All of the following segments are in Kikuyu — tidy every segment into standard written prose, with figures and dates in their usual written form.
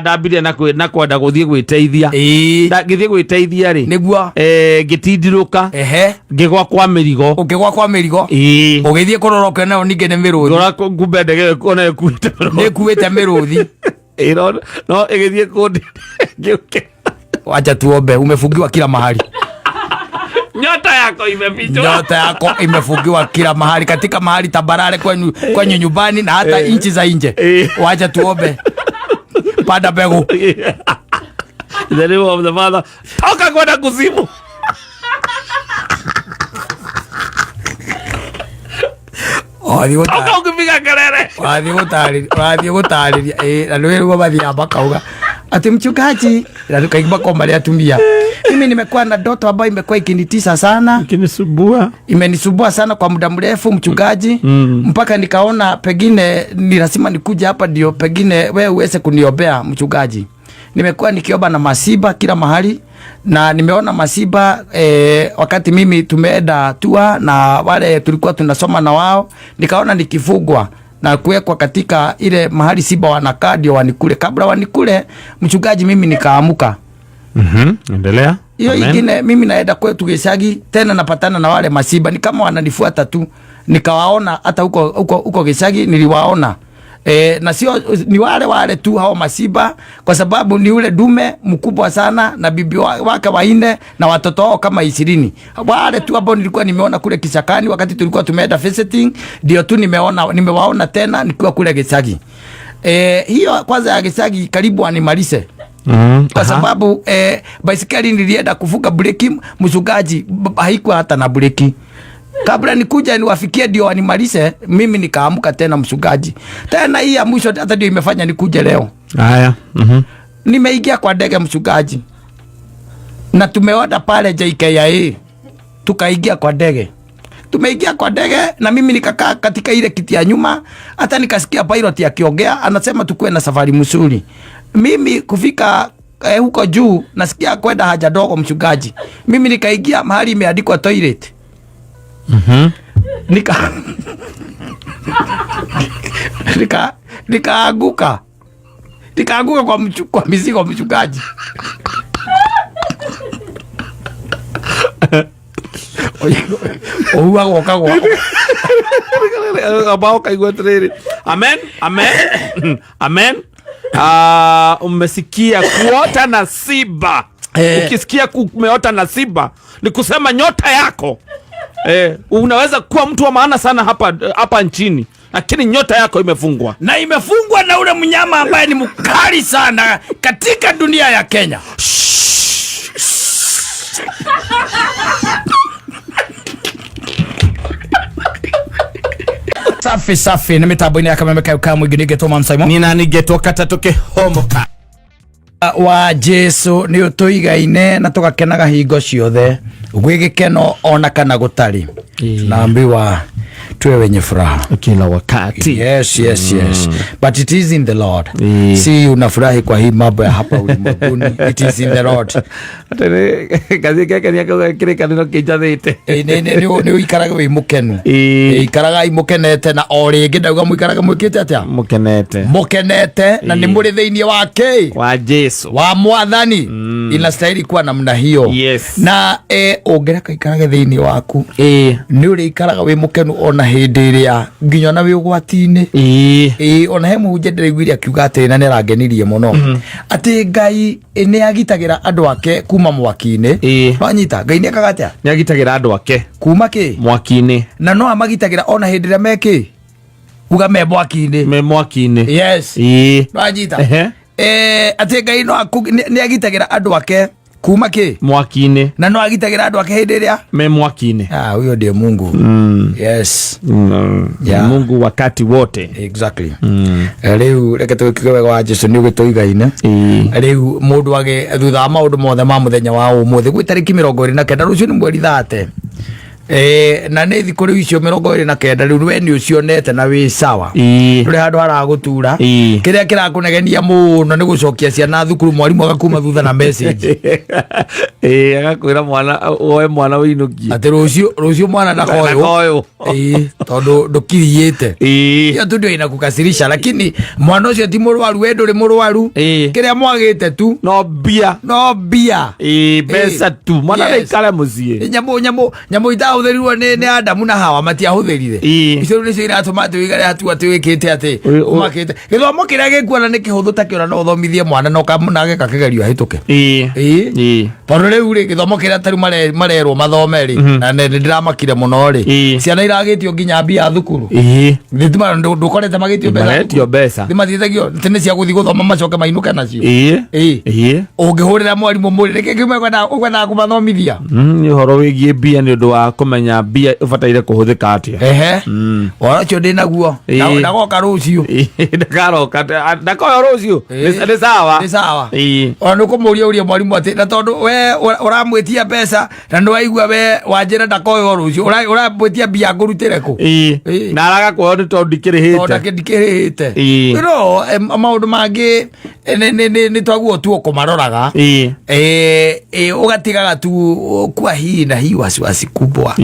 Ndambirie na kwenda gũthiĩ gwĩteithia. Ngĩthiĩ gwĩteithia rĩ, Nĩguo. Ngĩtindirũka, ngĩgwa kwa mĩrigo. Ũkĩgwa kwa mĩrigo. Ĩĩ. Ũgĩthiĩ kũrora ũkĩona nayo ningĩ nĩ mĩrũthi. Ngora kumbe ndege ĩyo ona ĩkuĩte mĩrigo. Nĩ ĩkuĩte mĩrũthi. Ĩĩ, no ĩgĩthiĩ kũndĩ ngĩũke. Wacha tuombe, umefungiwa kila mahali. Nyota yako imefichwa. Nyota yako imefungiwa kila mahali, katika mahali tambarare kwenyu nyumbani na hata nchi za nje. Wacha tuombe. Panda mbegu. In the name of the Father. Toka kwenda kuzimu. Wathiĩ Toka ukipiga kelele. Wathiĩ gũtarĩria, ĩĩ, na nĩ wĩrwo mathiaga makauga ati mchungaji, na kaingĩ makoragwo marĩ atumia, mimi nimekuwa na ndoto ambayo imekuwa ikinitisa sana, Ikinisumbua. Imenisumbua sana kwa muda mrefu mchungaji, mpaka nikaona pengine ni lazima nikuje hapa ndio pengine wewe uweze kuniombea mchungaji. Nimekuwa nikiomba na masiba kila mahali na nimeona masiba wakati mimi tumeenda tua na wale tulikuwa tunasoma na wao, nikaona nikifungwa na kuwekwa katika ile mahali simba wanakaa ndio wanikule. Kabla wanikule mchungaji, mimi nikaamuka. Endelea. Hiyo Amen. ingine mimi naenda kwetu Gicagi tena napatana na wale masiba, ni kama wananifuata tu, nikawaona hata huko huko huko Gicagi niliwaona. Na sio ni wale wale tu hao masiba, kwa sababu ni ule dume mkubwa sana na bibi wake wanne na watoto wao kama 20. Wale tu ambao nilikuwa nimeona kule Kisakani wakati tulikuwa tumeenda visiting, ndio tu nimewaona tena nikiwa kule Gicagi. Hiyo kwanza ya Gicagi karibu animalize. Kwa sababu baisikeli nilienda kufunga breki mchungaji, haikuwa hata na breki. Kabla nikuja niwafikie ndio wanimalize, mimi nikaamka tena mchungaji. Tena hii ya mwisho hata ndio imefanya nikuje leo. Haya. Nimeingia kwa ndege mchungaji. Na tumeoda pale JKIA. Tukaingia kwa ndege. Tumeingia kwa ndege na mimi nikakaa katika ile kiti ya nyuma, hata nikasikia pilot akiongea anasema tukue na safari mzuri. Mimi kufika huko juu nasikia kwenda haja ndogo mchungaji. Mimi nikaingia mahali imeandikwa toilet. Nikaanguka. Nikaanguka kwa mizigo mchungaji. Ohuagwo kagwa. Ambao kaigua atiriri. Amen, amen. Amen. Umesikia kuota na simba. Ukisikia kumeota na simba ni kusema nyota yako. Unaweza kuwa mtu wa maana sana hapa nchini, lakini nyota yako imefungwa. Na imefungwa na ule mnyama ambaye ni mkali sana katika dunia ya Kenya. Safi safi, ni mitambo ine ya kameme kayo kama mwingi nige Thomas Simon. Ni nani getwo katatu kihomoka. Wa Jesu ni utuigaine na tugakenaga hingo ciothe gwĩ gĩkeno ona kana gũtarĩ. Tunaambiwa tuwe wenye furaha kila wakati. Yes, yes, yes. But it is in the Lord. Si unafurahi kwa hii mambo ya hapa ulimwenguni. It is in the Lord. Atene, kazi keke ni akauga kĩrĩkanĩro kĩnjathĩte. Nĩ ũikarage wĩ mũkenu. Ikaragai mũkenete na o rĩngĩ ndauga mũikarage mwĩkĩte atĩa? Mũkenete. Mũkenete na nĩ mũrĩ thĩinĩ wa kĩ? Wa Jesu. Wa Mwathani. Inastahili kuwa namna hiyo. Na ũngĩreka ikarage thĩinĩ waku. Nĩ ũrĩikaraga wĩ mũkenu ona hĩndĩ ĩrĩa nginya ona wĩ ũgwati-inĩ. Ona he mũhunjia ndĩraiguire akiuga atĩrĩ na nĩarangenirie mũno. Atĩ Ngai nĩ agitagĩra andũ ake kuma mwaki-inĩ. Wanyita, Ngai nĩ ekaga atĩa? Nĩ agitagĩra andũ ake. Kuma kĩ? Mwaki-inĩ. Na no amagitagĩra ona hĩndĩ ĩrĩa me kĩ? Uga me mwaki-inĩ. Me mwaki-inĩ. Yes. Wanyita. Atĩ Ngai no nĩ agitagĩra andũ ake kuma kĩ? Mwaki-inĩ. Na no agitagĩra andũ ake hĩndĩ ĩrĩa? Me mwaki-inĩ. Huyo ndiye Mungu. Yes. Mungu wakati wote. Exactly. Rĩu reke tũgĩkiuge wega wa Jesu nĩ ũgĩtũigaine. Rĩu mũndũ age thutha wa maũndũ mothe ma mũthenya wa ũmũthĩ gwĩ tarĩki mĩrongo ĩrĩ na kenda, rũciũ nĩ mweri 30. Na nĩ thikũ rĩu icio 29 rĩu we nĩ ũcionete na wĩ sawa. Ndũrĩ handũ haragũtura. Kĩrĩa kĩrakũnegenia mũno nĩ gũcokia ciana thukuru, mwarimũ agakuma thutha na message. Ĩĩ, agakwĩra mwana woe mwana wĩinũkie. Atĩ rũciũ rũciũ mwana ndakoywo. Ndakoywo. Ĩĩ, tondũ ndũkiriĩte. Hiyo tu ndio inakukasirisha, lakini mwana ũcio ti mũrwaru, we ndũrĩ mũrwaru. Kĩrĩa mwagĩte tu no mbia. No mbia. Ĩĩ, mbeca tu mwana. Ndaikare mũciĩ. Nyamũ nyamũ nyamũ itahũthĩrirwo nĩ Adamu na Hawa matiahũthĩrire. Icio rĩu nĩcio iratũma atĩ ũigare hatua atĩ wĩkĩte atĩ ũmakĩte gĩthomo kĩrĩa gĩkuona nĩ kĩhũthũ ta kĩona no ũthomithie mwana na ũkamũnage kĩgerio ahĩtũke. Ĩĩ. Tondũ rĩu rĩ, gĩthomo kĩrĩa tarĩu marerwo mathome rĩ, na nĩ ndĩramakire mũno rĩ, ciana iragĩtio nginya mbia thukuru. Thitima ndũkorete magĩtio mbeca. Maretio mbeca. Nĩmathiĩtagio atĩ nĩ cia gũthiĩ gũthoma macoke mainũke nacio. Ĩĩ. Ũngĩhũrĩra mwarimũ mũrĩ nĩkĩ kĩu ũkwendaga kũmathomithia? Nĩ ũhoro wĩgiĩ mbia nĩ ũndũ wa kũmenya mbia ũbataire kũhũthĩka atĩa. Ehe, ũhoro ũcio ndĩ naguo. Ndagoka rũciũ. Ndakaroka, ndakoyo rũciũ. Nĩ sawa. Nĩ sawa. Ona nĩ ũkũmũria ũrie mwarimũ atĩ na tondũ we ũramwĩtia mbeca na nĩ waigua we wanjĩra ndakoywo rũciũ, ũramwĩtia mbia ngũrutĩre kũ? Na araga kuoyo nĩ tondũ tondũ ndikĩrĩhĩte. Ndikĩrĩhĩte. No maũndũ mangĩ nĩ twaguo tu ũkũmaroraga. Ũgatigaga tu kwa hii na hii wasiwasi kubwa.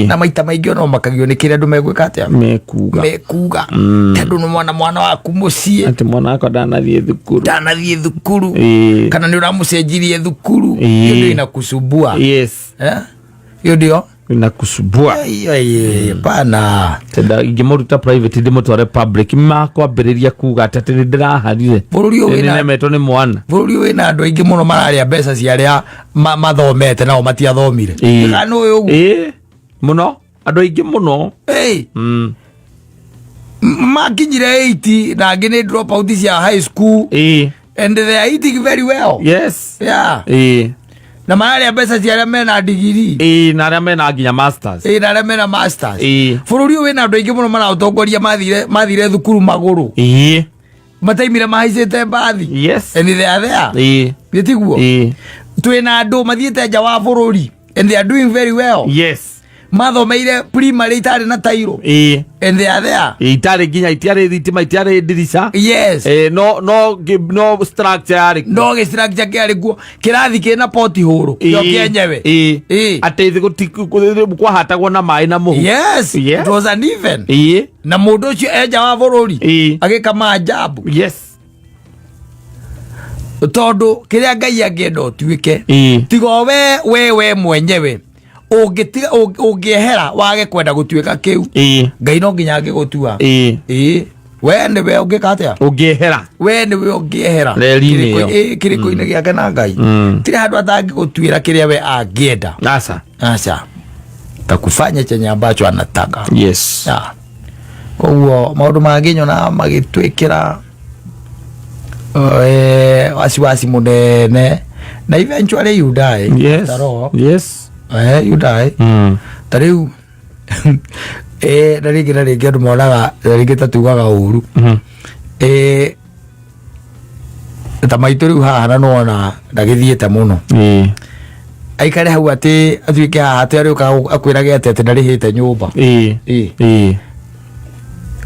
Na maita maingĩ ona ũmakagio nĩ kĩrĩa andũ megwĩka atĩa, mekuga. Mekuga tondũ nĩ mwana waku mũciĩ. Atĩ mwana wakwa ndanathiĩ thukuru. Ndanathiĩ thukuru. Kana nĩ ũramũcenjirie thukuru. Hiyo ndio inakusumbua. Eh? Hiyo ndio Inakusumbua. Pana. Tenda ingĩmũruta private ndĩmũtware public makwambĩrĩria kuga atĩ atĩ nĩ ndĩraharire. Bũrũri ũyũ wĩna nĩnemetwo nĩ mwana. Bũrũri ũyũ wĩna andũ aingĩ mũno mararĩa mbeca cia arĩa mathomete nao matiathomire. Kana ũyũ ũguo. Ĩĩ, mũno andũ aingĩ mũno. Ĩĩ, makinyire 80 na angĩ nĩ drop out cia high school and they are eating very well. Yeah. Na mararĩa mbeca cia arĩa mena ndigiri. Ĩĩ, na arĩa mena nginya masters. Ĩĩ, na arĩa mena masters. Bũrũri ũyũ wĩna andũ aingĩ mũno maraũtongoria mathire thukuru magũrũ, mataimire mahaicĩte mbathi and they are there. Gĩ tiguo? Twĩna andũ mathiĩte nja wa bũrũri and they are doing very well. Mathomeire primary itarĩ na tairo and they are there. Itarĩ nginya itiarĩ thitima, itiarĩ ndirica. No structure yarĩ kuo. No gĩstructure kĩarĩ kuo, kĩrathi kĩna poti hũrũ kĩo kĩenyewe. Atĩ kwahatagwo na maĩ na mũhu. Yes. It was uneven. Na mũndũ ũcio enja wa bũrũri agĩka maajabu. Tondũ kĩrĩa Ngai angĩenda ũtuĩke, tiga o we mwenyewe ũngĩtiga ũngĩehera wage kwenda gũtuĩka kĩu, Ngai no nginya angĩgũtua. Ĩĩ, we nĩwe ũngĩka atĩa? Ũngĩehera. We nĩwe ũngĩehera Reri-inĩ ĩyo. Kĩrĩko-inĩ gĩake na Ngai. Tirĩ handũ atangĩgũtuĩra kĩrĩa we angĩenda. Aca. Aca takufanya chenye ambacho anataka. Yeah. Koguo maũndũ mangĩ nyona magĩtwĩkĩra wasiwasi mũnene na eventually you die. After all, you die. Ta rĩu na rĩngĩ andũ monaga na rĩngĩ ta tugaga ũru. Ta maitũ rĩu haha na nĩwona ndagĩthiĩte mũno, aikare hau atĩ atuĩke haha atĩ arĩũka akwĩrage atĩ ndarĩhĩte nyũmba.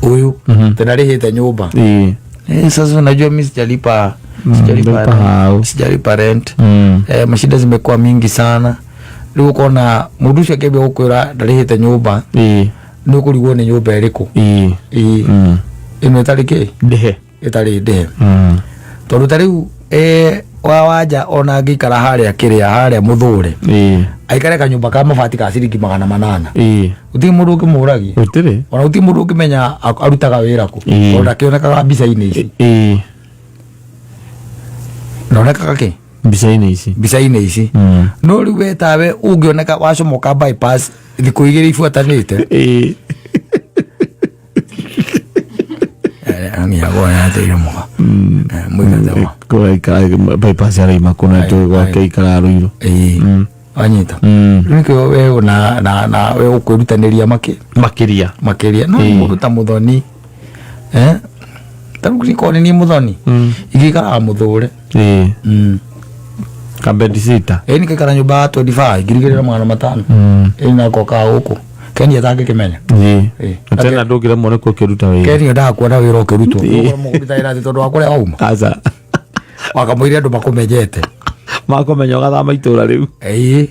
Ũyũ atĩ ndarĩhĩte nyũmba. Sasa unajua mi sijalipa, sijalipa Ndalipa rent, hau. Sijalipa rent. Mashida zimekuwa mingi sana. Rĩu ũkona mũndũ ũcio akĩambia gũkwĩra ndarĩhĩte nyũmba, nĩ ũkũrigwo nĩ nyũmba ĩrĩkũ. Ĩĩ. Ĩno ĩtarĩ kĩ ndĩhe. Ĩtarĩ ndĩhe. Tondũ ta rĩu wa wanja ona angĩikara harĩa kĩrĩa harĩa mũthũre, aikare kanyũmba ka mabati ka ciringi 800, gũtirĩ mũndũ ũngĩmũragia. Gũtirĩ. Ona gũtirĩ mũndũ ũngĩmenya arutaga wĩra kũ. Tondũ ndakĩonekaga mbica-inĩ ici. Ndonekaga kĩ? Mbica-inĩ ici. Mbica-inĩ ici. No rĩu we tawe ũngĩoneka wacomoka bypass thikũ 2 ibuatanĩte. Ateire mũga mũigate wa Kũraikara bypass araima kũna tũ gwake ikara Rũirũ. Ĩĩ, wanyita. Rĩu nĩkĩo we na we ũkwĩrutanĩria makĩria. Makĩria no mũndũ ta Mũthoni, ta rĩu korwo nĩ niĩ Mũthoni ingĩikaraga mũthũre. Kabedsitter. Ĩni ngaikara nyũmba ya 25 2500. Ĩni nakoka gũkũ Keni atangĩkĩmenya. Ĩĩ. Ĩĩ. Na tena ndũngĩremwo nĩ kũkĩruta wĩra. Keni endaga kuona wĩra ũkĩrutwo. Mũkũruta wĩra atĩ tondũ wa kũrĩa wauma. Aca. Wakamũire andũ makũmenyete. Makũmenya ũgathama itũra rĩu. Ĩĩ.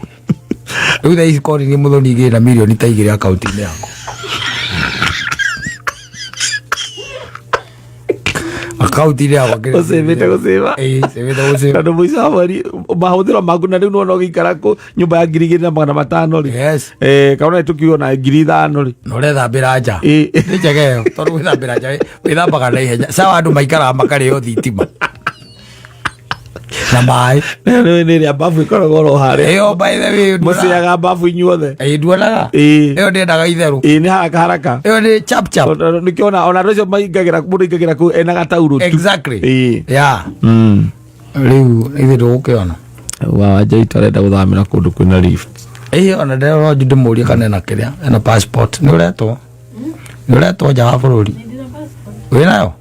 Rĩu thaa ici kori nĩ mũthoni igĩrĩ na mirioni ta 2 akaunti-inĩ yakwa. Akaunti-inĩ yakwa ngĩrĩ- Ũcĩvĩte gũcĩva. Ĩĩ, cĩvĩte gũcĩva. Tondũ mũico wa mweri mahũthĩro maku na rĩu nĩwona ũgĩikara kũ nyũmba ya 2500 rĩ. Yes. Eh, kana ona tũkiuga na 5000 rĩ. Na ũrethambĩra nja. Ĩĩ. Nĩ njega ĩyo tondũ gwĩthambĩra nja wĩthambaga na ihenya. Sawa andũ maikaraga makarĩo thitima. Na maĩ. Nĩ nĩ ĩrĩa babu ĩkoragwo oro harĩa. Ĩyo by the way Mũcĩaga babu inyuothe. Ĩĩ nduonaga. Ĩĩ. Ĩyo ndĩendaga itherũ. Ĩĩ nĩ haraka haraka. Ĩyo nĩ chap chap. Nĩkĩo ona ona andũ acio maingagĩra mũndũ aingagĩra kũu ena gataurũ tu. Exactly. Ĩĩ. Yeah. Mm. Rĩu ithuĩ ndũgũkĩona. Wa Wanjaitũ arenda gũthamĩra kũndũ kwĩna lift. Ĩĩ ona ndĩrona ndĩmũrie kana ena kĩrĩa ena passport. Nĩ ũretwo? Nĩ ũretwo nja wa bũrũri? Wĩnayo?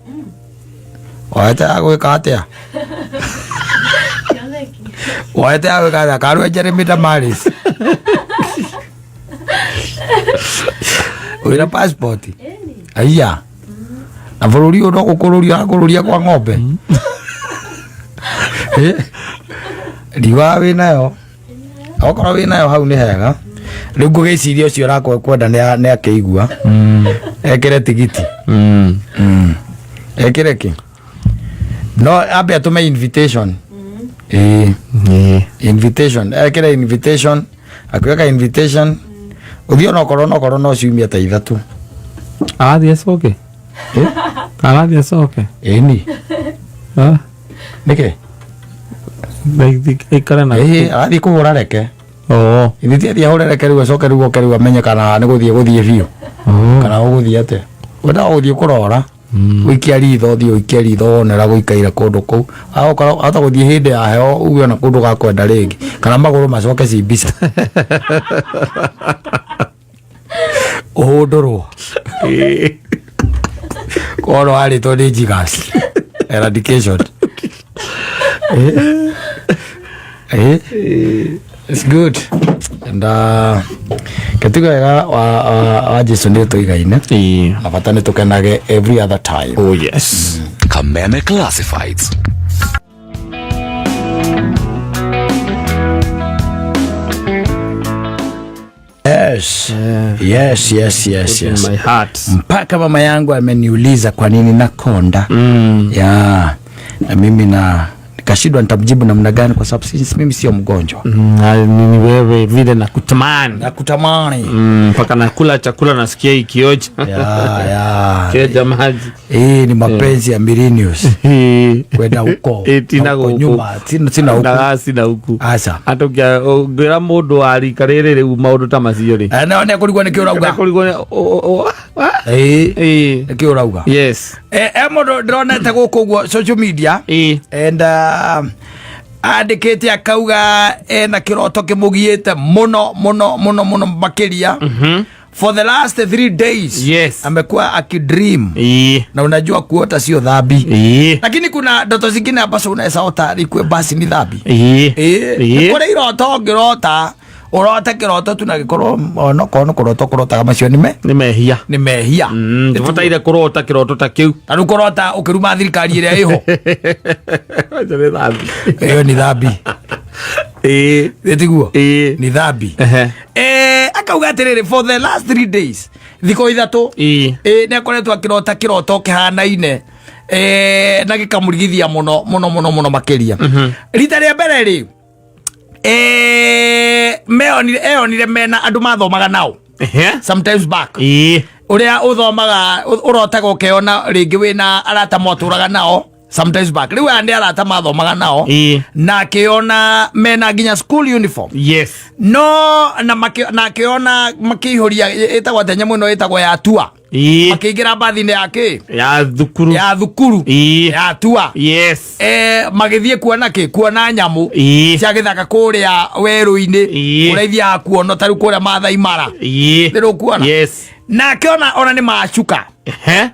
Woete ya gwĩka atĩa? Woete ya gwĩka atĩa? Karue Jeremy Damaris. Wĩna passport? Aiya. Na bũrũri ũyũ no gũkũrũria ũrakũrũria kwa ng'ombe. Eh? Ndiugaga wĩnayo. Okorwo wĩnayo hau nĩ hega. Rĩu ngũgĩciria ũcio ũrakwenda nĩ akĩigua. Ekĩre tigiti. Ekĩre kĩ? No ambe atũme invitation. Ĩĩ. Ĩĩ. Invitation. Ekĩre invitation. Akĩweka invitation. Ũthiĩ onokorwo onokorwo no ciumia ta 3. Arathiĩ acoke? Eh? Arathiĩ acoke? Ĩni. Ah? Nĩkĩ? Aikare na Ĩĩ, arathiĩ kũhũra reke. Oo. Ithe ti athiĩ ahũre reke rĩu acoke rĩu oke rĩu amenye kana nĩ gũthiĩ gũthiĩ biũ. Oo. Kana ũgũthiĩ atĩa. Wendaga gũthiĩ kũrora. Ũikie ritho ũthiĩ ũikie ritho wone ũrĩa gũikaire kũndũ kũu. Agokorwo ahota gũthiĩ hĩndĩ ya heho uge ona kũndũ gakwenda rĩngĩ. Kana magũrũ macoke ci mbica. Ũhũndũrwo. Ĩĩ. Korwo warĩtwo nĩ jiggers. Eradication. Eh. Eh. It's good. And ketuga wega wa Jesu nĩ tũigaine. Ĩĩ. Na bata nĩ tũkenage every other time. Oh yes. Kameme Classifieds. Yes. Yes, yes, yes, In yes. my heart. Mpaka mama yangu ameniuliza kwa nini nakonda. Ya. Na mimi na nikashindwa nitamjibu namna gani kwa sababu mimi sio mgonjwa. Ni wewe vile nakutamani. Nakutamani. Mpaka nakula chakula nasikia ikioja. Ya, ya. Kioja maji. Hii ni mapenzi ya millennials. Kwenda huko. Tina Huko gũkũ. nyuma, sina huku. Ndaga sina huku. Aca. Hata ũngĩra mũndũ wa rika rĩrĩ rĩu maũndũ ta macio rĩ. Eh, no nĩ kũrigwo nĩkĩ ũrauga. Kũrigwo nĩ Ĩĩ. Ĩĩ. Nĩkĩ ũrauga. Yes. Eh, mũndũ ndĩronete gũkũ ũguo social media. Ĩĩ. And andĩkĩte akauga ena kĩroto kĩmũgiĩte mũno mũno mũno mũno makĩria. For the last 3 days. Yes. Amekuwa akidream. Ĩĩ. Na unajua kuota sio dhambi. Ĩĩ. Lakini kuna ndoto zingine ambazo unaweza ota ikue basi ni dhambi. Ĩĩ. Ĩĩ. Ĩĩ. Kũrĩ iroto ũngĩrota ũrote kĩroto tu na gĩkorwo onokorwo nĩ kũrota ũkũrotaga macio nĩ me Nĩ mehia. nĩ mehia. Tũbataire kũrota kĩroto ta kĩu. Ta rĩu kũrota ũkĩruma thirikari ĩrĩa ĩho. Acio nĩ dhambi. Ĩyo nĩ dhambi. Ĩĩ. Ĩ tiguo? Ĩĩ. Nĩ dhambi. Ehe. Akauga atĩrĩrĩ for the last 3 days thikũ 3 Ĩĩ. Ĩĩ nĩ akoretwo akĩrota kĩroto kĩhanaine na gĩkamũrigithia mũno mũno mũno mũno makĩria. Rita rĩa mbere rĩ eonire mena andũ mathomaga nao Ehe. sometimes back. Ĩĩ. Ũrĩa ũthomaga ũrotaga ũkeona rĩngĩ wĩna arata mwatũraga nao sometimes back. Rĩu aya nĩ arata mathomaga nao. Ĩĩ. Na akĩona mena nginya school uniform. Yes. No na na akĩona makĩihũria ĩtagwo atĩa nyamũ ĩno ĩtagwo ya tua. Ĩĩ. Makĩingĩra mbathi-inĩ ya kĩ? Ya thukuru. Ya thukuru. Ĩĩ. Ya tua. Yes. Magĩthiĩ kuona kĩ? Kuona nyamũ. Ĩĩ. Cia gĩthaka kũrĩa werũ-inĩ. Ĩĩ. Kũrĩa ithiaga kuona ta rĩu kũrĩa Mathai Mara. Ĩĩ. Nĩ rũkuona? Yes. Na akĩona ona nĩ macuka. Ehe.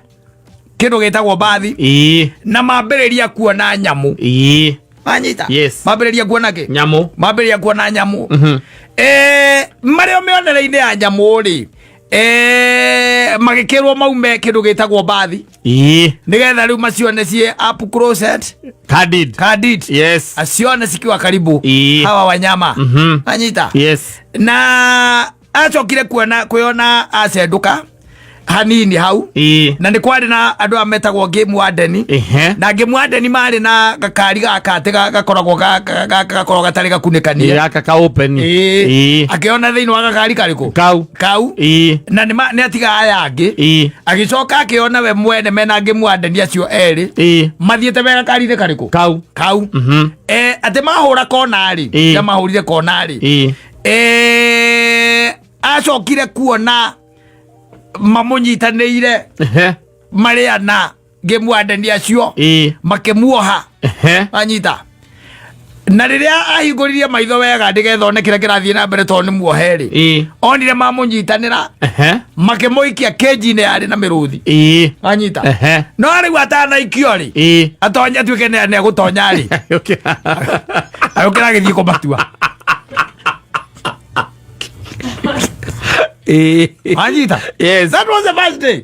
Kĩndũ gĩtagwo mbathi. Ĩĩ. Na mambĩrĩria kuona nyamũ. Ĩĩ. Wanyita? Yes. Mambĩrĩria kuona kĩ? Nyamũ. Mambĩrĩria kuona nyamũ. Marĩ o mĩonere-inĩ ya nyamũ rĩ, magĩkĩrwo maume kĩndũ gĩtagwo mbathi nĩgetha rĩu macione ciĩ up close and Cardid. cardid. Yes. Asione cikiwa karibu hawa wanyama. Anyita? Yes. Na acokire kuona kwĩona acendũka hanini hau na nĩ kwarĩ na andũ aya metagwo game warden. Na game warden marĩ na gakari gaka atĩ gakoragwo gakoragwo gatarĩ gakunĩkanie. Gaka ka open. Akĩona thĩinĩ wa gakari karĩkũ? Kau. Kau. Na nĩ atiga aya angĩ. Agĩcoka akĩona we mwene mena game warden acio erĩ mathiĩte me gakari-inĩ karĩkũ? Kau. Kau. Atĩ mahũra kona rĩ, ya mahũrire kona rĩ, acokire kuona mamũnyitanĩire marĩ ana game warden acio makĩmuoha. Anyita? Na rĩrĩa ahingũririe maitho wega nĩgetha one kĩrĩa kĩrathiĩ na mbere tondũ nĩ muohe rĩ, onire mamũnyitanĩra makĩmũikia kĩnji-inĩ yarĩ na mĩrũthi. Anyita? No rĩu atanaikio rĩ, atonye atuĩke nĩ egũtonya rĩ, agĩũkĩra agĩthiĩ kũmatua. Anyita? Yes. That was the first day.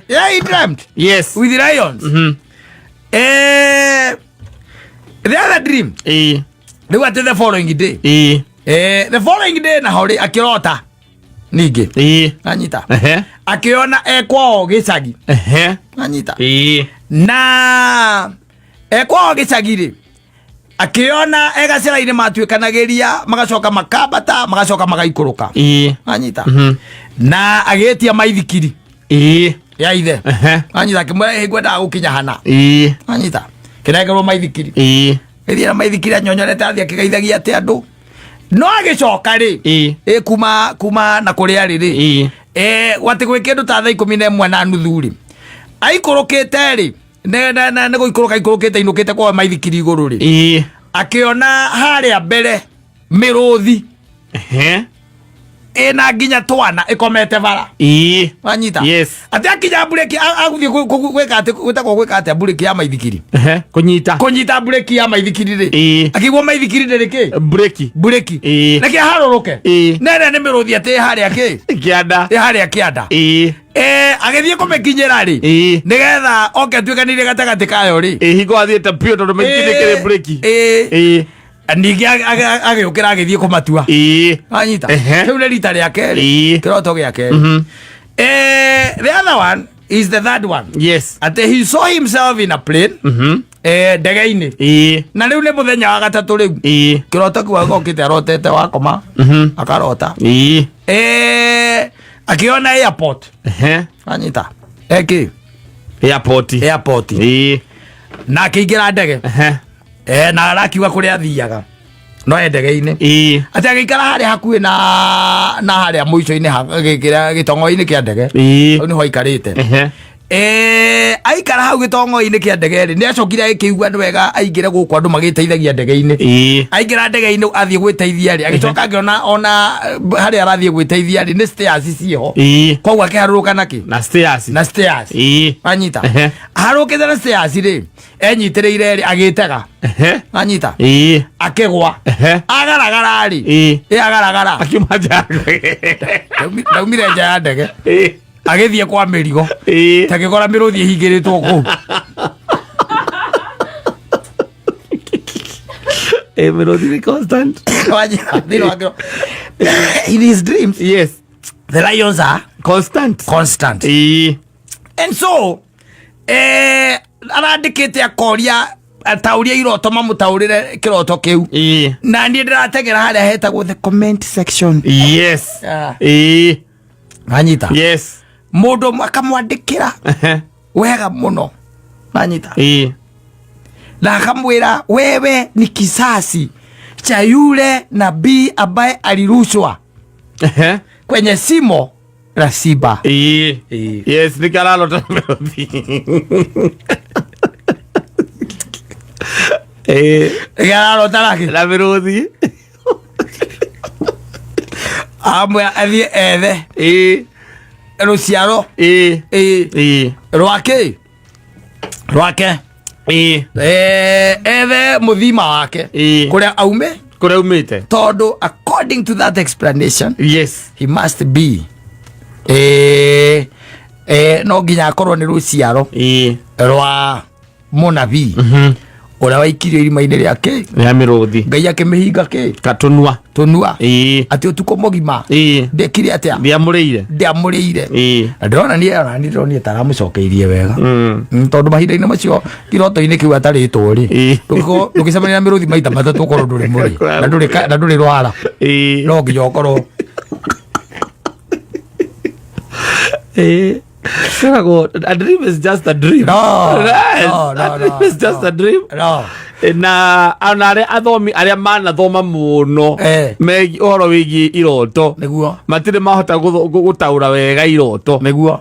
Yeah, he dreamt with the lions. The other dream rĩu atĩ the following day, the following day naho rĩ, akĩrota ningĩ. Anyita? Akĩona e kwao gĩcagi. Anyita? Na e kwao gĩcagi rĩ, akĩona e gacĩra-inĩ matuĩkanagĩria, magacoka makambata, magacoka magaikũrũka. Anyita? Na agĩtia maithikiri ya ithe. Anyita? Akĩmwĩra, "Ĩ, ngwendaga gũkinya hana." Anyita? Kĩnengerwo maithikiri. Ĩthiĩ na maithikiri anyonyorete, athiĩ akĩgeithagia atĩ andũ, no agĩcoka rĩ, ĩ kuma na kũrĩa rĩ gwatĩ gwĩ kĩndũ ta thaa 11:30 rĩ, aikũrũkĩte rĩ, nĩ gũikũrũka aikũrũkĩte inũkĩte kwa maithikiri igũrũ rĩ, akĩona harĩa mbere mĩrũthi ĩna nginya twana ĩkomete bara. Wanyita? Yes. Atĩ akinya mbureki, agũthiĩ gwĩka atĩ gwĩtagwo gwĩka atĩa mbureki ya maithikiri? Kũnyita. Kũnyita mbureki ya maithikiri rĩ, akĩigua maithikiri ndĩrĩ kĩ? Breki. Mbureki. Reke harũrũke. Nene nĩ mĩrũthi atĩ ĩ harĩa kĩ? Kĩanda. Ĩ harĩa kĩanda. Agĩthiĩ kũmĩkinyĩra rĩ, nĩgetha oke atuĩkanĩire gatagatĩ kayo rĩ, Hingo athiĩte biũ tondũ maithikiri kĩrĩ breki. Ningĩ agĩũkĩra agĩthiĩ kũmatua. Anyita? Rĩu nĩ rita rĩa kerĩ. Kĩroto gĩa kerĩ. The other one is the third one. Atĩ he saw himself in a plane, ndege-inĩ. Na rĩu nĩ mũthenya wa gatatũ rĩu. Kĩroto kĩu agokĩte arotete wakoma, akarota. Akĩona airport. Anyita? Eki Airport. Airport. Na akĩingĩra ndege. Na arakiuga kũrĩa athiaga no e ndege-inĩ. Atĩ agĩikara harĩa hakuhĩ na harĩa mũico-inĩ kĩrĩa gĩtong'o-inĩ kĩa ndege. Hau nĩho aikarĩte. Aikara hau gĩtong'o-inĩ kĩa ndege rĩ, nĩ acokire agĩkĩigua nĩ wega aingĩre gũkũ andũ magĩteithagia ndege-inĩ. Aingĩra ndege-inĩ athiĩ gwĩteithia rĩ, agĩcoka akĩona ona harĩa arathiĩ gwĩteithia rĩ, nĩ stairs ciĩho. Koguo akĩharũrũka nakĩ? Na stairs. Na stairs. Anyita? Harũkĩte na stairs rĩ, enyitĩrĩire rĩ, agĩtega. Anyita? Akĩgwa. Agaragara rĩ, ĩ agaragara. Akiuma nja. Ndaumire nja ya ndege. Agĩthiĩ kwa mĩrigo. Tagĩkora mĩrũthi ĩhingĩrĩtwo kũu. Mĩrũthi nĩ constant. Wanyita? Thĩinĩ wa in his dreams, the lions are Constant. constant. And so arandĩkĩte akoria ataũria iroto mamũtaũrĩre kĩroto kĩu. Na niĩ ndĩrategera harĩa hetagwo the comment section. Ah. Anyita? Mũndũ ũmwe akamwandĩkĩra wega mũno. Anyita? Na akamwĩra, "Wewe ni kisasi cha yule nabii ambaye alirushwa kwenye simo la simba." Yes, nĩkĩo ararota mĩrũthi. Ararota nake Na mĩrũthi. Amwe athiĩ ethe rũciaro rwake rwake. Ethe muthima wake kuria aume, kuria umite, tondu according to that explanation, he must be no nginya akorwo nĩ rũciaro rwa mũnabii ũrĩa waikirio irima-inĩ rĩa kĩ, ya miruthi, Ngai akĩmĩhinga kĩ, katunua, tũnua, atĩ ũtukũ mũgima ndekire atĩa? Ndiamũrĩire. Ndiamũrĩire. Na ndĩrona niĩ, ona niĩ ndĩronire ta aramũcokeirie wega. Tondũ mahinda-inĩ macio kĩroto-inĩ kĩu atarĩtwo rĩ, ndũgĩcemania na mĩrũthi maita matatũ ũkorwo ndũrĩ mũrĩ na ndũrĩ rwara, no nginya ũkorwo Kwĩragwo, a dream is just a dream. No, Yes, no, no, a dream no, is just no. a dream. No. Na ona arĩa athomi arĩa manathoma mũno megiĩ ũhoro wĩgiĩ iroto, Nĩguo. matirĩ mahota gũtaũra wega iroto. Nĩguo.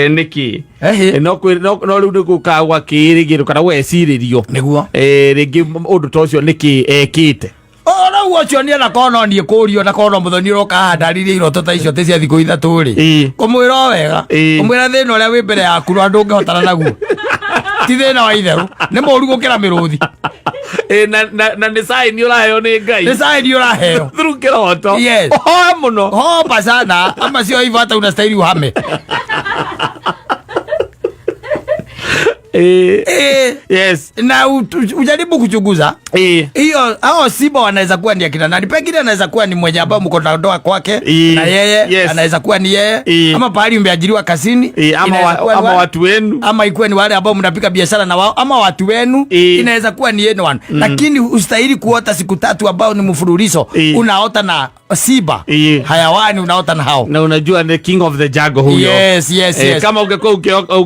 Nĩkĩ? Ehe. No rĩu nĩ gũkaga gwakĩrĩgĩrwo kana gwecirĩrio. Nĩguo. Rĩngĩ ũndũ ta ũcio nĩkĩ ekĩte. Rĩu ũcio niĩ nakorwo no niĩ kũrio, nakorwo no mũthoni ũroka haha ndarĩrie iroto ta icio tĩ cia thikũ 3 rĩ, kũmwĩra o wega, kũmwĩra thĩna ũrĩa wĩ mbere yaku na ndũngĩhotana naguo ti thĩna wa itherũ, nĩ mũru gũkĩra mĩrũthi. Na nĩ sign ũraheo nĩ Ngai. Nĩ sign ũraheo. Through kĩroto. Yes. Ũhoe mũno. Homba sana ama sio hivyo hata unastahili uhame. Na ujaribu kuchunguza hiyo, hao simba wanaweza kuwa ni akina nani? Pengine anaweza kuwa ni mwenye ambao mko na ndoa kwake na yeye, anaweza kuwa ni yeye, ama pahali umeajiriwa kazini, Ama inaweza kuwa ni ama watu wenu, ama ikuwe ni wale ambao mnapika biashara na wao, ama watu wenu, inaweza kuwa ni anyone. Lakini ustahili kuota siku 3 ambao ni mfululizo, unaota na simba, hayawani unaota na hao. Na unajua ni king of the jungle huyo. Yes, yes, yes. Kama ungekuwa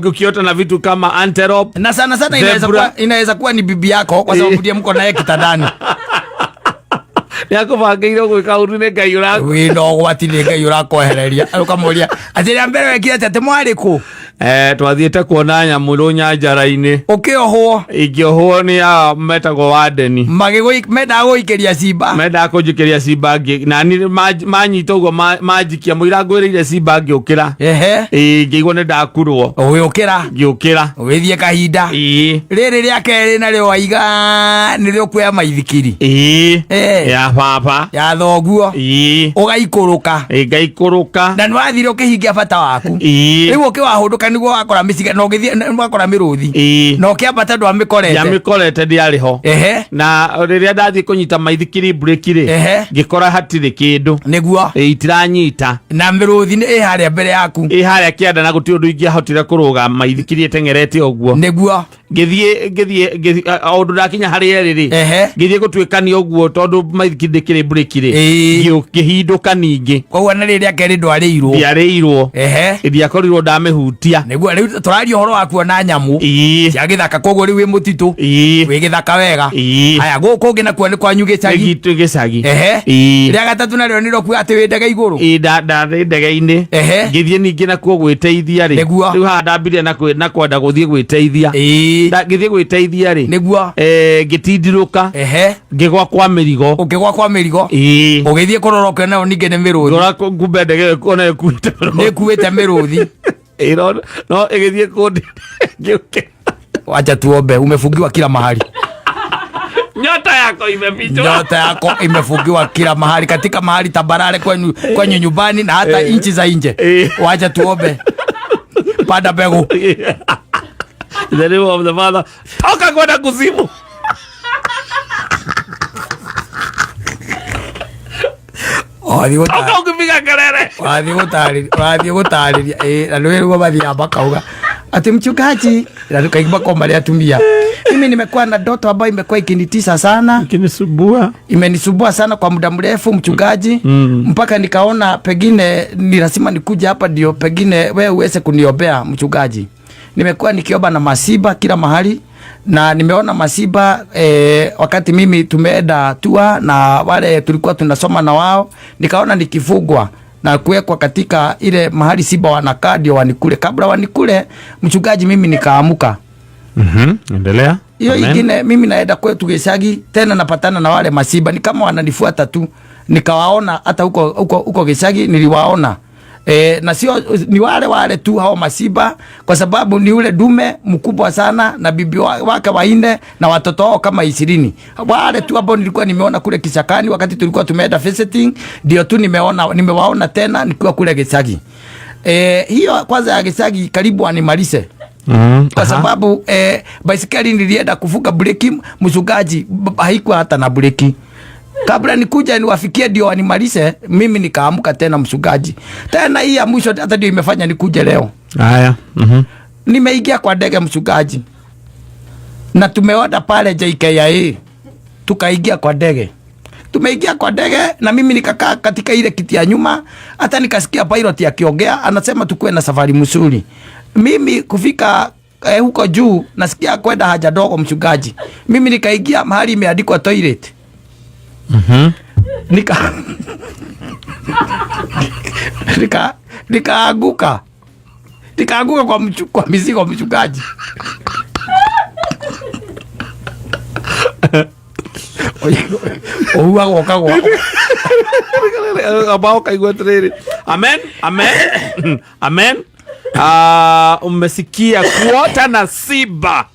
ukiota na vitu kama antelope, na sana sana zebra. Inaweza kuwa ni bibi yako kwa sababu ndiye mko naye kitandani. Nĩakũbangĩire gwĩka ũru nĩ Ngai ũra- Wĩna ũgwati nĩ Ngai ũrakwehereria. Ũkamũria atĩ rĩa mbere wekire atĩa, atĩ mwarĩ kũ? Twathiĩte kuona nyamũ rũnyanjara-inĩ. Ũkĩohwo? Ingĩohwo nĩ aya metagwo wandeni. Mendaga gũikĩria simba. Mendaga kũnjikĩria simba ngĩ-, na niĩ manyita ũguo manjikia mũira ngwĩrĩire simba ngĩũkĩra. Ngĩigua nĩ ndakurwo. Ũgĩũkĩra? Ngĩũkĩra. Ũgĩthiĩ kahinda. Rĩrĩ rĩa kerĩ narĩo waiga nĩrĩo kuoya maithikiri. Ya baba. Ya thoguo. Ũgaikũrũka. Ngaikũrũka. Na nĩwathire ũkĩhingia bata waku. Rĩu ũkĩwahũndũka nĩguo wakora mĩciga, na ũgĩthiĩ, na wakora mĩrũthi. Na ũkĩambata ndwamĩkorete. Ndiamĩkorete, ndiarĩ ho. Na rĩrĩa ndathiĩ kũnyita maithikiri breki rĩ, ngĩkora hatirĩ kĩndũ. Nĩguo. Itiranyita. Na mĩrũthi nĩ ĩ harĩa mbere yaku. Ĩ harĩa kĩanda na gũtirĩ ũndũ ingĩahotire kũrũga maithikiri ĩteng'erete ũguo. Nĩguo. Ngĩthiĩ, ngĩthiĩ, ngĩthiĩ, o ũndũ ndakinya harĩa ĩrĩ rĩ, ngĩthiĩ gũtuĩkania ũguo tondũ maithikiri ndĩkĩrĩ breki rĩ, ngĩhindũka ningĩ. Koguo na rĩrĩa kerĩ ndwarĩirwo. Ndiarĩirwo. Ndiakorirwo ndamĩhutia. Nĩguo, rĩu tũraria ũhoro wa kuona nyamũ cia gĩthaka, koguo rĩu wĩ mũtitũ. Wĩ gĩthaka wega. Haya, gũkũ kũngĩ nakuo nĩ kwanyu gĩcagi. Nĩ gwitũ gĩcagi. Rĩa gatatũ narĩo nĩrĩo kuga atĩ wĩ ndege igũrũ. Ndarĩ ndege-inĩ. Ngĩthiĩ ningĩ nakuo gwĩteithia rĩ. Nĩguo. Rĩu haha ndambirie na kwenda gũthiĩ gwĩteithia. Ngĩthiĩ gwĩteithia rĩ. Nĩguo. Ngĩtindirũka. Ngĩgwa kwa mĩrigo. Ũkĩgwa kwa mĩrigo. Ũgĩthiĩ kũrora ũkĩona ĩyo ningĩ nĩ mĩrũthi. Ngĩrora ngumbe ndege ĩyo ona ĩkuĩte mĩrũthi. Nĩ ĩkuĩte mĩrũthi. No ĩgĩthiĩ kũndĩ. Ngĩũkĩra. Wacha tuombe, umefungiwa kila mahali. Nyota yako imefichwa. Nyota yako imefungiwa kila mahali, katika mahali tambarare kwenyu nyumbani na hata nchi za nje. Wacha tuombe. Panda mbegu. In the name of the Father. Toka kwenda kuzimu. Toka ukipiga kelele. Wathiĩ gũtarĩria, wathiĩ gũtarĩria. Na nĩ wĩrwo mathiaga makauga ati mchungaji, na tukaigua kwa marĩa atumia. Mimi nimekuwa na ndoto ambayo imekuwa ikinitisa sana. Ikinisumbua. Imenisumbua sana kwa muda mrefu mchungaji. Mpaka nikaona pengine ni lazima nikuje hapa ndio pengine wewe uweze kuniombea mchungaji. Nimekuwa nikiomba na masiba kila mahali na nimeona masiba wakati mimi tumeenda tua na wale tulikuwa tunasoma na wao, nikaona nikifungwa na kuwekwa katika ile mahali simba wanakaa ndio wanikule. Kabla wanikule mchungaji, mimi nikaamuka. Endelea. Hiyo Amen. ingine mimi naenda kwetu gĩcagi tena napatana na wale masiba, ni kama wananifuata tu. Nikawaona hata huko gĩcagi niliwaona. Na sio ni wale wale tu hao masiba, kwa sababu ni ule dume mkubwa sana na bibi wake wanne na watoto wao kama 20. Wale tu ambao nilikuwa nimeona kule Kisakani wakati tulikuwa tumeenda visiting, ndio tu nimewaona tena nikiwa kule Gicagi. Hiyo kwanza ya Gicagi karibu animalize. Kwa sababu baisikeli nilienda kuvuka breki, mchungaji, haikuwa hata na breki. Kabla nikuja niwafikie ndio wanimalize, mimi nikaamka tena mchungaji. Tena hii ya mwisho hata ndio imefanya nikuje leo. Haya. Nimeingia kwa ndege mchungaji. Na tumeoda pale JKIA. Tukaingia kwa ndege. Tumeingia kwa ndege na mimi nikakaa katika ile kiti ya nyuma, hata nikasikia pilot akiongea anasema tukue na safari mzuri. Mimi kufika huko juu nasikia kwenda haja ndogo mchungaji. Mimi nikaingia mahali imeandikwa toilet. Nikaanguka. Nikaanguka kwa mizigo mchungaji. Ohuagwo kagwa. Ambao kaigua atiriri. Amen, amen. Amen. Umesikia kuota na siba.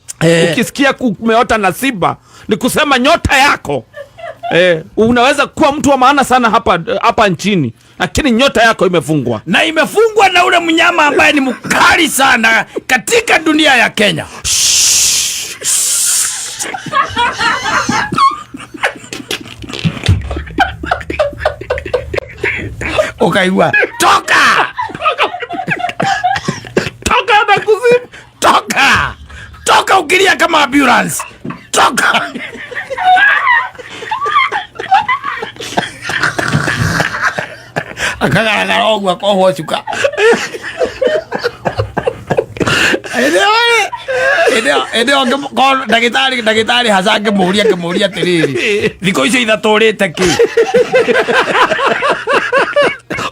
Ukisikia kumeota na siba ni kusema nyota yako. Unaweza kuwa mtu wa maana sana hapa nchini, lakini nyota yako imefungwa. Na imefungwa na ule mnyama ambaye ni mkali sana katika dunia ya Kenya. Ukaigua, toka! Toka na kuzimu. Toka! Toka ukilia kama ambulance. Toka! Akagaragara ũguo akohwo cuka. Hĩndĩ ĩyo ndagĩtarĩ haca ngĩmũria atĩrĩrĩ, thikũ icio ithatũ ũrĩte kĩ?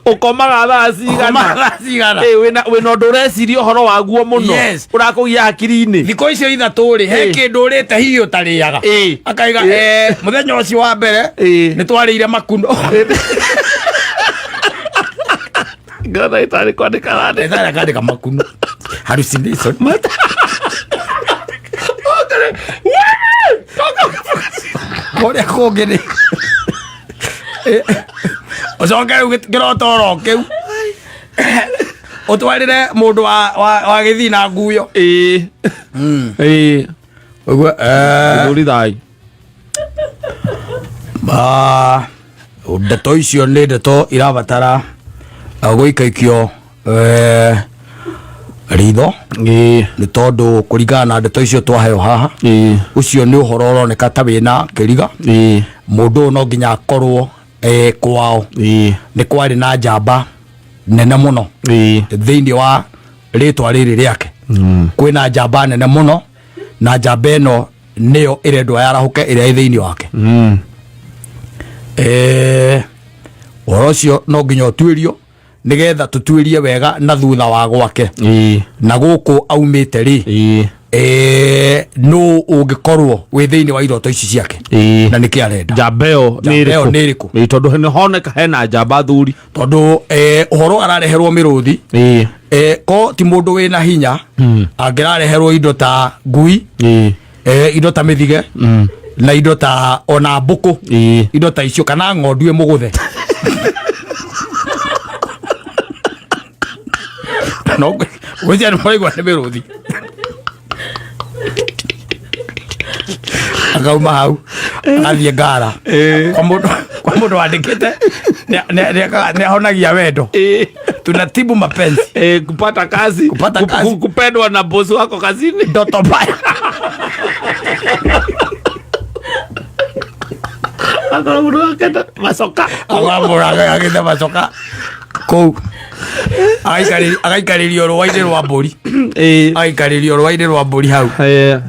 Ũkomaga thaa cigana? Ũkomaga thaa cigana? Wĩna ũndũ ũreciria ũhoro waguo mũno. Yes. Ũrakũgia hakiri-inĩ. Thikũ icio ithatũ rĩ, he kĩndũ ũrĩte hihi ũtarĩaga. Akaiga, mũthenya ũcio wa mbere, nĩ twarĩire makuno. Ngona ndagĩtarĩ kwandĩka arandĩka. Ndagĩtarĩ akandĩka makuno. Hallucination. Kũrĩa kũngĩ nĩ. Ũcoke rĩu kĩroto oro kĩu. Ũtwarĩre mũndũ wa gĩthii na nguyo. Ũguo, Gĩthũri thai. Ndeto icio nĩ ndeto irabatara gũikaikio ritho. Nĩ tondũ kũringana na ndeto icio twaheo haha, ũcio nĩ ũhoro ũroneka ta wĩna kĩriga. Mũndũ ũyũ no nginya akorwo kwao. Nĩ kwarĩ na njamba nene mũno thĩinĩ wa rĩtwa rĩrĩ rĩake. Kwĩna njamba nene mũno, na njamba ĩno nĩyo ĩrendwo yarahũke ĩrĩa ĩ thĩinĩ wake. Ũhoro ũcio no nginya ũtuĩrio nĩgetha tũtuĩrie wega na thutha wa gwake. Na gũkũ aumĩte rĩ, nũ ũngĩkorwo wĩ thĩinĩ wa iroto ici ciake? Na nĩkĩ arenda? Njamba ĩyo nĩ Njamba ĩyo ĩrĩkũ? nĩ ĩrĩkũ? Tondũ nĩ honeka hena njamba thuri. Tondũ ũhoro arareherwo mĩrũthi. Ko ti mũndũ wĩna hinya, angĩrareherwo indo ta ngui, indo ta mĩthige, na indo ta ona mbũkũ, indo ta icio, kana ng'ondu ĩmũgũthe. No, gwĩciria nĩ maraigua nĩ mĩrũthi. Akauma hau, agathiĩ ngara. Kwa mũndũ wandĩkĩte, nĩ ahonagia wendo. Tunatibu mapenzi. Kupata kazi, Kupata kazi. Kupendwa na bosi wako kazini. Ndoto mbaya. Akora mũndũ akenda macoka. Akora mũndũ akenda macoka. Kũu. Agaikarĩrio rũa-inĩ rwa mbũri. Agaikarĩrio rũa-inĩ rwa mbũri hau.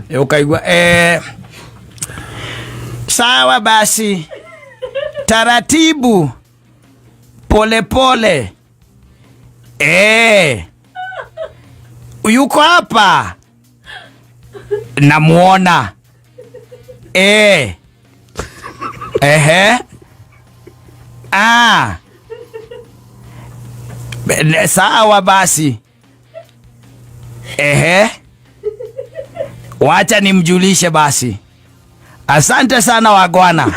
Ũkaigua, sawa basi, taratibu, pole pole. Yuko hapa. Namuona. Ehe. Sawa basi. Ehe, wacha nimjulishe basi. Asante sana wagwana.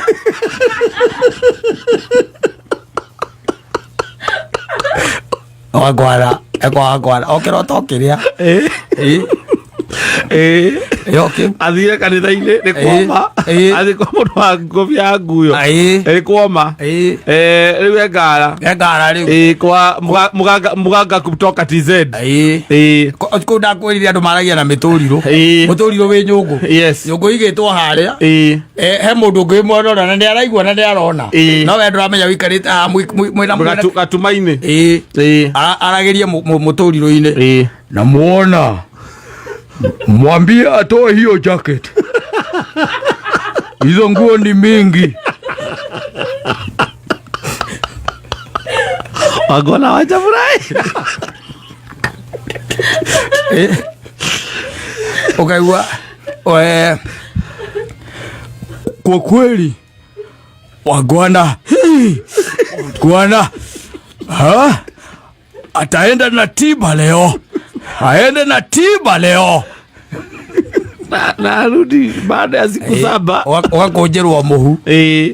Wagwana, ekwa wagwana. Okĩrota ũkĩrĩa. Ĩ, ĩ, ũkĩ. Athire kanitha-inĩ nĩ kwoma. Athiĩ kwa mũndũ wa ngobia ya nguyo. Nĩ kwoma. Rĩu e ngara. E ngara rĩu. Kwa muganga kutoka TZ. Kũu ndakwĩrire andũ maragia na mĩtũrirũ. Mũtũrirũ wĩ nyũngũ. Nyũngũ igĩtwo harĩa. He mũndũ ũngĩ wĩ mwena ũrĩa na nĩ araigua na nĩ arona. No we ndũramenya ũikarĩte haha mwĩna Gatumainĩ. Aragĩrie mũtũrirũ-inĩ. Namuona. Mwambie atoe hiyo jacket. Hizo nguo ni mingi. Wagona wajafurahi. Ukaigua, kwa kweli wagwana, hii, wagwana, ha? Ataenda na tiba leo. Aende na tiba leo. Na arudi baada ya siku 7. Ũgakũnjĩrwo mũhu.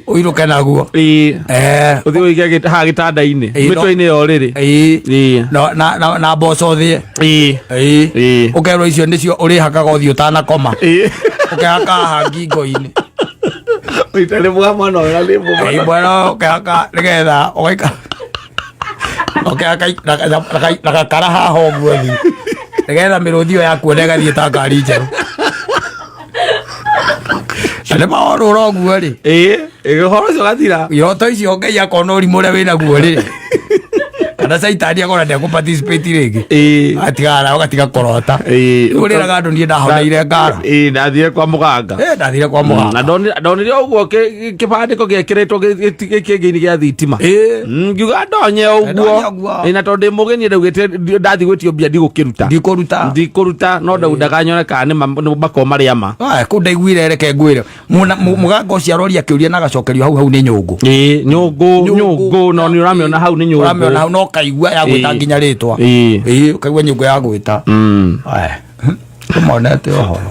Ũinũke naguo. Ũthiĩ ũige haha gĩtanda-inĩ. Mĩtwe-inĩ ya ũrĩrĩ. Na mboco ũthĩe. Ũkerwo icio nĩcio ũrĩhakaga ũthiũ ũtanakoma. Ũkehaka haha ngingo-inĩ. Ũitarĩ mwa mwana ũyũ na nĩ mũmwana. Mwana ũkehaka nĩgetha ũgaikara. Ũkehaka na gakara haha ũguo thĩ. Nĩgetha mĩrũthi ĩyo yakuona ĩgathiĩ ta ngari njerũ. Na nĩ maorũra ũguo rĩ. Ũhoro ũcio ũgathira. Iroto icio Ngai akona ũrimũ ũrĩa wĩnaguo rĩ. Kana caitani akona ndekũ-participate rĩngĩ. Atigara, ũgatiga kũrota. Rĩu ũrĩraga andũ niĩ ndahoneire ngara. Ndathire kwa mũganga. Ndathire kwa mũganga. Na ndonire ũguo kĩbandĩko gĩekĩrĩtwo kĩngĩ-inĩ gĩa thitima. Ngiuga ndonye ũguo. Ndonye ũguo. Na tondũ ndĩ mũgeni ndaugĩte ndathiĩ gwĩtio mbia ndigũkĩruta. Ndikũruta. Ndikũruta, no ndaundaga nyone kana nĩ makorwo marĩ ama. Aya, kũu ndaiguire reke ngwĩre. Mũganga ũcio aroria akĩũria na agacokerio hau hau nĩ nyũngũ. Nyũngũ, Nyũngũ. nyũngũ, no nĩ ũramĩona hau nĩ nyũngũ. Ũramĩona hau no ũkaigua ya gwĩta nginya rĩtwa. Ũkaigua nyũngũ ya gwĩta. Aya. Tũmonete ũhoro.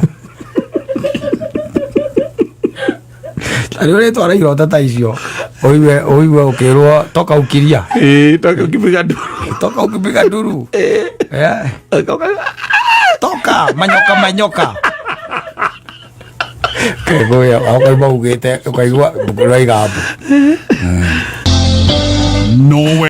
Ta rĩu rĩtwa rĩa irota ta icio, ũigue ũkĩrwo toka ukiria. Toka ukipiga nduru. Toka ukipiga nduru. Toka, manyoka, manyoka. Kĩgũya, ũkaigua ugĩte, ũkaigua ũraiga mbu. Norway.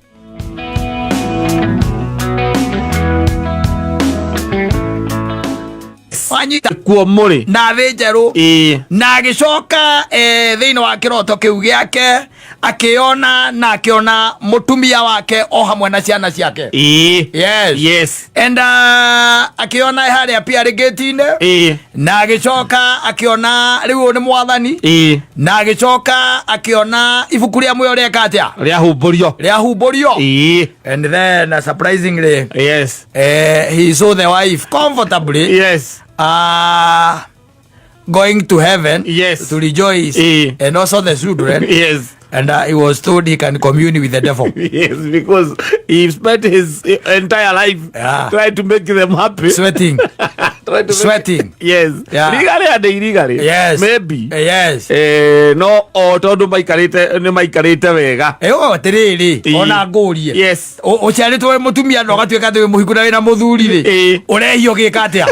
Wanyita. Kuo mũrĩ. Na thĩ njerũ. Na agĩcoka, thĩinĩ wa kĩroto kĩu gĩake, akĩona na akĩona mũtumia wake o hamwe na ciana ciake. Yes. Yes. And akĩona harĩa pia gate-inĩ. Na agĩcoka akĩona rĩu ũyũ nĩ mwathani. Na agĩcoka akĩona ibuku rĩa muoyo rĩeka atĩa? Rĩahumbũrio. Rĩahumbũrio. And then surprisingly, he saw the wife comfortably. Going to heaven. To rejoice. And also the children. And he was told he can commune with the devil. Yes, because he spent his entire life trying to make them happy. Sweating. Trying to make Sweating. Yes. Rigare and irigare. Yes. Maybe. Yes. No, o tondu maikarite ni maikarite wega. O atiriri, ona ngurie. Yes. Uciaritwo wi mutumia na ugatuika ati wi muhiku na wina muthuri ri. Urehio gika atia?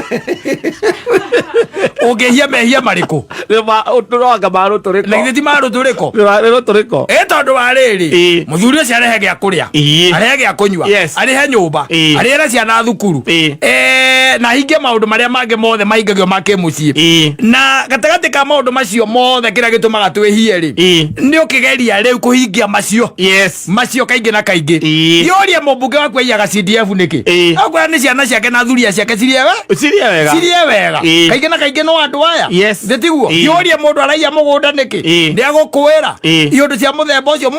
Ungihia mehia mariku? Ni ma uturoga ma ruturiko. Na githĩ ti ma ruturiko? Ni ma ruturiko. Tondu wa riri, muthuri ucio arehe gĩa kũrĩa. Arehe gĩa kũnyua. Arehe nyũmba. Arehe ciana thukuru. Na hingie maũndũ marĩa mangĩ mothe mahingagio ma kĩmũciĩ. Na gatagatĩ ka maũndũ macio mothe kĩrĩa gĩtũmaga twĩhie rĩ, nĩ ũkĩgeria rĩu kũhingia macio. Macio kaingĩ na kaingĩ. Yũria mũmbunge waku aiyaga CDF nĩkĩ? Akwĩra nĩ ciana ciake na thuriya ciake cirĩe we? Cirĩe wega. Cirĩe wega. Kaingĩ na kaingĩ no andũ aya. Nĩ tiguo? Yũria mũndũ araiya mũgũnda nĩkĩ? Nĩ agũkwĩra. Iũndũ cia mũthemba ũcio,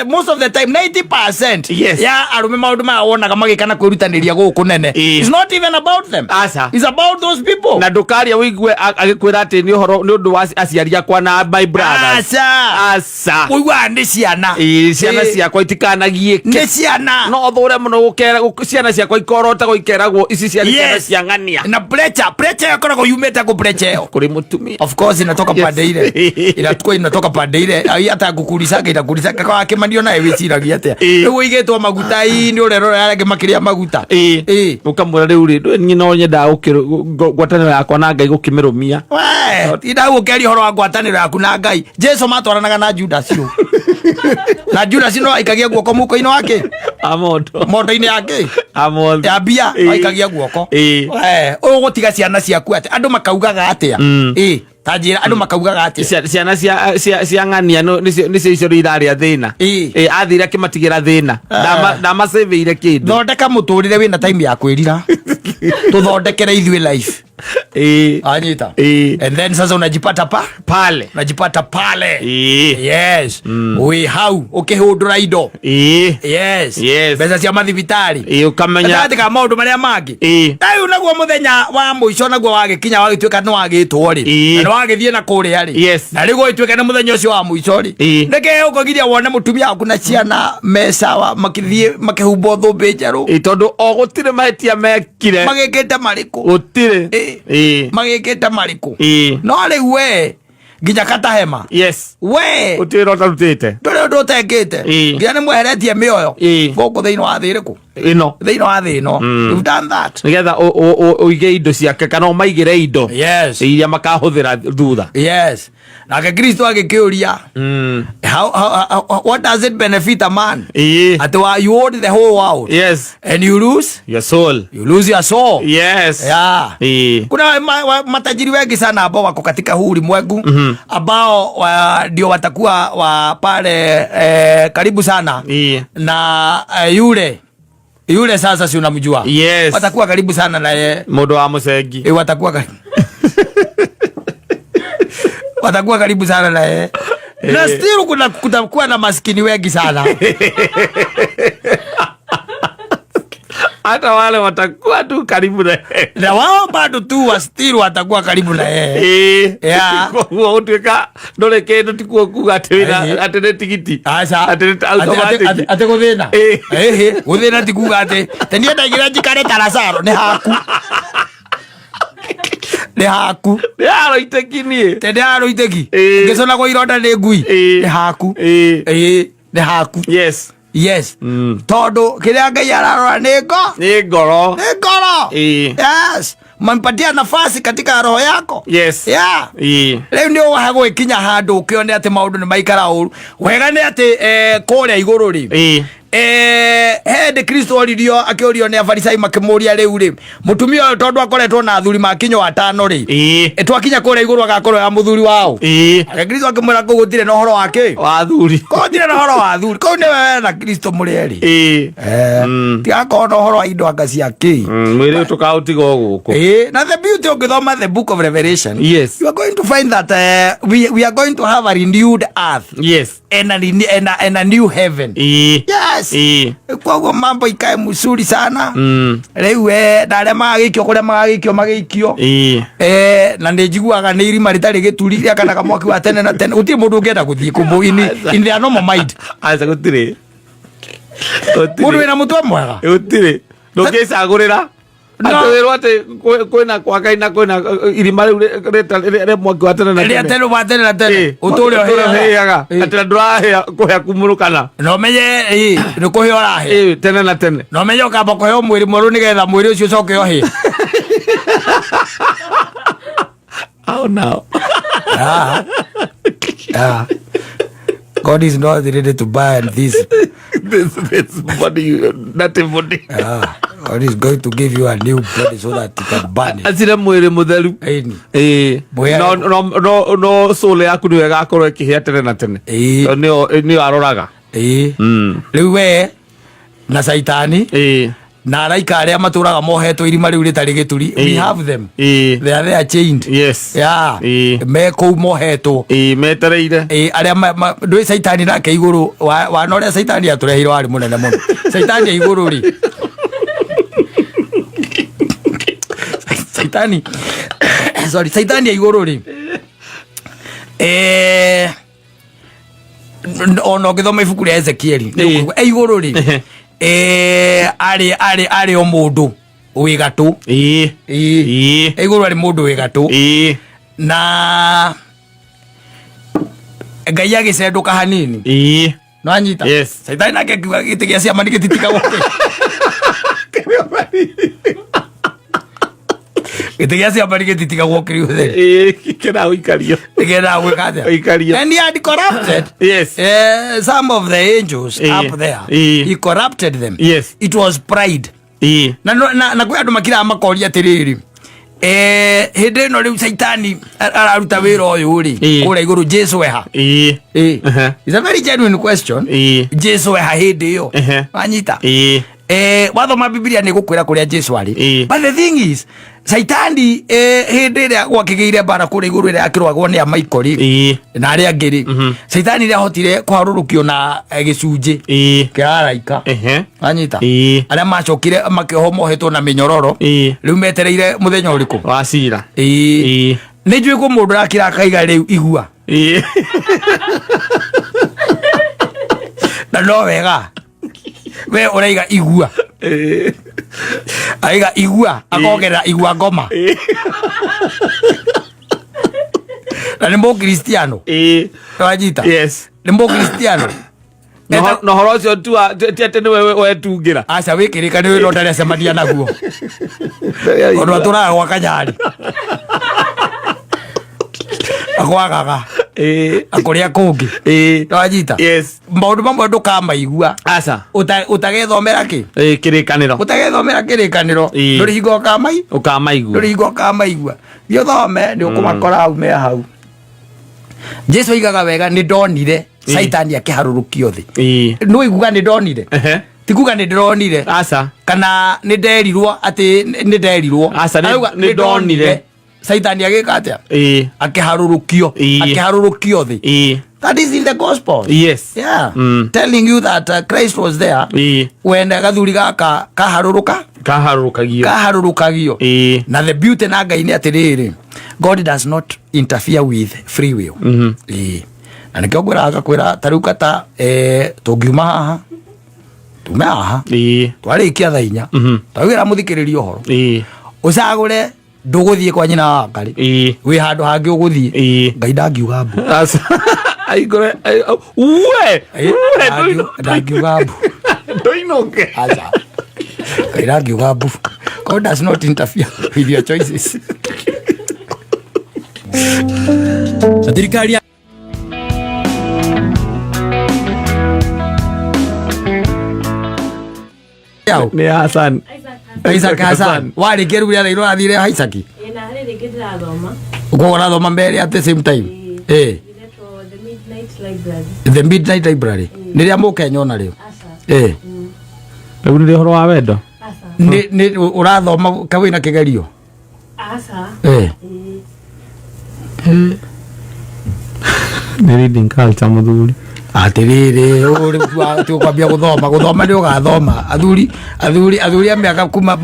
most of the time, 90% ya arũme maũndũ maya wonaga magĩka na kwĩrutanĩria gũkũ nene. It's not even about them. Aca. It's about about those people. Na ndũkaria wĩigue agĩkwĩra atĩ nĩ ũhoro nĩ ũndũ wa aciari akwa na my brothers. Aca. Aca. Ũiguaga nĩ ciana. Ĩĩ, ciana Ĩĩ. ciakwa itikanagiĩke. Nĩ ciana. No thũre mũno gũkera ciana ciakwa ikorotagwo ikeragwo ici ciana ciana Yes. cia ng'ania. Na pressure, pressure ĩkoragwo yumĩte kũ pressure ĩyo? Kũrĩ mũtumia. Of course inatoka Yes. pande ile. Inatukua inatoka pande ile. Ai hata ngukurisanga inakurisanga kwa kimanio naye wiciragia atia. Ĩĩ. Rĩu ũigĩtwo maguta ii nĩ ũrerora arĩa angĩ makĩrĩa maguta. Ĩĩ. Ĩĩ. Ũkamwĩra rĩu rĩ, ndũĩ niĩ no nyendaga ngwatanĩro yakwa na Ngai gũkĩmĩrũmia. We, tinda gũkeria ũhoro wa ngwatanĩro yaku na Ngai. Jesu matwaranaga na Judas ũ. Na Judas no aikagia guoko mũhuko-inĩ wake. Amondo. Mondo-inĩ yake. Amondo. Ya mbia Ĩĩ. aikagia guoko. Ĩĩ. We, ũgũtiga ciana ciaku atĩa? Andũ makaugaga atĩa? Ĩĩ, ta njĩra andũ makaugaga atĩa? Ciana cia ng'ania nĩcio icio rĩu irarĩa thĩna. Ĩĩ. Ĩĩ, athire akĩmatigĩra thĩna. Ndamacĩvĩire kĩndũ. Thondeka mũtũrĩre wĩna time ya kwĩrira. Tũthondekere ithuĩ life. Ĩĩ. Anyita. Ĩĩ. And then sasa unajipata pa? Pale. Unajipata pale. Ĩĩ. Yes. Wĩ hau ũkĩhũndũra indo. Ĩĩ. Yes. Yes. Mbeca cia mathibitarĩ. Ĩĩ, ũkamenya. Gatagatĩ ka maũndũ marĩa mangĩ. Ĩĩ. Rĩu naguo mũthenya wa mũico naguo wagĩkinya wagĩtuĩka nĩ wagĩtwo rĩ. Ĩĩ. Na nĩ wagĩthiĩ na kũrĩa rĩ. Yes. Na rĩu gũgĩtuĩka nĩ mũthenya ũcio wa mũico rĩ. Ĩĩ. Nĩkĩ ũkũgiria wone mũtumia waku na ciana me sawa makĩthiĩ makĩhumbwo thũmbĩ njerũ. Ĩĩ, tondũ o gũtirĩ mahĩtia mekire. Magĩkĩte marĩkũ? Gũtirĩ. Ĩĩ. Ĩĩ. Magĩkĩte marĩkũ? Ĩĩ. No rĩu we nginya katahema. Yes. We Gũtirĩ wĩra ũtarutĩte. ndũrĩ ũndũ ũtekĩte. Ĩĩ. Nginya nĩ mweheretie mĩoyo. Ĩĩ. Gũkũ thĩinĩ wa thĩ ĩrĩkũ? Ĩno. Thĩinĩ wa thĩ ĩno. You've done that. Nĩgetha ũige indo ciake kana ũmaigĩre indo. Yes. Iria makahũthĩra thutha. Yes. Nake Kristo agĩkĩũria how, what does it benefit a man? Ĩĩ. Atĩ wa you own the whole world. Yes. And you lose? Your soul. You lose your soul. Yes. Yeah. Ĩĩ. Kuna matajiri wengi sana ambao wako katika huu ulimwengu ambao ndio watakuwa wa pale karibu sana Ĩĩ. na yule sasa si unamjua? Yes. Watakuwa karibu sana na yeye. Mũndũ wa mũcengi. Watakuwa karibu sana na yeye. Na still kuna kutakuwa na maskini wengi sana. Hata wale watakuwa tu karibu na yeye. Na wao bado tu wa still watakuwa karibu na yeye. Ĩĩ. Yeah. Koguo ũtuĩka ndũrĩ kĩndũ tikuo kuga atĩ wĩna Ĩĩ. atĩ nĩ tigiti. Aca. Atĩ nĩ automatic. Ate guthina. Ĩĩ. Ĩhĩ, guthina ti kuga atĩ te niĩ ndaigĩra njikare ta Lazaro nĩ haku. Nĩ haku. Nĩ aroiteki niĩ. Te nĩ aroiteki. Ĩĩ. Ngĩconagwo ironda nĩ ngui. Ĩĩ. Nĩ haku. Ĩĩ. Ĩĩ, nĩ haku. Yes. Yes. Tondũ kĩrĩa Ngai ararora nĩ ngo. Nĩ ngoro. Nĩ ngoro. Ĩĩ. Yes. Mampatia nafasi katika roho yako. Yes. Yeah. Ĩĩ. Rĩu nĩ ũha gwĩkinya handũ ũkĩone atĩ maũndũ nĩ maikara ũru. Wega nĩ atĩ kũrĩa igũrũ rĩ. Ĩĩ. Hĩndĩ Kristo oririo akĩũrio nĩ Afarisai makĩmũria rĩu rĩ mũtumia ũyũ tondũ akoretwo na athuri makinywo atano rĩ Ĩĩ. Twakinya kũrĩa igũrũ agakorwo ya mũthuri wao. Ĩĩ. Ake Kristo akĩmwĩra kũu gũtirĩ na ũhoro wa kĩ? Wa athuri. Kũu gũtirĩ na ũhoro wa athuri. Kũu nĩwe we na Kristo mũrĩ erĩ. Ĩĩ. Tigakorwo na ũhoro wa indo anga cia kĩ. Mwĩrĩ ũyũ tũkaũtiga o gũkũ. Na the beauty ũngĩthoma the book of Revelation, Yes. you are going to find that we are going to have a renewed earth Yes. and a new heaven. Ĩĩ. Yes. Ĩĩ. Koguo mambo ikae mzuri sana. Rĩu na arĩa magagĩikio kũrĩa magagĩikio magĩikio. Ĩĩ. Na nĩ njiguaga nĩ irima rĩtarĩ gĩturi rĩakanaga mwaki wa tene na tene. Gũtirĩ mũndũ ũngĩenda gũthiĩ kũmũ in their normal mind. Aca gũtirĩ. Mũndũ Gũtirĩ. wĩna mũtwe mwega. Gũtirĩ. Ndũngĩcagũrĩra. No. Atĩ wĩrwo atĩ kwĩna kwa Ngai na kwĩna irima rĩu rĩa mwaki wa tene na Rĩa tene. tene wa tene na tene. Ĩĩ. Ũtũre Ũtũre ũhĩaga. ũhĩaga. Atĩ na ndũrahĩa kũhĩa kumũrũkana. Na ũmenye ĩĩ, nĩ kũhĩa ũrahĩa. Ĩĩ, tene na tene. Na ũmenye ũkamba kũheo mwĩrĩ mwerũ nĩgetha mwĩrĩ ũcio ũcoke ũhĩe. Hao nao. Ah. Ah. God is not ready to buy this. This body, dirty body. Ah. God is going to give you a new body so that you can burn it. Acire mwĩrĩ mũtheru. Ĩni. Ĩĩ. Mwĩrĩ- No soul yaku nĩyo ĩgakorwo ĩkĩhĩa tene na tene. Ĩĩ. Tondũ nĩyo aroraga. Ĩĩ. Rĩu we na Saitani Ĩĩ. na araika arĩa matũraga mohetwo irima rĩu rĩtarĩ gĩturi. We Ĩĩ. have them. Ĩĩ. They are there chained. Yes. Yeah. Ĩĩ. Me kũu mohetwo. Ĩĩ, metereire. Ĩĩ, arĩa ndũĩ Saitani nake igũrũ wana ũrĩa Saitani atũreheire warĩ mũnene mũno. Saitani e igũrũ rĩ. Caitani, sorry, Caitani e igũrũ rĩ, ona ũngĩthoma ibuku rĩa Ezekieli nĩ ũkũigua, e igũrũ rĩ, arĩ o mũndũ wĩ gatũ. Ĩĩ. E igũrũ arĩ mũndũ wĩ gatũ. Na Ngai agĩcendũka hanini. Nĩwanyita? Yes. Caitani nake akiuga gĩtĩ gĩa ciama nĩ gĩtitigagwo gĩtĩ gĩa ciama nĩ gĩtitigagwo kĩrĩ ũtheri. Kĩra ũikario. Nĩgetha gwĩka atĩa? Ũikario. And he had corrupted some of the angels up there. He corrupted them. It was pride. Na kwĩ andũ makiraga makoria atĩrĩrĩ, hĩndĩ ĩno rĩu Caitani araruta wĩra ũyũ rĩ, kũrĩa igũrũ Jesu eha? It's a very genuine question. Jesu eha hĩndĩ ĩyo? Wanyita? Wathoma Bibilia nĩ gũkwĩra kũrĩa Jesu arĩ. But the thing is, Caitani, hĩndĩ ĩrĩa gwakĩgĩire mbara kũrĩa igũrũ ĩrĩa akĩrwagwo nĩ amaikori na arĩa angĩ rĩ, Caitani nĩ ahotire kũharũrũkio na gĩcunjĩ kĩa araika. Wanyita? Arĩa macokire makĩohwo mohetwo na mĩnyororo. Rĩu metereire mũthenya ũrĩkũ? Wa cira. Nĩ njũĩ kwĩ mũndũ ũrakira akaiga rĩu igua. Na no wega we ũraiga igua. Aiga igua akongerera igua ngoma. Na nĩ mũkristiano. Wanyita? Yes. Nĩ mũkristiano. Na ũhoro ũcio ti atĩ nĩwe wetungĩra. Aca, wĩkĩrĩka nĩ wĩra ũtarĩ acemania naguo ũndũ atũraga gwa kanyarĩ akwagaga akũrĩa kũngĩ. Wanyita? Yes. Maũndũ mamwe ndũkamaigua. Aca. Ũtagethomera kĩ? Kĩrĩkanĩro. Ũtagethomera kĩrĩkanĩro. Ndũrĩ hingo ũkamai Ũkamaigua. Ndũrĩ hingo ũkamaigua. Thiĩ ũthome, nĩ ũkũmakora hau me hau. Jesu aigaga wega, nĩ ndonire Caitani akĩharũrũkio thĩ. Nĩ ũiguga nĩ ndonire. Ti kuga nĩ ndĩronire. Aca. Kana nĩ nderirwo atĩ nĩ nderirwo. Aca, Arauga, nĩ ndonire. Caitani agĩka atĩa? Akĩharũrũkio. Akĩharũrũkio thĩ. That is in the gospel. Yeah. Telling you that Christ was there when gathuri gaka kaharũrũka. Kaharũrũkagio. Kaharũrũkagio. Na the beauty na Ngai nĩ atĩrĩrĩ, God does not interfere with free will. Ĩĩ. Na nĩkĩo ngwĩraga ngakwĩra ta rĩu kata, tũngiuma haha, tume haha, twarĩkia thaa 4, twagĩra mũthikĩrĩria ũhoro, ũcagũre ndũgũthiĩ kwa nyina wa Ngarĩ, wĩ handũ hangĩ ũgũthiĩ. Ngai ndangiuga mbu. Aca. Aingũre we. We. Ndangiuga mbu. Ndũinũke. Aca, Ngai ndangiuga mbu. God does not interfere with your choices. Thirikari ya Yao. Nĩ Hassan. Isaac Hassan warĩkia rĩu rĩa thairwo athire Isaac. Ĩ, na harĩ rĩngĩ ndĩrathoma. Koguo ũrathoma merĩ at the same time? Rĩretwo The Midnight Library. The Midnight Library nĩ rĩa mũkenya ona rĩo? Aca. Rĩu nĩ ũhoro wa wendo. Aca. Nĩ ũrathoma kawĩna kĩgerio? Aca. Ĩĩ. Nĩ reading culture mũthuri. Atĩrĩrĩ, ũũ rĩu tũkwambia gũthoma, gũthoma nĩ ũgathoma. Athuri a mĩaka kuma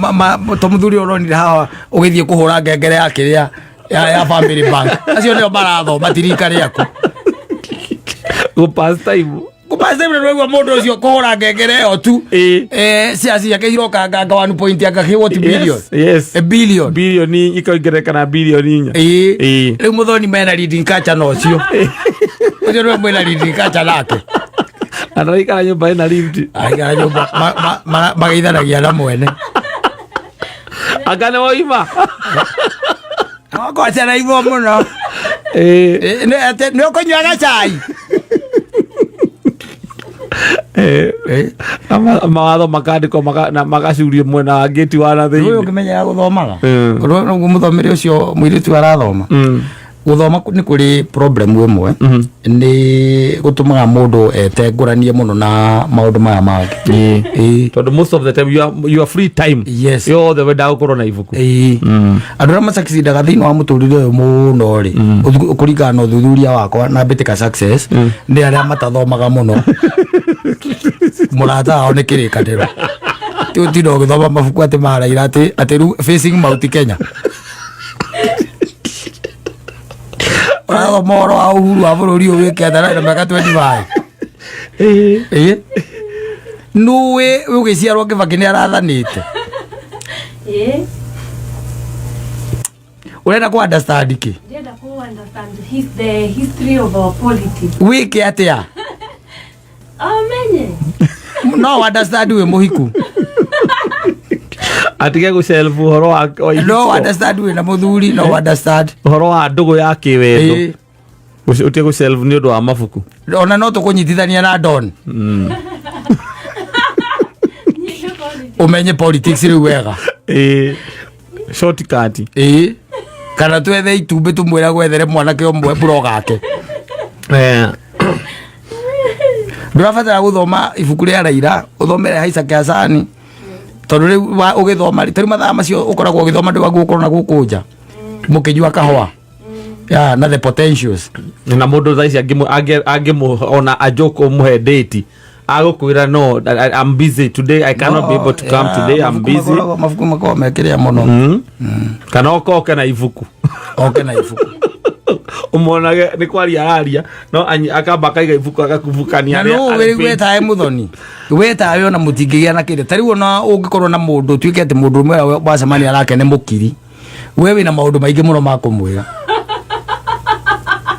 to mũthuri ũronire haha ũgĩthiĩ kũhũra ngengere ya kĩrĩa ya Family Bank, acio nĩo marathoma, ti rika rĩaku. Gũ pass time. Kũpastemre rwaigua mũndũ ũcio kũhũra ngengere ĩyo tu. Cia ciake iroka nganga 1 point anga kĩ what billion. Yes. A billion. Bilioni ikaongerereka na bilioni 4. Rĩu mũthoni mena reading culture na ũcio ũcio nĩwe mwĩna reading culture nake. Anaikara nyũmba ĩna lift. Aikara nyũmba mageithanagia na mwene. Anga nĩ woima. Okwacera ivo mũno. Nĩ ũkũnyua gacai? Na mawatho makandĩkwo na magacurio mwena wa ngĩti wa na Ũyũ thĩinĩ. ũngĩmenyera gũthomaga ũguo mũthomere ũcio mũirĩtu arathoma. Gũthoma nĩ kũrĩ problem ĩmwe, nĩ gũtũmaga mũndũ etengũranie mũno na maũndũ maya mangĩ. Tondũ most of the time your free time yothe wendaga gũkorwo na ibuku. Andũ arĩa macakicindaga thĩinĩ wa mũtũrĩre ũyũ mũno rĩ, kũringana na ũthuthuria wakwa na mbĩtĩka success, nĩ arĩa matathomaga mũno. Mũrata wao nĩ kĩrĩkanĩro. Ti ũtinda ũgĩthoma mabuku atĩ maraira atĩ rĩu facing Mount Kenya. Ũrathoma ũhoro wa uhuru wa bũrũri ũyũ wĩke atĩa na mĩaka 25? Ĩ, nũĩ ũgĩciarwo Kĩbakĩ nĩ arathanĩte? Ĩĩ. Ũrenda kũ understand kĩ? Ndĩrenda kũ understand the history of our politics. Wĩke atĩa? Amenye. No understand wĩ mũhiku. Atige gũcelbu ũhoro wa No ihiko. understand wĩ na mũthuri, no understand. Ũhoro wa ndũgũ ya kĩwendo. Ĩ. Ũtige gũcelbu nĩ ũndũ wa mabuku. Ona no tũkũnyitithania na Don. Nyite politics. Ũmenye politics rĩu wega. Ĩ, shortcut. Ĩ, kana twethe itumbĩ tũmwĩra gwethere mwanake ũmwe blog ake. Ndũrabatara gũthoma ibuku rĩa Raila, ũthomere Isaac Hassan, tondũ rĩu ũgĩthoma rĩ, tarĩu mathaa macio ũkoragwo ũgĩthoma ndũgaguo ũkorwo na gũkũ nja mũkĩnyua kahũa ya na the potentials. Na mũndũ thaa ici angĩmũ ona ajoke ũmũhe date, agũkwĩra no, I'm busy today, I cannot be able to come today, I'm busy. Mabuku makoragwo mekĩrĩa mũno. Kana okoke na ibuku. Oke na ibuku. Ũmonage nĩ kwaria araria no akamba akaiga ibuku agakubukania. Na nũ wĩ wetae mũthoni wetae ona mũtingĩgĩa na kĩndũ ta rĩu, ona ũngĩkorwo na mũndũ ũtuĩke atĩ mũndũ ũmwe wacemania nake nĩ mũkiri, we wĩna maũndũ maingĩ mũno ma kũmwĩra,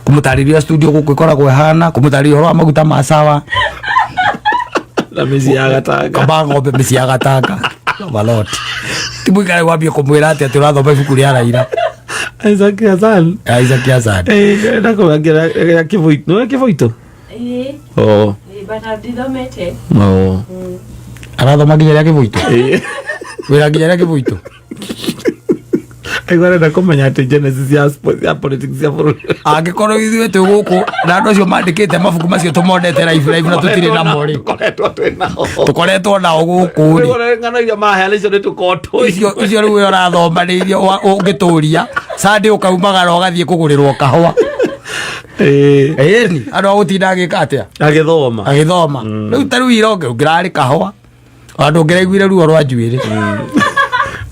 kũmũtarĩria studio gũkũ ĩkoragwo ĩhana, kũmũtarĩria ũhoro wa maguta ma sawa na mĩciĩ ya gatanga. Kamba ng'ombe mĩciĩ ya gatanga malot ti mũikare wambie kũmwĩra atĩ ũrathoma ibuku rĩa Raila. Isaac Hassan. Isaac Hassan. Ndakũrangira kĩbũitũ, nĩwe kĩbũitũ. Ĩĩ. Oh. Ĩĩ, but ndithomete. Oh. Arathoma nginya rĩa kĩbũitũ. Wĩra nginya rĩa kĩbũitũ. Aigua arenda kũmenya atĩ genesis ya politics ya bũrũri. Angĩkorwo ithuĩ twĩ gũkũ na andũ acio mandĩkĩte mabuku macio tũmonete live live na tũtirĩ namo rĩ, tũkoretwo twĩ nao. Tũkoretwo nao gũkũ rĩ. Rĩu ng'ano iria maheana icio nĩ tũkorwo tũĩ. Icio rĩu we ũrathoma nĩ iria ũngĩtũria Sunday ũkaumagara ũgathiĩ kũgũrĩrwo kahũa. Ĩni andũ a gũtinda agĩka atĩa? Agĩthoma. Agĩthoma rĩu ta rĩu ira ũngĩrarĩ kahũa andũ ũngĩraiguire ruo rwa njuĩrĩ.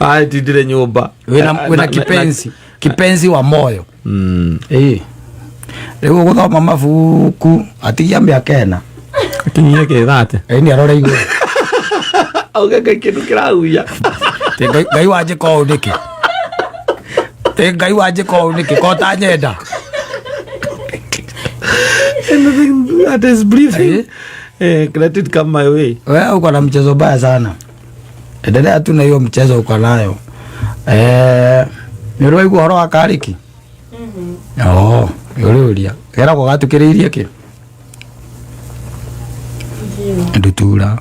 Atindire nyũmba. Wĩna kipenzi wa moyo. Ĩĩ, rĩu ũgũthoma mabuku atigia mĩaka 4. Akinyie kĩthate. Ĩni arore igũrũ. Auge Ngai kĩndũ kĩrahuia. Tĩ Ngai wanjĩka ũũ nĩkĩ? Tĩ Ngai wanjĩka ũũ nĩkĩ ko ũtanyenda? Anything that is breathing, let it come my way. Wewe uko na mchezo mbaya sana, endelea tu na hiyo mchezo uko nayo. Nĩ ũrĩ waigua ũhoro wa Karĩki? Oh, nĩ ũrĩ ũria geragwo gatukĩrĩirie kĩ ndutura.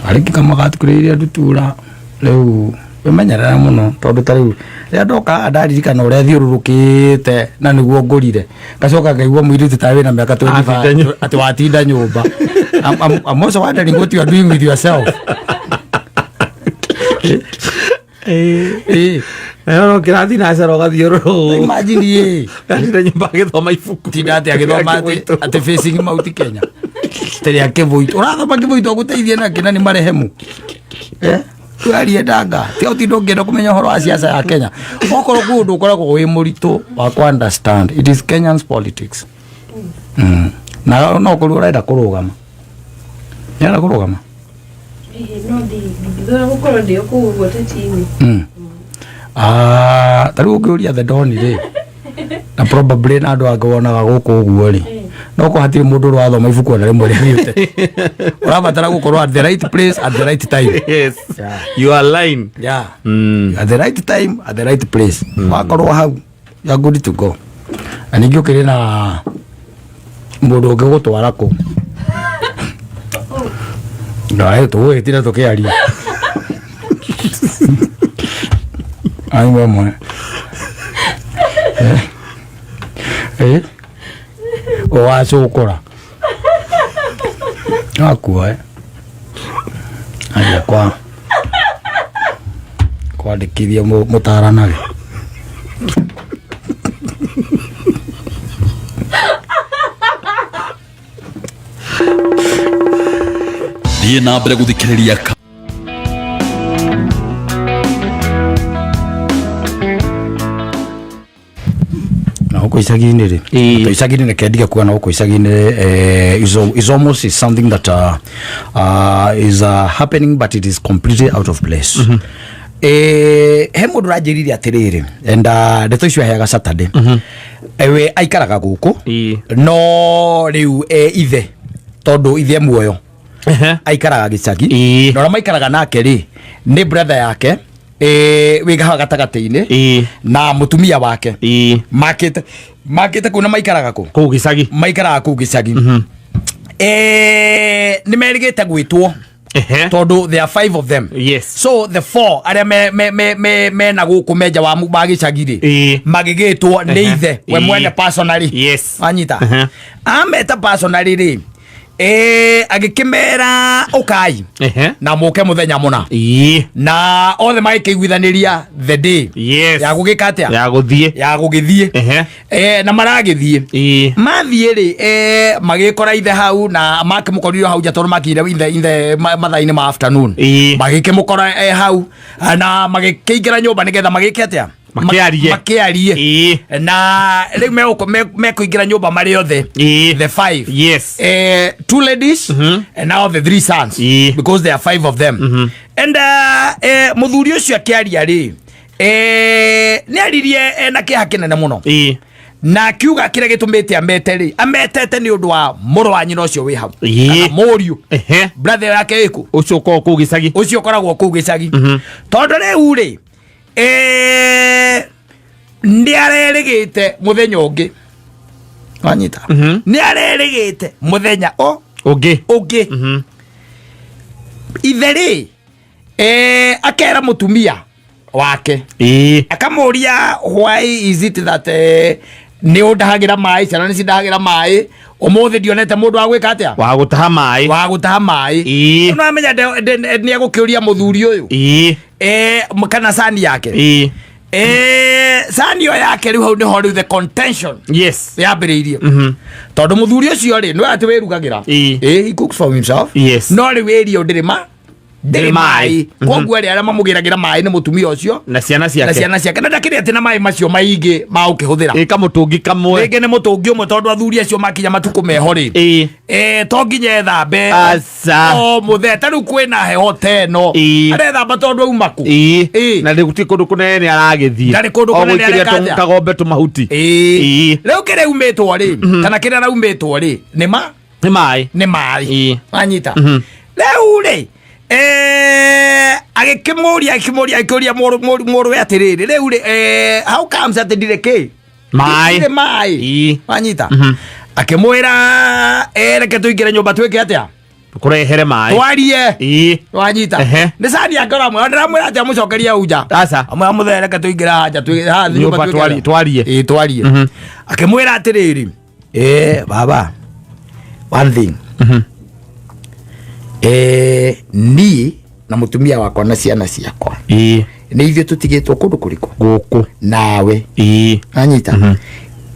Karĩki kamwe gatukĩrĩirie ndutura. Rĩu wĩmenyerere mũno, tondũ ta rĩu rĩrĩa ndoka haha ndaririkana ũrĩa thiũrũrũkĩte na nĩguo ngũrire, ngacoka ngaigua mũirĩtu ta wĩna mĩaka 25 Atinda nyũmba. atĩ watinda nyũmba. I'm also wondering what you are doing with yourself. Ĩĩ. Nayo no kĩrathiĩ na cero ũgathiũrũrũka. Imagine ĩ. Atinda nyũmba agĩthoma ibuku. Tinda atĩ agĩthoma atĩ facing Mount Kenya tĩrĩa kĩbũitũ ũrathoma kĩbũitũ agũteithie na kĩna nĩ marehemu. Twarie ndanga tiga ũtinda ũngĩenda kũmenya ũhoro wa siasa ya Kenya. Okorwo kwĩ ũndũ ũkoragwo wĩ mũritũ wa kũ understand, it is Kenyans politics. Na no kũrĩ ũrenda kũrũgama, nĩarenda kũrũgama. Ĩĩ, no ndingĩthũra gũkorwo ndĩ o kũu ũguo teti-inĩ. Ah, ta rĩu ũngĩũria the Don rĩ, na probably na andũ angĩ wonaga gũkũ ũguo rĩ, no ko hatirĩ mũndũ ũrathoma ibuku ona rĩmwe rĩa gĩũteti. Ũrabatara gũkorwo at the right place at the right time. Yes. Yeah. You are line. Yeah. At the right time at the right place. Wakorwo hau, you are good to go. Na ningĩ ũkĩrĩ na mũndũ ũngĩ gũtwara kũ no tũgũgĩtinda tũkĩaria ai mwemwe wacũkũra akuoe aria kwa kwandĩkithia mũtaranage. Thiĩ na mbere gũthikĩrĩria. Na Gũkũ icagi-inĩ rĩ, Ĩĩ. to icagi-inĩ reke ndige kuga na gũkũ icagi-inĩ is almost is something that is happening, but it is completely out of place. He mũndũ ũranjĩrire atĩrĩrĩ, and ndeto icio aheaga Saturday. We aikaraga gũkũ, no rĩu ithe, tondũ ithe e muoyo, aikaraga gĩcagi, na ũrĩa maikaraga nake rĩ nĩ brother yake wĩ haha gatagatĩ-inĩ na mũtumia wake. Makĩte kũ na maikaraga kũ? Kũu gĩcagi. Maikaraga kũu gĩcagi. Nĩ merĩgĩte gwĩtwo tondũ there are five of them. So the four arĩa me na gũkũ menja wa gĩcagi rĩ, magĩgĩtwo nĩ ithe we mwene personally. Wanyita? Ameta personally rĩ, agĩkĩmera ũkai na mũke mũthenya mũna, na othe magĩkĩiguithanĩria the day ya gũgĩka atĩa? Ya gũthiĩ. Ya gũgĩthiĩ. Na maragĩthiĩ, mathiĩ rĩ, magĩkora ithe hau na makĩmũkorire hau nja tondũ makinyire ithe mathaa-inĩ ma afternoon. Magĩkĩmũkora hau na magĩkĩingĩra nyũmba nĩgetha magĩke atĩa? Makĩarie. Makĩarie. Na rĩu mekũingĩra nyũmba marĩ othe, the five, two ladies and now the three sons, because there are five of them. And mũthuri ũcio akĩaria rĩ, nĩ aririe na kĩeha kĩnene mũno, na akiuga kĩrĩa gĩtũmĩte amete rĩ, ametete nĩ ũndũ wa mũrũ wa nyina ũcio wĩ hau, kana mũriũ, brother yake ĩkũ. Ũcio ũkoragwo kũu gĩcagi. Ũcio ũkoragwo kũu gĩcagi, tondũ rĩu rĩ, nĩ arerĩgĩte mũthenya ũngĩ, wanyita? Nĩ arerĩgĩte mũthenya o ũngĩ. Ũngĩ. Ithe rĩ, akera mũtumia wake, akamũria, "Why is it that nĩ ũndahagĩra maĩ, ciana nĩ cindahagĩra maĩ, ũmũthĩ ndionete mũndũ wa gwĩka atĩa?" Wa gũtaha maĩ. Wa gũtaha maĩ. Nĩ amenya nĩ egũkĩũria mũthuri ũyũ, kana cani yake, cani ĩyo yake. Rĩu hau nĩho rĩu the contention yambĩrĩirie, tondũ mũthuri ũcio rĩ, nĩwe atĩ wĩrugagĩra. He cooks for himself. No rĩu ĩrio ndĩrĩ ma ndĩrĩ Ndĩrĩ maĩ. maĩ, koguo rĩ, arĩa mamũgĩragĩra maĩ nĩ mũtumia ũcio na ciana na ciake. Ciana ciake, na ndakĩrĩ atĩ na maĩ macio maingĩ ma ũkĩhũthĩra. Ĩ, kamũtũngi kamwe. Rĩngĩ nĩ mũtũngi ũmwe, tondũ athuri acio makinya matukũ meho rĩ, to nginya ethambe Aca. o mũthenya. Ta rĩu kwĩna heho ta ĩno, arethamba tondũ auma kũ? Na rĩu gũtirĩ kũndũ kũnene aragĩthiĩ. Ndarĩ kũndũ O kũnene gũikĩria areka atĩa? kagombe tũmahuti. Rĩu kĩrĩa umĩtwo rĩ, kana kĩrĩa araumĩtwo rĩ, nĩ ma Nĩ maĩ. Nĩ maĩ. Wanyita? Rĩu rĩ, agĩkĩmũria, akĩmũria, akĩũria mũrũwe atĩrĩrĩ, rĩu rĩ, how comes atĩ ndirĩ kĩ? Maĩ. Ndirĩ maĩ. Wanyita? Akĩmwĩra, reke tũingĩre nyũmba twĩke atĩa? Kũrehere maĩ. Twarie. Wanyita? Ehe. Nĩ cani yake ũramwĩra, ndĩramwĩra atĩ amũcokerie hau nja. Aca. Amwĩra, "Mũthee, reke tũingĩre haha nja haha nyũmba nyũmba twĩke atĩa?" Twarie. Ĩĩ, twarie. Akĩmwĩra atĩrĩrĩ, baba, one thing, niĩ na mũtumia wakwa na ciana ciakwa nĩ ithuĩ tũtigĩtwo kũndũ kũrĩkũ? Gũkũ. Nawe. Anyita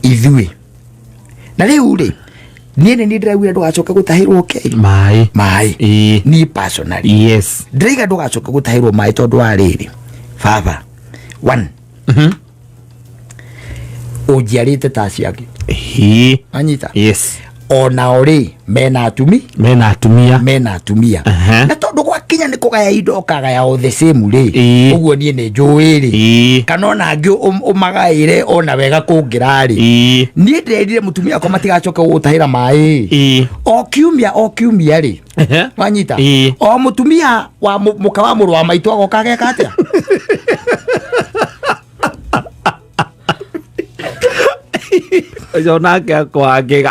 ithuĩ, na rĩu rĩ, niĩ nĩ niĩ ndĩraugire ndũgacoke gũtahĩrwo kĩ? Maĩ. Maĩ. Niĩ personally ndĩraiga ndũgacoke gũtahĩrwo maĩ, tondũ wa rĩrĩ, baba, one, ũnjiarĩte ta acio angĩ. Anyita? Onao rĩ, mena atumi. Mena atumia. Mena atumia. Na tondũ gwakinya nĩ kũgaya indo, ũkagaya o the same rĩ, ũguo niĩ nĩ njũĩ rĩ, kana ona angĩ ũmagaĩre ona wega kũngĩra rĩ, niĩ ndĩrerire mũtumia wakwa matigacoke gũgũtahĩra maĩ o kiumia o kiumia rĩ. Wanyita? O mũtumia wa mũka wa mũrũ wa maitũ agoka ageka atĩa? Ũcio nake akwangĩga.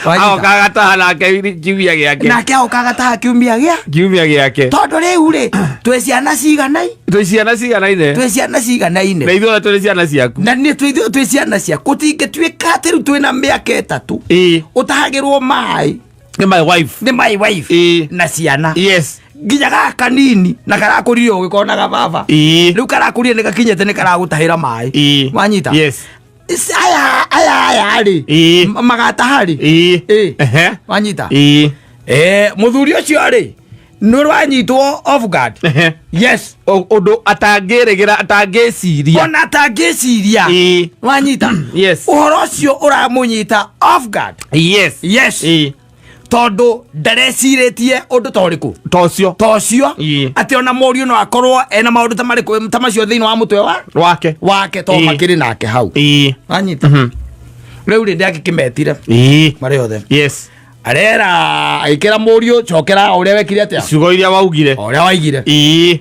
Wanyita? Agoka agataha nake kiumia gĩake. Nake agoka agataha kiumia gĩa kiumia gĩake. Tondũ rĩu rĩ, twĩ ciana ciganai Twĩ ciana ciganaine. Twĩ ciana ciganaine. Na ithuothe tũrĩ ciana ciaku. Na nĩ twĩ ciana cia gũtingĩtuĩka atĩ rĩu twĩna mĩaka 3 ũtahagĩrwo maĩ Nĩ my wife. Nĩ my wife na ciana. Nginya gaka kanini na karakũrire ũgĩkonaga baba, rĩu karakũrire nĩ gakinyĩte nĩ karagũtahĩra maĩ. Wanyita? Yes. Aya rĩ, magataha rĩ? Wanyita? Mũthuri ũcio rĩ, Nĩ rwanyitwo off guard. Yes. Ũndũ atangĩrĩgĩra, atangĩciria. Ona atangĩciria. Wanyita? Yes. Ũhoro ũcio ũramũnyita off guard. Yes. Yes. Tondũ ndarecirĩtie ũndũ ta ũrĩkũ? Ta ũcio. Ta ũcio. Atĩ ona mũriũ no akorwo ena maũndũ ta marĩkũ ta macio thĩinĩ wa mũtwe wa wake. Wake to makĩrĩ nake hau. Wanyita? Rĩu rĩ ndĩakĩkĩmetire. Marĩ othe. Yes. Arera agĩkĩra mũriũ cokera o ũrĩa wekire atĩa? Ciugo iria waugire. O ũrĩa waigire.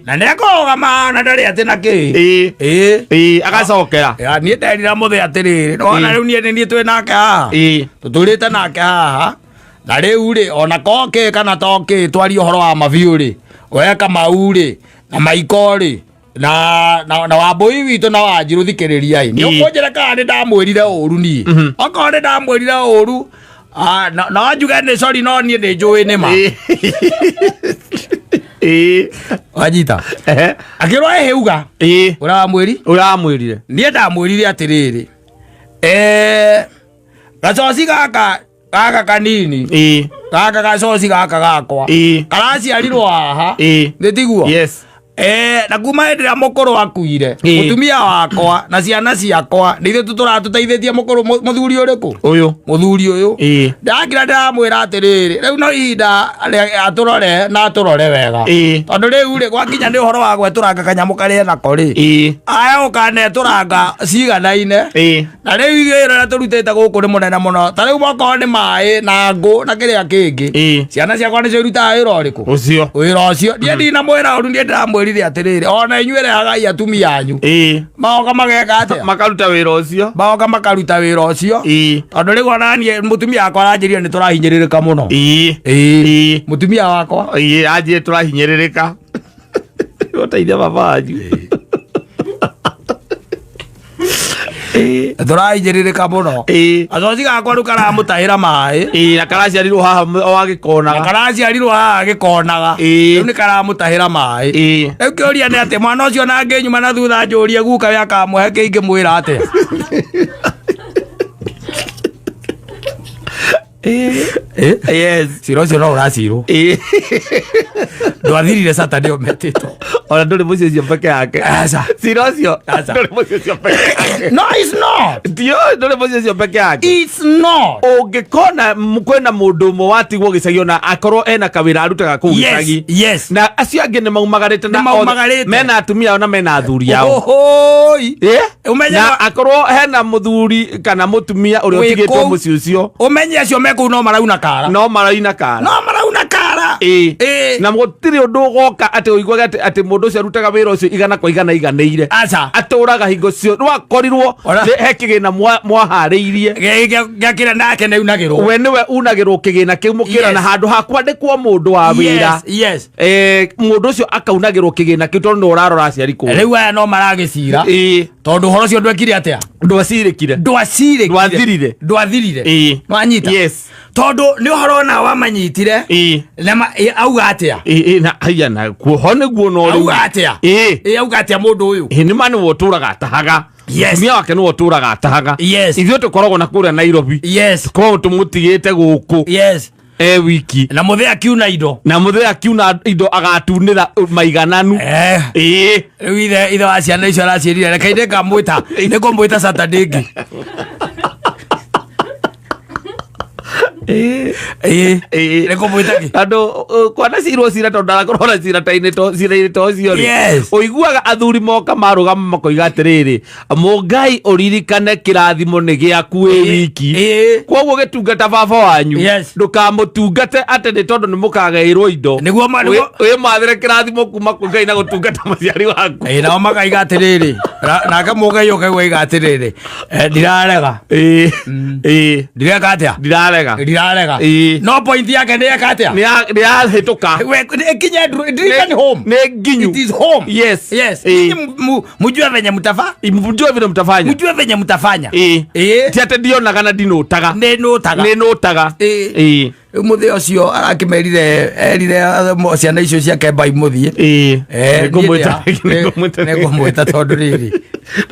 Na nĩekũrũgama na ndarĩ atĩ na kĩ. Agacokera. Ya, niĩ nderira mũthĩ atĩrĩrĩ, nĩwona rĩu niĩ nĩ niĩ twĩ nake haha. Tũtũrĩte nake haha. Na rĩu rĩ, ona ko kĩ kana to kĩ, twarie ũhoro wa mabiũ rĩ, we Kamau rĩ, na Maiko rĩ, na Wambũi witũ na Wanjirũ thikĩrĩriai. Nĩ ũkũnjĩra kana nĩ ndamwĩrire ũru niĩ? Okorwo nĩ ndamwĩrire ũru, no njuge nĩ sorry, no niĩ nĩ njũĩ nĩ ma. Wanyita? Akĩrwo ĩhĩ uga. Ũrĩa wamwĩri? Ũrĩa wamwĩrire. Niĩ ndamwĩrire atĩrĩrĩ. Gacoci gaka gaka kanini. Gaka gacoci gaka gakwa. Karaciarirwo haha. Nĩ tiguo? Yes. Na kuma hĩndĩ ĩrĩa mũkũrũ akuire, mũtumia wakwa na ciana ciakwa nĩ ithuĩ tũratũteithĩtie mũkũrũ, mũthuri ũrĩkũ? Ũyũ. Mũthuri ũyũ. Ndakira ndĩramwĩra atĩrĩrĩ, rĩu no ihinda atũrore na atũrore wega. Tondũ rĩu rĩ, gwakinya nĩ ũhoro wa gwetũranga kanyamũ karĩa nako rĩ. Aya ũkanetũranga ciganaine. Na rĩu ithuĩ wĩra ũrĩa tũrutĩte gũkũ nĩ mũnene mũno. Ta rĩu okorwo nĩ maĩ na ngũ na kĩrĩa kĩngĩ. Ciana ciakwa nĩcio irutaga wĩra ũrĩkũ? Ũcio. Wĩra ũcio. Niĩ ndinamwĩra ũru, niĩ ndĩramwĩrire atĩrĩrĩ, ona inyuĩ rehagai atumia anyu. Magoka mageka atĩa? Makaruta wĩra ũcio. Magoka makaruta wĩra ũcio. Tondũ rĩu ona niĩ mũtumia wakwa aranjĩrire nĩ tũrahinyĩrĩrĩka mũno. Mũtumia wakwa. Anjĩrire tũrahinyĩrĩrĩka. Ũteithia baba wanyu. Tũrahinyĩrĩrĩka mũno. Gacoci gakwa rĩu karamũtahĩra maĩ. Na karaciarirwo haha o agĩkonaga. Na karaciarirwo haha agĩkonaga. Rĩu nĩ karamũtahĩra maĩ. Rĩu kĩũria nĩ atĩ mwana ũcio na angĩnyuma na thutha njũrie guka we akamũhe kĩ ingĩmwĩra atĩa? Yes. Cira ũcio no ũracirwo. Ndwathirire Saturday ũmetĩtwo. Ona ndũrĩ mũciĩ ũcio peke yake. Aca. Cira ũcio Aca. ndũrĩ mũciĩ ũcio peke yake. No, it's not. Ndio, ndũrĩ mũciĩ ũcio peke yake. It's not. Ũngĩkona kwĩna mũndũ ũmwe watigwo gĩcagi ona akorwo ena kawĩra arutaga kũu Yes, gĩcagi. yes. Na acio angĩ nĩ maumagarĩte na Nĩ maumagarĩte. othe mena atumia ao na mena athuri ao. Ohohoi. Ũmenye Na akorwo hena mũthuri kana mũtumia ũrĩa Wĩ ũtigĩtwo kũu. mũciĩ ũcio. Ũmenye acio me kũu no marauna kara. No marauna kara. No marauna kara. Na gũtirĩ ũndũ ũgoka atĩ ũiguage atĩ mũndũ ũcio arutaga wĩra ũcio igana kwa igana iganĩire. Aca. Atũraga hingo cio. Nĩwakorirwo Ora. he kĩgĩna mwaharĩirie. Gĩakĩra nake nĩ unagĩrwo. We nĩwe unagĩrwo kĩgĩna kĩu mũkĩra na Yes. handũ ha kwandĩkwo mũndũ wa wĩra. Yes, yes. Mũndũ ũcio akaunagĩrwo kĩgĩna kĩu tondũ nĩwe ũrarora aciari kũu. Rĩu aya no maragĩcira. Tondũ ũhoro ũcio ndwekire atĩa? Ndwacirĩkire. Ndwacirĩkire. Ndwathirire. Ndwathirire. Nwanyita? Yes. Tondũ nĩ ũhoro ona wamanyitire. Na auga atĩa? Na, haiya, na kuoho nĩguo no rĩu. Auga atĩa? Auga atĩa mũndũ ũyũ? Nĩ ma nĩwe ũtũraga atahaga. Yes. Mũtumia wake nĩwe ũtũraga atahaga. Yes. Ithuĩ tũkoragwo na kũrĩa Nairobi. Yes. Tũkoragwo tũmũtigĩte gũkũ. Yes. Wiki. Na mũthee akiuna indo. Na mũthee akiuna indo agatunĩra maigananu. Rĩu ithe wa ciana icio araciĩrire, reke inde ngamwĩta, nĩngũmwĩta Saturday ĩngĩ. Nĩngũmwĩta kĩ? Andũ, kwana cirwo cira tondũ ndarakorwo na cira ta-inĩ to, cira-inĩ ta ũcio rĩ. Yes. Ũiguaga athuri moka marũgama makoiga atĩrĩrĩ, Mũngai ũririkane kĩrathimo nĩ gĩaku wĩ wiki. Koguo gĩtungata baba wanyu. Yes. Ndũkamũtungate atĩ nĩ tondũ nĩ mũkagaĩrwo indo. Nĩguo ma-, nĩguo- Wĩmathĩre kĩrathimo kuma kwĩ Ngai na gũtungata mũciari waku. Nao makaiga atĩrĩrĩ, nake Mũngai ũkaigua aiga atĩrĩrĩ, ndirarega. Ndireka atĩa? Ndirarega. Ndirarega. No point yake nĩ eka atĩa? Nĩ yahĩtũka. We, nĩ ĩkinye nduru, ndirikani home. Nĩ nginyu. It is home. Yes. Yes. Nyinyi mjue venye mtafa? Mjue vile mtafanya. Mjue venye mtafanya. Ti atĩ ndionaga na ndinũtaga. Nĩ nũtaga. Nĩ nũtaga. Rĩu mũthĩ ũcio arakĩmerire erire ciana icio ciake mbai mũthiĩ. Ĩĩ. Eh, Nĩngũmwĩta- niĩ ndĩ- nĩngũmwĩta- nĩngũmwĩta tondũ rĩrĩ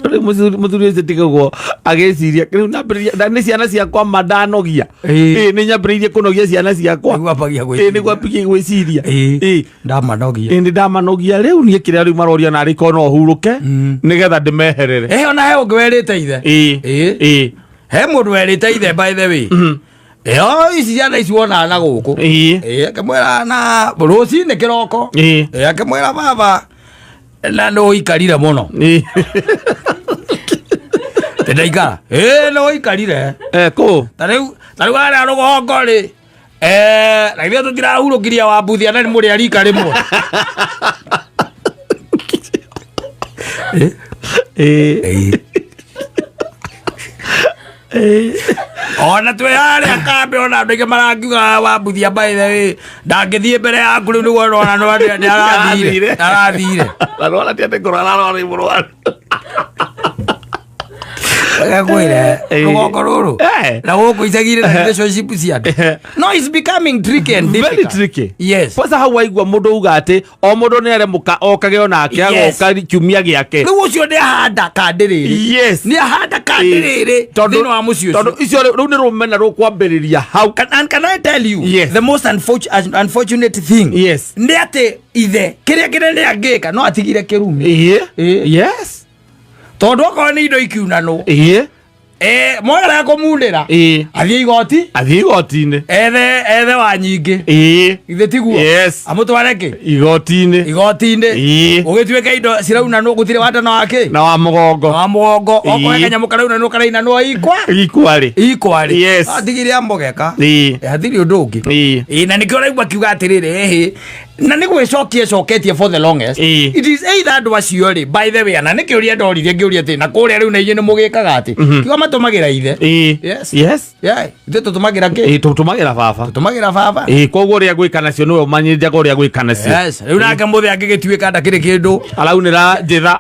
Tondũ mũthuri ũcio tiga ũguo agĩciria rĩu nyambĩrĩria na nĩ ciana ciakwa ma ndanogia. Ĩĩ. Ĩĩ, nĩ nyambĩrĩirie kũnogia ciana ciakwa. Nĩguo ambagia Ĩĩ, gwĩciria. nĩguo ambagie gwĩciria. Ĩĩ. Ĩĩ. Ndamanogia. Ĩĩ, nĩ ndamanogia rĩu niĩ kĩrĩa rĩu maroria narĩ korwo no hurũke nĩgetha ndĩmeherere. Eh, ona he ũngĩ werĩte ithe. Ĩĩ. Ĩĩ. Ĩĩ. He mũndũ werĩte ithe, by the way, ĩyo ici ciana ici wonaga na gũkũ. Ĩĩ. Ĩĩ, akĩmwĩra na rũcinĩ kĩroko. Ĩĩ. Ĩĩ, akĩmwĩra baba na nĩ ũikarire mũno. Ĩĩ. Ndaikara, ĩĩ, nĩ ũikarire. Eh, kũ? Ta rĩu harĩa rũgongo rĩ, eh, na ithuĩ tũtirahurũkirie wambuthia na nĩ mũrĩ a rika rĩmwe. Ĩĩ. Ona twĩ harĩa kambĩ, ona andũ aingĩ marangiuga wambuthia, by the way, ndangĩthiĩ mbere yaku rĩu nĩguo ũrona no nĩ arathire, arathire. Na nĩwona ti atĩ kũrwara arwara mũrwaru. Gakwĩre rũgongo rũrũ Eh. na gũkũ icagi-inĩ na relationship cia andũ, no it's becoming tricky and Very difficult. tricky. Yes. Kwanza hau waigua mũndũ uga atĩ o mũndũ nĩ aremũka okage onake Yes. agoka kiumia gĩake. Rĩu ũcio nĩ ahanda kandi rĩrĩ. Yes. Nĩ ahanda kandi rĩrĩ thĩinĩ wa mũciĩ ũcio. Tondũ icio rĩu nĩ rũmena rũkwambĩrĩria hau. And can I tell you Yes. the most unfortunate thing Yes. nĩ atĩ ithe kĩrĩa kĩnene angĩka no atigire kĩrumi. Ĩĩ. Ĩĩ. Yes. Tondũ okorwo nĩ indo ikiunanwo, Ĩĩ. eh, mwagera kũmunĩra, Ĩĩ. athiĩ igoti, Athiĩ igoti-inĩ. ethe wa nyingĩ. Ĩĩ. Githĩ tiguo? Yes. Amũtware kĩ? Igoti-inĩ. Igoti-inĩ. Ĩĩ. Ũgĩtuĩka indo ciraunanwo gũtirĩ wandano wa kĩ Na wa mũgongo. wa mũgongo. Okorwo Ĩĩ. kanyamũ karaunanwo karainanwo ikwa Ikwarĩ. ikwarĩ. Yes. Atigire ambogeka. Ĩĩ. Hatirĩ ũndũ ũngĩ. Ĩĩ. Ĩĩ, na nĩkĩo ũraigua akiuga atĩrĩrĩ, ĩhĩ, na nĩ gwĩcokia ĩcoketie for the longest. Ĩĩ. It is either andũ acio rĩ, by the way, na nĩ kĩũria ndoririe ngĩũria atĩ na kũrĩa rĩu na inyuĩ nĩ mũgĩkaga atĩ kiuga matũmagĩra ithe. Ĩĩ. Yes. Yes. Yeah, ithuĩ tũtũmagĩra kĩ? Ĩĩ, tũtũmagĩra baba. Tũtũmagĩra baba. Ĩĩ, koguo ũrĩa gwĩka nacio nĩwe ũmanyĩrĩria ũrĩa gwĩka nacio. Yes, rĩu nake mũthĩ angĩgĩtuĩka ndakĩrĩ kĩndũ Araunĩra njĩra.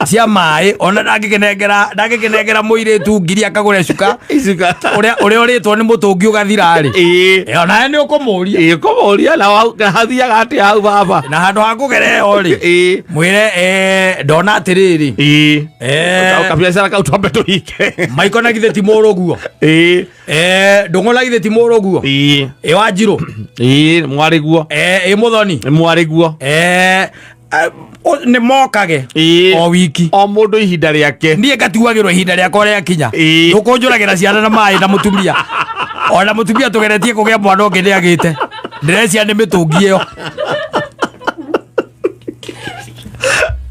Cia maĩ ona ndangĩkĩnengera mũirĩtu ngiri akagũre cuka. Icuka. Ũrĩa ũrĩtwo nĩ mũtũngi ũgathira rĩ. Ĩĩ. Ĩ, onawe nĩ ũkũmũria. Ĩĩ, kũmũria na hathiaga atĩa hau baba? Na handũ ha kũgera ĩyo rĩ, Ĩĩ. mwĩre, eh, ndona atĩrĩrĩ. Ĩĩ. Eh. Kabiacara kau twambe tũhinge. Maiko na githĩ ti mũrũguo? Ĩĩ. Eh, ndũng'ũ na githĩ ti mũrũguo? Ĩĩ. Ĩ wanjirũ? Ĩĩ, mwarĩguo. Eh, ĩ mũthoni? Nĩ mwarĩguo. Eh, nĩ mokage Ĩĩ. o wiki. O mũndũ ihinda rĩake. Niĩ ngatuagĩrwo ihinda rĩakwa rĩakinya. Ĩĩ. Ndũkũnjũragĩra ciana na maĩ na mũtumia, ona mũtumia tũgeretie kũgĩa mwana ũngĩ nĩ agĩte, ndĩrecia nĩ mĩtũngi ĩyo.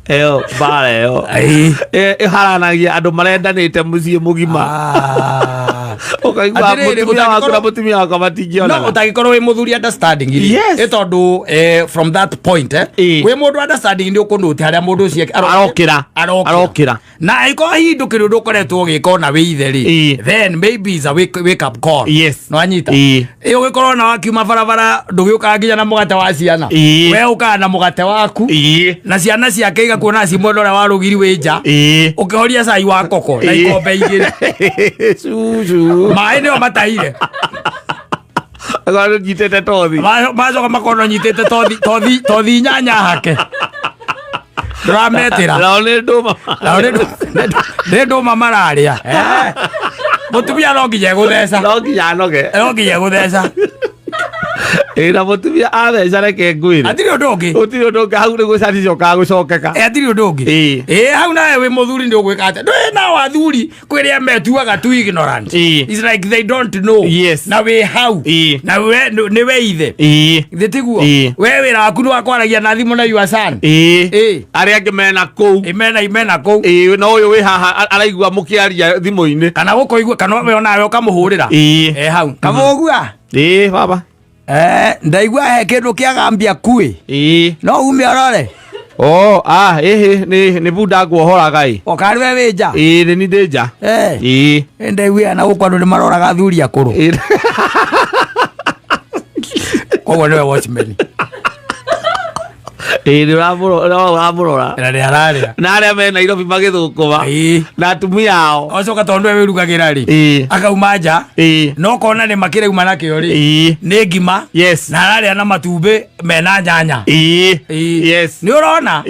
Ĩyo mbara ĩyo. Ĩĩ. Ĩharanagia andũ marendanĩte mũciĩ mũgima. Ah. Ũkaigua Atĩrĩrĩ, mũtumia waku na ũtangĩkorwo- mũtumia wakwa no matingĩonana. ũtangĩkorwo wĩ mũthuri understanding rĩ, Yes. ĩ tondũ from that point, Ĩĩ. wĩ mũndũ understanding nĩ ũkũnũte harĩa mũndũ ũcio Arokĩra. Arokĩra. Arokĩra. Na angĩkorwo hihi ndũkĩrĩ ũndũ ũkoretwo ũgĩka ona wĩ ithe rĩ, Ĩĩ. then maybe is a wake up call. Yes. No anyita. Ĩĩ. Ĩ ũgĩkorwo na wakiuma barabara ndũgĩũkaga nginya na mũgate wa ciana. Ĩĩ. We ũkaga na mũgate waku Ĩĩ. na ciana ciake igakuona ci mwena ũrĩa wa rũgiri wĩ nja Ĩĩ. ũkĩhoria cai wa koko na Ĩĩ. ikombe igĩrĩ. Cucu. Maĩ nĩo matahire. Akorwo nyitĩte tothi. Macoka makorwo nyitĩte tothi inyanya hake ndũrametĩra. Nao nĩ ndũma. Nao nĩ ndũma mararĩa. Eh. Mũtumia no nginya egũtheca. No nginya anoge. No nginya egũtheca. Ĩĩ, na mũtumia atheca reke ngwĩre. Hatirĩ ũndũ ũngĩ. Gũtirĩ ũndũ ũngĩ hau nĩguo caticokaga gũcokeka. Eh, hatirĩ ũndũ ũngĩ. Ĩĩ. Ĩĩ, hau nawe wĩ mũthuri nĩ ũgwĩka atĩa? Ndũĩ nao athuri kwĩrĩa metuaga tu ignorant. Ĩĩ. It's like they don't know. Yes. Na wĩ hau. Ĩĩ. Na we nĩ we ithe. Ĩĩ. Githĩ tiguo? Ĩĩ. We wĩra waku nĩ wa kwaragia na thimũ na your son. Ĩĩ. Ĩĩ. Arĩa angĩ mena kũu. Ĩ, mena kũu. Ĩĩ, na ũyũ wĩ haha araigua mũkĩaria thimũ-inĩ. Kana gũkũigua kana we onawe ũkamũhũrĩra. Ĩĩ. Eh, hau kamũgua. Ĩĩ, baba. Eh, ndaigua he kĩndũ kĩagambia kuĩ. Ĩĩ. No ume ũrore. Oh, ah, ĩhĩ, nĩ bunda nguohoraga ĩ. Okarĩ we wĩ nja? Ĩĩ, nĩ ni ndĩ nja. Eh. Ĩĩ. Ĩ, ndaigua na gũkũ andũ nĩ maroraga athuri akũrũ. Ĩĩ. Koguo nĩwe watchman. Ĩĩ, nĩ ũramũrora Na nĩ ararĩa. Na arĩa me Nairobi magĩthũkũma na atumia ao. Acoka tondũ we wĩrugagĩra rĩ, akauma nja, no kona nĩ makĩrauma nakĩo rĩ, nĩ ngima, na ararĩa na matumbĩ mena nyanya. Nĩ ũrona?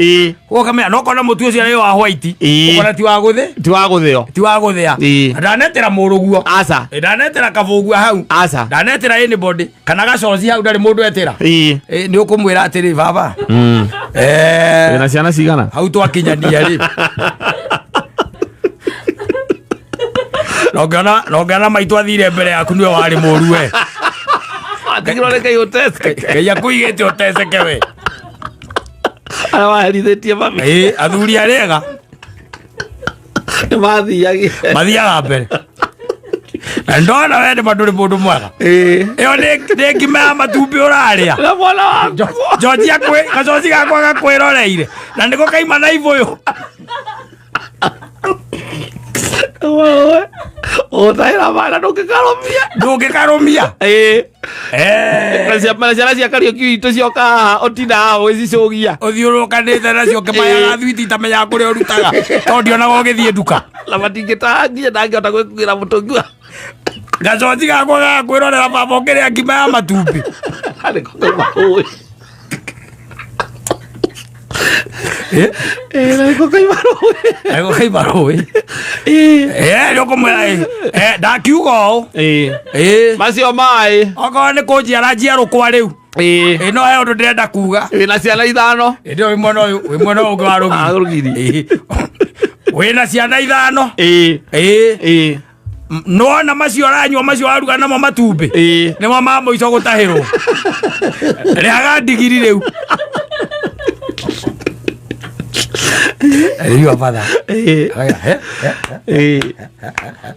Ũkamenya no kona mũtu ũcio nĩ wa white, ũkona ti wa gũthĩ, Ti wa gũthĩo. Ti wa gũthĩa. Ndanetĩra mũrũguo. Aca. Ndanetĩra kabũgua hau. Aca. Ndanetĩra anybody kana gacoci hau, ndarĩ mũndũ etĩra. Nĩ ũkũmwĩra atĩrĩ, baba, Wĩna ciana cigana? Hau twakinyania rĩ, na ũngĩona maitũ athire mbere yaku, nĩwe warĩ mũru we. Atigirwo nĩ Ngai ũteceke. Ngai akũigĩte ũteceke we. Arĩa waherithĩtie mami. Athuri arĩega. Nĩ mathiagia. Mathiaga mbere na ndona we nĩ ndũrĩ mũndũ mwega. Ĩyo nĩ ngima ya matumbĩ ũrarĩa. Na mwana waku. Njoji akwĩ gacoci gakwa gakwĩroreire na nĩko kaima na ibũyũ. Wewe ũtahĩra bana ndũngĩkarũmia. Ndũngĩkarũmia. Na ciana cia Kariũki witũ cioka haha ũtindaga ũgĩcicũgia. Ũthiũrũrũkanĩte nacio ũkĩmayaga thwiti itamenyaga kũrĩa ũrutaga, tondũ ndionaga ũgĩthiĩ nduka. Na matingĩtaha nginya ndangĩhota gwĩkuĩra mũtũngi wa Gacoci gakwa gagakwĩrorera baba ũkĩrĩa ngima ya matumbĩ. Nĩko kauma rũĩ. Na nĩko kauma rũĩ. Nĩko kaima rũĩ. Nĩ ũkũmwĩra ndakiuga ũũ. Macio maĩ. Okorwo nĩ kũnjiara njiarũkwa rĩu. No he ũndũ ndĩrenda kuga. Wĩna ciana ithano. Ĩndĩ wĩ mwena ũyũ, wĩ mwena ũyũ ũngĩ wa Ah, rũgiri. Rũgiri. Wĩna ciana ithano. Nĩwona macio ũranyua, macio waruga namo matumbĩ, nĩmo ma mũico gũtahĩrwo. Rĩhaga ndigiri rĩu. Rĩu batha.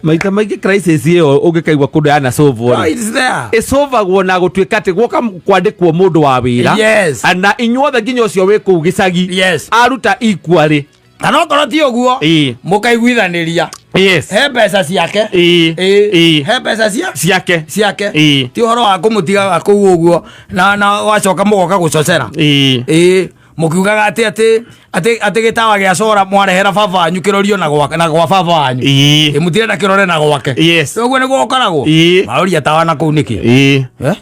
Maita maingĩ crisis ĩyo ũngĩkaigua kũndũ yanacũvwo No, it's there. Ĩcũvagwo na gũtuĩka atĩ gwoka kwandĩkwo mũndũ wa wĩra, na inyuothe nginya ũcio wĩ kũu gĩcagi, aruta equally. Kana okorwo ti ũguo, mũkaiguithanĩria, he mbeca ciake. He mbeca cia ciake. Ciake. Ti ũhoro wa kũmũtigaga kũu ũguo na wacoka mũgoka gũcocera, mũkiugaga atĩ gĩtawa gĩa cora mwarehera baba wanyu kĩrorio na gwa baba wanyu. Mũtirenda kĩrore na gwake. Ũguo nĩguo ũkoragwo. Maũria tawa na kũu nĩkĩ? Eh?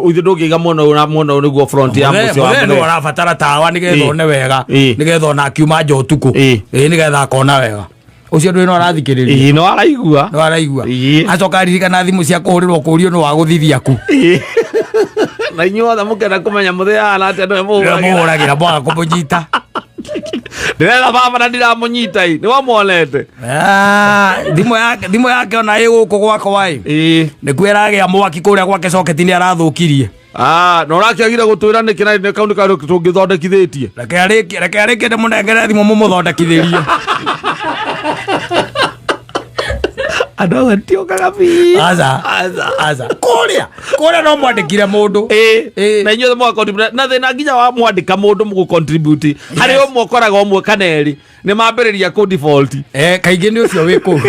Ithe ndũngĩiga mwena ũyũ na mwena ũyũ nĩguo front ya Mũthee mũciĩ wa mũthee nĩwe mũthee. ũrabatara tawa nĩgetha one wega, nĩgetha ona akiuma nja ũtukũ, nĩgetha akona wega. Ũcio ndũĩ no arathikĩrĩria. No araigua. No araigua. Acoka aririkana thimũ cia kũhũrĩrwo kũrio nĩ wa gũthithia ku. Na inyuothe mũkenda kũmenya mũthee ahana atĩa, nĩwe nĩwe mũhũragĩra. Mũhũragĩra mwaga kũmũnyita. Ndĩretha baba na ndiramũnyita ĩ, nĩwamwonete. Ah, thimũ yake ona ĩ gũkũ gwakwa ĩ, nĩkuo ĩragĩa mwaki kũrĩa gwake coketi nĩ arathũkirie. Ah, na ũrakĩagire gũtwĩra nĩkĩ na nĩ kau nĩ kaũndũ tũngĩthondekithĩtie. Reke arĩkie ndĩmũnengere thimũ mũmũthondekithĩrie. Andũ amwe tiokaga biũ. Aca. Aca. Aca, kũrĩa no mwandĩkire mũndũ. Na inyuothe mũga contribute na thĩna nginya wa mwandĩka mũndũ mũgũ contribute harĩ ũmwe ũkoraga ũmwe kana erĩ nĩ mambĩrĩria kũ default. Kaingĩ nĩ ũcio wĩ kũu.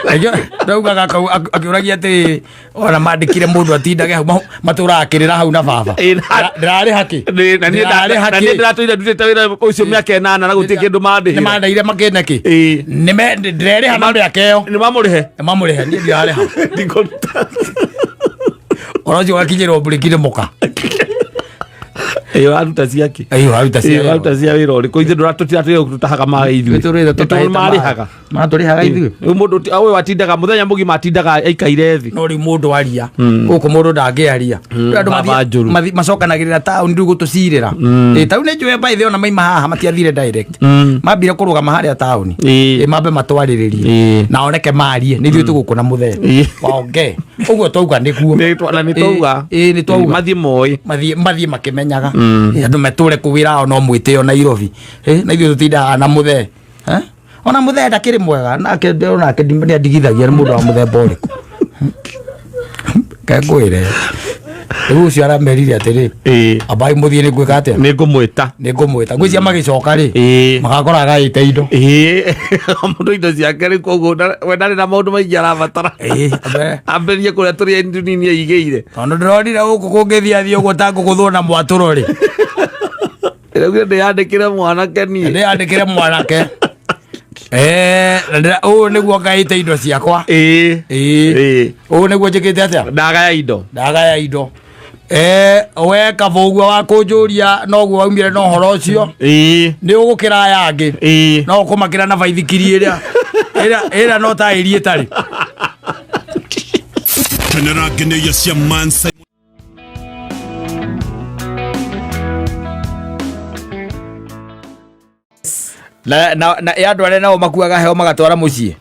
Kaingĩ ndaugaga kau akĩũragia atĩ ona mandĩkire mũndũ atindage hau matũraga kĩrĩra hau na baba. Ndĩrarĩha kĩ? Na niĩ Ndĩrarĩha na niĩ kĩ? ndĩratũire ndutĩte wĩra ũcio mĩaka 8 na gũtirĩ kĩndũ Nĩ mandĩhĩra. mandeire makĩne kĩ? Ndĩrerĩha na mĩaka ĩyo. Nĩ mamũrĩhe. Nĩ mamũrĩhe, niĩ ndirarĩha. Ndikũruta. Ũhoro ũcio ũgakinyĩrwo mburĩki nĩ mũka. Ĩyo aruta ciake. Ĩyo aruta cia Ĩyo aruta cia wĩra ũrĩkũ? Ithuĩ tũtiratũire tũtahaga maĩ ithuĩ. Tũtũrĩte tũtahĩte. Marĩhaga. Matũrĩhaga ithuĩ. Rĩu mũndũ ũyũ atindaga mũthenya mũgima, atindaga aikaire thĩ. No rĩu mũndũ aria gũkũ, mũndũ ndangĩaria. Rĩu andũ Baba njũru. macokanagĩrĩra taũni rĩu gũtũcirĩra. Taũni njũĩ by the way, ona maima haha matiathire direct, mambire kũrũgama harĩa taũni. Mambe matwarĩrĩrie na oneke marie nĩ ithuĩ tũgũkũ na mũthee waongee ũguo twauga nĩguo. Na nĩ twauga. Nĩ twauga. Mathiĩ moĩ. Mathiĩ makĩmenyaga. Andũ metũre kũu wĩra wao no mwĩtĩo Nairobi. Na ithuĩ tũtindaga na mũthee. Eh? Ona mũthee ndakĩrĩ mwega nake, onake nĩ andigithagia. Nĩ mũndũ wa mũthemba ũrĩkũ kengwĩre? Rĩu ũcio aramerire atĩrĩ, Ĩĩ. ambai mũthiĩ, nĩ ngwĩka atĩa? Nĩ ngũmwĩta. Nĩ ngũmwĩta. Ngwĩcia magĩcoka rĩ, Ĩĩ. magakora agaĩte indo. Ĩĩ, mũndũ indo ciake rĩ, koguo we ndarĩ na maũndũ maingĩ arabatara. Ĩĩ, ambe- Ambĩrĩrie kũrĩa tũrĩa tũnini aigĩire. Tondũ ndĩronire gũkũ kũngĩthiĩ athiĩ ũguo ta ngũgũthwo na mwatũro rĩ. Rĩu ndĩyandĩkĩre mwanake niĩ. Ndĩyandĩkĩre mwanake. Eh, na ũũ nĩguo ngaĩte indo ciakwa. Ĩĩ. Ĩĩ. Ĩĩ. Ũũ nĩguo njĩkĩte atĩa? Ndagaya indo. Ndagaya indo. Eh, we kabũguo wa kũnjũria noguo waumire na ũhoro ũcio. Ĩĩ. Nĩ ũgũkĩra aya angĩ. Ĩĩ. No ũkũmakĩra na baithikiri ĩrĩa ĩrĩa no ta ĩri ĩtarĩ. Kenera ngeneia cia Mansa. Na ya andũ arĩa nao makuaga heo magatwara mũciĩ.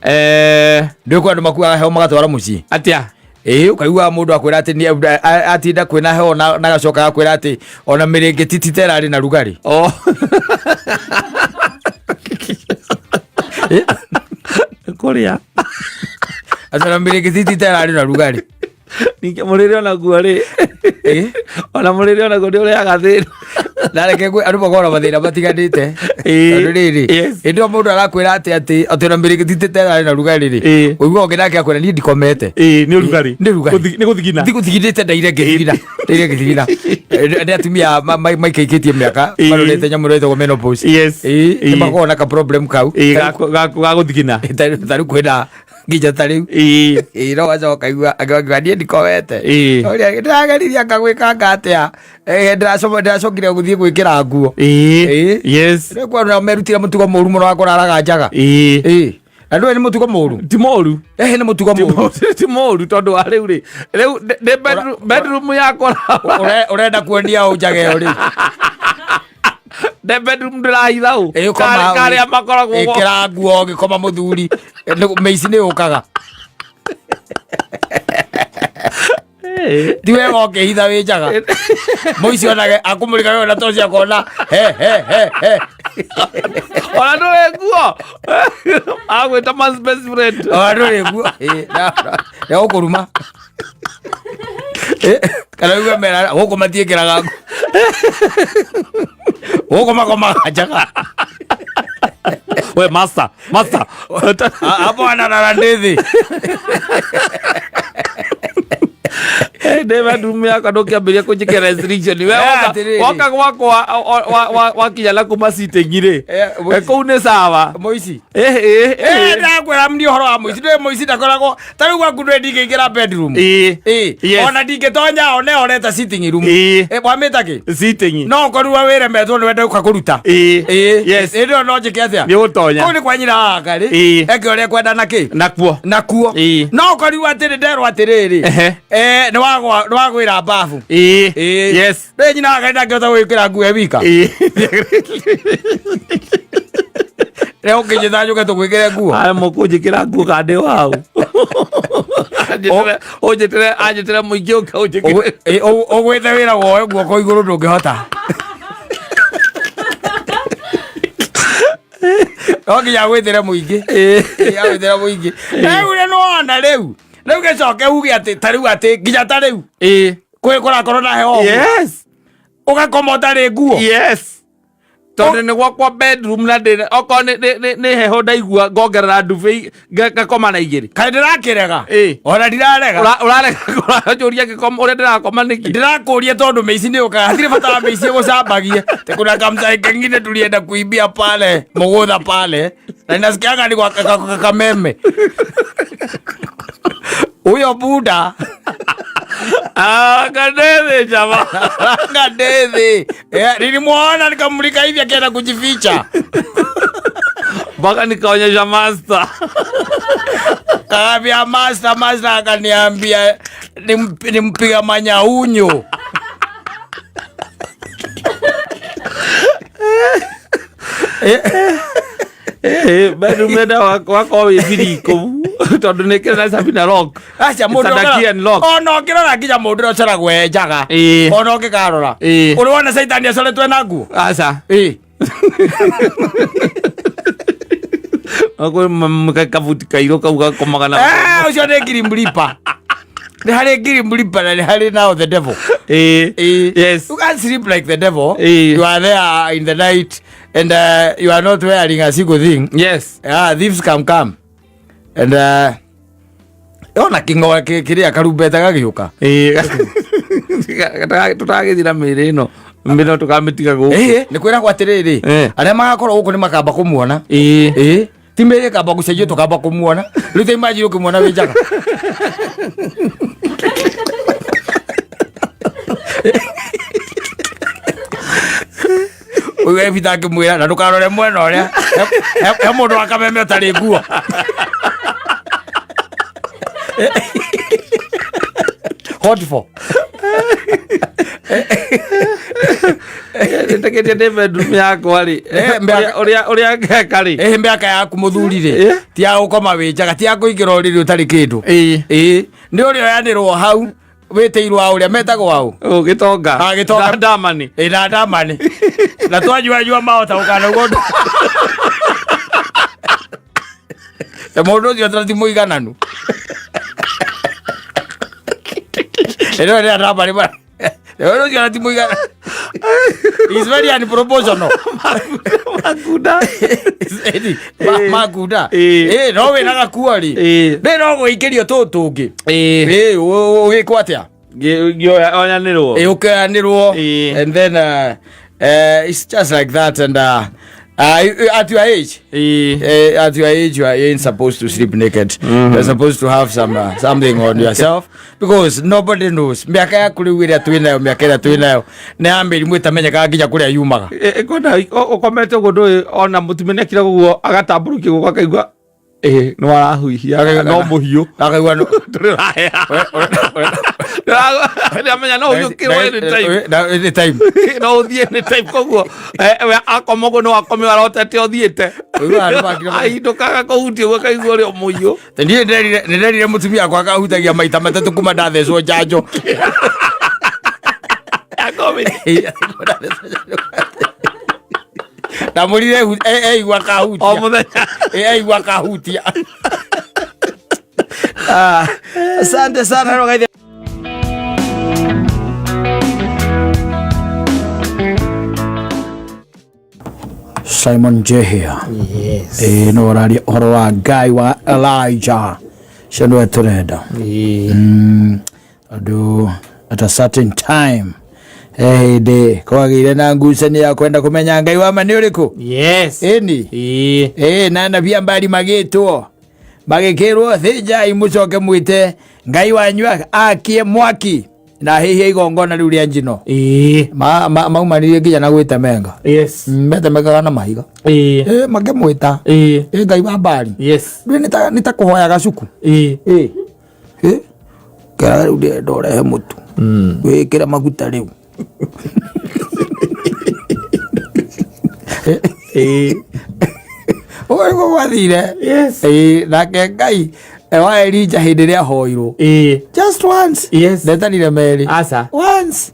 Eh, Ndĩ kwa andũ makuaga heo magatwara mũciĩ. Atĩa? Ĩĩ, ũkaigua mũndũ akwĩra atĩ nĩ atinda kwĩna heo na agacoka agakwĩra atĩ ona mĩrĩngĩti ti ta ĩrarĩ na rugarĩ. Oh. Kũrĩa. Atĩ ona mĩrĩngĩti ti ta ĩrarĩ na rugarĩ. Ningĩ mũrĩre onaguo rĩ. Ĩĩ. Ona mũrĩre onaguo nĩ ũrĩaga thĩna. Na reke andũ makoragwo na mathĩna matiganĩte. Ĩĩ. Tondũ rĩrĩ, Yes. hĩndĩ ĩyo mũndũ arakwĩra atĩ ona mĩrĩngĩti ti ta ĩrarĩ na rugarĩ rĩ, Ĩĩ. ũiguaga ũngĩ nake akwĩra niĩ ndikomete. Ĩĩ, nĩ ũrugarĩ. Nĩ ũrugarĩ. Nĩ gũthigina. Ndigũthiginĩte ndaire ngĩthigina. Ndaire ngĩthigina. Nĩ atumia maikaikĩtie mĩaka Ĩĩ. marorete nyamũ ĩrĩa ĩtagwo menopause. Yes. Ĩĩ, Ĩĩ. nĩ makoragwo na ka problem kau. Ĩĩ, ga gũthigina. Ta rĩu kwĩna nginya ta rĩu. Ĩĩ. Ĩĩ, no wacoka igua akiuga niĩ ndikomete. Ĩĩ. Ũrĩa ndĩrageririe anga gwĩkanga atĩa. Eh, ndĩracokire gũthiĩ gwĩkĩra nguo. Ĩĩ. Ĩĩ. Yes. Rĩu kwa merutire mũtugo mũru mũno wa kũraraga njaga. Ĩĩ. Ĩĩ. Na ndũĩ nĩ mũtugo mũru. Ti mũru. Ehe, nĩ mũtugo mũru. Ti mũru tondũ wa rĩu rĩ. Rĩu nĩ bedroom yakwa. Ũrenda kuonia ũ njaga ĩyo rĩ? Nĩ bedroom ndĩrahitha ũ. Ĩĩ, ũkoma hau. Karĩa makoragwo. Ĩkĩra nguo ũgĩkoma mũthuri. Mĩici nĩ yũkaga. Ĩĩ. Ti wega ũkĩhitha wĩ njaga. Mũici onage akũmũrika we na toci akona he he he he. Ona ndũrĩ nguo. Agwĩta man's best friend. Ona ndũrĩ nguo. Ĩĩ, na gũkũruma. Ĩ, kana uge mera gũkũ matiĩkĩraga nguo. Gũkũ makomaga njaga. We master, master. Hapo analala ndithi. Ndĩ bedroom yakwa ndũkĩambĩrĩria kũnjĩkĩra restriction. We Eh, woka atĩrĩrĩ. woka gwakwa wakinya na kuma sitting rĩ. Eh, mũici. Kũu nĩ sawa. Mũici. Eh, eh, Eh, eh. ndakwĩra mni ũhoro wa mũici. Ndũĩ mũici ndakoragwo ta rĩu gwaku ndũĩ ndingĩingĩra bedroom. Ĩĩ. Ĩĩ. Yes. Ona ndingĩtonya one oreta sitting room. Ĩĩ. Ĩ, wamĩta kĩ? Sitting. No ũkorirwo wĩremetwo nĩ wenda ũka kũruta. Ĩĩ. Ĩĩ. Yes. Ĩndĩ ĩyo no njĩke atĩa? Nĩ ũgũtonya. Kũu nĩ kwa nyina waka rĩ. Ĩĩ. Eke ũrĩa ekwenda na kĩ? Nakuo. Nakuo. Ĩĩ. No ũkorirwo atĩrĩ nderwo atĩrĩrĩ. Ehe. Eh, nĩ wagwĩra babu. Ĩĩ. Ĩĩ. Yes. Ndũĩ nyina waka ndangĩhota gwĩkĩra nguo e wika. Ĩĩ. Rĩu ũkĩnjĩta njũke tũgwĩkĩre nguo. Aya mũkũnjĩkĩra nguo kandĩ wau. Ũnjĩtĩre anjĩtĩre mũingĩ ũke ũnjĩkĩre. Ũgwĩte wĩra woe guoko igũrũ ndũngĩhota. No nginya agwĩtĩre mũingĩ. Ĩĩ, agwĩtĩre mũingĩ. Rĩu rĩ nĩwona rĩu. Rĩu gĩcoke uge atĩ ta rĩu atĩ nginya ta rĩu. Ĩĩ. Kwĩ kũrakorwo na heho ũguo. Yes. Ũgakoma ũtarĩ nguo. Yes. Tondũ nĩ gwakwa bedroom na ndĩ okorwo nĩ heho ndaigua ngongerera ndube ngakoma na igĩrĩ. Kaĩ ndĩrakĩrega? Ĩĩ. Ona ndirarega. Ũrarega ũranjũria ngĩkoma ũrĩa ndĩrakoma nĩkĩ? Ndĩrakũria tondũ mĩici nĩ yũkaga. Hatirĩ bata wa mĩici ĩgũcambagie. Te kuna kamsai kengine tulienda kuibia pale Mugutha pale na nasikianga ni kwa Kameme. Huyo buda Ah, kanethe jama. Kanethe. Eh, nilimwona nikamulika hivi akienda kujificha. Mpaka nikaonyesha master. Kaambia master, master akaniambia nimpiga manyaunyo. Eh, bedroom enda wakwa wĩ thiri kũu tondũ nĩ kĩrĩ na Sabina lock. Aca mũndũ It's under key and lock. ona ũngĩrora nginya mũndũ ũrĩa ũcoragwo e njaga. Ĩĩ. Ona ũngĩkarora. Ĩĩ. Ũrĩ wona caitani acoretwo na nguo? Aca. Ĩĩ. Kwĩ kabuti kairũ kau gakomaga na Eh, ũcio nĩ Grim Reaper. Nĩ harĩ Grim Reaper na nĩ harĩ now the devil. Yes. You can't sleep like the devil. Eh. You are there in the night and you are not wearing a single thing. Yes. Yeah, thieves can come. And ona king'ora kĩrĩa karumbeta gagĩũka. Tũtagĩthira mĩĩrĩ ĩno mĩno tũkamĩtiga gũkũ. Nĩ kwĩragwo atĩrĩrĩ, arĩa magakorwo gũkũ nĩ makamba kũmuona. Ti mĩĩrĩ ĩkamba gũcenjio tũkamba kũmuona. Rĩu ta imagine ũkĩmuona wĩ njaga. Ũyũ ebitha akĩmwĩra na ndũkarore mwena ũrĩa he mũndũ wa kameme ũtarĩ nguo. Hot for. Nĩtĩkĩtie ndĩ bedroom yakwa rĩ, ũrĩa ngeka rĩ. Ĩhĩ mĩaka yaku mũthuri rĩ, ti ya gũkoma wĩ njaga, ti ya kũingĩra ũrĩrĩ ũtarĩ kĩndũ. Ĩĩ nĩ ũrĩa oyanĩrwo hau wĩtĩirwo a ũrĩa metagwo aũ. Gĩtonga. Ah, gĩtonga. Na ndamani. Ĩ na ndamani na twanyuanyua mahota gũkana ũguo na mũndũ ũcio ta ti mũigananu. Ĩno nĩ ndamani mũndũ ũcio ti mũigananu. He's very unproportional. Makunda. Ĩni, makunda. Ĩ. Ĩ no wĩna gakuo rĩ, nĩ no gũikĩrio tũũ tũngĩ. Ĩ ũgĩkwo atĩa? Ngĩoyanĩrwo. Ĩ ũkĩoyanĩrwo. And then it's just like that and at your age, at your age you ain't supposed to sleep naked. You're supposed to have some something on yourself because nobody knows mĩaka yaku rĩu ĩrĩa twĩ nayo, mĩaka ĩrĩa twĩ nayo nĩ ya mĩrimũ ĩtamenyekaga nginya kũrĩa yumaga. Kwenda ũkomete ũguo ndũĩ ona mũtumia nĩakira ũguo agatambũrũkia guoko akaigua ĩ nĩ warahuhia no mũhiũ. Akaigua no Ndũrĩraheha. Ndĩramenya no ũhiũkĩrwo anytime. Anytime. No ũthiĩ anytime koguo we akoma ũguo no akome arotete ũthiĩte. Ũiguaga andũ makira- Ahindũkaga kũhutia ũguo akaigua ũrĩ o mũhiũ. Niĩ nĩnderire mũtumia wakwa akahutagia maita matatũ kuma ndathecwo njanjo. Ya COVID. Ndamũrire eigua O kahutia. mũthenya. Eigua kahutia. Ah, asante sana Rogaithe. Simon Njehia. Yes. Ĩĩ no ũraria ũhoro wa Ngai wa Elijah cio nĩwe tũrenda tondũ at a certain time he hĩndĩ kwagĩire na ngucanio ya kwenda kũmenya Ngai wa ma nĩ ũrĩkũ. Yes. Ĩni. Ĩĩ na anabii a Baali magĩtwo magĩkĩrwo thĩnjai mũcoke mwĩte Ngai wanyu akie mwaki na hĩhie igongona rĩu rĩa njino. Maumanirie nginya na gwĩtemenga. Yes. Metemengaga na mahiga. Ĩ makĩmwĩta ĩ Ngai wa Baali. Yes. Ndũĩ nĩ ta kũhoya gacuku. Ĩ ĩ kera rĩu ndĩrenda ũrehe mũtu wĩkĩre maguta rĩu. Ũguo nĩguo gwathire. Yes. Ĩ nake Ngai wa Elijah hĩndĩ ĩrĩa ahoirwo just once. Yes. Ndetanire merĩ. Aca. Once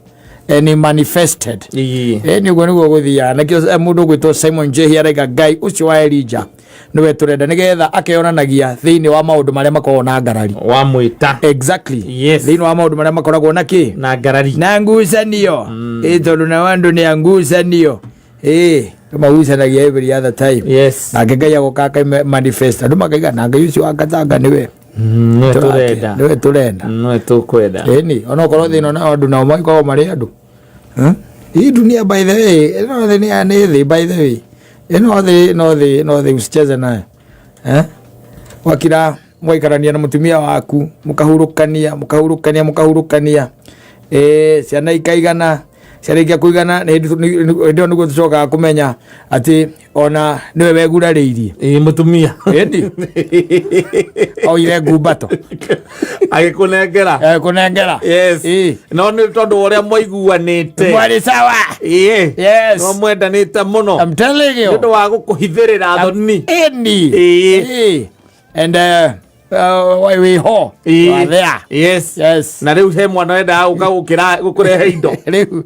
and he manifested. Ĩ nĩguo nĩguo gũthiaga nakĩo mũndũ ũgwĩtwo Simon Njehia araiga Ngai ũcio wa Elijah nĩwe tũrenda nĩgetha akeyonanagia thĩinĩ wa maũndũ marĩa makoragwo na ngarari. Wa mwĩta. Exactly. Yes. Thĩinĩ wa maũndũ marĩa makoragwo na kĩ Na ngarari. na ngucanio. Ĩ tondũ nao andũ nĩ a ngucanio. Ĩ magucanagia every other time. Yes. Nake Ngai agoka aka manifest andũ makaiga na Ngai ũcio wa Gatanga nĩwe Nĩwe tũrenda. nĩwe tũrenda. Nĩwe tũkwenda. Ĩni onokorwo thĩna na andũ nao makoragwo marĩ andũ. Hii dunia by the way ĩno thĩ nĩ thĩ by the way ĩno thĩ no thĩ no thĩ usicheze nayo. Wakira mwaikarania na mũtumia waku mũkahurũkania mũkahurũkania mũkahurũkania ciana ikaigana ciarĩkia kũigana nĩ hĩndĩ ĩyo nĩguo tũcokaga kũmenya atĩ ona nĩwe wegurarĩirie. Ĩ mũtumia. Ĩni oire ngumbato Agĩkũnengera. Kũnengera. Yes. Ĩ. No nĩ tondũ wa ũrĩa mwaiguanĩte. Mwarĩ sawa. Ĩ. Yes. No mwendanĩte mũno. I'm telling you. Nĩ ũndũ wa gũkũhithĩrĩra thoni. Ĩni. Ĩ. Ĩ. And wĩ ho. Ĩ. You are there. Yes. Yes. Na rĩu he mwana wendaga gũka gũkĩra gũkũrehe indo. Rĩu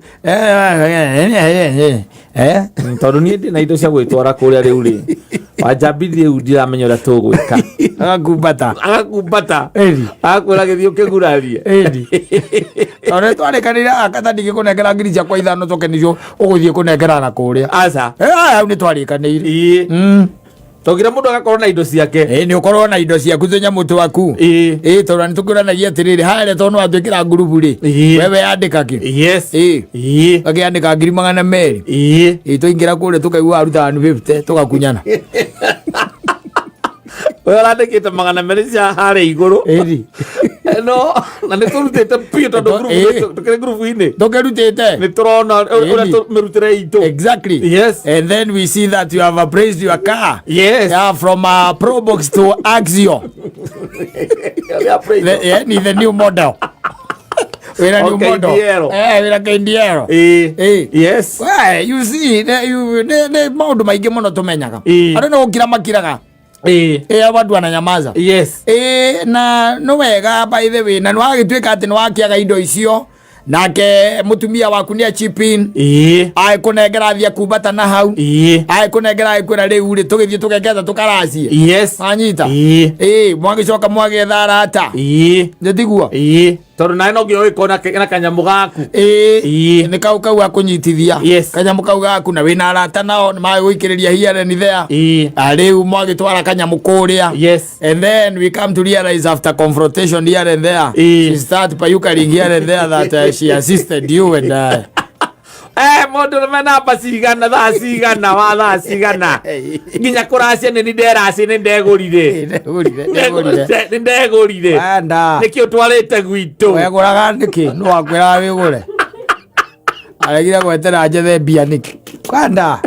Eh? Tondũ niĩ ndĩ na indo cia gwĩtwara kũrĩa rĩu rĩ wanjambi rĩu ndiramenya ũrĩa tũgwĩka. Agakumbata. Agakumbata. Ĩni. Agakwĩra gĩthiĩ ũkĩgurarie. Ĩni. Tondũ twarĩkanĩire akata ndingĩkũnengera ngiri ciakwa ithano coke nĩcio ũgũthiĩ kũnengera na kũrĩa. Aca. Eh, hau nĩ twarĩkanĩire. Ĩĩ. Tongire mũndũ agakorwo na indo ciake. Ĩ nĩ ũkorwo na indo ciaku tũnyamũ twaku. Ĩĩ. Ĩ tondũ nĩ tũkĩũranagia atĩrĩrĩ harĩa tondũ nĩwatwĩkĩra ngurubu rĩ. Ĩĩ. Wewe yandĩka kĩ? Yes. Ĩĩ. Ĩĩ. Ũkĩandĩka 200,000. Ĩĩ. Ĩ twaingĩra kũrĩa tũkaigua waruta 150 tũgakunyana. We ũrandĩkĩte 200 cia harĩa igũrũ. Ĩni. No, na nĩ tũrutĩte biũ tondũ Ĩĩ. tũkĩrĩ ngurubu-inĩ. Tũkĩrutĩte. Nĩ tũrona ũrĩa Ĩni. mĩrutĩre itũ. Exactly. Yes. And then we see that you have appraised your car. Yes. Yeah, from Probox to Axio. The, yeah, ni the new model. Wĩra new O model. KDL. Eh, wĩra KDL. Ĩĩ. Ĩĩ. Yes. Well, you see, ne maũndũ maingĩ mũno tũmenyaga. Ĩĩ. Andũ nĩ gũkira makiraga. Ĩĩ. Ĩ watu wananyamaza. Yes. Ĩ na nĩ wega by the way na nĩ wagĩtuĩka atĩ nĩ wakĩaga indo icio nake mũtumia waku nĩ chip in Ĩĩ. agĩkũnengera athiĩ akumbata na hau Ĩĩ. agĩkũnengera agĩkwĩra rĩu rĩ tũgĩthiĩ tũgeketha tũkaracie. Yes. Wanyita? Ĩĩ. Ĩ mwagĩcoka mwagĩetha arata. Ĩĩ. Nĩ tiguo? Ĩĩ. Tondũ nawe no nginya ũgĩkorwo na kanyamũ gaku. Ĩ Ĩĩ. nĩ kau kau gakũnyitithia. Yes. Kanyamũ kau gaku na wĩna arata nao nĩ magĩgũikĩrĩria here and there. Ĩĩ. Na rĩu mwagĩtwara kanyamũ kũrĩa. Yes. And then we come to realize after confrontation here and there, Ĩĩ. she start payukaring here and there that she assisted you and Eh, mũndũ rũme namba cigana thaa cigana wa thaa cigana nginya kũracia nĩ nderacia nĩ ndegũrire. Ndegũrire, ndegũrire. Nĩ ndegũrire. Wenda. Nĩkĩ ũtwarĩte gwitũ? Wegũraga nĩkĩ? Nũ wakwĩraga wĩgũre? Aregire gwetera njethe mbia nĩkĩ? Kwenda.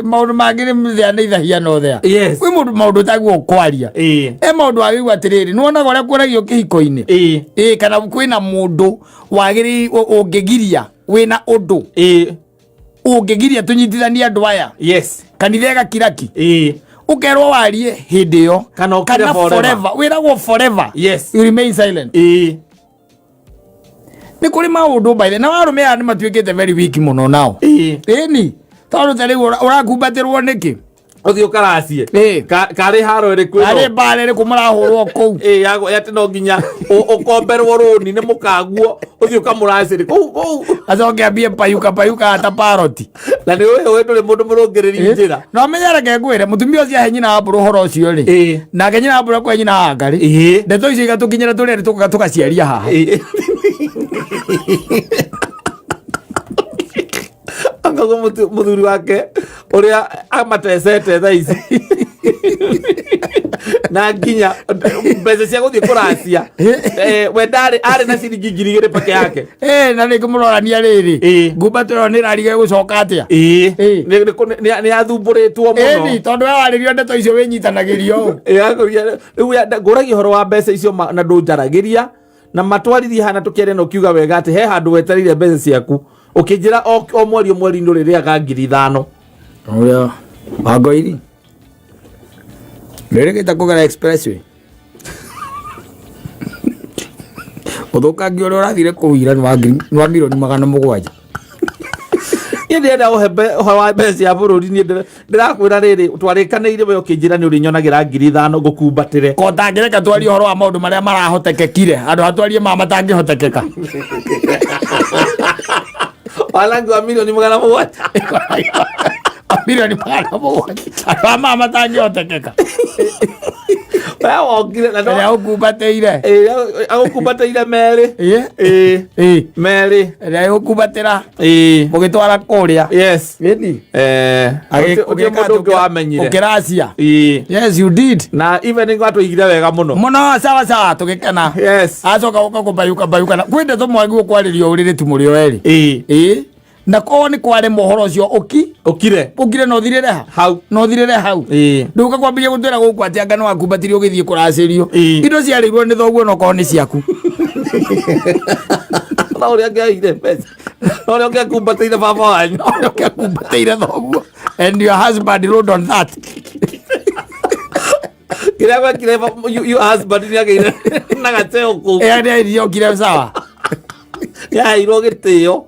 Maũndũ mangĩ nĩ mũthea nĩ ithahia no thea. Yes. Kwĩ mũndũ maũndũ ũtagwo kwaria. Ĩĩ. E maũndũ wagĩigua atĩrĩrĩ, nĩwonaga ũrĩa kwaragio kĩhiko-inĩ. Ĩĩ. Ĩĩ kana kwĩna mũndũ wagĩrĩirwo ũngĩgiria wĩna ũndũ Ĩĩ. ũngĩgiria tũnyitithanie andũ aya. Yes. Kanitha ĩgakiraki. Ĩĩ. Ũkerwo warie hĩndĩ ĩyo Kana ũkire forever. Wĩragwo forever. Yes. You remain silent. Ĩĩ. Nĩ kũrĩ maũndũ by the na arũme aya nĩ matuĩkĩte very weak mũno nao. Ĩĩ. Ĩni tondũ ta rĩu ũrakumbatĩrwo nĩkĩ? Ũthiĩ ũkaracie. Ĩĩ. Karĩ haro ĩrĩkũ ĩno? Arĩ mbara ĩrĩkũ mũrahũrwo kũu? Ĩĩ, atĩ no nginya ũkomberwo rũni nĩ mũkaguo ũthiĩ ũkamũracĩre kũu kũu. Acoke ambie payuka payuka ta paroti. Na nĩ ũĩ ũĩ ndũrĩ mũndũ mũrũngĩrĩri njĩra. No menye reke ngwĩre mũtumia ũcio ahe nyina wa mbũrũ ũhoro ũcio rĩ. Ĩĩ. Nake nyina wa mbũrũ akũhe nyina wa ngarĩ. Ĩĩ. Ndeto icio igatũkinyĩra tũrĩ erĩ tũgaciaria haha. Ĩĩ. Angago mũthuri wake ũrĩa amatecete thaa ici na nginya mbeca cia gũthiĩ kũracia. We ndarĩ arĩ na ciringi 2,000 peke yake. Ĩĩ na rĩngĩ mũrorania rĩrĩ. Ĩĩ. Ngumbato ĩyo nĩ ĩrariga ĩgũcoka atĩa? Ĩĩ. Ĩĩ. Nĩ athumbũrĩtwo mũno. Ĩni tondũ we warĩrio ndeto icio wĩnyitanagĩrio ũũ. Rĩu ngũragia ũhoro wa mbeca icio na ndũnjaragĩria na matwaririe hana tũkĩaria na ũkiuga wega atĩ he handũ wetereire mbeca ciaku ũkĩnjĩra o mweri o mweri nĩ ũrĩrĩaga 5,000. Ũrĩa Wangoiri nĩrĩgĩte kũgera expressway ũthũkangia ũrĩa ũrathire kũu ira nĩ wa 700,000,000. Niĩ ndĩrenda ũhe ũhoro wa mbeca cia bũrũri niĩ ndĩrakwĩra rĩrĩ twarĩkanĩire we ũkĩnjĩra nĩ ũrĩnyonagĩra 5,000 ngũkumbatĩre. Ko tangĩreka twarie ũhoro wa maũndũ marĩa marahotekekire handũ ha twarie ma matangĩhotekeka. Wanangi wa 700,000,000. 700,000,000 andũ a ma matangĩhotekeka. We wokire na Ĩrĩa ũkumbatĩire. Ĩĩ, agũkumbatĩire merĩ. Ĩĩ. Ĩĩ. Ĩĩ. Merĩ. Ĩrĩa ĩgũkumbatĩra. Ĩĩ. Mũgĩtwara kũrĩa. Yes. Ĩni. Ũtĩ mũndũ ũngĩ wamenyire. Ũkĩracia. Ĩĩ. Yes, you did. Na even nĩgwatũigire wega mũno. Mũno sawa sawa tũgĩkena. Yes. Acoka gũka kũbayũka bayũka na kwĩ ndeto mwagĩrĩirwo kwarĩrio ũrĩrĩ tu mũrĩ o erĩ. Ĩĩ. Ĩĩ. Na korwo nĩ kwarema ũhoro ũcio ũki. Ũkire. Ũkire na ũthirĩre ha. Hau. Na ũthirĩre hau. Ĩĩ. Ndũka kwambĩrĩria gũtwĩra gũkũ atĩ anga nĩwakumbatĩrio ũgĩthiĩ kũracĩrio. Ĩĩ. Indo ciarĩirwo nĩ thoguo na okorwo nĩ ciaku. Na ũrĩa angĩaire mbeca. Na ũrĩa ũngĩakumbatĩire baba wanyu. Na ũrĩa ũngĩakumbatĩire thoguo. And your husband rode on that. Kĩrĩa gwekire your husband nĩ agĩire na gateo kũu. Ĩyo nĩ yokire sawa. Yaheirwo gĩtĩo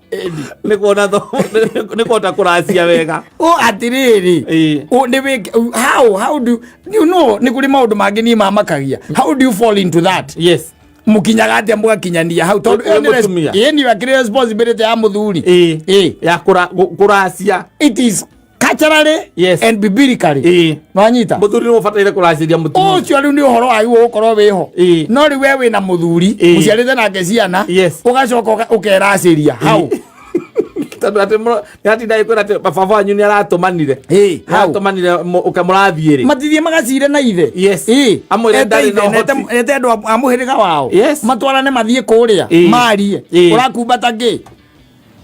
nĩ kuona nĩ kuhota kũracia wega. O atiriri. Ĩĩ. O nĩ wĩ how do you know nĩ kũrĩ maũndũ mangĩ niĩ mamakagia. How do you fall into that? Yes. Mũkinyaga atĩa mũgakinyania hau tondũ Ũyũ ĩyo nĩ mũtumia. ĩĩ nĩ akĩrĩ responsibility ya mũthuri. Ĩĩ. Ĩĩ. Ya kũracia. It is culturally Yes. and biblically. Ĩĩ. Nwanyita? Mũthuri nĩ ũbataire kũracĩria mũtumia. Ũcio rĩu nĩ ũhoro wagĩrĩirwo gũkorwo wĩho. Ĩĩ. No rĩu we wĩna mũthuri Ĩĩ. mũciarĩte nake ciana Yes. ũgacoka ũkeracĩria hau. Tondũ atĩ nĩ atinda agĩkwĩra atĩ baba wanyu nĩ aratũmanire. Ĩĩ, hau. Aratũmanire ũkamũrathiĩ rĩ. Matithie magacire na ithe. Yes. Ĩĩ. Amwĩre Ete ndarĩ ithe, na ũhoti. ete andũ a mũhĩrĩga wao. Yes. Matwarane mathiĩ kũrĩa. Ĩĩ. Marie. Ĩĩ. Ũrakumbata kĩ?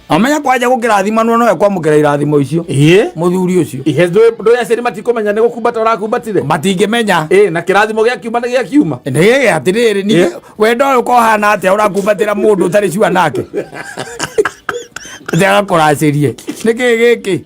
Amenya kwanja gũkĩrathimanwo nowe kwamũkĩra irathimo icio. Ĩĩ. Mũthuri ũcio. Yes, ndũĩ aciari matikumenya nĩ gũkumbata ũrakumbatire. Matingĩmenya. Ĩĩ, na kĩrathimo gĩakiuma nĩ gĩakiuma. Nĩ atĩrĩrĩ ningĩ Ĩĩ. wendo ũyũ ũkohana atĩa ũrakumbatĩra mũndũ ũtarĩ cua nake. Atĩ agakũracĩrie. Nĩkĩ gĩkĩ?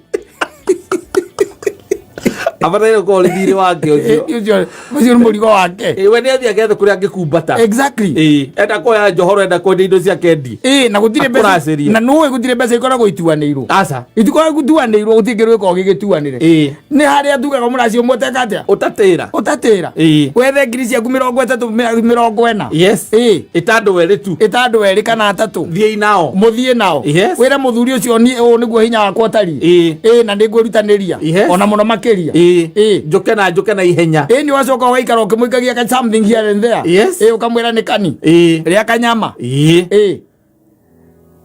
Abataire gũkorwo ũrĩ thiirĩ wake ũcio. Ũcio ũcio nĩ mũrigo wake. Ĩĩ, we nĩ athiĩ agethe kũrĩa angĩkumbata. Exactly. Ĩĩ, enda kuoya njohoro enda kwendia indo ciake endie. Ĩĩ, na gũtirĩ mbeca Akũracĩrie. na nũĩ gũtirĩ mbeca ikoragwo ituanĩirwo. Aca. Itikoragwo ituanĩirwo gũtirĩ kĩndũ gĩkoragwo gĩgĩtuanĩre. Ĩĩ. Nĩ harĩa tugaga mũracio ũmwe ũteka atĩa? Ũtatĩra. Ũtatĩra. Ĩĩ. Wethe ngiri ciaku 30 40. Yes. Ĩĩ. Ĩta andũ erĩ tu. Ĩta andũ erĩ kana atatũ. Thiĩi nao. Mũthiĩ nao. Yes. Wĩre mũthuri ũcio niĩ ũũ nĩguo hinya wakwa ũtariĩ. Ĩĩ. Ĩĩ na nĩngwĩrutanĩria. Yes. Ona mũno makĩria. Ĩĩ. Ĩĩ. Njũke na njũke na ihenya. Ĩĩ nĩ wacoka ũgaikara ũkĩmũikagia ka something here and there. Yes. Ĩĩ ũkamwĩra nĩ kani. Ĩĩ. Rĩa kanyama. Ĩĩ. Ĩĩ.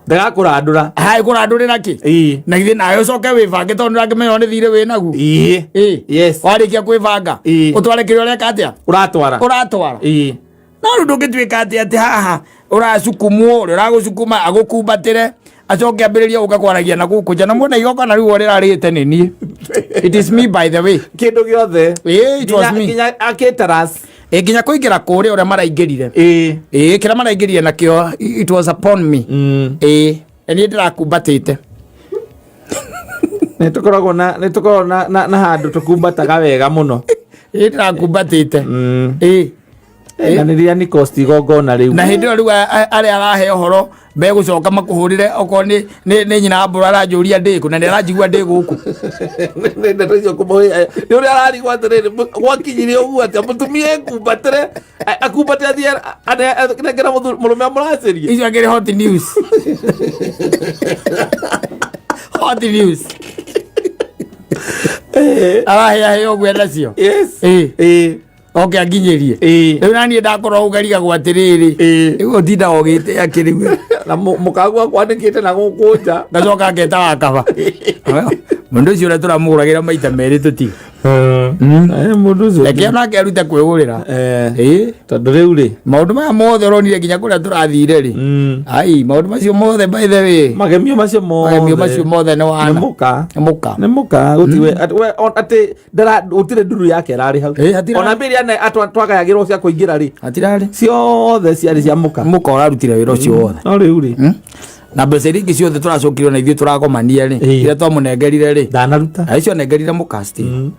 Ndagakũrandũra. Hai kũrandũrĩra kĩ? Ĩĩ. Na githĩ nawe ũcoke wĩbange tondũ nĩũrakĩmenya nĩ thirĩ wĩ naguo. Ĩĩ. Ĩĩ. Yes. Warĩkia kwĩbanga. Ĩĩ. Ũtware kĩrĩa ũreka atĩa? Ũratwara. Ũratwara. Ĩĩ. No rĩu ndũngĩtuĩka atĩ atĩ haha ũracukumwo ũrĩa ũragũcukuma agũkumbatĩre acoke ambĩrĩrie gũka kwaragia na gũkũ nja na muona igongona rĩu rĩrarĩte nĩ niĩ. It is me by the way. Kĩndũ gĩothe. Ĩĩ, it was me. Nginya caterers. Ĩ nginya kũingĩra kũrĩa ũrĩa maraingĩrire. Ĩĩ. Ĩĩ kĩrĩa maraingĩrire nakĩo it was upon me. Ĩĩ na niĩ ndĩrakumbatĩte. Nĩ tũkoragwo na nĩ tũkoragwo na handũ tũkumbataga wega mũno. Ĩĩ ndĩrakumbatĩte. Ĩĩ. Na nĩ rĩrĩa nĩ cost igongona rĩu. Na hĩndĩ ĩyo rĩu arĩa arahe ũhoro megũcoka makũhũrĩre okorwo nĩ nyina mbũra aranjũria ndĩkũ na nĩ aranjigua ndĩ gũkũ. Nĩ ndeto icio kũmũhe nĩ ũrĩa ararigwo atĩrĩrĩ gwakinyire ũguo atĩa mũtumia ekumbatĩre akumbate athiĩ anengere mũrũme amũracĩrie. Icio akĩrĩ hot news. Hot news. Araheahea ũguo nacio. Yes. Ĩĩ. Ĩĩ. Oke anginyĩrie. Ĩĩ. Rĩu naniĩ ndakorwo ũngarigagwo atĩrĩrĩ. Ĩĩ. Rĩu ũtindaga ũgĩte akĩrĩu. Na mũkaguo akwandĩkĩte na gũkũ nja. Ngacoka ngeta wa kaba. Mũndũ ũcio ũrĩa tũramũgũragĩra maita merĩ tũtiga. Mũndũ ũcio. Reke onake arute kwĩgũrĩra. Ĩĩ. Tondũ rĩu rĩ. Maũndũ maya mothe ũronire nginya kũrĩa tũrathire rĩ. Ai, maũndũ macio mothe by the way. Magemio macio mothe. Magemio macio mothe nĩ wana. Nĩ mũka. Nĩ mũka. Nĩ mũka gũtiwe atĩ ndara gũtirĩ nduru yake ĩrarĩ hau. Ĩĩ, hatirarĩ. Ona mbere ane twagayagĩrwo cia kũingĩra rĩ. Hatirarĩ. Ciothe ciarĩ cia mũka. Mũka ũrarutire wĩra ũcio wothe. No rĩu rĩ. Na mbeca iria ingĩ ciothe tũracokirio na ithuĩ tũragomania rĩ. Ĩĩ. Iria twamũnengerire rĩ. Ndanaruta. Na icio nengerire mũka still.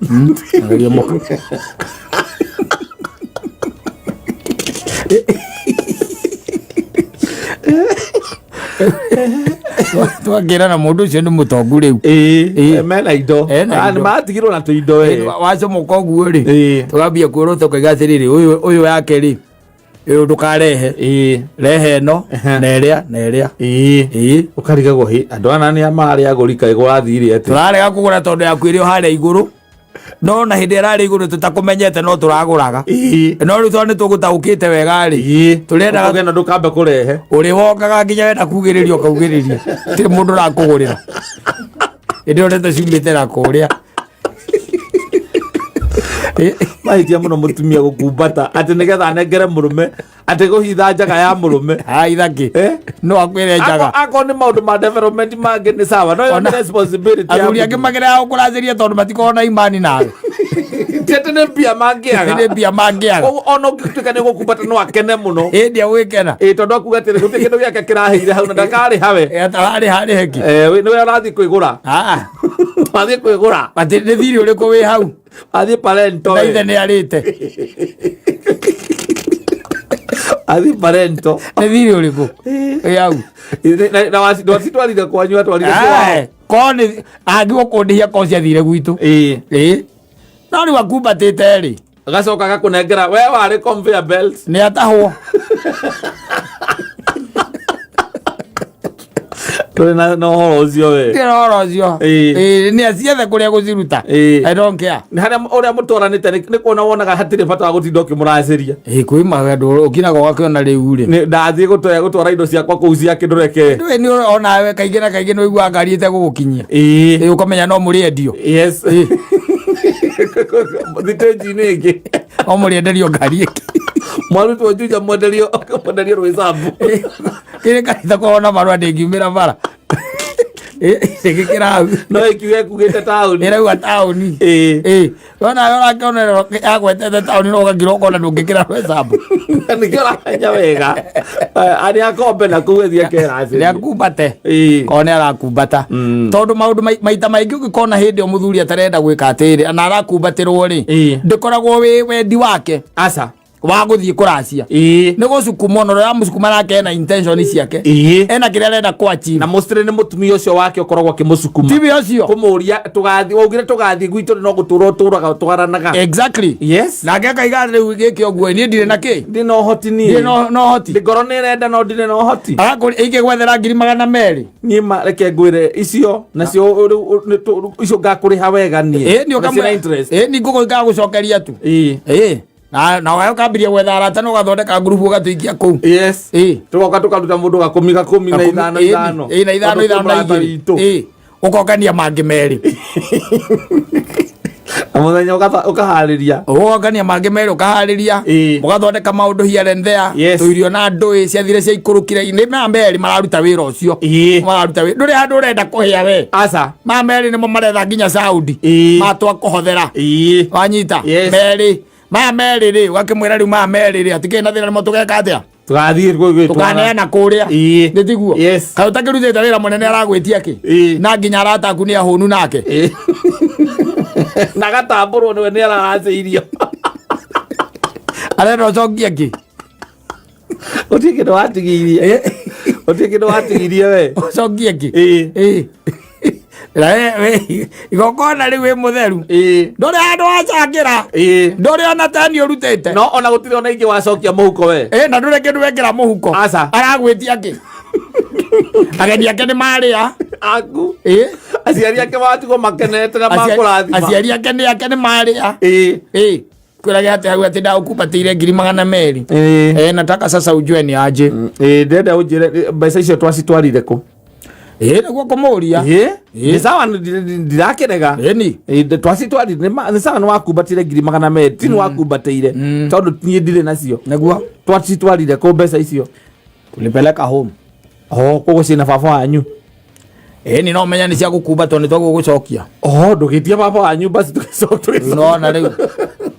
Nengerire mũka. Twakĩra na mũndũ ũcio nĩ mũtongu rĩu. Ĩĩ. Ĩĩ. Mena indo. Ena Ah, indo. nĩ matigirwo na tũindo ĩ. Wacomoka ũguo rĩ. Ĩĩ. Tũgambia kwĩrwo tũkaiga atĩrĩrĩ ũyũ ũyũ yake rĩ. Ũyũ ndũkarehe. Ĩĩ. Rehe ĩno na ĩrĩa na ĩrĩa. Ĩĩ. Ĩĩ. Ũkarigagwo hĩ andũ aya nĩ marĩ agũri kaĩ gũrathire atĩa. Tũrarega kũgũra tondũ yaku ĩrĩ o harĩa igũrũ. No na hĩndĩ ĩrarĩ igũrũ tũtakũmenyete no tũragũraga. Ĩĩ. No rĩu tondũ nĩ tũgũtaũkĩte wega rĩ. Ĩĩ. Tũrendaga Ũkauga ĩno ndũkambe kũrehe. ũrĩ wokaga nginya wenda kugĩrĩria ũkaugĩrĩria. Tirĩ mũndũ ũrakũgũrĩra. Hĩndĩ ĩyo ndeto ciumĩte na kũrĩa. Mahĩtia mũno mũtumia gũkumbata atĩ nĩgetha anengere mũrũme atĩ kũhitha njaga ya mũrũme. Haithakĩ. Eh? No akwĩre njaga. Akorwo nĩ maũndũ ma development mangĩ nĩ sawa no ĩyo Ona- nĩ responsibility ya Athuri angĩ mũthuri. magerera gũkũracĩria tondũ matikoragwo na imani nawe. Ti atĩ nĩ mbia mangĩaga. Nĩ mbia mangĩaga. Koguo ona ũngĩtuĩka nĩ gũkumbata no akene mũno. Ĩĩ nĩ Ĩĩ tondũ akuga atĩrĩ gũtirĩ kĩndũ gĩake kĩrahĩire hau na ndakarĩha we. Atararĩha arĩhe kĩ? Eh, nĩwe ũrathiĩ kwĩgũra. Ah, Wathiĩ kwĩgũra. atĩ nĩ thirĩ ũrĩkũ wĩ hau? Athiĩ parento. Na ithe nĩ arĩte. Athiĩ parento. Nĩ thirĩ ũrĩkũ wĩ hau? Na wacitwarire kwanyu atwarire kwao. Ae, ko nĩ angĩgwo kũndĩhia ko ciathire gwitũ. Ĩĩ. Ĩĩ. No rĩu akumbatĩte rĩ, Agacoka agakũnengera we warĩ conveyor belt. nĩ atahwo. Tũrĩ na ũhoro ũcio we. Ndĩra ũhoro ũcio. Ĩĩ. Ĩĩ, nĩ aciethe kũrĩa gũciruta. Ĩĩ. I don't care. Nĩ harĩa ũrĩa mũtwaranĩte nĩ kuona wonaga hatirĩ bata wa gũtinda ũkĩmũracĩria. Ĩĩ kwĩ maũndũ ũkinaga ũgakĩona rĩu rĩ. Nĩ- Ndathiĩ gũtwara indo ciakwa kũu ciake ndũreke. Ndũĩ nĩ onawe kaingĩ na kaingĩ nĩ ũiguaga ngari ĩtegũgũkinyia. Ĩĩ. Ĩĩ ũkamenya no mũrĩendio. Yes. Thitĩnji-inĩ ĩngĩ. No mũrĩenderio ngari ĩngĩ. Mwarutwo Juja mwenderio mwenderio rwĩcambu. Kĩrĩ kanitha kũhona marũa ndĩngiumĩra bara. Ĩgĩkĩra hau. No ĩkiuga ĩkugĩte taũni. Ĩrauga taũni. Ĩĩ. Ĩĩ. Wona ũrakĩona agwetete taũni no ũgakira ũkona ndũngĩkĩra rwĩcambu. Nĩkĩo ũramenya wega. Arĩ akombe na kũu ĩthiĩ akeracĩrie. Nĩakumbate. Ĩĩ. Korwo nĩ arakumbata. Tondũ maũndũ maita maingĩ ũngĩkona hĩndĩ ĩyo mũthuri atarenda gwĩka atĩrĩ na arakumbatĩrwo rĩ, Ĩĩ. ndĩkoragwo wĩ wendi wake Aca. wa gũthiĩ kũracia. Ĩĩ. Nĩ gũcukuma ona ũrĩa ũramũcukuma nake ena intention ciake. Ĩĩ. Ena kĩrĩa arenda kũ achieve. Na mũcirĩ nĩ mũtumia ũcio wake ũkoragwo akĩmũcukuma. Tiwe ũcio. Kũmũria tũgathiĩ waugire tũgathiĩ gwitũ no gũtũra ũtũraga tũgaranaga. Exactly. Yes. Nake akaiga rĩu gĩkĩ ũguo niĩ ndirĩ na kĩ. Ndirĩ na ũhoti niĩ. Ndirĩ na ũhoti. Ngoro nĩ ĩrenda no ndirĩ na ũhoti. Arakũria ingĩgwethera 200,000. Niĩ ma reke ngwĩre icio nacio rĩu icio ngakũrĩha wega niĩ. Ĩĩ nĩ Na ciĩna interest. Ĩĩ nĩ ngũgũ ngagũcokeria tu. Ĩĩ. Ĩĩ. Na ũkambiria gwetha arata na ũgathondeka ngurubu ũgatũikia kũu. Yes. Ĩĩ. Tũgoka tũkaruta mũndũ gakũmi gakũmi na ithano ithano. Ĩĩ na ithano Tondũ ithano na kwĩ mũrata igĩrĩ. witũ. Ĩĩ. Ũkongania mangĩ merĩ. Na mũthenya ũkaharĩria. Ũgokania mangĩ merĩ ũkaharĩria. Ĩĩ. Mũgathondeka maũndũ here and there. Yes. Tũirio na ndũĩ ciathire ciaikũrũkire. Nĩ maya merĩ mararuta wĩra ũcio. Ĩĩ. Mararuta wĩra. Ndũrĩ handũ ũrenda kũhĩa we. Aca. Maya merĩ nĩmo maretha nginya Saudi. Ĩĩ. Matwa kũhothera. Ĩĩ. Wanyita. Yes. Merĩ. Maya merĩ rĩ ũgakĩmwĩra rĩu maya merĩ rĩ hatikĩrĩ na thĩna nĩmo tũgeka atĩa? Tũgathiĩ gwĩtwara. Tũkaneana kũrĩa. Ĩĩ. Nĩ tiguo? Yes. Kaĩ ũtakĩrutĩte wĩra mũnene aragwĩtia kĩ? Ĩĩ. Na nginya arata aku nĩ ahũnu nake. Ĩĩ. Na agatambũrwo nĩwe nĩ araracĩirio. Arenda ũcokie kĩ? Gũtirĩ kĩndũ watigirie. Gũtirĩ kĩndũ watigirie we. Ũcokie kĩ? Ĩĩ. Ĩĩ. Na we igongona rĩu wĩ mũtheru. Ĩĩ. Ndũrĩ handũ wacangĩra. Ĩĩ. Ndũrĩ ona tani ũrutĩte. No ona gũtirĩ ona ingĩ wacokia mũhuko we. Ĩĩ na ndũrĩ kĩndũ wekĩra mũhuko. Aca. Aragwĩtia kĩ? Ageni ake nĩ marĩa. Aku. Ĩĩ. Aciari ake matigwo makenete na makũrathima. Aciari ake nĩ ake nĩ marĩa. Ĩĩ. Ĩĩ. Kwĩrage atĩ hau atĩ ndagũkumbatĩire 200,000. Ĩĩ. Nataka sasa ujue ni aje. Ĩĩ ndĩrenda ũnjĩre mbeca icio twacitwarire kũ? Ĩĩ nĩguo kũmũria. Ĩĩ. Nĩ sawa ndirakĩrega. Ĩni. Ĩĩ twacitwarire nĩ sawa nĩ wakumbatĩire 200,000 ti nĩ wakumbatĩire tondũ niĩ ndirĩ nacio. Nĩguo. Twacitwarire kũ mbeca icio? Tulipeleka home. Oh, koguo ciĩna baba wanyu. Ĩni no menya nĩ cia gũkumbatwo nĩ twaguo gũcokia. Oh, ndũgĩtie baba wanyu basi tũgĩcoka. Nona rĩu.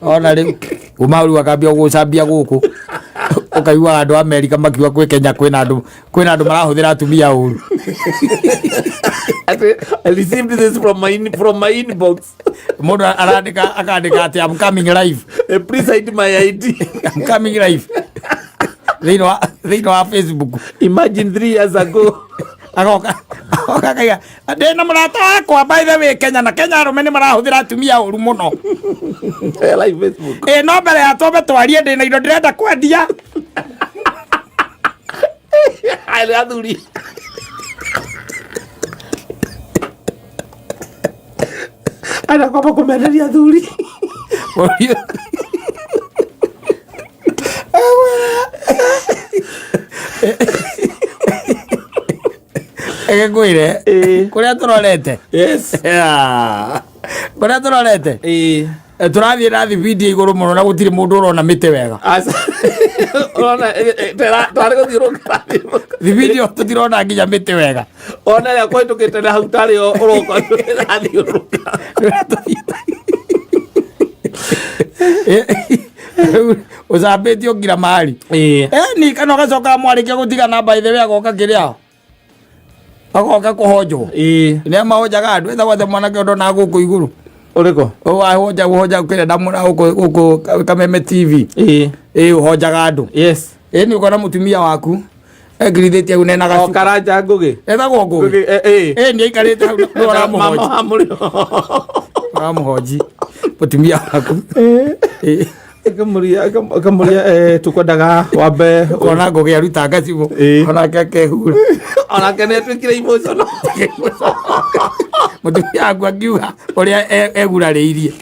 Ona rĩu. Kuma rĩu akambia gũcambia gũkũ. Ũkaigua andũ a Amerika makiuga kwĩ Kenya kwĩna andũ marahũthĩra atumia ũru. I received this from my inbox. Mũndũ arandĩka akandĩka atĩ I'm coming live. Please hide my ID. I'm coming live. Thĩinĩ wa Facebook. Imagine 3 years ago. Agoka akaiga ndĩna mũrata wakwa by the way Kenya na Kenya arũme nĩ marahũthĩra atumia ũru mũno. Live Facebook. Ĩĩ no mbere ya twambe twarie ndĩna indo ndĩrenda kwendia. Arĩ athuri. Arĩa kwamba kũmenderia athuri. Ege ngwĩre kũrĩa tũrorete. Yes. Kũrĩa tũrorete. Ĩĩ. Tũrathiĩ na thibindi igũrũ mũno na gũtirĩ mũndũ ũrona mĩtĩ wega. Aca. Ũrona tarĩ gũthiũrũrũka. Thibindi ĩyo tũtirona nginya mĩtĩ wega. Ona ĩrĩa kũhĩtũkĩte na hau tarĩ yo ũroka ũrathiũrũrũka. Ũcambĩtio ngira mahali. Ĩĩ. Ni kana ũgacoka mwarĩkia gũtigana, by the way, agoka kĩrĩa, agoka kũhonjwo. Ĩĩ. Nĩ mahonjaga andũ, ĩtagwo atĩa mwanake ũndũ na gũkũ igũrũ? Ũrĩkũ? Wahonja ũhonja kĩrĩa ndamũra gũkũ gũkũ Kameme TV. Ĩĩ. Ĩĩ, ũhonjaga andũ. Yes. Ĩĩ, nĩ ũkona mũtumia waku engirithĩtie hau nena O gacuka. Karanja Ngũgĩ. Etagwo Ngũgĩ. Ngũgĩ, ĩĩ. Ĩĩ, nĩ aikarĩte hau nĩ Mama ũramũhonji. wa mũrĩo. Ũramũhonji mũtumia waku. Ĩĩ. Ĩkamũria ĩkamũria, tukwendaga wambe. Ũkona Ngũgĩ aruta gacibũ. Ĩĩ. Onake akehura. Onake nĩ atuĩkire emotional. Mũtumia waku akiuga ũrĩa egurarĩirie,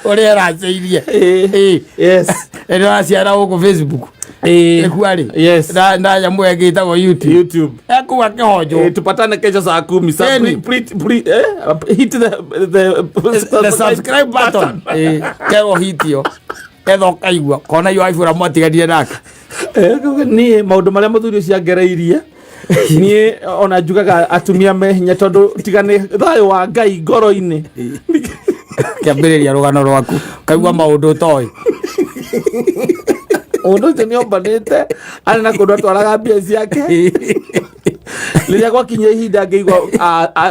ũrĩa eracĩirie. Ĩĩ. Yes. Ĩno aciara gũkũ Facebook. Ĩĩ. Ĩkua rĩ. Yes. Na nyamũ ĩngĩ ĩtagwo YouTube. YouTube. Ekuu akĩhonjwo. Tupatane kesho saa 10. Sa Eni. pre, hit the The subscribe button. Ĩĩ, kerwo hitio ketha ũkaigua kona yo aibũra mwatiganire nake. Niĩ maũndũ marĩa mũthuri ũcio angereirie, niĩ ona njugaga atumia me hinya, tondũ tiga nĩ thayũ wa Ngai ngoro-inĩ. Kĩambĩrĩria rũgano rwaku kaigua maũndũ ũtoĩ. Mũndũ ũcio nĩ ombanĩte, arĩ na kũndũ atwaraga mbia ciake. Rĩrĩa gwakinya ihinda ngĩigua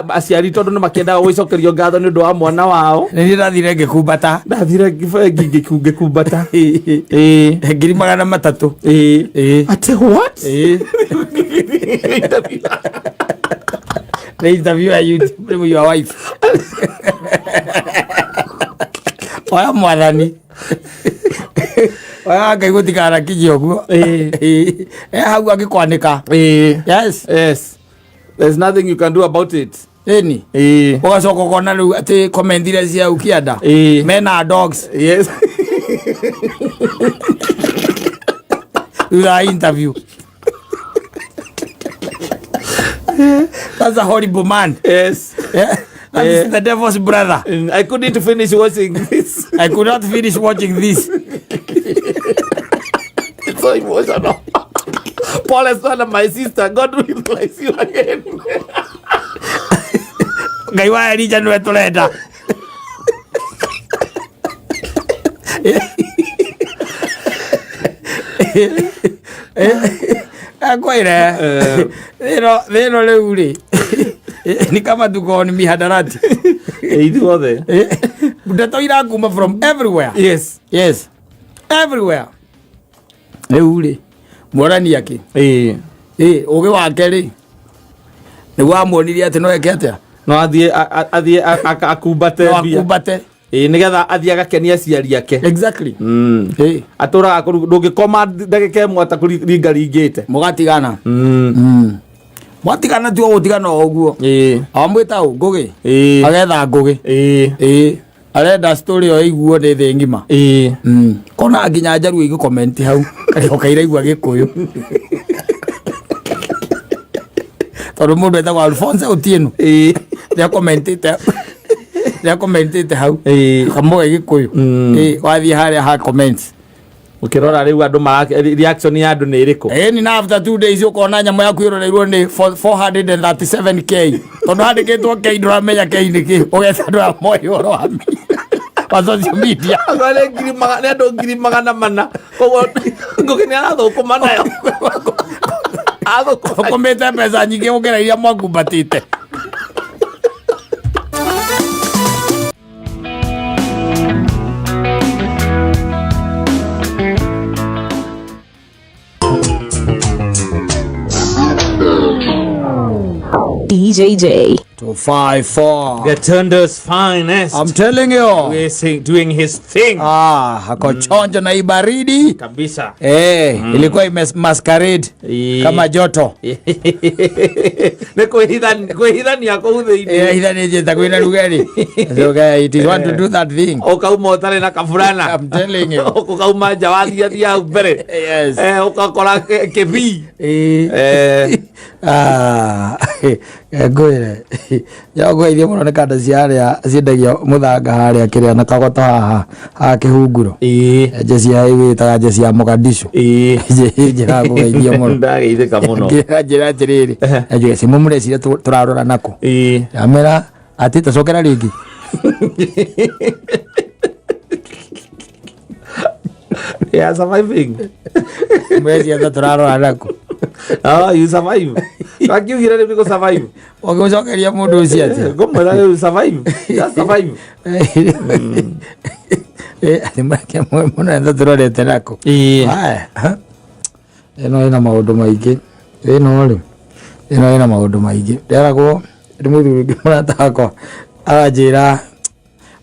aciari, tondũ nĩ makĩendaga gũcokerio ngatho nĩ ũndũ wa mwana wao. Nĩ niĩ ndathire ngĩkumbata. Ndathire bengi ngĩkumbata. Ĩĩ. 300,000. Ĩĩ. Ĩĩ. Atĩ what? Ĩĩ. Nĩ interview ya YouTube nĩ your wife. Oya mwathani, oya Ngai, gũtikanakinyie ũguo. Ĩĩ. E hau angĩkwanĩka. Ĩĩ. Yes. Yes, there's nothing you can do about it. Ĩni. Ĩĩ. Ũgacoka ũkona rĩu atĩ comment iria cia ũkĩenda. Ĩĩ. Mena dogs. Yes. Thutha wa interview. That's a horrible man. Yes. Yeah. That is the devil's brother. I couldn't finish watching this. I could not finish watching this. It's so emotional. Pole sana, my sister. God will bless you again. Ngai wa Elija nĩwe tũrenda. Akwĩre thĩno rĩu rĩ ni kama tuko ni mihadarati. Ithuothe. Ndeto irakuma from everywhere. Yes. Yes, everywhere. Rĩu rĩ mworani akĩ Ĩĩ. ĩ ũgĩ wake rĩ nĩguo amuonirie atĩ no eke atĩa. No athiĩ athiĩ akumbate No mbia. akumbate. Ĩĩ, nĩgetha athiĩ agakenia aciari ake. Exactly. Ĩ. Atũraga ndũngĩkoma ndagĩka ĩmwe atakũringaringĩte. Mũgatigana. Mwatigana tu gũtigana o ũguo. Ĩĩ. Amwĩta ũ Ngũgĩ. Ĩĩ. Agetha Ngũgĩ. Ĩĩ. Ĩĩ, arenda story ĩyo ĩiguo nĩ thĩ ng'ima. Ĩĩ. Kona nginya njaruo igĩkomenti hau karĩoka iraigua gĩkũyũ tondũ mũndũ etagwo Alphonse Otieno. Ĩĩ. Nĩakomentĩte hau. Ĩĩ. Kamũge gĩkũyũ. Ĩĩ, wathiĩ harĩa ha comments. Ũkĩrora rĩu andũ reaction ya andũ nĩ ĩrĩkũ? Ĩni, na after 2 days ũkona nyamũ yaku ĩroreirwo nĩ 437K, tondũ handĩkĩtwo K, ndũramenya K nĩ kĩ, ũgetha andũ aya moĩ ũhoro wa wa social media. Nĩ nĩ andũ 400,000, koguo Ngũgĩ nĩ arathũkũma nayo. Athũkũma. Thũkũmĩte mbeca nyingĩ gũkĩra iria mwakumbatĩte. DJJ. 254. Gatundu's finest. I'm telling you. We're doing his thing. Ah, ako chonjo na ibaridi. Kabisa. Eh, ilikuwa ime masquerade kama joto. Nĩ kwĩhithania kũu thĩinĩ. Eh, hithanĩtie kwĩna rugarĩ. So guy, it is want to do that thing. Ũkauma ũtarĩ na kaburana. I'm telling you. Ũkauma nja wathiathia hau mbere. Yes. Ũgakora kĩbii. Eh. Ah, ngwĩre ngũgeithie mũno nĩ kanda cia arĩa ciendagio mũthanga harĩa kĩrĩa na kagoto haha haha kĩhunguro. Njeci ya ĩgĩtaga njeci ya Mogadishu. Njĩra ngũgeithie mũno. Ndageithĩka mũno. Njĩra atĩrĩrĩ, njĩra cimũ mũreciria tũrarora nako. Amera Atĩ tacokera rĩngĩ. Yeah, surviving. Mwezi ata tũrarora naku. Ah, you survive. Wakiugire rĩu nĩ gũ survive. Ũngĩmũcokeria mũndũ ũcio atĩa? Ngũmwĩra rĩu survive. Just survive. Eh, atĩ make mũno etha tũrorete naku. Ĩĩ. Haya. Ĩno ĩna maũndũ maingĩ. Ĩno rĩ, ĩno ĩna maũndũ maingĩ. Nderagwo nĩ mũthuri ũngĩ mũrata wakwa aranjĩra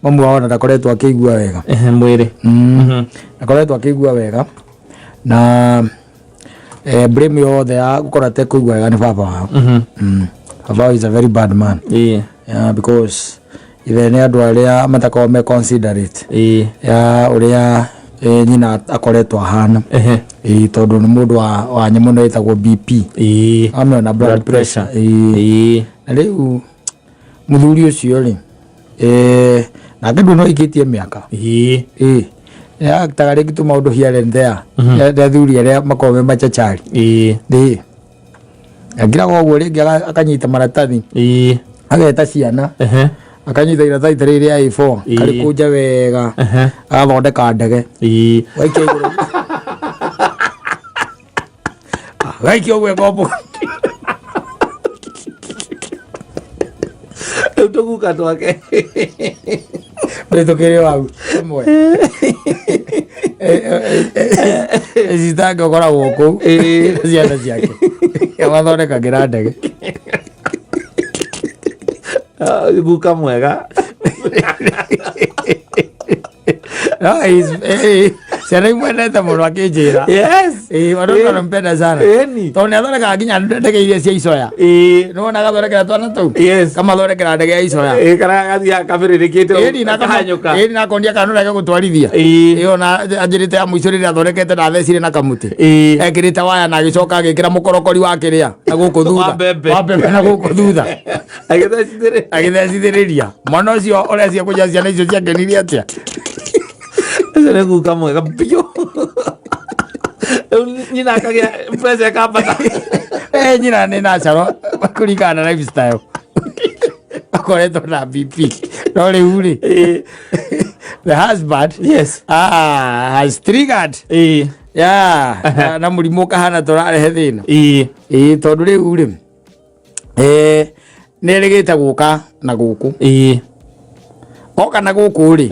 mamu wao ona ndakoretwo akĩigua wega. Ehe, mwĩrĩ. Ndakoretwo akĩigua wega na blame yothe ya gũkorwo atekũigua wega nĩ baba wao. Baba wao is a very bad man. Ĩĩ. Yeah, because ithe nĩ andũ arĩa matakoragwo me considerate Ĩĩ. ya ũrĩa nyina akoretwo ahana. Ehe. Ĩĩ, tondũ nĩ mũndũ wa nyamũ ĩno ĩtagwo BP. Ĩĩ. Amĩona blood pressure. Ĩĩ. Ĩĩ. Na rĩu mũthuri ũcio rĩ, nake ndũ no aikĩtie mĩaka. Ĩĩ. Ĩĩ. Nĩaktaga rĩngĩ tũmaũndũ here and there. Nĩ athuri arĩa makoragwo me machachari. Ĩĩ. Ĩĩ. Angĩraga ũguo rĩngĩ akanyita maratathi. Ĩĩ. Ageta ciana. Ehe. Akanyita iratathi ta rĩrĩ rĩa A4. Ĩĩ. Karĩkũnja wega. Ehe. Agathondeka ndege. Ĩĩ. Gaikia igũrũ. Gaikia ũguo ĩkombo. Rĩu tũguka twake. Rĩtũkĩrĩ wau. Ĩmwe. Citange ũkoragwo kũu. Ĩĩ. Ciana ciake. Amathondekagĩra ndege. Ah, guka mwega. No, ciana imwendete mũno akĩnjĩra. Yes. Ĩĩ, watoto wanampenda sana. Ĩni. Tondũ nĩ athondekaga nginya ndege iria cia icoya. Ĩĩ. Nĩwona agathondekera twana tũu? Yes. Kamathondekera ndege ya icoya. Ĩĩ, kana gathiaga kabĩrĩrĩkĩte Ĩni na kahanyũka. Ĩni na akonia kana ũrĩa gũtwarithia. Ĩĩ. Ĩyo na anjĩrĩte ya mũico rĩrĩa athondekete na thecire na kamũtĩ. Ĩĩ. Ekĩrĩte waya na agĩcoka agĩkĩra mũkorokori wa kĩrĩa na gũkũ thutha. Wa mbembe. Wa mbembe na gũkũ thutha. Agĩthecithĩrĩria. Agĩthecithĩrĩria. Mwana ũcio ũrecia kũnja ciana icio ciakenirie atĩa? Ũcio nĩ guka mwega biũ. Rĩu nyina akagĩa pressure ĩkambata. Nyina nĩ natural kũringana na lifestyle. Akoretwo na BP. No rĩu rĩ, the husband Yes. has triggered. Ĩĩ. Yeah, na mũrimũ ũkahana tũrarehe thĩna. Ĩĩ. Ĩĩ, tondũ rĩu rĩ, nĩ erĩgĩte gũka na gũkũ. Ĩĩ. Oka na gũkũ rĩ,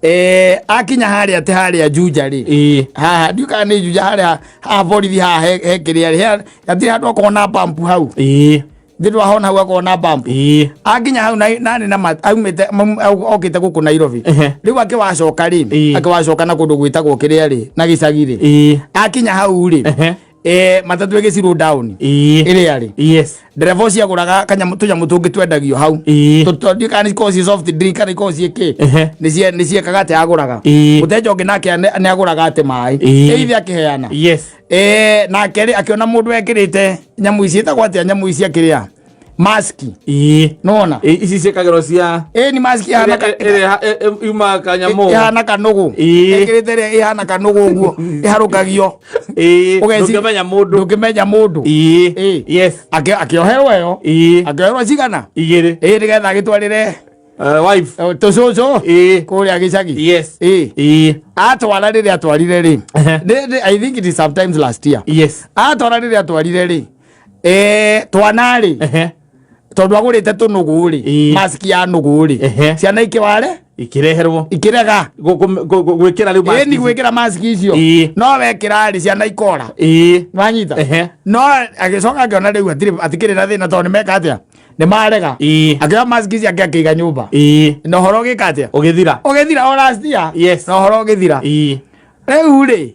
Ehe. akinya harĩa atĩ harĩa Juja rĩ, Ĩĩ. haha ndiũ kana nĩ Juja harĩa haha borithi haha he kĩrĩa rĩ, hatirĩ handũ akorwo na bump hau. Ĩĩ. Ndĩ ndwahona hau akorwo na bump. Ĩĩ. Akinya hau nani na aumĩte okĩte gũkũ Nairobi. Ehe. Rĩu akĩwacoka rĩ, Ĩĩ. akĩwacoka na kũndũ gwĩtagwo kĩrĩa rĩ, na gĩcagi rĩ. Ĩĩ. Akinya hau rĩ, Ehe. matatũ ĩgĩcirwo down. Ĩĩ. Ĩrĩa rĩ. Yes. Ndereba ũcio agũraga kanyamũ tũnyamũ tũngĩ twendagio hau. Ĩĩ. Tondũ kana ikoragwo ciĩ soft drink kana ikoragwo ciĩ kĩ. Ehe. Nĩ ciekaga atĩ agũraga. Ĩĩ. Mũteja ũngĩ nake nĩ agũraga atĩ maĩ. Ĩĩ. Ĩithe akĩheana. Yes. Nake rĩ akĩona mũndũ ekĩrĩte nyamũ ici ĩtagwo atĩa nyamũ ici akĩrĩa maski. Ĩĩ. Nĩwona? Ĩĩ, ici ciĩkagĩrwo cia Ĩĩ ni maski ihana ka- ĩrĩa yumaga kanyamũ. ihana kanũgũ. Ĩĩ. Ĩkĩrĩte ĩrĩa ihana kanũgũ ũguo ĩharũkagio. Ĩĩ. Ũgeci- Ndũngĩmenya mũndũ. Ndũngĩmenya mũndũ. Ĩĩ. Ĩĩ. Yes. Akĩoherwo ĩyo. Ĩĩ. Akĩoherwo cigana? Igĩrĩ. Ĩĩ nĩgetha agĩtwarĩre Wife. tũcũcũ Ĩĩ. kũrĩa gĩcagi. Yes. Ĩĩ. Ĩĩ. Atwara rĩrĩa atwarire rĩ. Ehe. I think it is sometimes last year. Yes. Atwara rĩrĩa atwarire rĩ. Twana rĩ. Ehe. Tondũ agũrĩte tũnũgũ rĩ. Ĩĩ. Mask ya nũgũ rĩ. Ehe. Ciana ikĩware? Ikĩreherwo. Ikĩrega. Gwĩkĩra rĩu mask Ĩĩ ni ici. gwĩkĩra mask icio. Ĩĩ. No wekĩra rĩ ciana ikora. Ĩĩ. Wanyita? Ehe. No agĩcoka akĩona rĩu hatikĩrĩ na thĩna tondũ nĩmeka atĩa? Nĩmarega. Ĩĩ. Akĩoya mask ciake akĩiga nyũmba. Ĩĩ. Na ũhoro ũgĩka atĩa? Ũgĩthira. Ũgĩthira o last year. Yes. Na ũhoro ũgĩthira. Ĩĩ. Rĩu rĩ,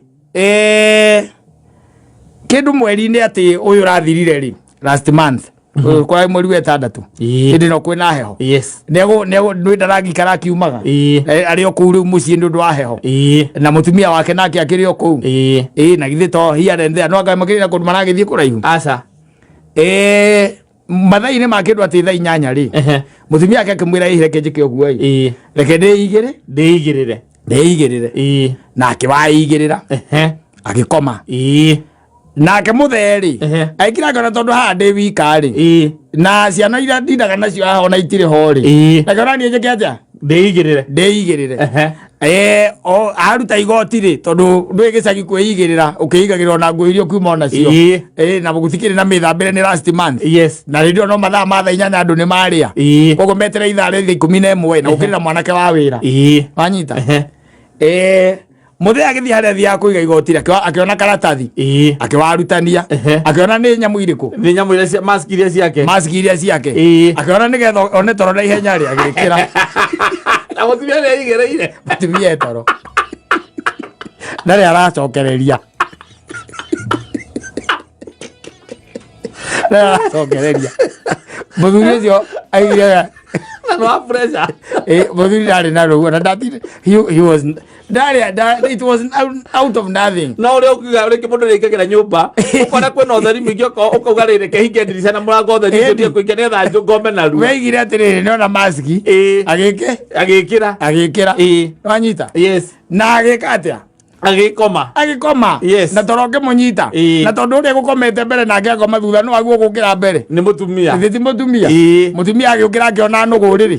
kĩndũ mweri-inĩ atĩ ũyũ ũrathirire rĩ, last month. Kwa mweri wa ĩtandatũ. Ĩĩ. Hĩndĩ ĩno kwĩna heho. Yes. Nĩ ndarangikara akiumaga. Ĩĩ. Arĩ o kũu rĩu mũciĩ nĩ ũndũ wa heho. Ĩĩ. Na mũtumia wake nake akĩrĩ o kũu. Ĩĩ. Ĩĩ, na githĩ to here and there. No anga makĩrĩ na kũndũ maragĩthiĩ kũraihu. Aca. Mathaa-inĩ ma kĩndũ atĩ thaa inyanya rĩ. Ehe. Mũtumia wake akĩmwĩra, ĩĩ, reke njĩke ũguo ĩ. Ĩĩ. Reke ndĩigĩre. Ndĩigĩrĩre. Ndĩigĩrĩre. Ĩĩ. Na akĩwaigĩrĩra. Ehe. Agĩkoma. Ĩĩ. Nake mũthee rĩ, aikira ngona tondũ haha ndĩ wika rĩ, na ciana iria ndindaga nacio haha ona itirĩ ho rĩ, nakĩona niĩ njĩke atĩa? Ndĩigĩrĩre. Ndĩigĩrĩre. O aruta igoti rĩ, tondũ ndwĩ gĩcagi kwĩigĩrĩra, ũkĩigagĩrĩra ona nguo iria ũkiuma onacio. Na gũtikĩrĩ na mĩthambĩre, nĩ last month. Na rĩrĩ no mathaa ma thaa 8 andũ nĩ marĩa. Koguo metere ithaa rĩa 11:30 na gũkĩrĩ na mwanake wa wĩra. Wanyita? Mũthee agĩthiĩ harĩa athiaga kũiga igoti rĩ, akĩona karatathi, akĩwarutania, akĩona nĩ nyamũ irĩkũ. Nĩ nyamũ iria cia mask iria ciake. Mask iria ciake. Akĩona nĩgetha one toro na ihenya rĩ, agĩkĩra. Na mũtumia nĩ aigĩrĩire. Mũtumia e toro, ndarĩ aracokereria, ndarĩ aracokereria. Mũthuri ũcio aigire Na no pressure. Mũthuri ndarĩ na rũu ona ndati, he was ndarĩ it was out of nothing. No ũrĩa ũkiuga rĩngĩ mũndũ nĩaingagĩra nyũmba ũkona kwĩna ũtheri mũingĩ, ũkauga rĩ, reke hinge ndirica na mũrango, ũtheri ũcio ndige kũingĩ nĩgetha ngome narua. Weigire atĩrĩrĩ, nĩona maski, agĩke agĩkĩra. Agĩkĩra. Wanyita? Yes. Na agĩka atĩa? Agĩkoma. Agĩkoma. Yes. Na toro ũngĩmũnyita. Na tondũ ũrĩa gũkomete mbere nake akoma thutha, no aguo gũkĩra mbere. Nĩ mũtumia. Githĩ ti mũtumia? Mũtumia agĩũkĩra akĩona nũgũ rĩrĩ.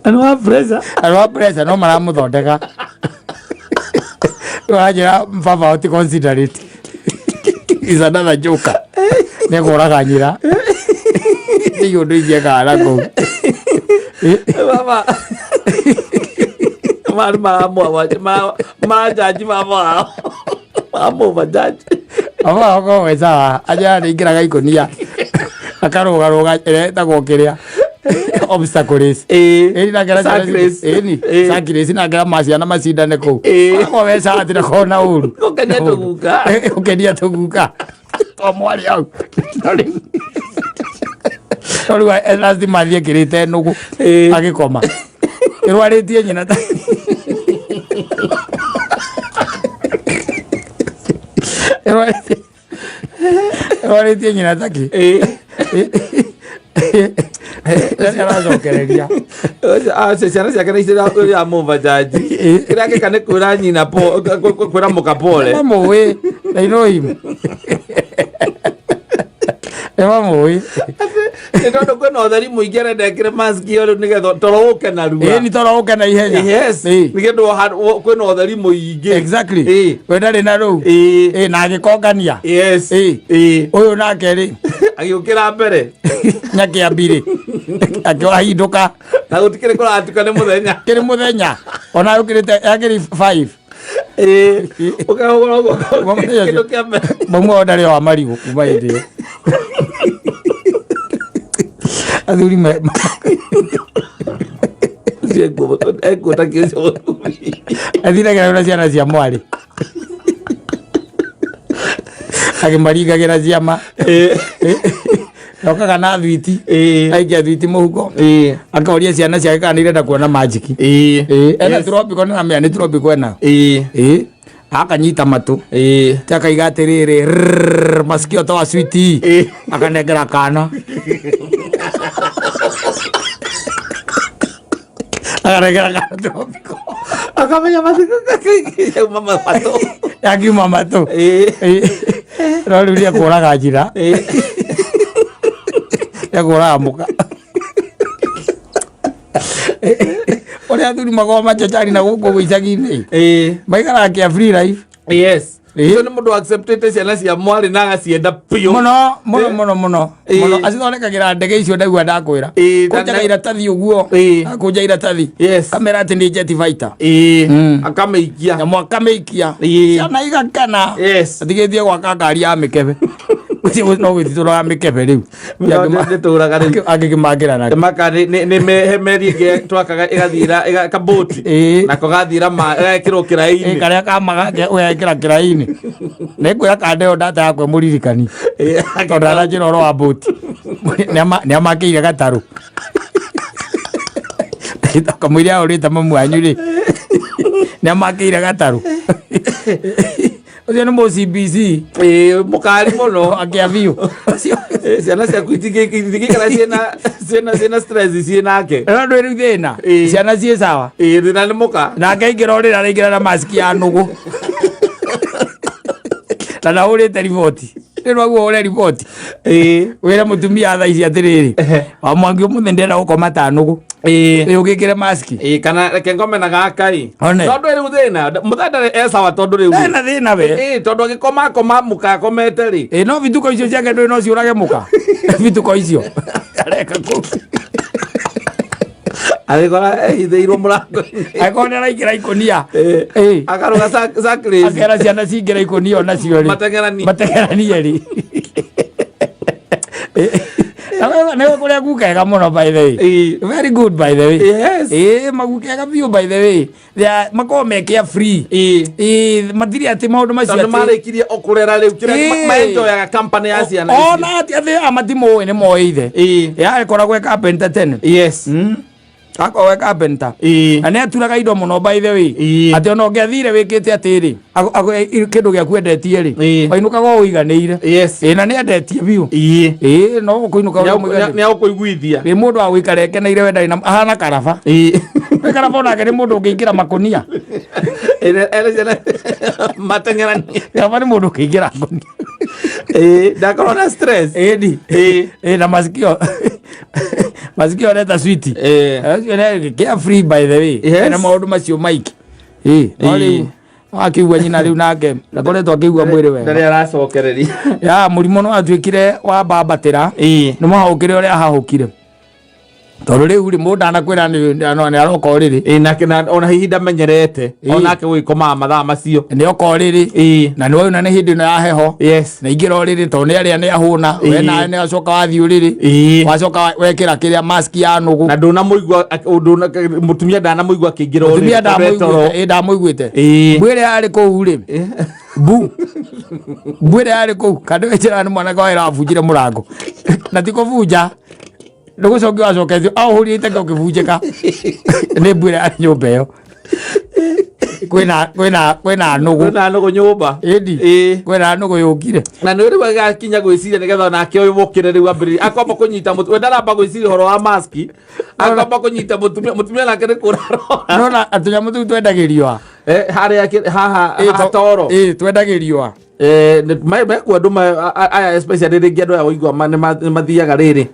Na nĩ wa pressure. Andũ a pressure no maramũthondeka. Wanjĩra baba ti considerate is another joker, nĩ kũraga nyina nĩ ũndũ ingĩekaga na kũu. Baba marĩ marajaji baba wao, maramũbajaji. Baba wakwa we sawa, anjĩra nĩ ingĩraga ikũnia akarũgarũga ĩrĩa ĩtagwo kĩrĩa obstacle race. Ĩni nangera Sack race. Ĩni sack race nangera maciana macindane kũu. Koragwo we sawa, tirakorwo na ũru. Gũkenia tũguka. Gũkenia tũguka to mwarĩ hau. No rĩu lazima athiĩ ekĩrĩte nũgũ agĩkoma ĩrwarĩtie nyina ĩrwarĩtie nyina taki aracokereria. Ciana ciake nĩ iramũbajaji, kĩrĩa angĩka nĩ kwĩra nyina kwĩra mũka pole. Mamũĩ, they know him, nĩ mamũĩ. Nĩ tondũ kwĩna ũtheri mũingĩ arenda ekĩre mask ĩyo rĩu nĩgetha toro ũke narua. Ĩ, nĩ toro ũke na ihenya. Yes. Nĩgetha kwĩna ũtheri mũingĩ. Exactly. We ndarĩ na rũu. Ĩ, na agĩkongania. Ũyũ nake rĩ, Agĩũkĩra mbere. Nyakĩambirĩ akĩwahindũka. Na gũtikĩrĩ kũratuka, nĩ mũthenya. Kĩrĩ mũthenya ona yũkĩrĩte yakĩrĩ 5. Ũkahũra ũguo kĩndũ kĩa mbere. Mamu wao ndarĩ wa marigũ kuma hĩndĩ ĩyo. Athuri Ekuota kĩũcio mũthuri. Athiragĩra na ciana cia mwarĩ akĩmaringagĩra ciama, okaga na thwiti, aikia thwiti mũhuko, akoria ciana ciake kana nĩ irenda kuona magic. Ena tropical nĩ namenya nĩ tropical enayo. Akanyita matũ ti akaiga atĩrĩrĩ, "Rrrr, masikio toa switi," akanengera kana, akanengera kana tropical. Akamenya mathiko yauma matũ. Yakiuma matũ. No rĩu nĩekũraga njĩra, nĩekũraga mũka ũrĩa athuri makoragwo machachari na gũkũ icagi-inĩ maikaraga kĩa free life. Yes. Ũcio nĩ mũndũ acceptĩte ciana cia mwarĩ na agacienda biũ. Mũno mũno mũno mũno mũno. Acithondekagĩra ndege icio ndaigua ndakwĩra. Kũnjaga iratathi ũguo, akũnja iratathi, kamera atĩ nĩ jet fighter. Akamĩikia. Nyamũ akamĩikia, ciana igakena. Atigĩtie gwaka ngari ya mĩkebe. Ũcio no gwĩtitũraga mĩkebe rĩu. Nĩtũraga rĩu. Angĩkĩmangĩra nakĩ? Maka nĩ he meri ĩngĩ twakaga ĩgathiĩra kabũti nako gathiĩra ĩgekĩrwo kĩraĩ-inĩ. Karĩa kamaga ũgekĩra kĩraĩ-inĩ. Nĩngwĩra kandeo ndata yakwa mũririkani tondũ aranjĩra ũhoro wa mbũti nĩamakĩire gatarũ kamũira ahũrĩte mamu wanyu rĩ, nĩamakĩire gatarũ. Ũcio nĩ mũ CBC. Mũkari mũno. Akĩa biũ ũcio. Ciana ciaku itingĩikara ciĩna stress ciĩ nake. No ndwĩ rĩu thĩna. Ĩĩ. Ciana ciĩ sawa. Ĩĩ, thĩna nĩ mũka. Nake aingĩra ũrĩrĩ araingĩra na maski ya nũgũ. Na ndahũrĩte riboti. Rĩu waguo ũhũre riboti. Ĩĩ. Wĩre mũtumia thaa ici atĩrĩrĩ. Wa Mwangi ũmũthĩ ndĩrenda gũkoma ta nũgũ. Ĩĩ. Ĩ ũgĩkĩre maski. Ĩĩ, kana reke ngome na gaka ĩ. One. Tondũ rĩu thĩna mũthee ndarĩ e sawa tondũ rĩu. Ena thĩna we. Ĩĩ, tondũ agĩkoma akoma mũka akomete rĩ. Ĩ no bituko icio ciake ndũĩ no ciũrage mũka. Bituko icio. Areka kũu. Agĩkora ehithĩirwo mũrango-inĩ. Angĩkorwo nĩ araingĩra ikũnia. Ĩĩ. Ĩĩ. Akarũga sacrilege. Akera ciana cingĩra ikũnia onacio rĩ. Mateng'eranie. Mateng'eranie rĩ. Nĩ kũrĩa gukega mũno by the way. Ĩĩ. Very good by the way. Yes. Ĩĩ magukega biũ by the way. They are makoragwo me carefree. Ĩĩ. Ĩĩ matirĩ atĩ maũndũ macio Tondũ atĩ marĩkirie o kũrera rĩu kĩrĩa Ĩĩ. maenjoyaga company ya ciana icio. ona atĩ atĩ aya matimũĩ nĩ moĩ ithe. Ĩĩ. Ya ĩkoragwo e carpenter tene. Yes. Akoragwo e carpenter. Ĩĩ. Na nĩ aturaga indo mũno by the way. Ĩĩ. Atĩ ona ũngĩathire wĩkĩte atĩrĩ, kĩndũ gĩaku endetie rĩ, Ĩĩ. wainũkaga ũiganĩire. Yes. Ĩĩ na nĩ endetie biũ. Ĩĩ. Ĩĩ no ũkũinũka ũrĩ mũiganĩru. Nĩ agũkũiguithia. Ĩ mũndũ wa gũikara ekeneire we ndarĩ na ahana karaba. Ĩĩ. Wĩ karaba onake nĩ mũndũ ũngĩingĩra makũnia. Ere ciana mateng'eranie. Karaba nĩ mũndũ ũngĩingĩra ngũnia. Ĩĩ, ndakorwo na stress. Ĩni. Ĩĩ. Ĩĩ na masikio. Masikio areta switi. Ĩĩ. Acio nĩ carefree by the way. Yes. Na maũndũ macio maingĩ. Ĩĩ. No rĩu Ĩĩ. akĩigua nyina rĩu nake ndakoretwo akĩigua mwĩrĩ wega. Ndarĩ aracokereria. Ya mũrimũ no atuĩkire wa mbambatĩra. Ĩĩ. Nĩ mwahũkire ũrĩa ahahũkire. Tondũ rĩu rĩ mũndũ ndanakwĩra nĩ aroka ũrĩrĩ. Ĩĩ, nake ona hihi ndamenyerete. Ĩĩ. Onake gũgĩkomaga mathaa macio. Nĩ oka ũrĩrĩ. Ĩĩ. Na nĩ wauna nĩ hĩndĩ ĩno ya heho. Yes. Na ingĩra ũrĩrĩ tondũ nĩ arĩa nĩ ahũna. We Ĩĩ. nawe nĩ acoka wathiĩ ũrĩrĩ. Ĩĩ. Wacoka wekĩra kĩrĩa mask ya nũgũ. Na ndũnamũigua mũtumia ndanamũigua akĩingĩra ũrĩrĩ, Mũtumia tondũ e toro. ndamũiguĩte. Ĩĩ ndamũiguĩte. Ĩĩ. Mbuĩ ĩrĩa yarĩ kũu rĩ. Bu. Mbuĩ ĩrĩa yarĩ kũu. Kana wĩnjĩra nĩ mwanake wa wĩra wabunjire mũrango. Na ti kũbunja. Nĩ gũcokia wacoketio aũhũrire iteke ũkĩbunjĩka. Nĩ mbuĩ ĩrĩa yarĩ nyũmba ĩyo. Kwĩna nũgũ. Kwĩna nũgũ nyũmba. Ĩndi. Ĩĩ. Kwĩna nũgũ yũkire. Na nĩ rĩu agakinya gwĩciria nĩgetha onake ũyũ mũkĩre rĩu ambĩrĩrie akwamba kũnyita we ndaramba gwĩciria ũhoro wa maski akwamba kũnyita mũtumia mũtumia nake nĩ kũrarora Nona tũnyamũ tũu twendagĩrio a. Harĩa haha haha toro. Ĩĩ twendagĩrio a. Mekuo andũ aya especially rĩngĩ andũ aya ũigua nĩ mathiaga rĩrĩ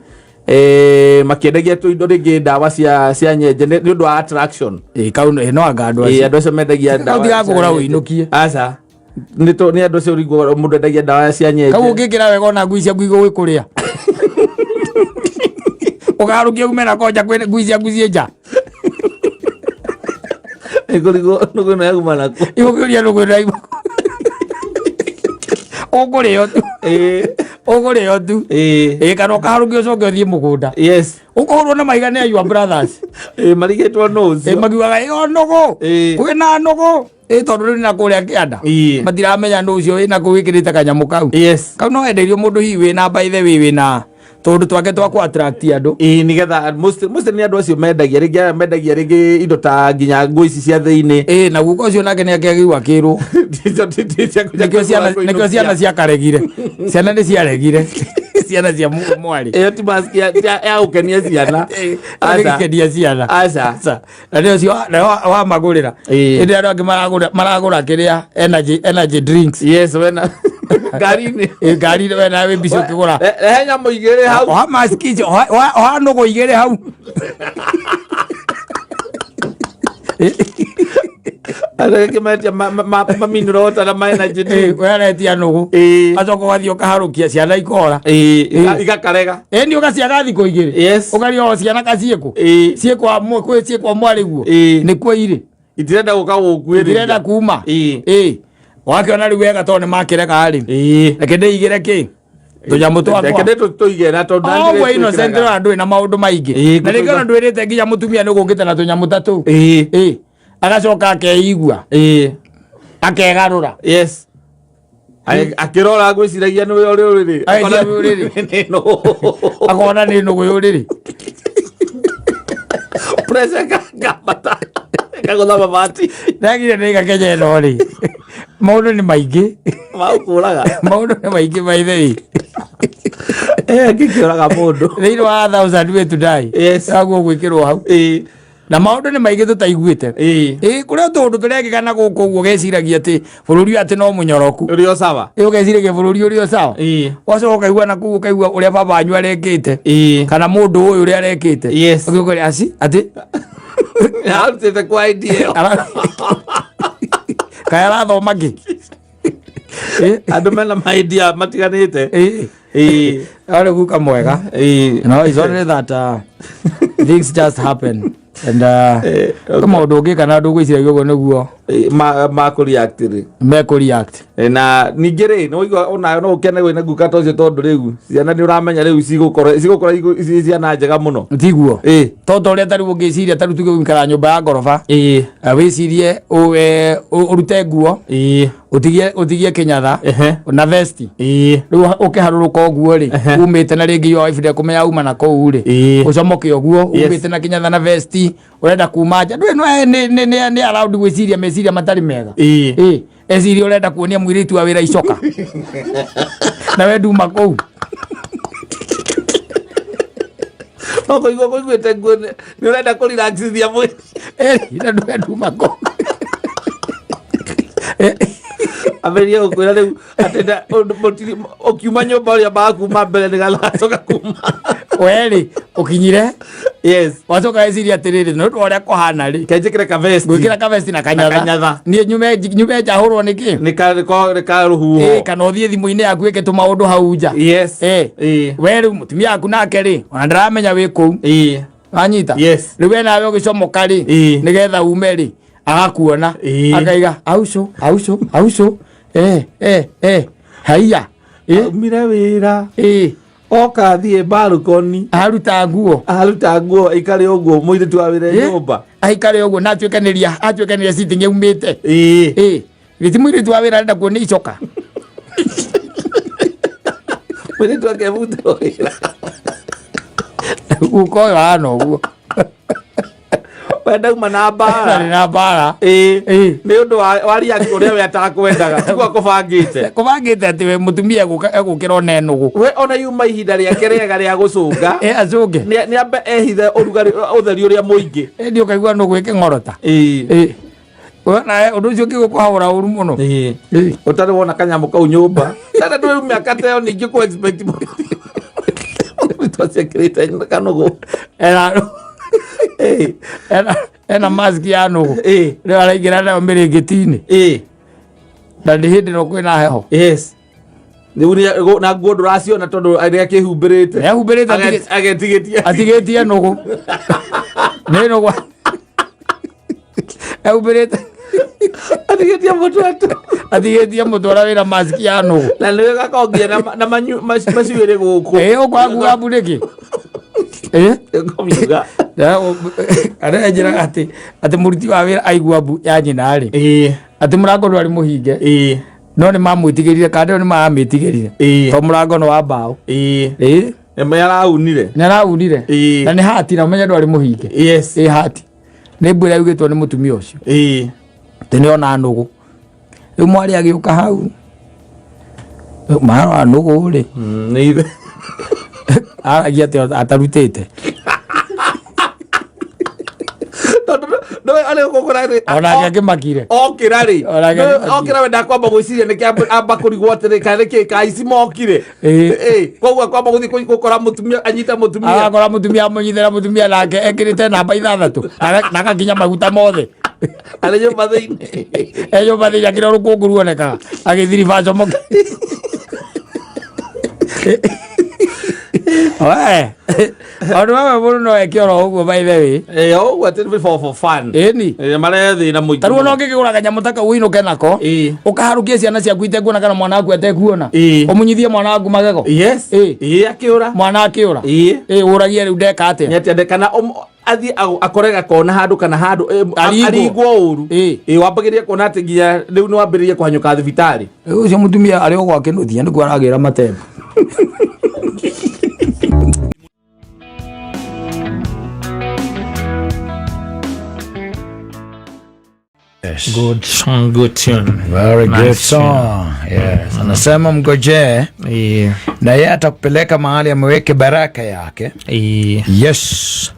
makĩendagia tũindo rĩngĩ ndawa cia nyenje nĩ ũndũ wa attraction. Ĩĩ kau no anga andũ Ĩĩ, acio. andũ acio mendagia ndawa Kau tiga kũgũra cia nyenje. ũinũkie. Aca. Nĩ andũ acio ũrigwo mũndũ endagia ndawa cia nyenje. Kau ũngĩkĩra wega ona ngui ciaku igũgĩkũrĩa. Ũkaharũkia ume nako nja kwĩ ngui ciaku ciĩ nja. Ĩkũrigwo nũgũ ĩno yauma nakũ. Igũkĩũria nũgũ ĩno yauma kũ. Ũkũrĩo tu. Ĩĩ. Ũkũrĩo tu. Ĩĩ. Ĩĩ kana ũkaharũkia ũcoke ũthiĩ mũgũnda. Yes. Ũkũhũrwo na mahiga nĩ your brothers. Ĩĩ, marigĩtwo nũ Ĩĩ ũcio. magiugaga ĩyo nũgũ. Ĩĩ. Kwĩna nũgũ. Ĩĩ tondũ rĩu nĩ kũrĩa kĩanda. Ĩĩ. Matiramenya nũ ũcio wĩna kũu wĩkĩrĩte kanyamũ kau. Yes. Kau no endeirio mũndũ hihi wĩna by the way wĩna tũndũ twake twa kũ attract andũ. Ĩĩ, nĩgetha most nĩ andũ acio mendagia rĩngĩ aya mendagia rĩngĩ indo ta nginya nguo ici cia thĩinĩ. Ĩĩ na guka ũcio nake nĩ akĩagĩrĩirwo akĩrwo. Nĩkĩo ciana ciakaregire. Ciana nĩ ciaregire. Ciana cia mwarĩ. Ĩyo ti mask ya gũkenia ciana. Aca. Gĩkenia ciana. Aca. Aca. Na nĩ ũcio wamagũrĩra. Ĩĩ. Ĩndĩ andũ angĩ maragũra kĩrĩa energy drinks. Yes, wena ngari-inĩ. Ĩĩ ngari-inĩ we nawe wĩ busy ũkĩgũra. Rehe nyamũ igĩrĩ hau. Oha mask icio, oha nũgũ igĩrĩ hau. Andũ angĩ metia ma mineral water na ma energy drink. We aretia nũgũ. Ĩĩ. Acoka ũgathiĩ ũkaharũkia ciana ikora. Ĩĩ, igakarega. Ĩni ũgaciaga thikũ igĩrĩ. Yes. Ũkaria o ciana kaciĩkũ. Ĩĩ. Ciĩkwa kwĩ ciĩkwa mwarĩ guo. Ĩĩ. Nĩkuo irĩ. Itirenda gũka gũkuĩrĩria. Itirenda kuma. Ĩĩ. Ĩĩ. Wakĩona rĩu wega tondũ nĩ makĩrega rĩ. Ĩĩ. Reke ndĩigĩre kĩ? Tũnyamũ twakwa. Reke ndĩ tũige na tondũ nani Ũguo innocent na ndũrĩ na maũndũ maingĩ. Ĩĩ, Na rĩngĩ ona ndwĩrĩte nginya mũtumia nĩ gũkĩte na tũnyamũ ta tũu. Ĩĩ. Ĩĩ. Agacoka akeigua. Ĩĩ. Akegarũra. Yes. Akĩrora ngwĩciragia nĩwe ũrĩ ũrĩrĩ. Ageciria nĩwe ũrĩrĩ. Nĩ nũ. Akona nĩ nũgũ ũrĩrĩ. Pressure ĩkambata. Ĩkagũtha mabati. Ndagire nĩ Kenya ĩno rĩ. Maũndũ nĩ maingĩ. Magũkũraga. Maũndũ nĩ maingĩ by the way. Ngĩkĩũraga mũndũ. Thĩinĩ wa Thousand Way to Die. Yes. Yaguo gwĩkĩrwo hau. Ĩĩ. Na maũndũ nĩ maingĩ tũtaiguĩte. Ĩĩ. Ĩĩ, kũrĩa tũũndũ tũrekĩka na gũkũ ũguo ũgeciragia atĩ bũrũri ũyũ atĩ no mũnyoroku. Ũrĩ o sawa. Ĩĩ, ũgeciragia bũrũri ũrĩ o sawa. Ĩĩ. Wacoka ũkaigua na kũu ũkaigua ũrĩa baba wanyu arekĩte. Ĩĩ. Kana mũndũ ũyũ ũrĩa arekĩte. Yes. Ũgĩũka aci atĩ Arutĩte kwa idea ĩyo. Kaĩ arathoma kĩ? Ĩĩ. Andũ mena maidia matiganĩte. Ĩĩ. Ĩĩ. Arĩ guka mwega. Ĩĩ. No, it's only that things just happen and Eh, okay. kama ũndũ ũngĩka na ndũgwĩciragia ũguo nĩguo Ĩĩ, ma kũ-react rĩ. mekũ-react. Eh, na ningĩ rĩ nĩ waigua ona no ũkene wĩna guka ta ũcio tondũ rĩu ciana nĩ ũramenya rĩu cigũkũra ci ciana njega mũno. Tiguo. Ĩĩ. Tondũ ũrĩa tarĩu ũngĩciria tarĩu tuge gũikara nyũmba ya ngoroba. Ĩĩ. Wĩcirie ũrute nguo. Ĩĩ. Ũtigie kĩnyatha. Ehe. Na vesti. Ĩĩ. Rĩu ũkĩharũrũka ũguo rĩ, Ehe. umĩte na rĩngĩ yo wife ndekũmenya uma na kũu rĩ. Ĩĩ. Ũcomoke ũguo Yes. umĩte na kĩnyatha na vesti ũrenda kuma nja. Ndũĩ no nĩ allowed gwĩciria meciria matarĩ mega. Ĩĩ. Ĩĩ. Eciria ũrenda kuonia mũirĩtu wa wĩra icoka. Na we nduma kũu. No kũigua kũiguĩte nguo nĩ ũrenda kũrelaxithia mwĩrĩ. Ĩĩ, na ndũĩ nduma kũu. Ambĩrĩrie gũkwĩra rĩu atĩ ũkiuma nyũmba ũrĩa ambaga kuma mbere nĩgetha kuma. We rĩ, ũkinyire? Yes. Wacoka weciria atĩrĩrĩ, nĩ ũndũ wa ũrĩa kũhana rĩ. Kenjĩkĩre ka vest. Ngwĩkĩra ka vest na kanyatha. Na kanyatha. Niĩ nyume nja hũrwo nĩ kĩ? Nĩ ka rũhuho. Ĩĩ, kana ũthiĩ thimũ-inĩ yaku wĩke tũmaũndũ hau nja. Yes. Ĩĩ. Ĩĩ. We rĩu mũtumia waku nake rĩ, ona ndaramenya wĩ kũu. Ĩĩ. Wanyita? Yes. Rĩu we nawe ũgĩcomoka rĩ, Ĩĩ. nĩgetha ume rĩ, agakuona. Ĩĩ. Akaiga, auco, auco, auco. Haiya. Ĩĩ. Aumire wĩra. Ĩĩ. Oka athiĩ balcony. Aruta nguo. Aruta nguo aikare ũguo mũirĩtu wa wĩra Ĩĩ. nyũmba. Aikare ũguo na atuĩkanĩria sitting yaumĩte. Ĩĩ. Ĩĩ. Gĩti mũirĩtu wa wĩra arenda kuonia icoka. Mũirĩtu akebutĩrwo wĩra. Guka ũyũ ahana ũguo. We ndauma na mbara. Ndarĩ na mbara. Ĩĩ. Ĩĩ. Nĩ ũndũ wa react ũrĩa we atakwendaga. Tiguo akũbangĩte. Kũbangĩte atĩ we mũtumia egũkĩra ona enũgũ. We ona yuma ihinda rĩake rĩega rĩa gũcũnga. Ĩ, acũnge. Nĩ ambe ehithe ũrugarĩ ũtheri ũrĩa mũingĩ. Ĩndĩ ũkaigua nũgũ ĩkĩng'orota. Ĩĩ. Ĩĩ. Wona ũndũ ũcio ũngĩgũkũhaũra ũru mũno. Ĩĩ. Ĩĩ. Ũtarĩ wona kanyamũ kau nyũmba. Tata ndũrĩ mĩaka ta ĩyo ningĩ kũ expect mũndũ aciĩkĩrĩte kanũgũ. Ĩĩ. Ena mask ya nũgũ. Ĩĩ. Rĩu araingĩra nayo mĩrĩngĩti-inĩ. Ĩĩ. Na nĩ hĩndĩ ĩno kwĩna heho. Yes. Rĩu na nguo ndũraciona tondũ nĩakĩhumbĩrĩte. Nĩehumbĩrĩte Agetigĩtie. Atigĩtie nũgũ. Nĩ nũgũ. Ehumbĩrĩte. Atigĩtie mũtwe tu. Atigĩtie mũtwe ũrĩa wĩna mask ya nũgũ. Na nĩwe gakongia na macuĩrĩ gũkũ. Ĩĩ, ũkwakuga mbu nĩkĩ? Ĩĩ. Ũkomiuga. Arĩa njĩraga atĩ mũruti wa wĩra aigua mbu ya nyina rĩ. Ĩĩ. Atĩ mũrango ndwarĩ mũhinge. Ĩĩ. No nĩ mamwĩtigĩrire, kana nĩ maramĩtigĩrire. Ĩĩ. To mũrango nĩ wa mbaũ. Ĩĩ. Ĩĩ. Nĩ araunire. Nĩ araunire. Ĩĩ. Na nĩ hati na ũmenye ndwarĩ mũhinge. Yes. Ĩĩ hati. Nĩ mbu ĩrĩa yugĩtwo nĩ mũtumia ũcio. Ĩĩ. Atĩ nĩ ona nũgũ. Rĩu mwarĩ agĩũka hau. Marora nũgũ rĩ. Nĩ ithe. Aragia atĩ atarutĩte. Tondũ ndũĩ arĩ gũkũra rĩ. Onake akĩmakire. Okĩra rĩ. Onake Ndũĩ akĩmakire. okĩra we ndakwamba gwĩciria nĩkĩ amba kũrigwo atĩrĩ kana nĩkĩ ka ici mokire. Ĩĩ. Ĩĩ. Koguo akwamba gũthiĩ gũkora mũtumia anyite mũtumia. Agakora mũtumia amũnyitĩra mũtumia nake ekĩrĩte namba 6 na agakinya maguta mothe. Arĩ nyũmba thĩinĩ. E nyũmba thĩinĩ akĩrĩa rũkũngũ ruonekaga agĩthiriba acomoke. We, Maũndũ mamwe mũndũ no eke oro ũguo by the way. Ĩĩ, o ũguo atĩ for fun. Ĩni. Ĩĩ, marehe thĩna mũingĩ. Tarĩu ona ũngĩkĩgũra kanyamũ ta kau ũinũke nako. Ĩĩ. Ũkaharũkie ciana ciaku itekuona kana mwana waku atekuona. Ĩĩ. Ũmunyithie mwana waku magego. Yes. Ĩĩ. Ĩĩ, akĩũra. Mwana akĩũra. Ĩĩ. Ĩĩ, ũragie rĩu ndeka atĩa? Nĩ atĩa kana athiĩ akore gakona handũ kana handũ, Arigwo. arigwo ũru. Ĩĩ. Ĩĩ, wambagĩrĩria kuona atĩ nginya rĩu nĩ wambĩrĩria kũhanyũka thibitarĩ. Rĩu ũcio mũtumia arĩ o gwake nũthia nĩkuo aragĩra matemba. Yes. Good song, good tune. Very good Nice song. Yes. Anasema mgojee na yeye atakupeleka mahali ameweke baraka yake. Yes.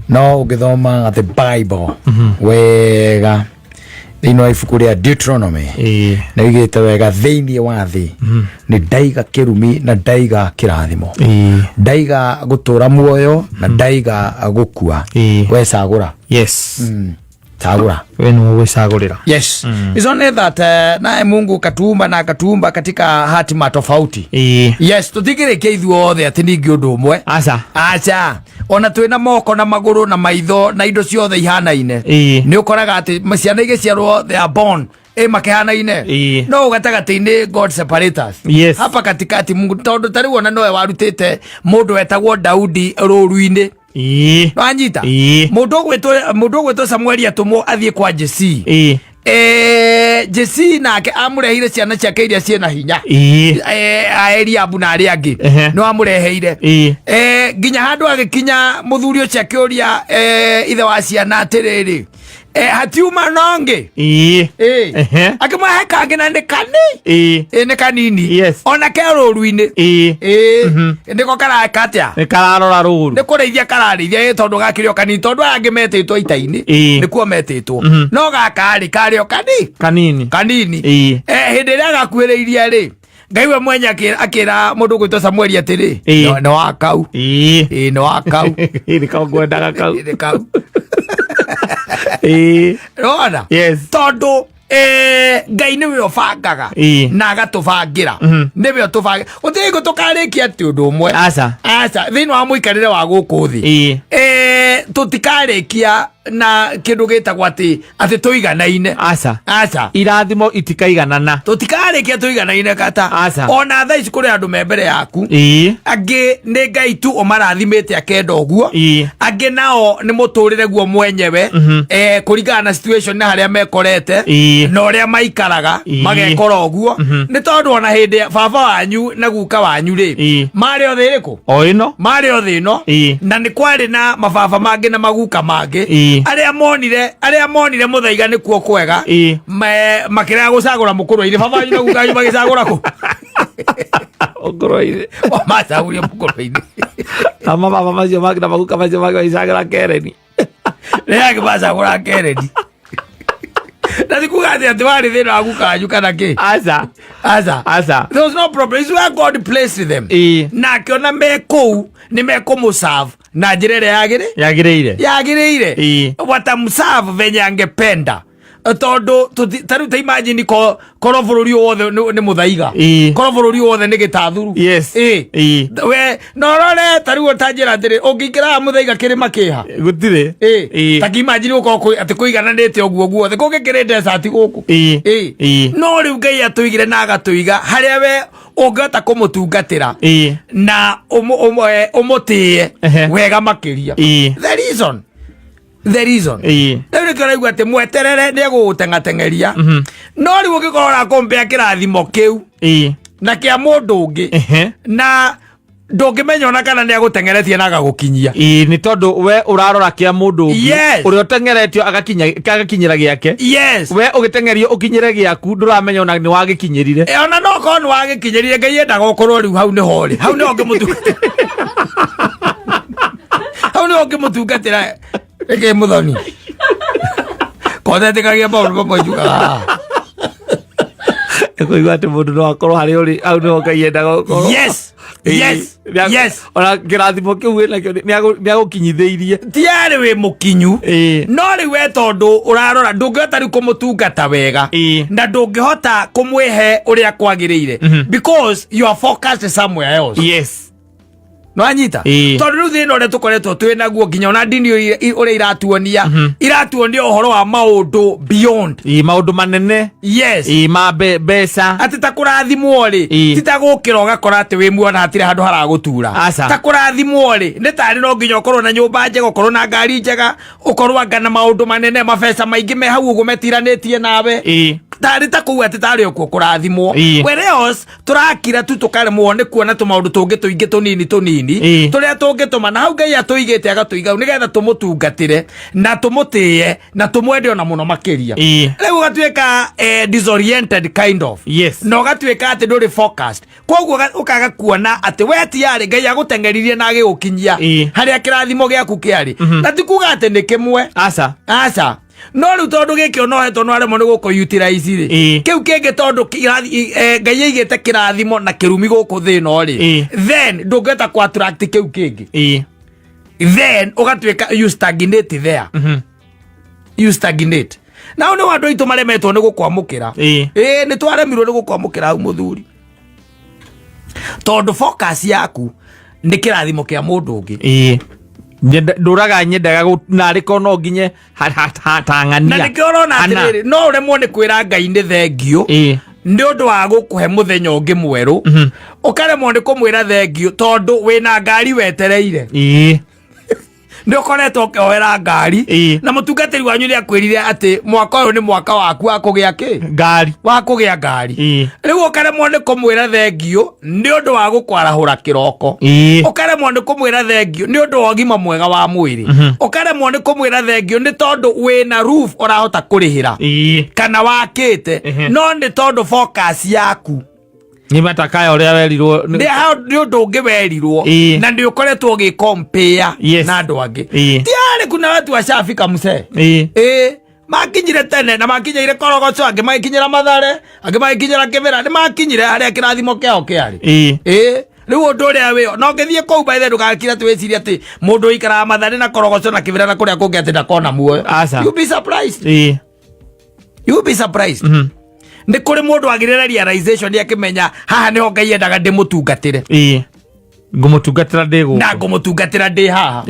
No ũgĩthoma the Bible wega thĩinĩ wa ibuku rĩa Deuteronomy na igĩte wega thĩinĩ wa thĩ nĩ ndaiga kĩrumi na ndaiga kĩrathimo, ndaiga gũtũra muoyo na ndaiga gũkua. We cagũra. Cagũra. We nĩwe gwĩcagũrĩra. Yes. It's only that naye Mungu katuumba na akatuumba katika hatima tofauti. Yes, tũtingĩrĩkia ithuothe atĩ ningĩ ũndũ ũmwe. Aca. Aca, ona twĩna moko na magũrũ na maitho na indo ciothe ihanaine, nĩ ũkoraga atĩ ciana igĩciarwo, they are born makĩhanaine, no gatagatĩ-inĩ God separate us. Hapa katikati Mungu, tondũ ta rĩu ona nowe warutĩte mũndũ wetagwo Daudi rũru-inĩ. Nwanyita? Mũndũ ũgwĩtwo Samueli atũmwo athiĩ kwa Jesi. Jesi nake amũreheire ciana ciake iria ciĩna hinya, a Eliabu na arĩa angĩ. Nĩ wamũreheire. Nginya handũ agĩkinya mũthuri ũcio akĩũria ithe wa ciana atĩrĩrĩ, hatiuma nongĩ? Akĩmũhe kangĩ na nĩ kani. Nĩ kanini. Ona ke rũru-inĩ. Nĩko karaka atĩa? Nĩ kararora rũru. Nĩ kũrĩithia kararĩithia, tondũ gakĩrĩ o kanini, tondũ aya angĩ metĩtwo ita-inĩ. Nĩkuo metĩtwo, no gaka rĩ, karĩ o kani. Kanini. Kanini. Hĩndĩ ĩrĩa gakuhĩrĩirie rĩ, Ngai we mwenye akĩra mũndũ ũgwĩtwo Samueli atĩrĩ, "Nĩ wa kau." Nĩ wa kau. Nĩko ngwendaga kau. Nĩ kau. Rona? Yes. Tondũ Ngai nĩwe ũbangaga na agatũbangĩra, nĩwe ũtũbangĩra, gũtirĩ hingo tũkarĩkia atĩ ũndũ ũmwe. Aca. Aca, thĩinĩ wa mũikarĩre wa gũkũ thĩ, tũtikarĩkia na kĩndũ gĩtagwo atĩ tũiganaine. Aca. Aca. Irathimo itikaiganana. Tũtikarĩkia tũiganaine kata. Aca. Ona thaa ici kũrĩ andũ me mbere yaku, angĩ nĩ Ngai tu ũmarathimĩte akenda ũguo, angĩ nao nĩ mũtũrĩre guo mwenyewe, kũringana na situation na harĩa mekorete na ũrĩa maikaraga, magekora ũguo. Nĩ tondũ ona hĩndĩ ya baba wanyu na guka wanyu rĩ, marĩ o thĩ ĩrĩkũ? O ĩno. Marĩ o thĩ ĩno. Na nĩ kwarĩ na mababa mangĩ na maguka mangĩ arĩa monire mũthaiga nĩkuo kwega, makĩrega gũcagũra mũkũrwe-inĩ. Baba wanyu na guka wanyu magĩcagũra kũ? Ũkũrwe-inĩ. O macagũrire mũkũrwe-inĩ. Na mababa macio mangĩ na maguka macio mangĩ magĩcagũra kereni. Rĩrĩa angĩ macagũra kereni, na ti kuga atĩ warĩ thĩna wa guka wanyu kana kĩ. Aca. Aca. Aca. There was no problem. It's where God placed them. Na akĩona me kũu nĩ mekũmũserve na njĩra ĩrĩa yagĩrĩ yagĩrĩire. Yagĩrĩire. Watamserve venye angependa, tondũ ta rĩu ta imagine korwo bũrũri ũyũ wothe nĩ mũthaiga, korwo bũrũri ũyũ wothe nĩ gĩtathuru. We no rore ta rĩu ta njĩra atĩrĩ, ũngĩingĩra haha mũthaiga kĩrĩma kĩha? Gũtirĩ. Ta imagine gũkorwo atĩ kũigananĩte ũguo guothe, kũngĩ kĩrĩ desert gũkũ. No rĩu Ngai atũigire na agatũiga harĩa we ũngĩhota kũmũtungatĩra na ũmũtĩe wega makĩria. The reason rĩu nĩkĩo ũraigua atĩ mweterere nĩ egũgũteng'ateng'eria, no rĩu ũngĩkorwo ũrakũmpea kĩrathimo kĩu na kĩa mũndũ ũngĩ, na ndũngĩmenya ona kana nĩ agũteng'eretie na agagũkinyia. Ĩĩ, nĩ tondũ we ũrarora kĩa mũndũ ũngĩ, ũrĩa ũteng'eretio agakinyĩra gĩake. We ũgĩteng'erio ũkinyĩre gĩaku, ndũramenya ona nĩ wagĩkinyĩrire. Ona no korwo nĩ wagĩkinyĩrire, Ngai endaga ũkorwo rĩu hau nĩho rĩ, hau nĩho ũngĩmũtungatĩra, hau nĩho ũngĩmũtungatĩra. Ĩkĩ mũthoni kotetĩkagia maũndũ mamwe njugaga? Kũigua atĩ mũndũ no akorwo harĩa ũrĩ, hau nĩho Ngai endaga ũkorwo. Ona kĩrathimo kĩu wĩnakĩo nĩ agũkinyithĩirie. Tiarĩ wĩ mũkinyu, no rĩu we tondũ ũrarora ndũngĩhota rĩu kũmũtungata wega na ndũngĩhota kũmwĩhe ũrĩa kwagĩrĩire because you are focused somewhere else. Nwanyita? Tondũ rĩu thĩna ũrĩa tũkoretwo twĩ naguo, nginya ona ndini ũrĩa iratuonia ũhoro wa maũndũ beyond. Ĩĩ, maũndũ manene. Ĩĩ, ma mbeca. Atĩ ta kũrathimwo rĩ, ti ta gũkĩra ũgakora atĩ wĩ muona hatirĩ handũ haragũtura. Aca. Ta kũrathimwo rĩ, nĩ tarĩ no nginya ũkorwo na nyũmba njega, ũkorwo na ngari njega, ũkorwo anga na maũndũ manene, mabeca maingĩ me hau ũguo metiranĩtie nawe. Tarĩ ta kũu atĩ tarĩ okuo kũrathimwo. Whereas tũrakira tu tũkaremwo nĩ kuona tũmaũndũ tũngĩ tũingĩ tũnini tũnini tũrĩa tũngĩtũma na hau Ngai atũigĩte agatũiga hau nĩgetha tũmũtungatĩre na tũmũtĩe na tũmwende ona mũno makĩria. Rĩu ũgatuĩka disoriented kind of, na ũgatuĩka atĩ ndũrĩ focused, koguo ũkaga kuona atĩ we tiarĩ Ngai agũteng'eririe na agĩgũkinyia harĩa kĩrathimo gĩaku kĩarĩ. Na ti kuga atĩ nĩ kĩmwe. Aca. Aca, no rĩu tondũ gĩkĩ ona ũhetwo no aremwo nĩ gũkũ utilize rĩ, kĩu kĩngĩ tondũ Ngai aigĩte kĩrathimo na kĩrumi gũkũ thĩ ĩno rĩ, then ndũngĩhota kũ attract kĩu kĩngĩ. Then ũgatuĩka you stagnate there. You stagnate. Nao nĩ andũ aitũ maremetwo nĩ gũkwamũkĩra. Ĩĩ, nĩ twaremirwo nĩ gũkwamũkĩra hau, mũthuri, tondũ focus yaku nĩ kĩrathimo kĩa mũndũ ũngĩ. Ĩĩ. Ndũraga nyendaga narĩ korwo no nginye hatang'ania. Na nĩkĩo ũrona Hana. atĩrĩrĩ, no ũremwo nĩ kwĩra Ngai nĩ thengiũ nĩ ũndũ wa gũkũhe mũthenya ũngĩ mwerũ. Ũkaremwo nĩ kũmwĩra thengiũ tondũ wĩna ngari wetereire. Nĩ ũkoretwo ũkĩhoera ngari. Na mũtungatĩri wanyu nĩ akwĩrire atĩ mwaka ũyũ nĩ mwaka waku wa kũgĩa kĩ? Ngari. Wa kũgĩa ngari. Rĩu ũkaremwo nĩ kũmwĩra thengiũ nĩ ũndũ wa gũkwarahũra kĩroko. Ũkaremwo nĩ kũmwĩra thengiũ nĩ ũndũ wa ũgima mwega wa mwĩrĩ. Ũkaremwo nĩ kũmwĩra thengiũ nĩ tondũ wĩna roof ũrahota kũrĩhĩra kana wakĩte. No nĩ tondũ focus yaku Nĩ matakaya ũrĩa werirwo nĩ ũndũ ũngĩ werirwo na nĩ ũkoretwo ũgĩkompea na andũ angĩ. Tiarĩ kuna watu washafika msee. Ĩĩ, makinyire tene na makinyĩire Korogoco, angĩ magĩkinyĩra Mathare, angĩ magĩkinyĩra Kĩbĩra, nĩ makinyire harĩa kĩrathimo kĩao kĩarĩ. Ĩĩ, rĩu ũndũ ũrĩa wĩo na ũngĩthiĩ kũu baithe, ndũgakire atĩ wĩcirie atĩ mũndũ ũikaraga Mathare na Korogoco na Kĩbĩra na kũrĩa kũngĩ atĩ ndakona muoyo. Aca. You be surprised. You be surprised. Nĩ kũrĩ mũndũ agĩrĩre realization akĩmenya haha nĩho Ngai endaga ndĩmũtungatĩre. Ĩĩ, ngũmũtungatĩra ndĩ gũkũ. Na ngũmũtungatĩra ndĩ haha,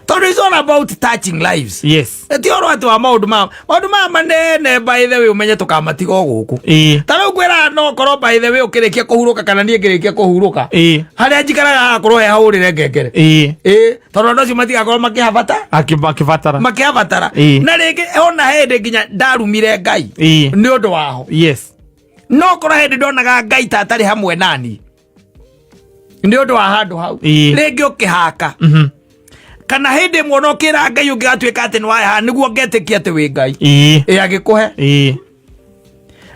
tondũ it's all about touching lives. Ti ũhoro atĩ wa maũndũ ma maũndũ maya manene. By the way, ũmenye tũkamatiga o gũkũ. Ta rĩu ngwĩra, no korwo by the way ũkĩrĩkia kũhurũka kana niĩ ngĩrĩkia kũhurũka, harĩa njikaraga hagakorwo he hahũrĩre ngengere. Ĩĩ, tondũ andũ acio matigakorwo makĩhabata. Makĩbatara. Makĩhabatara. Na rĩngĩ ona hĩndĩ nginya ndarumire Ngai nĩ ũndũ waho. No korwo hĩndĩ ndonaga Ngai ta atarĩ hamwe nani nĩ ũndũ wa handũ hau, rĩngĩ ũkĩhaka kana hĩndĩ ĩmwe ona ũkĩra Ngai ũngĩgatuĩka atĩ nĩ wayaha nĩguo ngetĩkia atĩ wĩ Ngai. Ĩ agĩkũhe.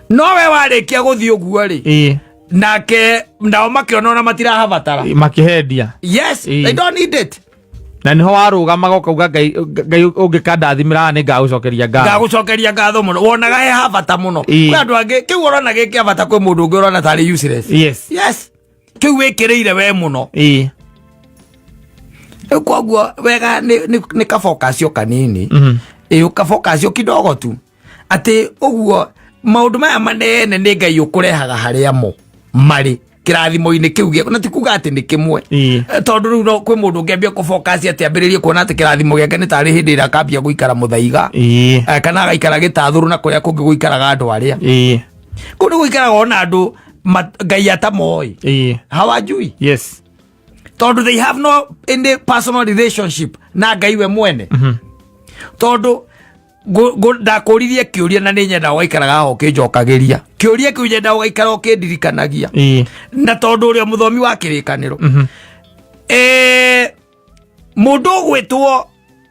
No we warĩkia gũthiĩ ũguo rĩ, nake nao makĩona ona matirahabatara. Makĩhendia. Yes. They don't need it. Na niho warũgamaga ũkauga, Ngai, Ngai, ũngĩkandathimĩra haha nĩ ngagũcokeria ngatho. Ngagũcokeria ngatho mũno. Wonaga he habata mũno. Kwĩ andũ angĩ kĩu ũrona gĩ kĩa bata, kwĩ mũndũ ũngĩ ũrona tarĩ useless. Yes, kĩu wĩkĩrĩire we mũno. Rĩu koguo wega nĩ kabokacio kanini. Ĩ, kabokacio kidogo tu, atĩ ũguo maũndũ maya manene nĩ Ngai ũkũrehaga harĩa mo marĩ kĩrathimo-inĩ kĩu gĩaku, na ti kuga atĩ nĩ kĩmwe. Tondũ rĩu no kwĩ mũndũ ũngĩambia kũfocus atĩ ambĩrĩrie kuona atĩ kĩrathimo gĩake nĩ tarĩ hĩndĩ ĩrĩa akambia gũikara mũthaiga, kana agaikara gĩtathũrũ na kũrĩa kũngĩ gũikaraga andũ arĩa kũu nĩ gũikaraga ona andũ Ngai atamoĩ, hawajui, tondũ they have no any personal relationship na Ngai we mwene. Tondũ ndakũririe kĩũria na nĩ nyenda ũgaikaraga haha ũkĩnjokagĩria kĩũria kĩu, nyenda ũgaikara ũkĩndirikanagia, na tondũ ũrĩa mũthomi wa kĩrĩkanĩro, mũndũ ũgwĩtwo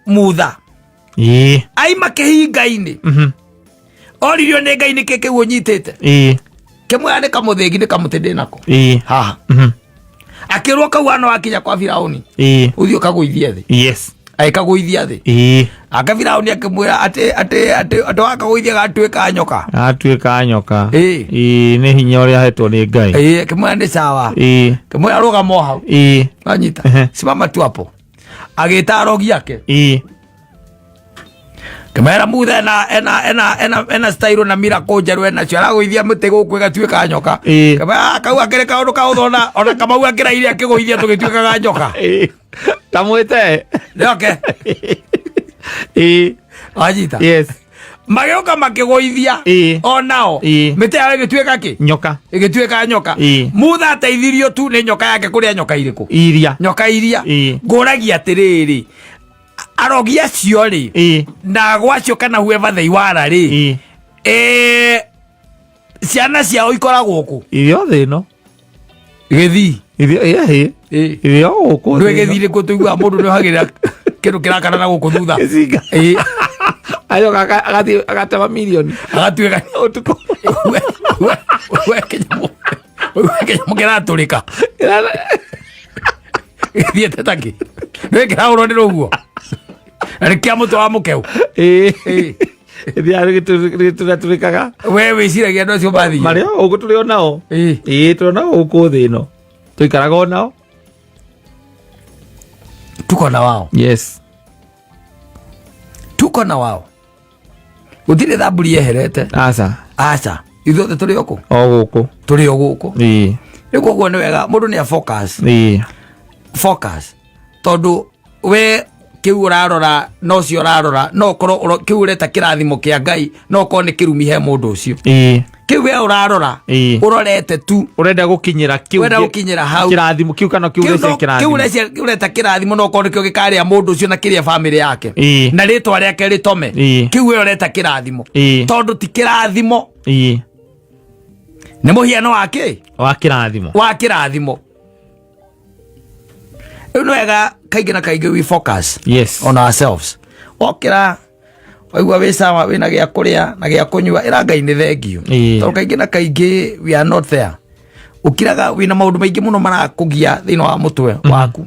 Mutha aima kĩhinga-inĩ, oririo nĩ Ngai nĩkĩ kĩu ũnyitĩte. Kĩmwĩra nĩ kamũthĩgi, nĩ kamũtĩ ndĩ nako haha. Akĩrwo kau ano akinya kwa Firauni, ũthiĩ ũkagũithie thĩ. Agĩkagũithia thĩ. Ake Firauni akĩmwĩra atĩ wakagũithia gatuĩka nyoka. Atuĩka nyoka. Ĩĩ, nĩ hinya ũrĩa ahetwo nĩ Ngai. Ĩĩ, akĩmwĩra nĩ sawa. Akĩmwĩra rũgama o hau. Wanyita? Simama tu hapo. Agĩta arogi ake. Kĩmera Mutha ena style na miracle njerũ enacio, aragũithia mũtĩ gũkũ ĩgatuĩka nyoka. Kĩmera, "Ah, kau akĩrĩ kaũndũ kahũthũ, ona Kamau akĩraire akĩgũithia tũgĩtuĩkaga nyoka." Tamwĩte. Nĩoke. Wanyita? Yes. Magĩũka makĩgũithia onao, mĩtĩ yao ĩgĩtuĩka kĩ? Nyoka. Ĩgĩtuĩka nyoka. Mutha ateithirio tu nĩ nyoka yake kũrĩa nyoka irĩkũ? Iria. Nyoka iria. Ngũragia atĩrĩrĩ, arogi acio rĩ, na agwa acio kana whoever they were rĩ, Ciana ciao ikoragwo kũ? Irio thĩ ĩno. Gĩthii. Irio ĩĩ. Irio gũkũ. Ndwĩ gĩthii nĩkuo tũiguaga mũndũ nĩ ohagĩrĩra kĩndũ kĩrakana na gũkũ thutha. Gĩcinga. Acoka agathiĩ agatema mirioni. Agatuĩka Ũtukũ. We kĩnyamũ, we kĩnyamũ kĩratũrĩka gĩthiĩte takĩ ndwĩ kĩrahũrwo nĩ rũguo na nĩ kĩa mũtwe wa mũkeu. Ĩĩ. Ĩthiaga gĩtũratũrĩkaga. We wĩciragia andũ acio mathiĩ Marĩ o gũkũ tũrĩ o nao. Ĩĩ tũrĩ o nao gũkũ thĩ ĩno. Tũikaraga o nao. Tuko na wao. Yes. Tuko na wao, gũtirĩ thamburi yeherete. Aca. Aca, ithuothe tũrĩ o kũ? O gũkũ. Tũrĩ o gũkũ. Ĩĩ. Rĩu koguo nĩ wega mũndũ nĩ a focus. Ĩĩ. Focus, tondũ we kĩu ũrarora no cio ũrarora, no ũkorwo kĩu ũreta kĩrathimo kĩa Ngai no ũkorwo nĩ kĩrumi he mũndũ ũcio. Kĩu we ũrarora, ũrorete tu. Ũrenda gũkinyĩra kĩu. Ũrenda gũkinyĩra hau. Kĩrathimo kĩu kana kĩu Kĩu ũrecia kĩu kĩrathimo. ũreta kĩrathimo no ũkorwo nĩkĩo gĩkarĩa mũndũ ũcio na kĩrĩa bamĩrĩ yake na rĩtwa rĩake rĩtome. Kĩu we ũreta kĩrathimo, tondũ ti kĩrathimo, nĩ mũhiano wa kĩ? Wa kĩrathimo. Wa kĩrathimo. Rĩu nĩ wega kaingĩ na kaingĩ we focus on ourselves. Okĩra waigua wĩ sawa, wĩna gĩa kũrĩa na gĩa kũnyua, ĩra Ngai nĩ thengio, tondũ kaingĩ na kaingĩ we are not there. Ũkiraga wĩna maũndũ maingĩ mũno marakũgia thĩinĩ wa mũtwe waku,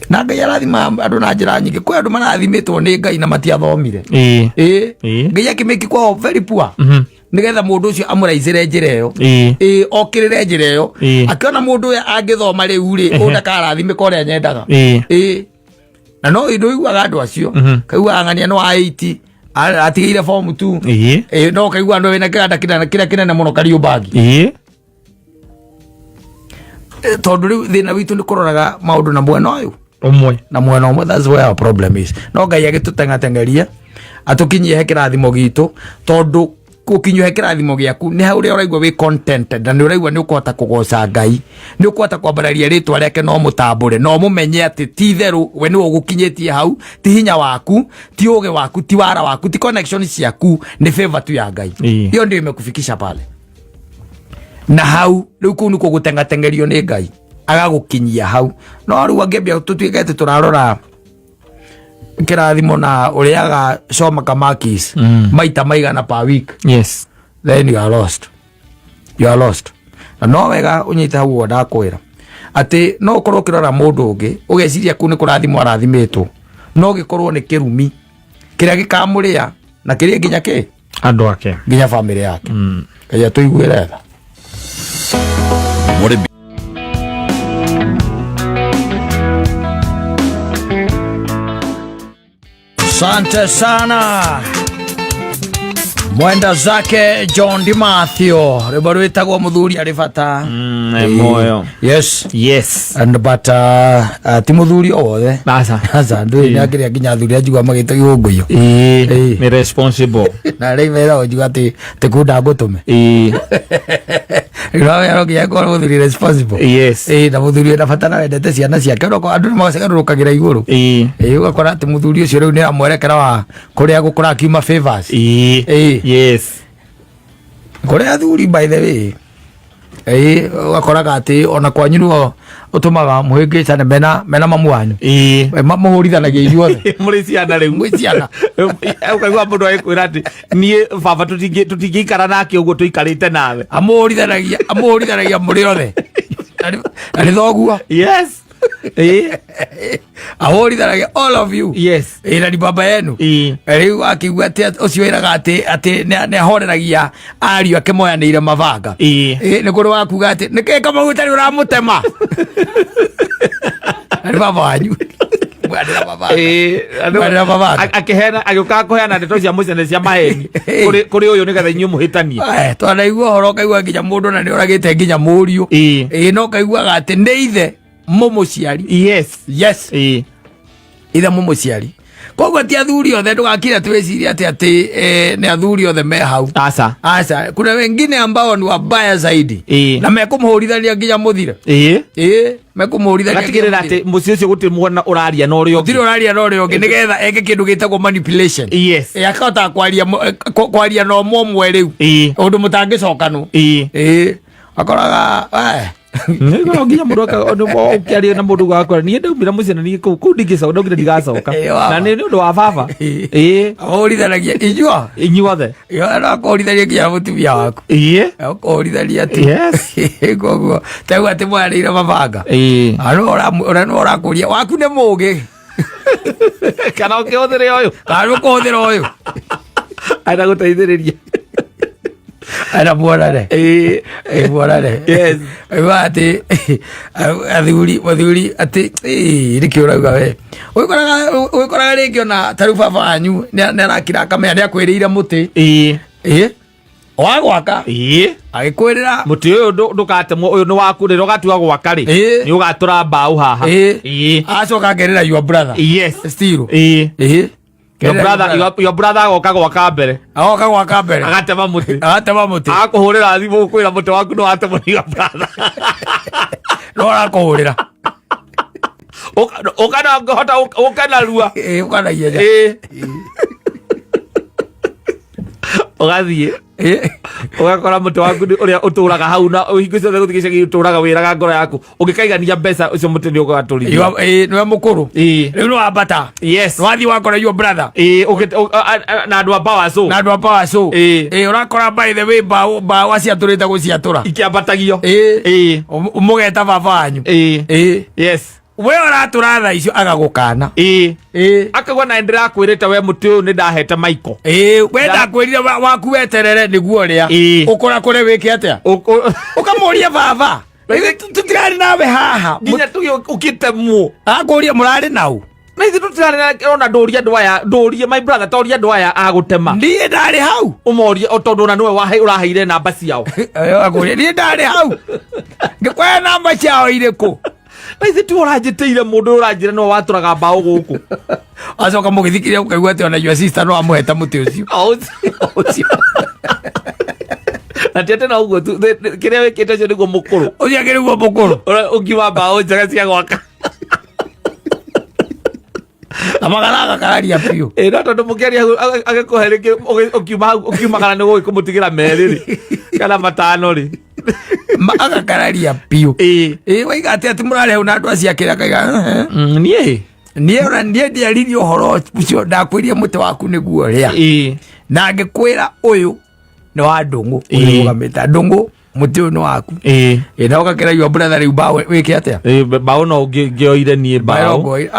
na Ngai arathima andũ na njĩra nyingĩ. Kwĩ andũ marathimĩtwo nĩ Ngai na matiathomire. Ĩĩ. Ngai akĩmĩki kwao very poor, nĩgetha mũndũ ũcio amũraicĩre njĩra ĩyo. Ĩĩ, okĩrĩre njĩra ĩyo. Akĩona mũndũ ũyũ angĩthoma rĩu rĩ, ũyũ ndakarathimĩka ũrĩa nyendaga. Ĩĩ, na no ndå iguaga andå acio kaiguaga ng'ania no wa 80 atigĩire form 2. Ĩĩ, no kaigua andå wĩna kĩganda kĩnene kĩrĩa kĩnene mũno Kariũmbangi. Tondũ rĩu thĩna witũ nĩ kũroraga maũndũ na mwena ũyũ Ũmwe. Na mwena ũmwe. That's where our problem is. No Ngai agĩtũteng'ateng'eria atũkinyie he kĩrathimo gitũ, tondũ gũkinyio he kĩrathimo gĩaku nĩ hau ũrĩa ũraigua wĩ contented na nĩ ũraigua nĩ ũkũhota kũgoca Ngai, nĩ ũkũhota kwambararia rĩtwa rĩake, no mũtambũre no mũmenye atĩ ti itherũ we nĩwe ũgũkinyĩtie hau, ti hinya waku, ti ũgĩ waku, ti wara waku, ti connection ciaku, nĩ favor tu ya Ngai. Hiyo ndio imekufikisha pale na hau. Rĩu kũu nĩkuo gũteng'ateng'erio nĩ Ngai agagũkinyia hau. No rĩu angĩambia tũtuĩke atĩ tũrarora kĩrathimo na ũrĩaga coma kamakis maita maigana per week, then you are lost, you are lost. Na no wega ũnyite hau ũguo ndakwĩra atĩ no ũkorwo ũkĩrora mũndũ ũngĩ ũgeciria kũu nĩ kũrathimwo arathimĩtwo, no gĩkorwo nĩ kĩrumi kĩrĩa gĩkamũrĩa na kĩrĩe nginya kĩ? Andũ ake. Nginya bamĩrĩ yake. Ngai atũiguĩre tha. Mũrĩmi. Asante sana mwenda zake John Di Mathio, rwĩmbo rwĩtagwo Mũthuri Arĩ Bata. Nĩ moyo. Yes. Yes. And but ti mũthuri o wothe. Aca. Aca, ndũĩ nĩ akĩrĩa nginya athuri anjigua magĩtwo gĩũngũyũ. Ĩĩ. Nĩ responsible. Na rĩu mera njigua atĩ tikunda ngũtũme. No nginya korwo mũthuri responsible. Ĩĩ, na mũthuri wĩna bata na wendete ciana ciake. Ũroko andũ nĩ magarũrũkagĩra igũrũ. Ĩĩ, ũgakora atĩ mũthuri ũcio rĩu nĩ amwerekera wa kũrĩa gũkũra akiuma favors. Ĩĩ. Kũrĩ athuri, by the way, ĩĩ, ũgakoraga atĩ ona kwanyu nĩo ũtũmaga mũhĩngĩcane mena mamu wanyu. Mũhũrithanagia inyuothe. Mũrĩ ciana rĩu. Mwĩ ciana. Ũkaigua mũndũ agĩkwĩra atĩ niĩ baba tũtingĩikara nake ũguo tũikarĩte nawe. Amũhũrithanagia mũrĩ othe na nĩ thoguo. Yes. Ĩĩ. Ahũrithanagia all of you. Ĩĩ, na ni baba yenu. Rĩu akĩigua atĩ ũcio wĩraga atĩ nĩ ahoreragia ariũ ake moyanĩire mabanga. Ĩĩ, nĩ kũrĩ wakuga atĩ nĩkĩ kamau ũtarĩ ũramũtema na nĩ baba wanyu. Mwanĩra mabanga. Mwanĩra mabanga. Akĩheana, agĩũkaga kũheana ndeto cia mũcene cia maheni kũrĩ ũyũ nĩgetha inyuĩ mũhĩtanie. Twanaigua ũhoro ũkaigua nginya mũndũ na nĩ ũragĩte nginya mũriũ. Ĩĩ, no kaiguaga atĩ nĩ ithe mũmũciari. Yes. Ithe mũmũciari. Koguo ti athuri othe, ndũgakire twĩcirie atĩ atĩ nĩ athuri othe me hau. Aca. Aca, kuna wengine ambao ni wabaya zaidi na mekũmũhũrithania nginya mũthire. Ĩĩ, mekũmũhũrithania nginya Gatigĩrĩra mũthire. atĩ mũciĩ ũcio gũtirĩ mwana ũraria na ũrĩa Gũtirĩ ũngĩ. ũraria na ũrĩa ũngĩ nĩgetha eke kĩndũ gĩtagwo manipulation. Akahota kwaria kwaria na ũmwe ũmwe rĩu ũndũ mũtangĩcokanwo. Ĩĩ, akoraga Nĩ nginya mũndũ ũkĩaria na mũndũ gakora niĩ ndaumire mũciĩ na niĩ kũu ndingĩcoka, ndaugire ndigacoka. Na nĩ ũndũ wa baba. Ahũrithanagia inyuo Inyuothe. No akũhũrithania nginya mũtumia waku. Akũhũrithania tu. Koguo taguo atĩ mwarĩire mabanga. Ũrĩa nĩwe ũrakũria waku nĩ mũgĩ. Kana ũkĩhũthĩre ũyũ. Kana ũkũhũthĩra ũyũ. Aenda gũteithĩrĩria. Aenda muonane. Muonane. Aigua atĩ athuri athuri atĩ nĩkĩ ũrauga we. Ũgĩkoraga rĩngĩ ona ta rĩu baba wanyu nĩ arakira akamenya nĩ akwĩrĩire mũtĩ. Wa gwaka. Agĩkwĩrĩra mũtĩ ũyũ ndũgatemwo, ũyũ nĩ waku, rĩrĩa ũgatua gwaka rĩ, nĩ ũgatũra mbaũ haha. Acoka akerĩra your brother. Still. Your brother, your brother agoka gwaka mbere. Agoka gwaka mbere. Agatema mũtĩ. Agatema mũtĩ. Agakũhũrĩra thimũ gũkwĩra mũtĩ waku nĩ watemwo nĩ your brother. No arakũhũrĩra. Ũka na ngĩhota ũka narua. Ũka na ihenya. Ũgathiĩ. Ũgakora mũtĩ waku nĩ ũrĩa ũtũraga hau na hingo ciothe gũthiĩ gĩcagi ũtũraga wĩraga ngoro yaku. Ũngĩkaigania mbeca ũcio mũtĩ nĩ ũgatũrithia. Nĩwe mũkũrũ. Rĩu nĩ wambata. Nĩ wathiĩ wakora your brother. Na andũ a power so. Na andũ a power so. Ũrakora by the way mbaũ mbaũ aciatũrĩte gũciatũra. Ikĩambatagio. Mũgeta baba wanyu. We ũratũra thaa icio agagũkana. Akauga na ndĩrakwĩrĩte we mũtĩ ũyũ nĩ ndahete Michael. We ndakwĩrire waku weterere nĩguo ũrĩa. Ũkũrakũre wĩke atĩa? Ũkamũria baba. Tũtirarĩ nawe haha. Nginya tũgĩ ũkĩtemwo. Akũria mũrarĩ nau. Na ithuĩ tũtirarĩ na ona ndũrie andũ aya, ndũrie my brother, toria andũ aya a gũtema. Niĩ ndarĩ hau. Ũmorie o tondũ ona nĩwe ũraheire namba ciao. Akũria niĩ ndarĩ hau. Ngĩkũhe namba ciao irĩkũ? Na ithuĩ tiwe ũranjĩtĩire mũndũ ũyũ ũranjĩra nĩwe watũraga mbaũ gũkũ. Acoka mũgĩthikĩrĩria ũkaigua atĩ ona your sister no amũhete mũtĩ ũcio. O ũcio. Na ti atĩ no ũguo tu, kĩrĩa wĩkĩte ũcio nĩguo mũkũrũ. Ũcio akĩrĩ guo mũkũrũ. Ũrĩa ũngiuma mbaũ njega cia gwaka. Na magara agakararia biũ. No tondũ mũkĩaria hau, agĩkũhe rĩngĩ, ũkiuma hau, ũkiumagara nĩ gũgĩkũmũtigĩra merĩ rĩ, kana matano rĩ. Agakararia biũ. Waiga atĩ atĩ mũrarĩ hau na andũ acio akĩra akaiga, Niĩ? Niĩ ona niĩ ndiaririe ũhoro ũcio, ndakwĩrire mũtĩ waku nĩguo ũrĩa. Na ngĩkwĩra ũyũ nĩ wa ndũng'ũ, ũrũgamĩte. Ndũng'ũ, mũtĩ ũyũ nĩ waku. Na ũgakĩra your brother rĩu mbaũ wĩke atĩa? Mbaũ no ngĩoire niĩ Mbaũ mbaũ. ngoi-.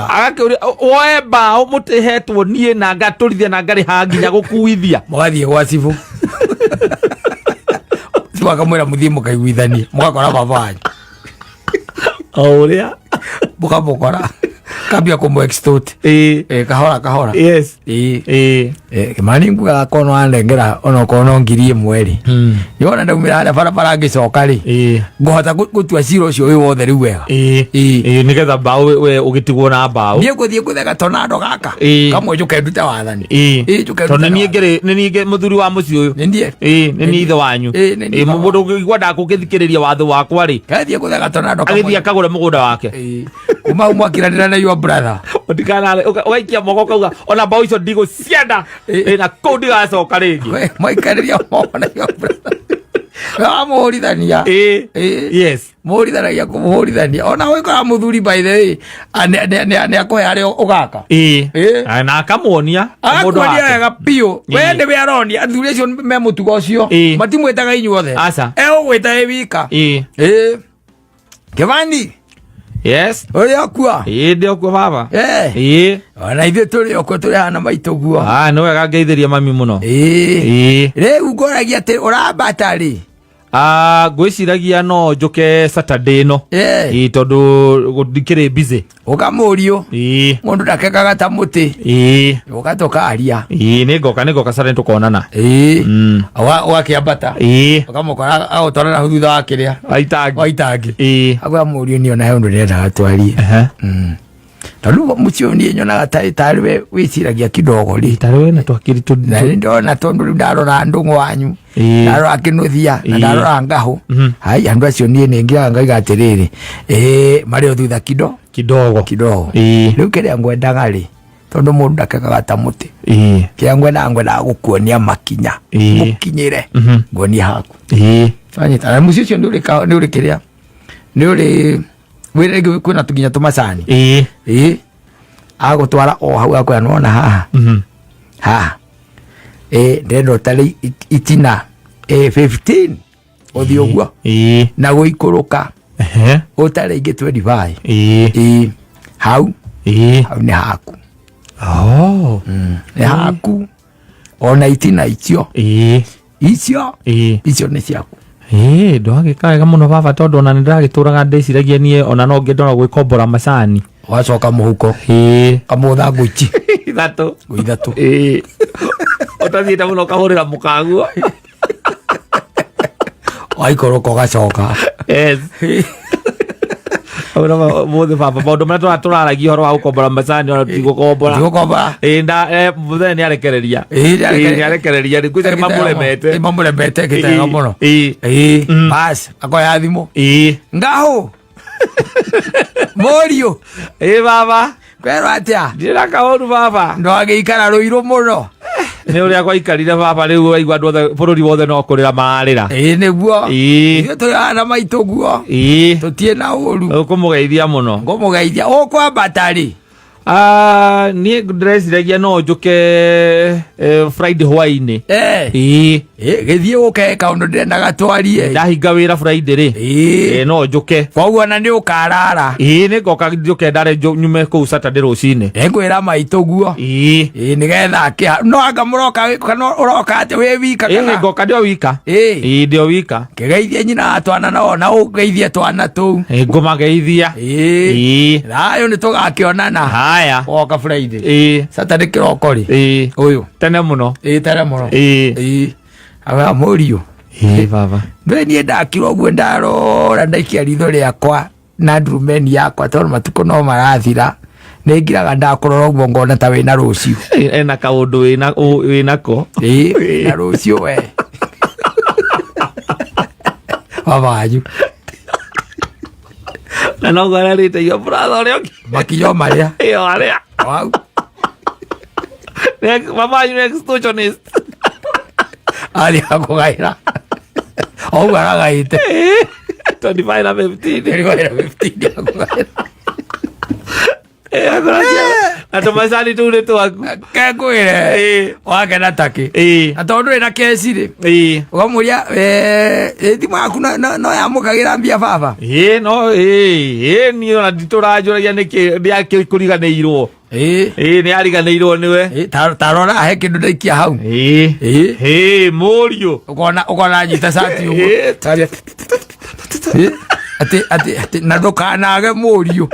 Agakĩũria, woe mbaũ mũtĩ hetwo niĩ na ngatũrithia na ngarĩha nginya gũkuithia. Mũgathiĩ gwa cibũ. Cibũ akamwĩra mũthiĩ mũkaiguithanie, mũgakora baba wanyu. O ũrĩa. Mũkamũkora. Kambia kũmũ extort. Kahora kahora. Kĩmani ngugaga korwo nĩ wanengera onokorwo no ngiri ĩmwe rĩ. Nĩwona ndaumĩra harĩa barabara ngĩcoka rĩ. Ngũhota gũtua cira ũcio wĩ wothe rĩu wega. Nĩgetha mbaũ we ũgĩtigwo na mbaũ. Niĩ ngũthiĩ gũthega tonado gaka. Kamwe njũke ndute wathani. Njũke Tondũ ndute nĩ niĩ ngĩrĩ, nĩ niĩ mũthuri wa mũciĩ ũyũ. Nĩ niĩ. Nĩ niĩ ithe wanyu. Nĩ niĩ baba. Mũndũ ũngĩigua ndakũgĩthikĩrĩria watho wakwa rĩ. Ngathiĩ gũthega tonado kamwe. Agĩthiĩ akagũre mũgũnda wake. Kuma hau mwakiranĩra na your brother. Ũtikanare, ũgaikia moko ũkauga ona mbaũ icio ndigũcienda. Na kũu ndigacoka rĩngĩ. We, mwaikarĩria moko na your brother. Wamũhũrithania. Mũhũrithanagia kũmũhũrithania. Ona ũgĩkora mũthuri by the way, nĩ akũhe harĩa ũgaka. Na akamuonia mũndũ Akakuonia wake. wega biũ. We nĩwe aronia athuri acio me mũtugo ũcio. Matimwĩtaga inyuothe. Aca. Egũgwĩta ĩ wika. Kĩbani. Ũrĩ okua? Ndĩ okua baba. Ona ithuĩ tũrĩ okuo tũrĩ hana maitũ guo. Nĩ wega ngeithĩria mami mũno. Rĩu ngũragia atĩ ũrambata rĩ? Ngwĩciragia no njũke Saturday ĩno. Tondũ ndikĩrĩ busy. Ũka mũriũ. Mũndũ ndakekaga ta mũtĩ. Ũka tũkaria. Nĩ ngoka, nĩ ngoka Saturday tũkonana. Ũgakĩambata. Ũkamũkora agũtwara na thutha wa kĩrĩa. Wa itangi. Wa itangi. Akwĩra mũriũ niĩ ona he ũndũ ndĩrendaga twarie. Tondu muciĩ ũyũ niĩ nyonaga tarĩ we wĩciragia kidogo rĩ. Tarĩ wĩna twakiri tũ Na nĩ ndona tondũ rĩu ndarora ndũng'ũ wanyu, Ĩĩ. ndarora kĩnuthia na Ĩĩ. ndarora ngahũ, hai andũ acio niĩ nĩ ngiraga ngaiga atĩrĩrĩ, ĩĩ marĩ o thutha kido kidogo. Kidogo. Ĩĩ. Rĩu kĩrĩa ngwendaga rĩ, tondũ mũndũ ndakekaga ta mũtĩ, Ĩĩ. kĩrĩa ngwendaga gũkuonia makinya, Ĩĩ. ngũkinyĩre, nguonie haku. Ĩĩ. Wanyita na mũciĩ ũcio nĩ ũrĩ kĩrĩa nĩ ũrĩ wĩ rĩngĩ kwĩna tũnginya tũmacani. Ĩĩ. Ĩĩ, agũtwara o hau akwĩra nĩwona haha, haha ĩĩ ndĩrenda ũtare itina ĩĩ 15 ũthiĩ ũguo Ĩĩ. na gũikũrũka, Ehe. ũtare ingĩ 25. Ĩĩ. Ĩĩ, hau. Ĩĩ. Hau nĩ haku. Oh. Nĩ haku ona itina icio. Ĩĩ. Icio. Ĩĩ. Icio nĩ ciaku. Ĩĩ, ndwagĩka wega mũno baba, tondũ ona nĩndĩragĩtũraga ndĩciragia niĩ ona no ngĩndora gwĩkombora macani. Wacoka mũhuko. Ĩĩ. Kamũtha ngũici 3. Ngũ 3. Ĩĩ, ũtathiĩte mũno ũkahũrĩra mũkaguo. Waikũrũka ũgacoka. Yes. Mũthĩ baba, maũndũ marĩa tũraragia ũhoro wa gũkombora macani, ona tũtigũkombora. Tũtigũkombora. Ĩĩ, nda mũthee nĩ arekereria. Ĩĩ, nĩ arekereria. Ĩĩ, nĩ arekereria rĩ kwĩca nĩ mamũremete. Nĩ mamũremete gĩtega mũno. Ĩĩ. Ĩĩ, bas akoya thimũ. Ĩĩ. Ngahũ mũriũ. Ĩĩ baba. Kwerwo atĩa? Ndirĩ na kaũru baba. Ndwagĩikara rũirũ mũno. Nĩ ũrĩa gwaikarire baba, rĩu waigua andũ othe bũrũri wothe no kũrĩra mararĩra. Ĩĩ nĩguo. Ĩĩ. Ithuĩ tũrĩ ana maitũ guo. Ĩĩ. Tũtiĩ na ũru. Ũkũmũgeithia mũno. Ngũmũgeithia. Ũkwambata rĩ? Ah, niĩ ndĩreciragia no njũke Friday hwainĩ. Ĩĩ. Gĩthiĩ ũke kaũndũ ndĩrendaga twarie. Ndahinga wĩra Friday rĩ. No njũke. Koguo ona nĩ ũkarara. Ĩĩ, nĩ ngoka njũke ndare nyume kũu Saturday rũcinĩ. Nĩngwĩra maitũ guo. Ĩĩ. Ĩĩ, nĩgetha akĩha no anga mũroka kana ũroka atĩ wĩ wika Ĩĩ, kana? ngoka ndĩ o wika. Ĩĩ. Ĩĩ, ndĩ o wika. Kĩgeithie nyina wa twana no na ũgeithie twana tũu. Ĩĩ, ngũmageithia. Ĩĩ. Ĩĩ. Thayũ, nĩ tũgakĩonana. Haya. Woka Friday. Ĩĩ. Saturday kĩroko rĩ? Ĩĩ. Ũyũ. Tene mũno. Ĩĩ, tene mũno. Ĩĩ. Ĩĩ. Awa mũriũ. Ĩĩ baba. Ndũĩ niĩ ndakira ũguo ndarora ndaikia ritho rĩakwa na ndurumeni yakwa, tondũ matukũ no marathira, nĩ ngiraga ndakũrora ũguo ngona ta wĩna rũciũ. Ena kaũndũ wĩnako. Ĩĩ, wĩna rũciũ we. Baba wanyu. Na noguo ararĩte iyo brother ũrĩa ũngĩ. Makinya o marĩa. Ĩyo arĩa. Wau. Baba wanyu nĩ extortionist. Arĩ akũgaĩra. O ũguo aragaĩte. 25 na 15. 25 na 15 akũgaĩra. Na tũmacani tũu nĩ twaku. Kengwĩre. Wakena takĩ. Ĩĩ. Na tondũ ndũrĩ na keci rĩ. Ĩĩ. Ũkamũria, thimũ yaku no yamũkagĩra mbia baba? Ĩĩ, no ĩĩ, niĩ ona nditũranjũragia nĩkĩ ndĩakĩkũriganĩirwo. Ĩĩ. Ĩĩ, nĩ ariganĩirwo nĩwe. Ĩĩ, ta rora he kĩndũ ndaikia hau. Ĩĩ. Ĩĩ. Ĩĩ, mũriũ. Ũkona nyita cati ũguo. Ĩĩ. Taria. Ĩĩ, atĩ na ndũkanage mũriũ.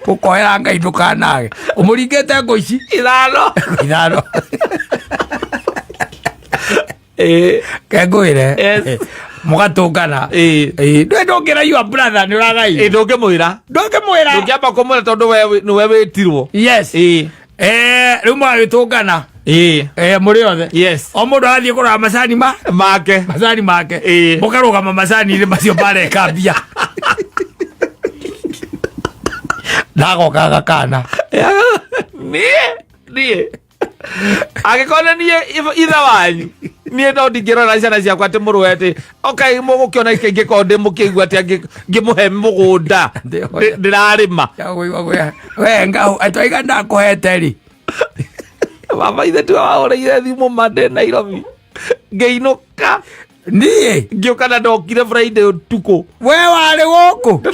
Ũkoera Ngai ndũkanage. Ũmũringĩte ngũ ici? 5. 5. Ĩĩ. Kengwĩre. Yes. Mũgatũngana. Ĩĩ. Ĩĩ, ndũĩ ndũngĩra your brother nĩ ũraraire. Ĩĩ, ndũngĩmwĩra. Ndũngĩmwĩra. Ndũngĩamba kũmwĩra tondũ we nĩwe wĩtirwo. Yes. Ĩĩ. Rĩu mũgagĩtũngana. Ĩĩ. Mũrĩ othe. Yes. O mũndũ arathiĩ kũrora macani ma make. Macani make. Ĩĩ. Mũkarũgama macani-inĩ macio mareka mbia. Ndagoka gakana. Niĩ. Angĩkorwo nĩ niĩ ithe wanyu, niĩ no ndingĩrora ciana ciakwa atĩ mũrũe atĩ okay, mũgũkĩona ingĩkorwo ndĩ mũkĩigua atĩ ngĩmũhe mũgũnda ndĩrarĩma. We ngau, atwaiga ndakũhete rĩ. Baba ithe tiwe wahũrĩire thimũ ma ndĩ Nairobi. Ngĩinũka. Niĩ? Ngĩũka na ndokire Friday ũtukũ. We warĩ gũkũ?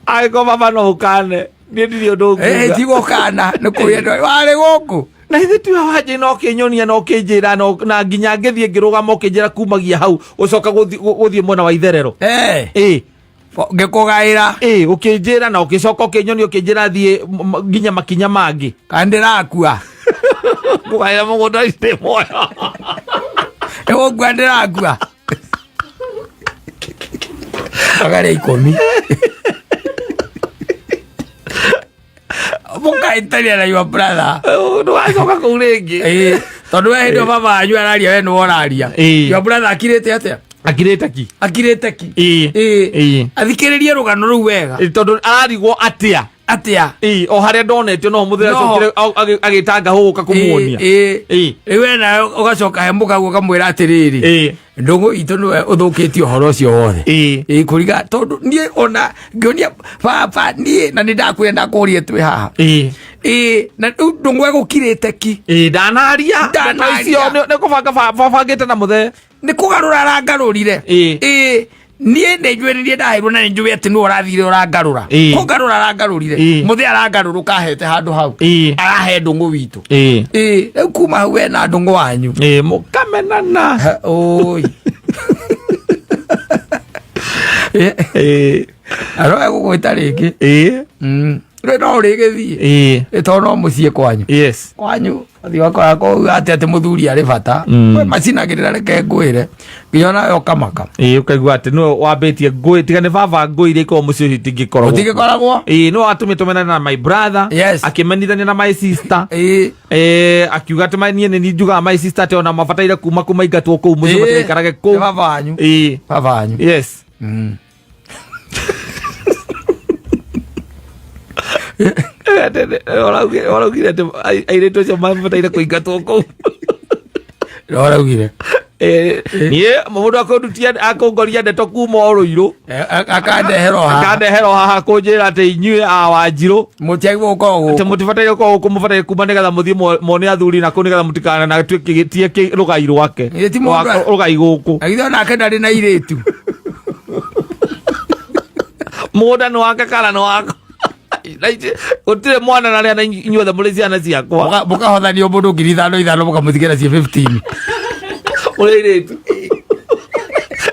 Angĩkorwo baba no ũkane, niĩ ndirĩ ũndũ nguga. Ti gũkana, nĩ kũria ndwari. Warĩ gũkũ? Na ithe tiwe wanjĩ na ũkĩnyonia na ũkĩnjĩra na nginya ngĩthiĩ ngĩrũgama ũkĩnjĩra kumagia hau ũcoka gũthiĩ mwena wa itherero. Ĩĩ. Ngĩkũgaĩra. Ĩĩ, ũkĩnjĩra na ũgĩcoka ũkĩnyonia ũkĩnjĩra thiĩ nginya makinya mangĩ. Kana ndĩrakua. Ngũgaĩra mũgũnda ndĩ muoyo. Nĩgũkua ndĩrakua. Makarĩa 10. Mũkahĩtania na your brother. Ndũgacoka kũu rĩngĩ. Ĩĩ, tondũ we hĩndĩ ĩyo baba wanyu araria, we nĩwe ũraria. Ĩĩ. Your brother akirĩte atĩa? Akirĩte ki. Akirĩte ki. Ĩĩ. Ĩĩ. Ĩĩ. Athikĩrĩrie rũgano rũu wega. Ĩĩ, tondũ ararigwo atĩa. Atĩa? Ĩĩ, o harĩa ndonetio no mũthenya Noho. acokire agĩtanga hũgũka kũmuonia. Ĩĩ. Ĩĩ. Rĩu we nawe ũgacoka he mũkaguo ũkamwĩra atĩrĩrĩ, Ĩĩ. ndũng'ũ itũ nĩwe ũthũkĩtie ũhoro ũcio wothe. Ĩĩ. Ĩĩ, kũriga tondũ niĩ ona ngĩonia baba niĩ na nĩ ndakwĩra ndakũrie twĩ haha. Ĩĩ. Ĩĩ, na rĩu ndũng'ũ egũkirĩte ki. Ĩĩ, ndanaria. Ndanaria. Ndeto icio nĩ kũbanga babangĩte na mũthee. Nĩ kũgarũra arangarũrire. Ĩĩ. Ĩĩ, niĩ nĩ njũĩ nĩ niĩ ndaheirwo na nĩ njũĩ atĩ nĩwe ũrathire ũrangarũra. Ĩĩ. Kũngarũra arangarũrire. Ĩĩ. Mũthee arangarũrũka ahete handũ hau. Ĩĩ. Arahe ndũng'ũ witũ. Ĩĩ. Ĩĩ, rĩu kuma hau we na ndũng'ũ wanyu. Ĩĩ, mũkamenana. Ha, oi. Ĩĩ. Aroe gũgwĩta rĩngĩ. Ĩĩ. Rĩu no ũrĩgĩthiĩ. Ĩĩ. Ĩ, tondũ no mũciĩ kwanyu. Yes. Kwanyu ũthiĩ wakora kũu atĩ atĩ mũthuri arĩ bata. We macinagĩrĩra reke ngwĩre. Nginya onawe ũkamaka. Ĩĩ, ũkaigua atĩ nĩwe wambĩtie ngũĩ tiga nĩ baba ngũĩ iria ikoragwo mũciĩ ũcio itingĩkoragwo. Ũtingĩkoragwo? Ĩĩ, nĩwe watũmĩte menane na my brother. Yes. Akĩmenithania na my sister. Ĩĩ. Ĩĩ, akiuga atĩ niĩ nĩ niĩ njugaga my sister atĩ ona mabataire kuma kũ maingatwo kũu mũciĩ Ĩĩ. matigaikarage kũu. Nĩ baba wanyu. Ĩĩ. Baba wanyu. Yes. Ũraugire atĩ airĩtu acio mabataire kũingatwo kũu. Nĩwe ũraugire. Niĩ mũndũ akũndutia akũngoria ndeto kuma o rũirũ. Akandehera o haha. Akandehera o haha kũnjĩra atĩ inyuĩ a Wanjirũ. Mũtiagĩrĩirwo gũkorwo Atĩ gũkũ. mũtibataire gũkorwo gũkũ, mũbataire kuma nĩgetha mũthiĩ muone athuri na kũu nĩgetha mũtikanatuĩke rũgai rwake. Ĩ, ti mũndũ Rũgai gũkũ. Na githĩ onake ndarĩ na airĩtu. Mũgũnda nĩ wake kana nĩ wakwa. Na gũtirĩ mwana na arĩa na inyuothe mũrĩ ciana ciakwa. Mũkahothanio mũndũ 5,000 5,000 mũkamũtigĩra ciĩ 15. Mũrĩ airĩtu.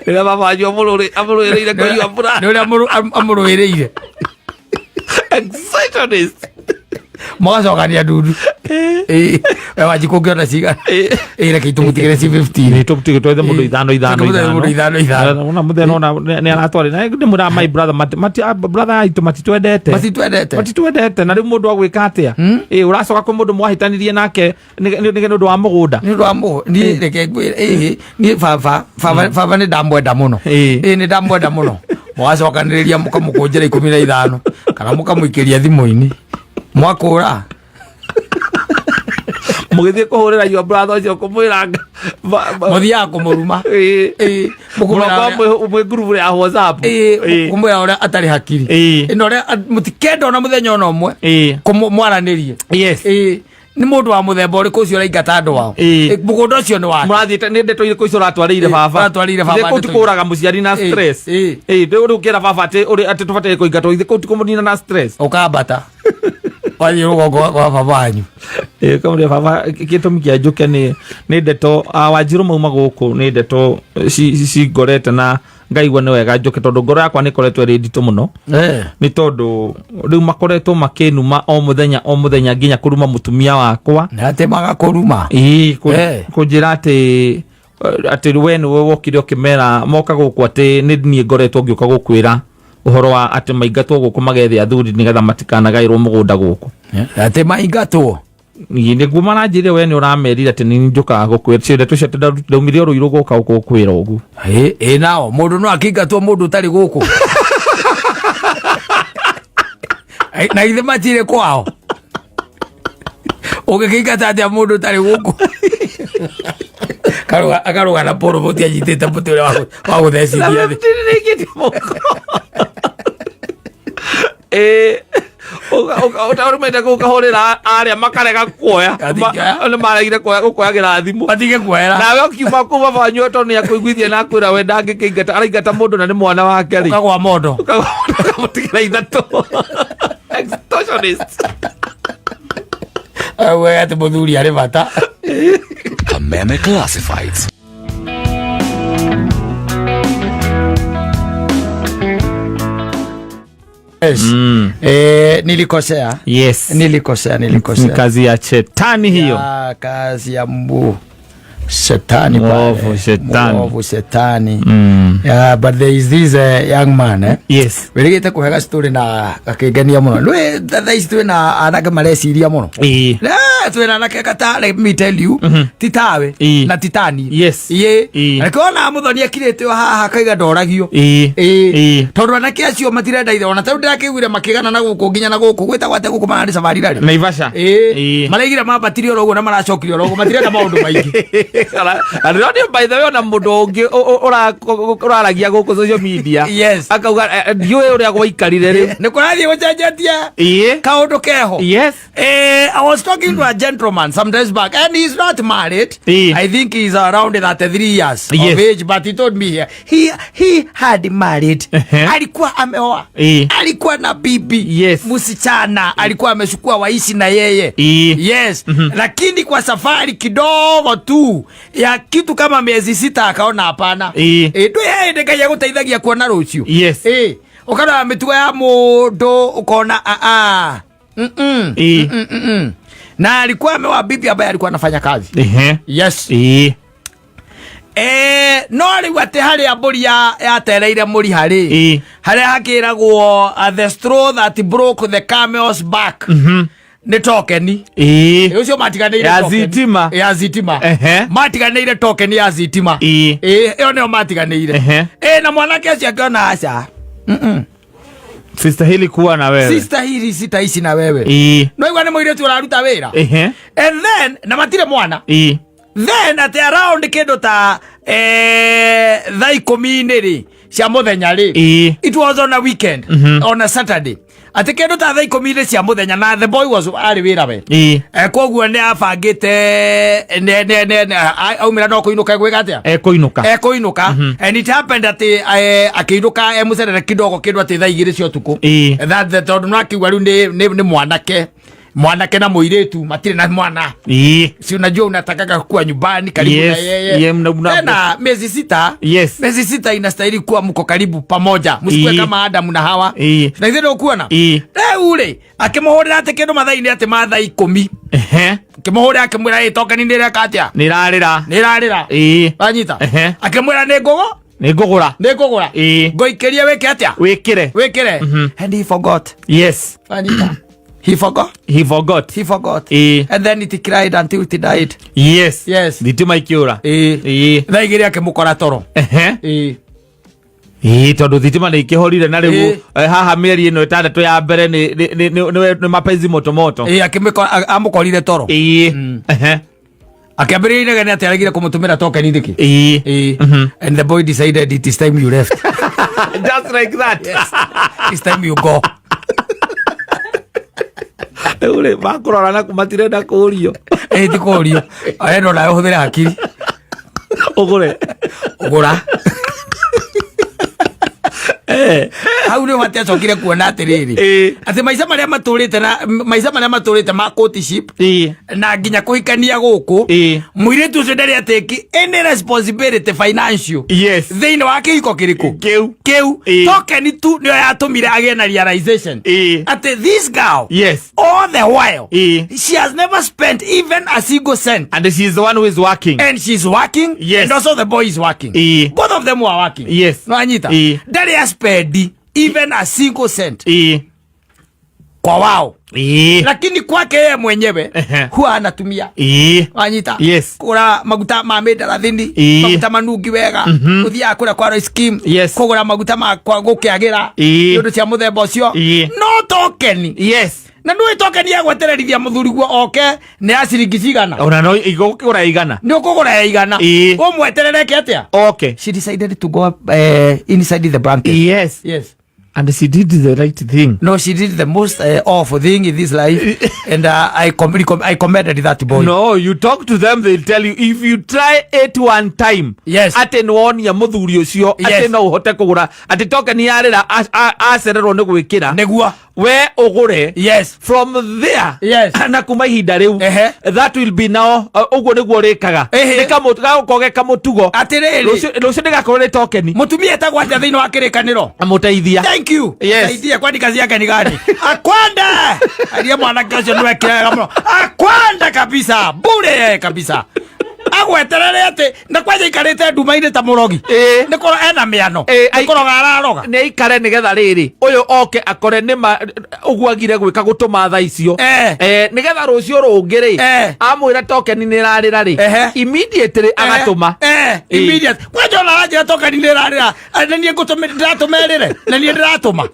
Rĩrĩa baba wanyu amũrũĩrĩire kũnyua mbura. Nĩ ũrĩa amũrũĩrĩire. Excisionist. Mũgacokania ndundu. Ĩĩ, we Wanjikũ ũngĩona cigana. Ĩĩ, reke itũmũtigĩre ciĩ 15. Nĩ tũtigĩ twethe mũndũ Ĩĩ. ithano, ithano, Tũkĩmũthe ithano. mũndũ ithano, ithano. Ona mũthenya ona nĩ aratwarĩ. Na nĩ mwĩraga my brother, brother aitũ matitwendete. Matitwendete. Matitwendete. Na rĩu mũndũ agwĩka atĩa? Ĩĩ, ũracoka kwĩ mũndũ mwahĩtanirie nake nĩ ũndũ wa mũgũnda. Nĩ ũndũ wa mũgũnda. Niĩ reke ngwĩre, ĩĩ, niĩ baba, baba, baba nĩ ndamwenda mũno. Ĩĩ. Ĩĩ, nĩ ndamwenda mũno. Mũgacokanĩrĩria mũkamũkũnjĩra 15 kana mũkamũikĩria thimũ-inĩ. Mwakũra. Mũgĩthiĩ kũhũrĩra your brother ũcio kũmwĩra Mũthiaga kũmũruma. Ĩĩ. Ĩĩ, mũkũmwĩra Mũroka ũrĩa- mwĩ ngurubu ya WhatsApp. Ĩĩ, Ĩĩ. kũmwĩra ũrĩa atarĩ hakiri. Ĩĩ. Ĩno ũrĩa mũtikenda ona mũthenya ona ũmwe. Ĩĩ. Mwaranĩrie. Yes. Ĩĩ. Nĩ mũndũ wa mũthemba ũrĩkũ ũcio ũraingata andũ ao? Ĩĩ. Ĩ, mũgũnda ũcio nĩ wake. Mũrathiĩte nĩ ndeto irĩkũ icio ũratwarĩire Ĩĩ, baba? ũratwarĩire baba Ithe kũu ti ndeto irĩkũ? kũũraga mũciari na Ĩĩ, stress. ĩĩ. Ĩĩ, rĩu ũkĩra baba atĩ atĩ tũbataire kũingatwo, ithe kũu ti kũmũnina na stress. Ũkambata. Wathiĩ rũgongo kwa baba wanyu. Ĩĩ, ũkamwĩra baba gĩtũmi kĩa njũke nĩ ndeto a Wanjirũ mauma gũkũ nĩ ndeto cingorete na ngaigua nĩ wega njũke tondũ ngoro yakwa nĩ ĩkoretwo ĩrĩ nditũ mũno. Nĩ tondũ rĩu makoretwo makĩnuma o mũthenya o mũthenya nginya kũruma mũtumia wakwa. Na atĩ magakũruma. Ĩĩ, kũnjĩra atĩ we nĩwe wokire ũkĩmera moka gũkũ atĩ nĩ niĩ ngoretwo ngĩũka gũkwĩra ũhoro wa atĩ maingatwo gũkũ magethe athuri nĩgetha matikanagaĩrwo mũgũnda gũkũ. Atĩ maingatwo. Ĩĩ, nĩguo maranjĩrire we nĩ ũramerire atĩ nĩ njũkaga gũkwĩra. Cio ndeto icio atĩ ndaumire o rũirũ gũka gũkwĩra ũguo. Ĩĩ, ĩĩ, nao mũndũ no akĩingatwo mũndũ ũtarĩ gũkũ. Na ithe matirĩ kwao. Ũngĩkĩingata atĩa mũndũ ũtarĩ gũkũ? Akarũga na poro mũtĩ anyitĩte mũtĩ ũrĩa wa gũthecithia thĩ. Ĩĩ, ũtarũmĩte kũu ũkahũrĩra arĩa makarega kuoya. Matingĩoya. Nĩ maregire gũkuoyagĩra thimũ. Matige kuoera. Nawe ũkiuma kũu baba wanyu tondũ nĩ akũiguithia na akwĩra we ndangĩkĩingata, araingata mũndũ na nĩ mwana wake rĩ. Ũkagwa mondo. Ũkagwa mondo, ũkamũtigĩra ithatũ. Extortionist. We atĩ mũthuri arĩ bata. Kameme Classifieds. Yes. Nilikosea. Yes. Nilikosea, nilikosea. Ni kazi ya shetani hiyo. Ya, kazi ya mbu. Shetani pale. Mwovu shetani. Mwovu shetani. Yeah, but there is this young man, eh? Yes. Wĩrĩgĩte kũhe story na gakĩngenia mũno. Nĩ thaa ici twĩna anake mareciria mũno. Ĩĩ. Eh, twĩna anake kata, let me tell you, ti tawe Ĩĩ. na ti tani. Yes. Ĩĩ. Ĩĩ. Na nĩkĩo mũthoni akirĩte o haha akaiga ndoragio. Ĩĩ. Ĩĩ. Ĩĩ. Tondũ anake acio matirenda ithe ona tarĩu ndĩrakĩiguire makĩgana na gũkũ nginya na gũkũ gwĩtagwo atĩa gũkũ mararĩ safari rarĩ. Naivasha. Ĩĩ. Ĩĩ. Maraigire mambatire oro ũguo na maracokire oro ũguo, matirenda maũndũ maingĩ. Na ndĩronio by the way ona mũndũ ũngĩ ũraragia gũkũ social media. Yes. Akauga ndiũĩ ũrĩa gwaikarire rĩu. Nĩ kũrathiĩ gũcenjetie Ĩĩ. kaũndũ keho. Yes. I was talking to a gentleman some days back, and he's not married. I think he's around 33 years of age, but he told me here he had married. Alikuwa ameoa. Alikuwa na bibi. Msichana alikuwa amechukua waishi na yeye. Yes. Lakini kwa safari kidogo tu ya kitu kama miezi 6 akaona hapana. Ndu yeye ndikaia guteithagia kuona rucio. Ukarora mitugo ya mundu ukona a a. Na alikuwa ameoa bibi ambaye alikuwa anafanya kazi. Yes. No rĩu atĩ harĩa mbũri yatereire mũri harĩ harĩa hakĩragwo the straw that broke the camel's back nĩ tokeni. Ũcio matiganĩire Ya token. thitima. Ya thitima. Matiganĩire tokeni ya thitima. Ĩyo nĩyo matiganĩire. Na mwanake ũcio akĩona aca. Sistahili kuwa na wewe. Sistahili sitaishi na wewe. No igua nĩ mũirĩtu ũraruta wĩra. And then na matirĩ mwana. Then at around kĩndũ ta thaa ikũmi-inĩ rĩ cia mũthenya rĩ. It was on a weekend. On a Saturday. Atĩ kĩndũ ta thaa ikũmi-inĩ cia mũthenya na the boy was arĩ wĩra we. Koguo nĩ abangĩte aumĩra no kũinũka gwĩka atĩa? Ekũinũka. Ekũinũka. And it happened atĩ akĩinũka e mũcerere kidogo kĩndũ atĩ thaa 2 cia ũtukũ. That tondũ no akiuga rĩu nĩ mwanake. Mwanake na mũirĩtu matirĩ na mwana. Si unajua unatakaga kuwa nyumbani karibu na yeye. Tena miezi 6. Miezi 6 inastahili kuwa mko karibu pamoja. Msikue kama Adamu na Hawa. Na ithe ndokuona. Rĩu rĩ akĩmũhũrĩra atĩ kĩndũ mathaa-inĩ atĩ ma thaa 10. Akĩmũhũrĩra akĩmwĩra ĩ tokeni nĩ ĩreka atĩa? Nĩ ĩrarĩra. Nĩ ĩrarĩra. Wanyita? Akĩmwĩra nĩ ngũgũ? Nĩ ngũgũra. Nĩ ngũgũra. Ngũikĩrie wĩke atĩa? Wĩkĩre. Wĩkĩre. And he forgot. Yes. Wanyita? He forgot. He forgot. He forgot. And then it cried until it died. Yes. Yes. Thitima ikiura. Thaa 2 akĩmũkora toro. Tondũ thitima nĩ ikĩhorire na rĩu haha mĩeri ĩno 6 ya mbere nĩ mapenzi moto moto. Akĩmĩkora amũkorire toro. Akĩambĩrĩria inegene atĩ aregire kũmũtũmĩra tokeni nĩkĩ. And the boy decided it is time you left. Just like that. Yes. It's time you go. Rĩu makũrora na matirenda kũũrio. Ti kũũrio. Arenda onawe ũhũthĩre hakiri. Ũgũre. Ũgũra. Hau nĩho atĩ acokire kuona atĩrĩrĩ. Atĩ maica marĩa matũrĩte na maica marĩa matũrĩte ma courtship na nginya kũhikania gũkũ mũirĩtu ũcio ndarĩ atĩki any responsibility financial. Yes. Thĩinĩ wa kĩhiko kĩrĩkũ? Kĩu. Kĩu. Tokeni tu nĩyo yatũmire agĩe na realization. Atĩ this girl. Yes. All the while. She has never spent even a single cent. And she is the one who is working. And she's working. Yes. And also the boy is working. Both of them were working. Yes. No anyita. Ndarĩ a spend even a single cent. Kwa wao. Lakini kwake yeye mwenyewe huwa anatumia. Wanyita? Yes. Kugura maguta ma mĩndarathini, maguta manungi wega, gũthiaga kũrĩa kwa Royce Kim, kũgũra maguta ma kwa gũkĩagĩra, indo cia mũthemba ũcio. No tokeni. Yes. Na ndũĩ tokeni ya gwetererithia mũthuri guo oke nĩ ya ciringi cigana. Ona no igũkũgũra igana. Nĩ ũkũgũra ya igana. Ũmweterere atĩa? Okay. She decided to go inside the blanket. Yes. Yes. And she did the right thing. No, she did the most awful thing in this life. And I commended that boy. No, you talk to them, they'll tell you, if you try it one time, yes, ate nĩwonia mũthuri ũcio, ate no ũhote kũgũra, ate tokeni yarĩra, acererwo nĩ gwĩkĩra. Nĩguo. We ũgũre. Yes. From there. Yes. Na kuma ihinda rĩu. That will be now, ũguo nĩguo rĩkaga. Nĩ gagũkorwo ge kamũtugo. Atĩrĩrĩ. Rũciũ ndĩgakorwo nĩ tokeni. Mũtumia etagwo atĩa thĩinĩ wa kĩrĩkanĩro? Amũteithia. Thank you. Yes. Teithia kwani kazi yake ni gani? Akwanda. Aliye mwanake ũcio nĩwe kĩrega mũno. Akwanda kabisa. Bure kabisa. Agweterere atĩ na kwanja ikarĩte nduma-inĩ ta mũrogi. Ĩĩ. Nĩ kũro ena mĩano. Ĩĩ, Nĩ kũroga araroga. Nĩ aikare nĩgetha rĩrĩ ũyũ oke akore nĩma ũguo agire gwĩka gũtũma tha icio. Nĩgetha rũciũ rũngĩ rĩ, amwĩra tokeni nĩ ĩrarĩra rĩ, immediately agatũma. Immediate. Kwanja ona aranjĩra tokeni nĩ ĩrarĩra. Na niĩ ndĩratũma ĩrĩre. Na niĩ ndĩratũma.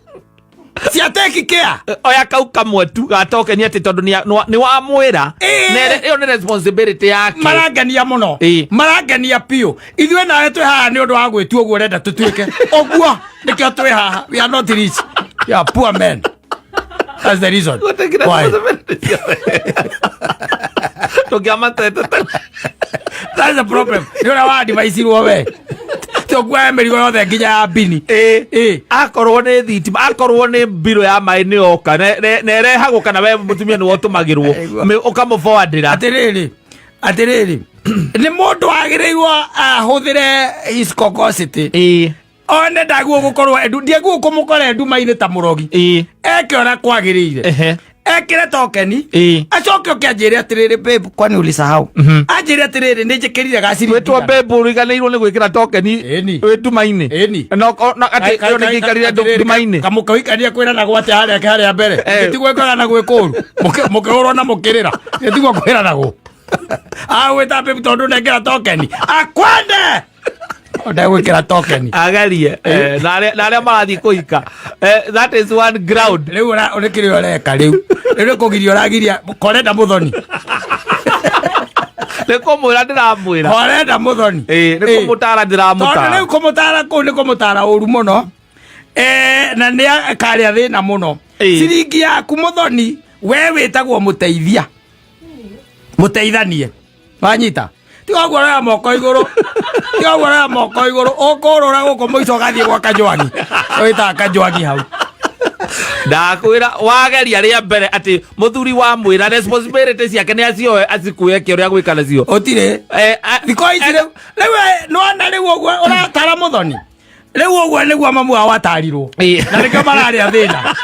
Cia take care. Oya kau kamwe tu ga tokeni atĩ tondũ nĩ wamwĩra. Ĩyo nĩ responsibility yake. Marangenia mũno. Marangenia biũ. Ithuĩ nawe twĩ haha nĩ ũndũ wa gwĩtua ũguo ũrenda tũtuĩke. Ũguo nĩkĩo twĩ haha. We are not rich. We are poor men. That's the reason. Why? Tũngĩamatete. That's the problem. Nĩ ũrĩa wa-advice-irwo we. Tũkuoya mĩrigo yothe nginya ya bini. Akorwo nĩ thitima, akorwo nĩ mbirũ ya maĩ nĩ yoka na ĩrehagwo kana we mũtumia nĩwe ũtũmagĩrwo, ũkamũforwardĩra. Atĩrĩrĩ, nĩ mũndũ wagĩrĩirwo ahũthĩre his cocosity. One ndaguo gũkorwo endu, ndiaguo kũmũkora nduma-inĩ ta mũrogi. Eke ũrĩa kwagĩrĩire. Ekĩre tokeni. Acoke oke anjĩre atĩrĩrĩ, babe, kwani ulisahau? Anjĩre atĩrĩrĩ, nĩ njĩkĩrire gaciringi Wĩtwo igana. babe, ũriganĩirwo nĩ gwĩkĩra tokeni wĩ nduma-inĩ. No, no, atĩ ĩyo nĩ ngĩikarire nduma-inĩ. Kamũkĩhikania kwĩranagwo atĩa harĩa harĩa mbere? Gĩtiguo kwĩranagwo kũũru. Mũkĩhũrwo na mũkĩrĩra. Gĩtiguo kwĩranagwo. Agwĩta babe tondũ ndekĩra tokeni. Akwende! Ndegwĩkĩra tokeni. Agerie. Na arĩa marathiĩ kũhika. That is one ground. Rĩu ũrĩ kĩrĩa ũreka rĩu. Rĩu nĩ kũgiria ũragiria korenda mũthoni. Nĩ kũmwĩra ndĩramwĩra. Korenda mũthoni. Nĩ kũmũtara ndĩramũtara. Tondũ rĩu kũmũtara kũu nĩ kũmũtara ũru mũno. Na nĩ akarĩa thĩna mũno. Ciringi yaku mũthoni, we wĩtagwo mũteithia. Mũteithanie. Wanyita? Tiga ũguo ũroya moko igũrũ. Tiga ũguo ũroya moko igũrũ. Ũkũrũra gũkũ mũico ũgathiĩ gwa Kajwangi. Wĩtaga Kajwangi hau. Ndakwĩra wageria rĩa mbere atĩ mũthuri wa mwĩra responsibility ciake nĩ acioe acikue eke ũrĩa gwĩka nacio. Ũtirĩ. Thikũ ici rĩu, rĩu, nĩwona rĩu ũguo ũratara mũthoni. Rĩu ũguo nĩguo mamu wao atarirwo. Na nĩkĩo mararĩa thĩna.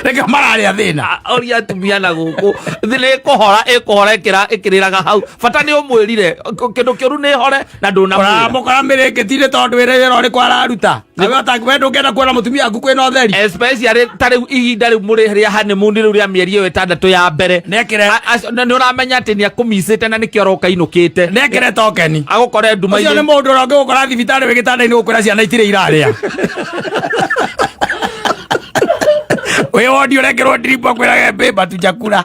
Nĩkĩo mararĩa thĩna. Oria atumia na gũkũ. Thĩ nĩ ĩkũhora, ĩkũhora ĩkĩrĩraga hau. Bata nĩ ũmwĩrire, kĩndũ kĩũru nĩ hore na ndũnamwĩra. Ũramũkora mĩrĩngĩti-inĩ tondũ wĩra wĩra ũrĩkũ araruta. Na we we ndũngĩenda kuona mũtumia waku kwĩna ũtheri. Especially ta rĩu ihinda rĩu mũrĩ rĩa honeymoon rĩu rĩa mĩeri ĩyo ĩtandatũ ya mbere. Nĩekĩre. Na nĩ ũramenya atĩ nĩ akũmicĩte na nĩkĩo aroka inũkĩte. Nĩekĩre tokeni. Agũkore nduma-inĩ. Ũcio nĩ mũndũ ũrĩa ũngĩgũkora thibitarĩ wĩ gĩtanda-inĩ gũkwĩra ciana itirĩ irarĩa. Wĩ wondi ũrekĩrwo drip akwĩrage babe hatujakula.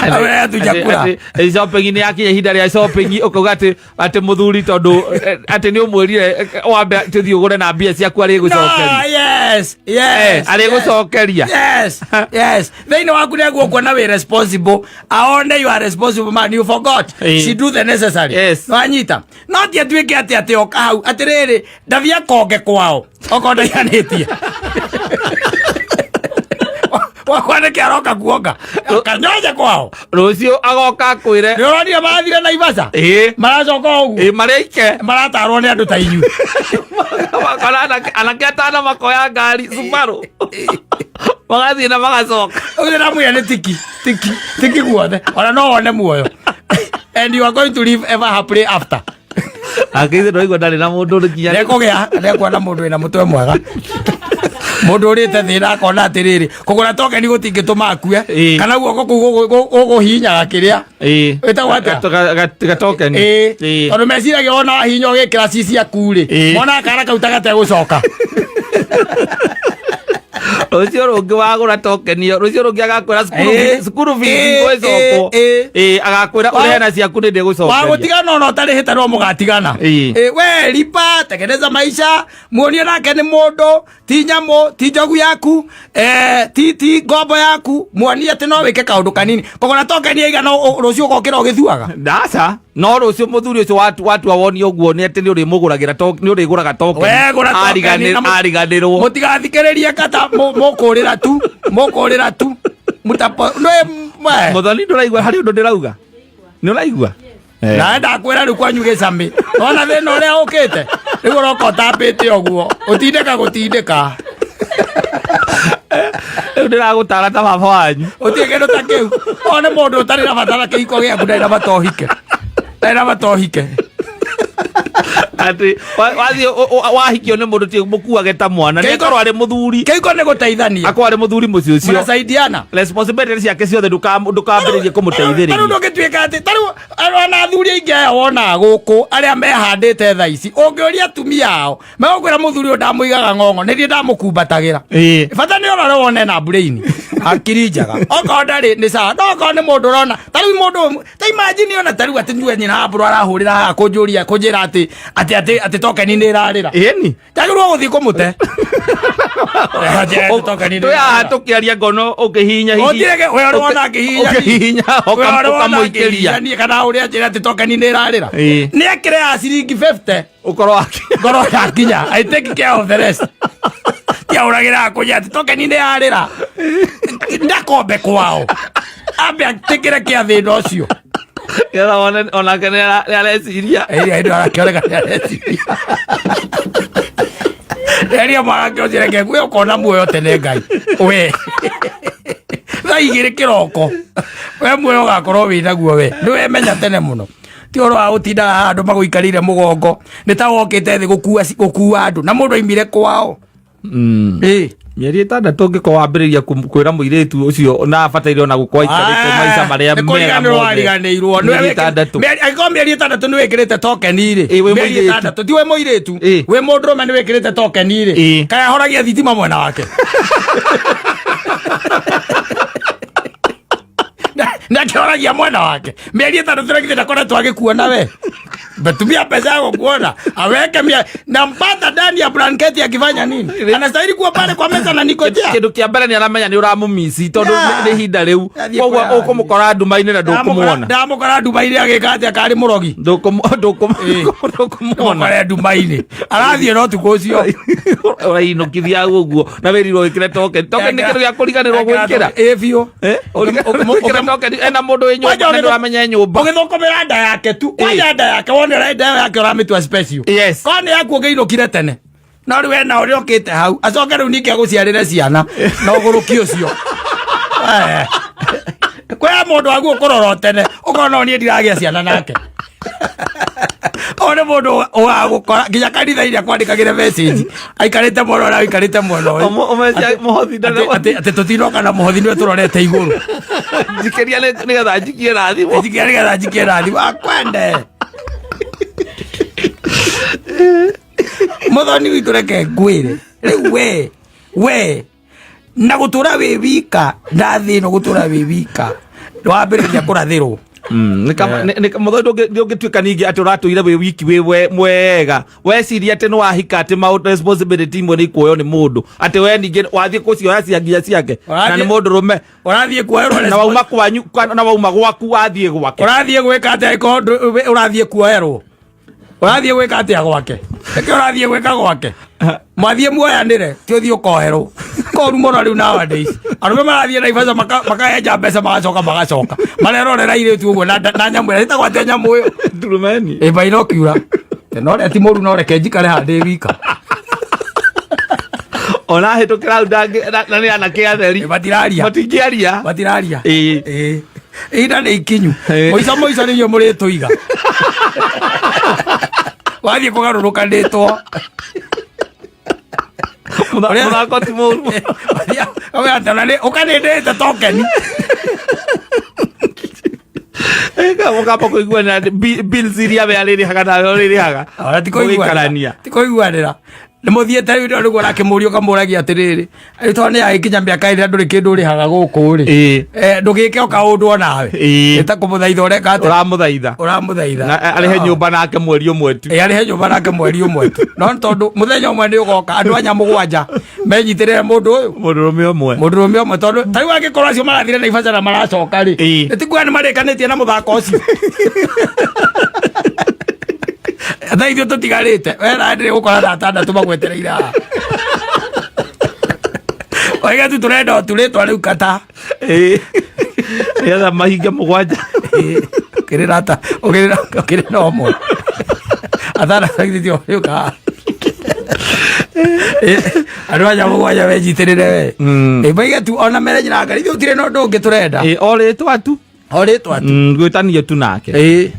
Akwĩrage hatujakula. Atĩ shopping nĩ yakinya ihinda rĩa shopping ũkauga atĩ mũthuri tondũ atĩ nĩ ũmwĩrire wambe tũthiĩ ũgũre na mbia ciaku arĩgũcokeria. No, yes, yes, Arĩgũcokeria. Yes, yes. Thĩinĩ waku nĩguo kuona wĩ responsible. Aone you are responsible man, you forgot. She do the necessary. Yes. Wanyita. No ti atuĩke atĩ atĩ oka hau atĩrĩrĩ ndathiĩ akonge kwao okorwo ndaiganĩtie. Wakwa nĩkĩ aroka kuonga kanyonje kwao. Rũciũ agoka akwĩre. Nĩ ũronire marathire Naivasha? Maracoka o ũguo. Marĩ aike. Maratarwo nĩ andũ ta inyuĩ. Kana anake atano makoya ngari Subaru. Magathiĩ na magacoka. Ũcio ndamwĩra nĩ tiki, tiki, tiki guothe. Ona no wone muoyo. And you are going to live ever happily after. Akĩithe ndwaigua ndarĩ na mũndũ ũrĩ nginya Nĩekũgĩa, nĩekuona mũndũ wĩna mũtwe mwega. Mũndũ ũrĩte thĩna akona atĩrĩrĩ, kũgũra tokeni gũtingĩtũma akue, kana guoko kũu gũkũhihinyaga kĩrĩa. Wĩtagwo atĩa? Gatokeni. Tondũ meciragia wona wahihinya ũgĩkĩra ci ciaku rĩ, monaga kana kau ta gategũcoka. Rũciũ rũngĩ wagũra tokeni ĩyo, rũciũ rũngĩ agakwĩra cukuru fees igũcokwo. Agakwĩra ũrĩhe na ciaku nĩ ndĩgũcokeria. Wagũtigana ona ũtarĩhĩte no mũgatigana. We lipa, tengeneza maisha, muonie nake nĩ mũndũ, ti nyamũ, ti njogu yaku, ti ngombo yaku, muonie atĩ no wĩke kaũndũ kanini. Kũgũra tokeni ĩigana rũciũ ũgokĩra ũgĩthuaga. Ndaca. No rũciũ mũthuri ũcio watua woni ũguo nĩ atĩ nĩ ũrĩmũgũragĩra nĩ ũrĩgũraga tokeni. We gũra tokeni na Ariganĩrwo. Mũtigathikĩrĩrie kata mũkũrĩra tu, mũkũrĩra tu. Mũtapo, nĩ mwe. Mũthoni ndũraigua harĩ ũndũ ndĩrauga? Nĩ ũraigua? Na ndakwĩra rĩu kwanyu gĩcamĩ. Wona thĩna ũrĩa ũkĩte? Rĩu ũroka ũtambĩte ũguo. Ũtindĩka gũtindĩka. Rĩu Rĩu ndĩragũtara ta baba wanyu. Ũtirĩ kĩndũ ta kĩu. One mũndũ ũtarĩ na bata na kĩhiko gĩaku, ndarĩ na bata ũhike, ndarĩ na bata ũhike. Atĩ wathiĩ wahikio nĩ mũndũ, ti mũkuage ta mwana, nĩ akorwo arĩ mũthuri. Kĩhiko nĩ gũteithania. Akorwo arĩ mũthuri mũciĩ ũcio. Mnasaidiana. Responsibility ciake ciothe, ndũkambĩrĩrie Tarĩu kũmũteithĩrĩria. Ndũngĩtuĩka atĩ tarĩu ona athuri aingĩ aya wonaga gũkũ arĩa mehandĩte tha ici, ũngĩũria atumia ao megũkwĩra mũthuri ũyũ ndamũigaga ng'ong'o, nĩ niĩ ndamũkumbatagĩra. Bata nĩ ũrore wone na brain, hakiri njega. Okorwo ndarĩ nĩ sawa, no okorwo nĩ mũndũ ũrona tarĩu mũndũ ta imagine ona tarĩu atĩ nyue nyina hambũrũ arahũrĩra haha kũnjũria kũnjĩra atĩ tokeni nĩ ĩrarĩra. Ĩni. Njagĩrĩirwo gũthiĩ kũmũte. Tokeni nĩ Twĩ haha ĩrarĩra. tũkĩaria ngono ũkĩhihinya. Gũtirĩ we ũrĩ wona ngĩhihinya niĩ. Ũkĩhihinya We ũrĩ wona ũkamũikĩria. ngĩhihinya niĩ kana ũrĩa njĩra atĩ tokeni nĩ ĩrarĩra. Nĩ ekĩre ya ciringi 50. Ũkorwo wake. Ngoro yakinya, I take care of the rest. Tiahũragĩra kũnjĩra atĩ tokeni nĩ yarĩra. Ndakombe kwao ambe atĩkĩre kĩa thĩna ũcio. Nĩgetha wone onake nĩ areciria. Ĩrĩa ĩndũ arakĩoneka nĩ areciria. Eria mwanake ũcio, reke ngwe ũkona muoyo tene Ngai we thaa 2 kĩroko we muoyo ũgakorwo wĩ naguo, we nĩ wemenya tene mũno, ti ũhoro wa gũtinda haha andũ magũikarĩire mũgongo nĩ ta wokĩte thĩ gũkua gũkua andũ na mũndũ aimire kwao. Ĩ. Mĩeri 6 ũngĩkorwo wambĩrĩria kwĩra mũirĩtu ũcio na abataire ona gũkorwo aikarĩte maica marĩa Nĩ mega kũriganĩrwo mothe. wariganĩirwo. Mĩeri 6. Angĩkorwo mĩeri 6 nĩ wĩkĩrĩte tokeni rĩ, Ĩ, wĩ mĩeri mũirĩtu. 6, ti wĩ mũirĩtu, Ĩ. wĩ mũndũrũme nĩ wĩkĩrĩte tokeni rĩ, Ĩ. kaĩ ahoragia thitima mwena wake nĩ akĩhoragia mwena wake mĩeri 6 rĩngĩ ndakoretwo agĩkuona we betumia pesa yako kuona aweke mia nampata ndani ya blanketi akifanya nini, anastahili kuwa pale kwa meza na nikojea. Kĩndũ kĩa mbere nĩ aramenya nĩ ũramũmici tondũ nĩ ihinda rĩu. Athiĩ Koguo kũraya. ũkũmũkora nduma-inĩ na ndũkũmuona. Ndamũkora nduma-inĩ agĩka atĩa karĩ mũrogi? Ndũkũmuona. Ndamũkora nduma-inĩ arathiĩ na ũtukũ ũcio. Ũrainũkithia hau ũguo na wĩrirwo wĩkĩre token. Token nĩ kĩndũ gĩa kũriganĩrwo gwĩkĩra. Ĩ biũ. Wĩkĩre token ena mũndũ wĩ nyũmba na nĩũramenya e nyũmba. Ũgĩthũkũmĩra nda yake tu kwanja, nda yake wone ũrĩa nda ĩyo yake ũramĩtua special. Korwo nĩ yaku ũngĩinũkire tene, no rĩu ena ũrĩa ũkĩte hau acoke rĩu ningĩ agũciarĩre ciana na ũgũrũki ũcio. Kwĩ mũndũ wagu ũkũrora tene ũkona o niĩ ndiragĩa ciana nake, o nĩ mũndũ ũgagũkora nginya kanitha-inĩ akwandĩkagĩre message aikarĩte mwena ũrĩa aikarĩte mwena ũyũ. Mũhothi. Atĩ tũtinoka na mũhothi nĩwe tũrorete igũrũ. Njikĩria nĩgetha njikie na thimũ. Njikia nĩgetha njikie na thimũ akwende. Mũthoni witũ, reke ngwĩre rĩu we na gũtũra wĩ wika na thĩ ĩno, gũtũra wĩ wika wambĩrĩria kũrathĩrwo. Mũthoni, ndũngĩtuĩka ningĩ atĩ ũratũire wĩ wiki wĩ mwega, weciria atĩ nĩ wahika, atĩ maũndũ responsibility imwe nĩ ikuoywo nĩ mũndũ, atĩ we ningĩ wathiĩ kũcioya cia nginya ciake na nĩ mũndũ rũme. Ũrathiĩ kuoerwo. Na wauma kwanyu na wauma gwaku wathiĩ gwake. Ũrathiĩ gwĩka atĩa angĩkorwo ũrathiĩ kuoerwo? Ũrathiĩ gwĩka atĩa gwake? Nĩkĩ ũrathiĩ gwĩka gwake? Mwathiĩ muoyanĩre, ti ũthiĩ ũkoherwo koru mũno. Rĩu nowadays arũme marathiĩ Naivasha makaenja mbeca, magacoka magacoka marerorera irĩtu ũguo na nyamũ ĩrĩa ĩtagwo atĩa, nyamũ ĩyo? Ndurumeni. Ĩ bainokiura no rĩa ti mũru, no reke njikare haha ndĩ wika. Ona hĩtũkĩra hau na nĩ anake atheri. Ĩ, matiraria. Matingĩaria. Matiraria. Ĩ. Ĩ. Ihinda nĩ ikinyu. Ĩ. Mũico mũico nĩ inyuĩ mũrĩtũiga wathiĩ kũgarũrũkanĩtwo. Mũthako ti mũru. Ũkanĩndĩte tokeni. Mũkamba kũiguanĩra bills iria we arĩrĩhaga nawe ũrĩrĩhaga. Ona ti kũiguanĩra. Mũgĩikarania. Ti kũiguanĩra nĩ mũthiĩte rĩu nĩguo ũrakĩmũria ũkamũragia atĩrĩrĩ, rĩu tondũ nĩ yagĩkinya mĩaka ĩrĩa ndũrĩ kĩndũ ũrĩhaga gũkũ rĩ, ndũgĩke o kaũndũ onawe. Ĩta kũmũthaitha, ũreka atĩa? Ũramũthaitha. Ũramũthaitha. Na arĩhe nyũmba nake mweri ũmwe tu. Ĩ, arĩhe nyũmba nake mweri ũmwe tu, no nĩ tondũ mũthenya ũmwe nĩ ũgoka andũ anya 7 menyitĩrĩre mũndũ ũyũ. Mũndũrũme ũmwe. Mũndũrũme ũmwe, tondũ ta rĩu angĩkorwo acio marathire Naivasha na maracoka rĩ, nĩ tikuga nĩ marĩkanĩtie na mũthako ũcio. Thaa ithuĩ tũtigarĩte wena ndĩrĩ gũkora na 6 magwetereire haha oiga tu tũrenda o turĩtwa rĩu kata. Ĩ. Nĩgetha mahinge 7. Ũkĩrĩra ta ũkĩrĩra ũkĩrĩra ũmwe 6 githĩ rĩu ka. Andå aya mũgwanja menyitä we. Ĩ, maige tu ona mere nyina ngari ithuĩ gũtirĩ na ũndũ ũngĩ tũrenda. Ĩ, o rĩtwa tu. O rĩtwa tu. Gwĩtanio tu nake. Ĩ.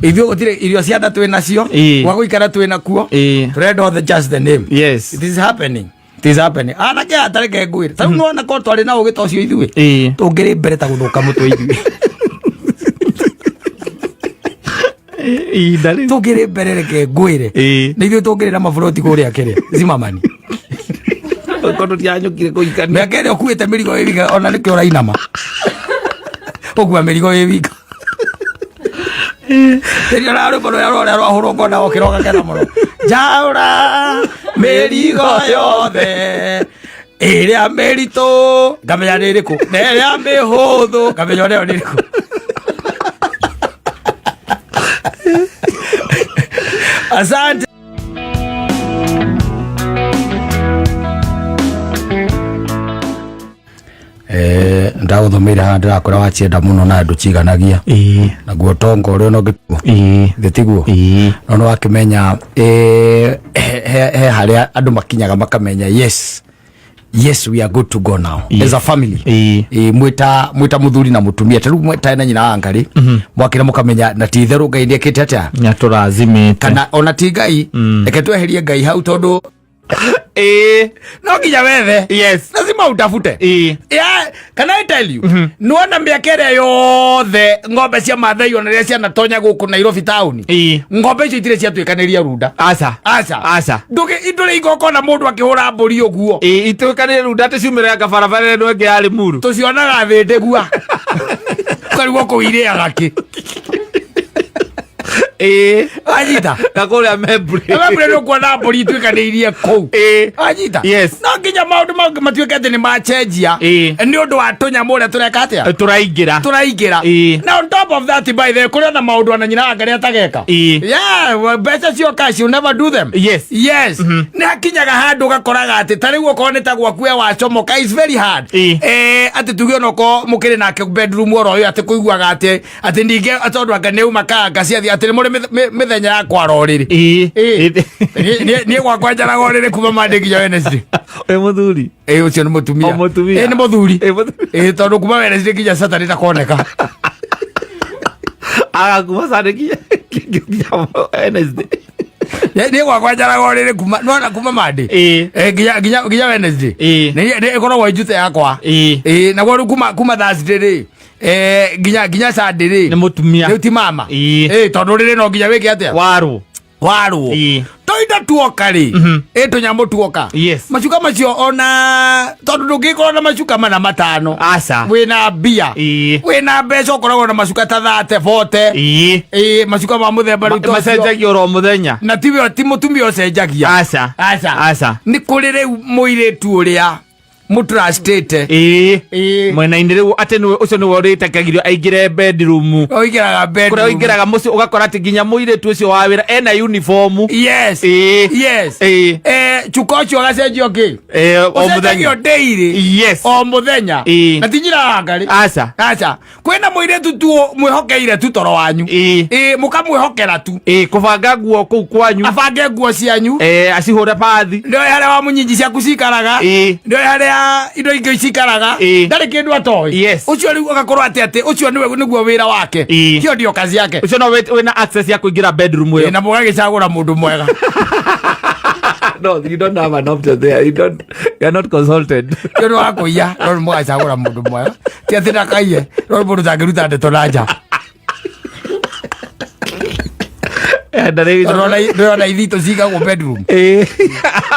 Ithuĩ gũtirĩ irio cia nda twĩ nacio. Gwa gũikara twĩ nakuo. Tũrenda othe just the name. It is happening. It is happening. Anake aya tareke ngwĩre, tarĩu nĩwona korwo twarĩ na ũgĩ ta ũcio ithuĩ, tũngĩrĩ mbere ta gũthũka mũtwe ithuĩ. Ihinda rĩu. Tũngĩrĩ mbere, reke ngwĩre, nĩ ithuĩ tũngĩrĩ na maburoti kũrĩa kĩrĩa Zimamani. Korwo tũtianyũkire kũhikania. Mĩaka ĩrĩa ũkuĩte mĩrigo ĩ wika, ona nĩkĩo ũrainama ũkua mĩrigo ĩ wika. Rĩrĩa ũra rwĩmbo rũrĩa rũrĩa rwahũrwo ngona ũkĩra ũgakena mũno, njaũra mĩrigo yothe ĩrĩa mĩritũ ngamenya nĩ ĩrĩkũ na ĩrĩa mĩhũthũ ngamenya onayo nĩ ĩrĩkũ. Asante. Ndagũthomeire haha ndĩrakora wacienda mũno na ndũciganagia. Naguo tonga ũrĩa ona ũngĩtuo thĩ tiguo. No nĩ wakĩmenya he harĩa andũ makinyaga makamenya, yes, we are good to go now as a family. Mwĩta mũthuri na mũtumia, ta rĩu mwĩtae na nyina wa ngarĩ mwakĩra mũkamenya na ti itherũ Ngai nĩekĩte atĩa. Nĩatũrathimĩte. Kana ona ti Ngai, reke tweherie Ngai hau tondũ no nginya wethe. Lazima utafute. Yeah, can I tell you, nĩwona mĩaka ĩrĩa yothe ng'ombe cia Mathai ona rĩrĩa cianatonya gũkũ Nairobi taũni, ng'ombe icio itirĩ ciatuĩkanĩria runda. Aca. Aca. Aca. Ndũrĩ igongona mũndũ akĩhũra mbũri ũguo. Ituĩkanĩrie runda atĩ ciumĩre anga barabara ĩno ĩngĩ ya Limuru. Tũcionaga thĩndĩgua ũkarigwo kũu irĩaga kĩ. Anyita. Na kũrĩa Membure. Membure nĩ ũkuona mbũri ituĩkanĩirie kũu. Anyita. Yes. No nginya maũndũ mangĩ matuĩke atĩ nĩ machenjia nĩ ũndũ wa tũnyamũ ũrĩa tũreka atĩa. Tũraingĩra. Tũraingĩra. Na on top of that, by the way, kũrĩ ona maũndũ ona nyina wa Ngarĩ atageka. Yeah, well, mbeca cioka she will never do them. Yes. Nĩ hakinyaga handũ ũgakoraga atĩ ta rĩu okorwo nĩ ta gwaku we wacomoka, is very hard. Atĩ tuge onokorwo mũkĩrĩ nake bedroom oro ũyũ, atĩ kũiguaga atĩ ningĩ tondũ anga nĩ uma kanga ciathi atĩ nĩ mũrĩ mĩthenya ya kwara ũrĩrĩ. Niĩ gwakwa njaraga ũrĩrĩ kuma Monday nginya Wednesday. Wĩ mũthuri? Ĩ, ũcio nĩ mũtumia. O mũtumia. Ĩ, nĩ mũthuri. Ĩ, mũthuri. Ĩ, tondũ kuma Wednesday nginya Saturday ndakoneka. Agakuma Sunday nginya Wednesday. Niĩ gwakwa njaraga ũrĩrĩ kuma nona kuma Monday nginya Wednesday. Nĩ ĩkoragwo ĩ njute yakwa. Ĩ, naguo rĩu kuma Thursday rĩ, nginya Sunday rĩ Nĩ mũtumia. Rĩu ti mama. Ĩ, tondũ rĩrĩ no nginya wĩke atĩa. Warũ. Warwo. Tũindo tuoka rĩ, ĩ tũnyamũ tuoka. Macuka macio ona tondũ ndũngĩkorwo na macuka mana matano. Aca. Wĩna mbia, wĩna mbeca, ũkoragwo na macuka ta 30, 40. Ĩ, macuka ma mũthemba rĩu ta ũcio. Macenjagio oro mũthenya. Na tiwe, ti mũtumia ũcenjagia. Aca. Aca. Aca. Nĩ kũrĩ rĩu mũirĩtu ũrĩa mũtrustĩte. Mwena-inĩ rĩu atĩ nĩwe ũcio nĩwe ũrĩtakagĩrio aingĩre bedroom. Ũingĩraga bedroom. Kũrĩa ũingĩraga mũciĩ ũgakora atĩ nginya mũirĩtu ũcio wa wĩra ena uniform. Yes. Cuka ũcio ũgacenjio kĩ? O mũthenya. Ũcenjagio daily. O mũthenya. Na ti nyina wa ngarĩ. Aca. Aca. Kwĩna mũirĩtu tu mwĩhokeire tu toro wanyu. Ĩ, mũkamwĩhokera tu. Kũbanga nguo kũu kwanyu. Abange nguo cianyu. Acihũre bathi. Nĩoĩ harĩa wa mũnyinyi ciaku cikaraga. Nĩoĩ harĩa indo ingĩ cikaraga. Ndarĩ kĩndũ atoĩ. Ũcio rĩu ũgakorwo atĩ ũcio nĩwe nĩguo wĩra wake. Hiyo ndio kazi yake. Ũcio no wĩna access ya kũingĩra bedroom ĩyo. Ĩ, na mũgagĩcagũra mũndũ mwega. No, you don't have an option there. You don't, you are not consulted. Nĩ ũndũ wa kũiya, no nĩ mũgacagũra mũndũ mwega, ti atĩ ndakaiye, no nĩ mũndũ ũtangĩruta ndeto na nja. Tondũ ndĩrona ithitũ cigagwo bedroom.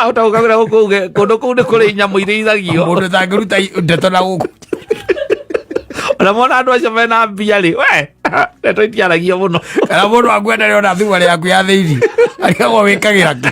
Ũtaũkagĩra gũkũ kũndũ kũu nĩ kũrĩ nyamũ irĩithagio. Mũndũ ũtangĩruta ndeto na gũkũ. Ona mona andũ acio mena mbia rĩ, we ndeto itiaragio mũno. Kana mũndũ akuenda nĩ ona thuruarĩ yaku ya thĩinĩ arigagwo wĩkagĩra kĩ.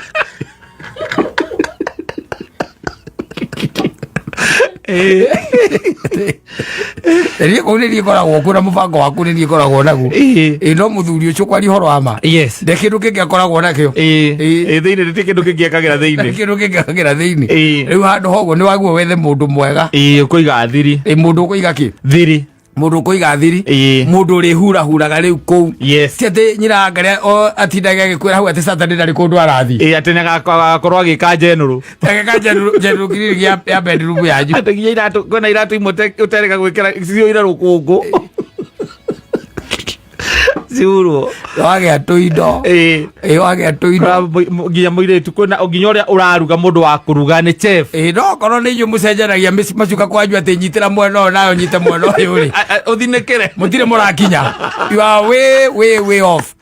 Niĩ kũu nĩ niĩ ngoragwo kuo na mũbango waku nĩ niĩ ngoragwo naguo. Ĩ, no mũthuri ũcio kwaria ũhoro wa ma nde kĩndũ kĩngĩ akoragwo nakĩo. Ĩ, thĩinĩ nĩ kĩndũ kĩngĩ ekagĩra ndarĩ thĩinĩ. Kĩndũ kĩngĩ ekagĩra thĩinĩ. Rĩu handũ hoguo nĩ waguo wethe mũndũ mwega. Ĩ, ũkũiga thiri. Ĩ, mũndũ ũkũiga kĩ? Thiri. Mũndũ ũkũiga thiri. Mũndũ ũrĩhurahuraga rĩu kũu. Ti atĩ nyina ngaria o atindage agĩkwĩra hau atĩ Saturday ndarĩ kũndũ arathiĩ. Ĩĩ, atĩ nĩagakorwo agĩka general. Agĩka general cleaning ya bedroom yanyu. Atĩ nginya iratũ, kwĩna iratũ imwe ũterĩga gwĩkĩra ciyũire rũkũngũ. Ciurwo. Wagĩa tũindo. Ĩĩ, wagĩa tũindo. Kũra nginya mũirĩtu, kwĩna nginya ũrĩa ũraruga, mũndũ wa kũruga nĩ chef. Ĩĩ, no okorwo nĩ inyuĩ mũcenjanagia macuka kwanyu atĩ nyitĩra mwena ũyũ nayo nyite mwena ũyũ rĩ. Ũthinĩkĩre. Mũtirĩ mũrakinya. You are way, way, way off.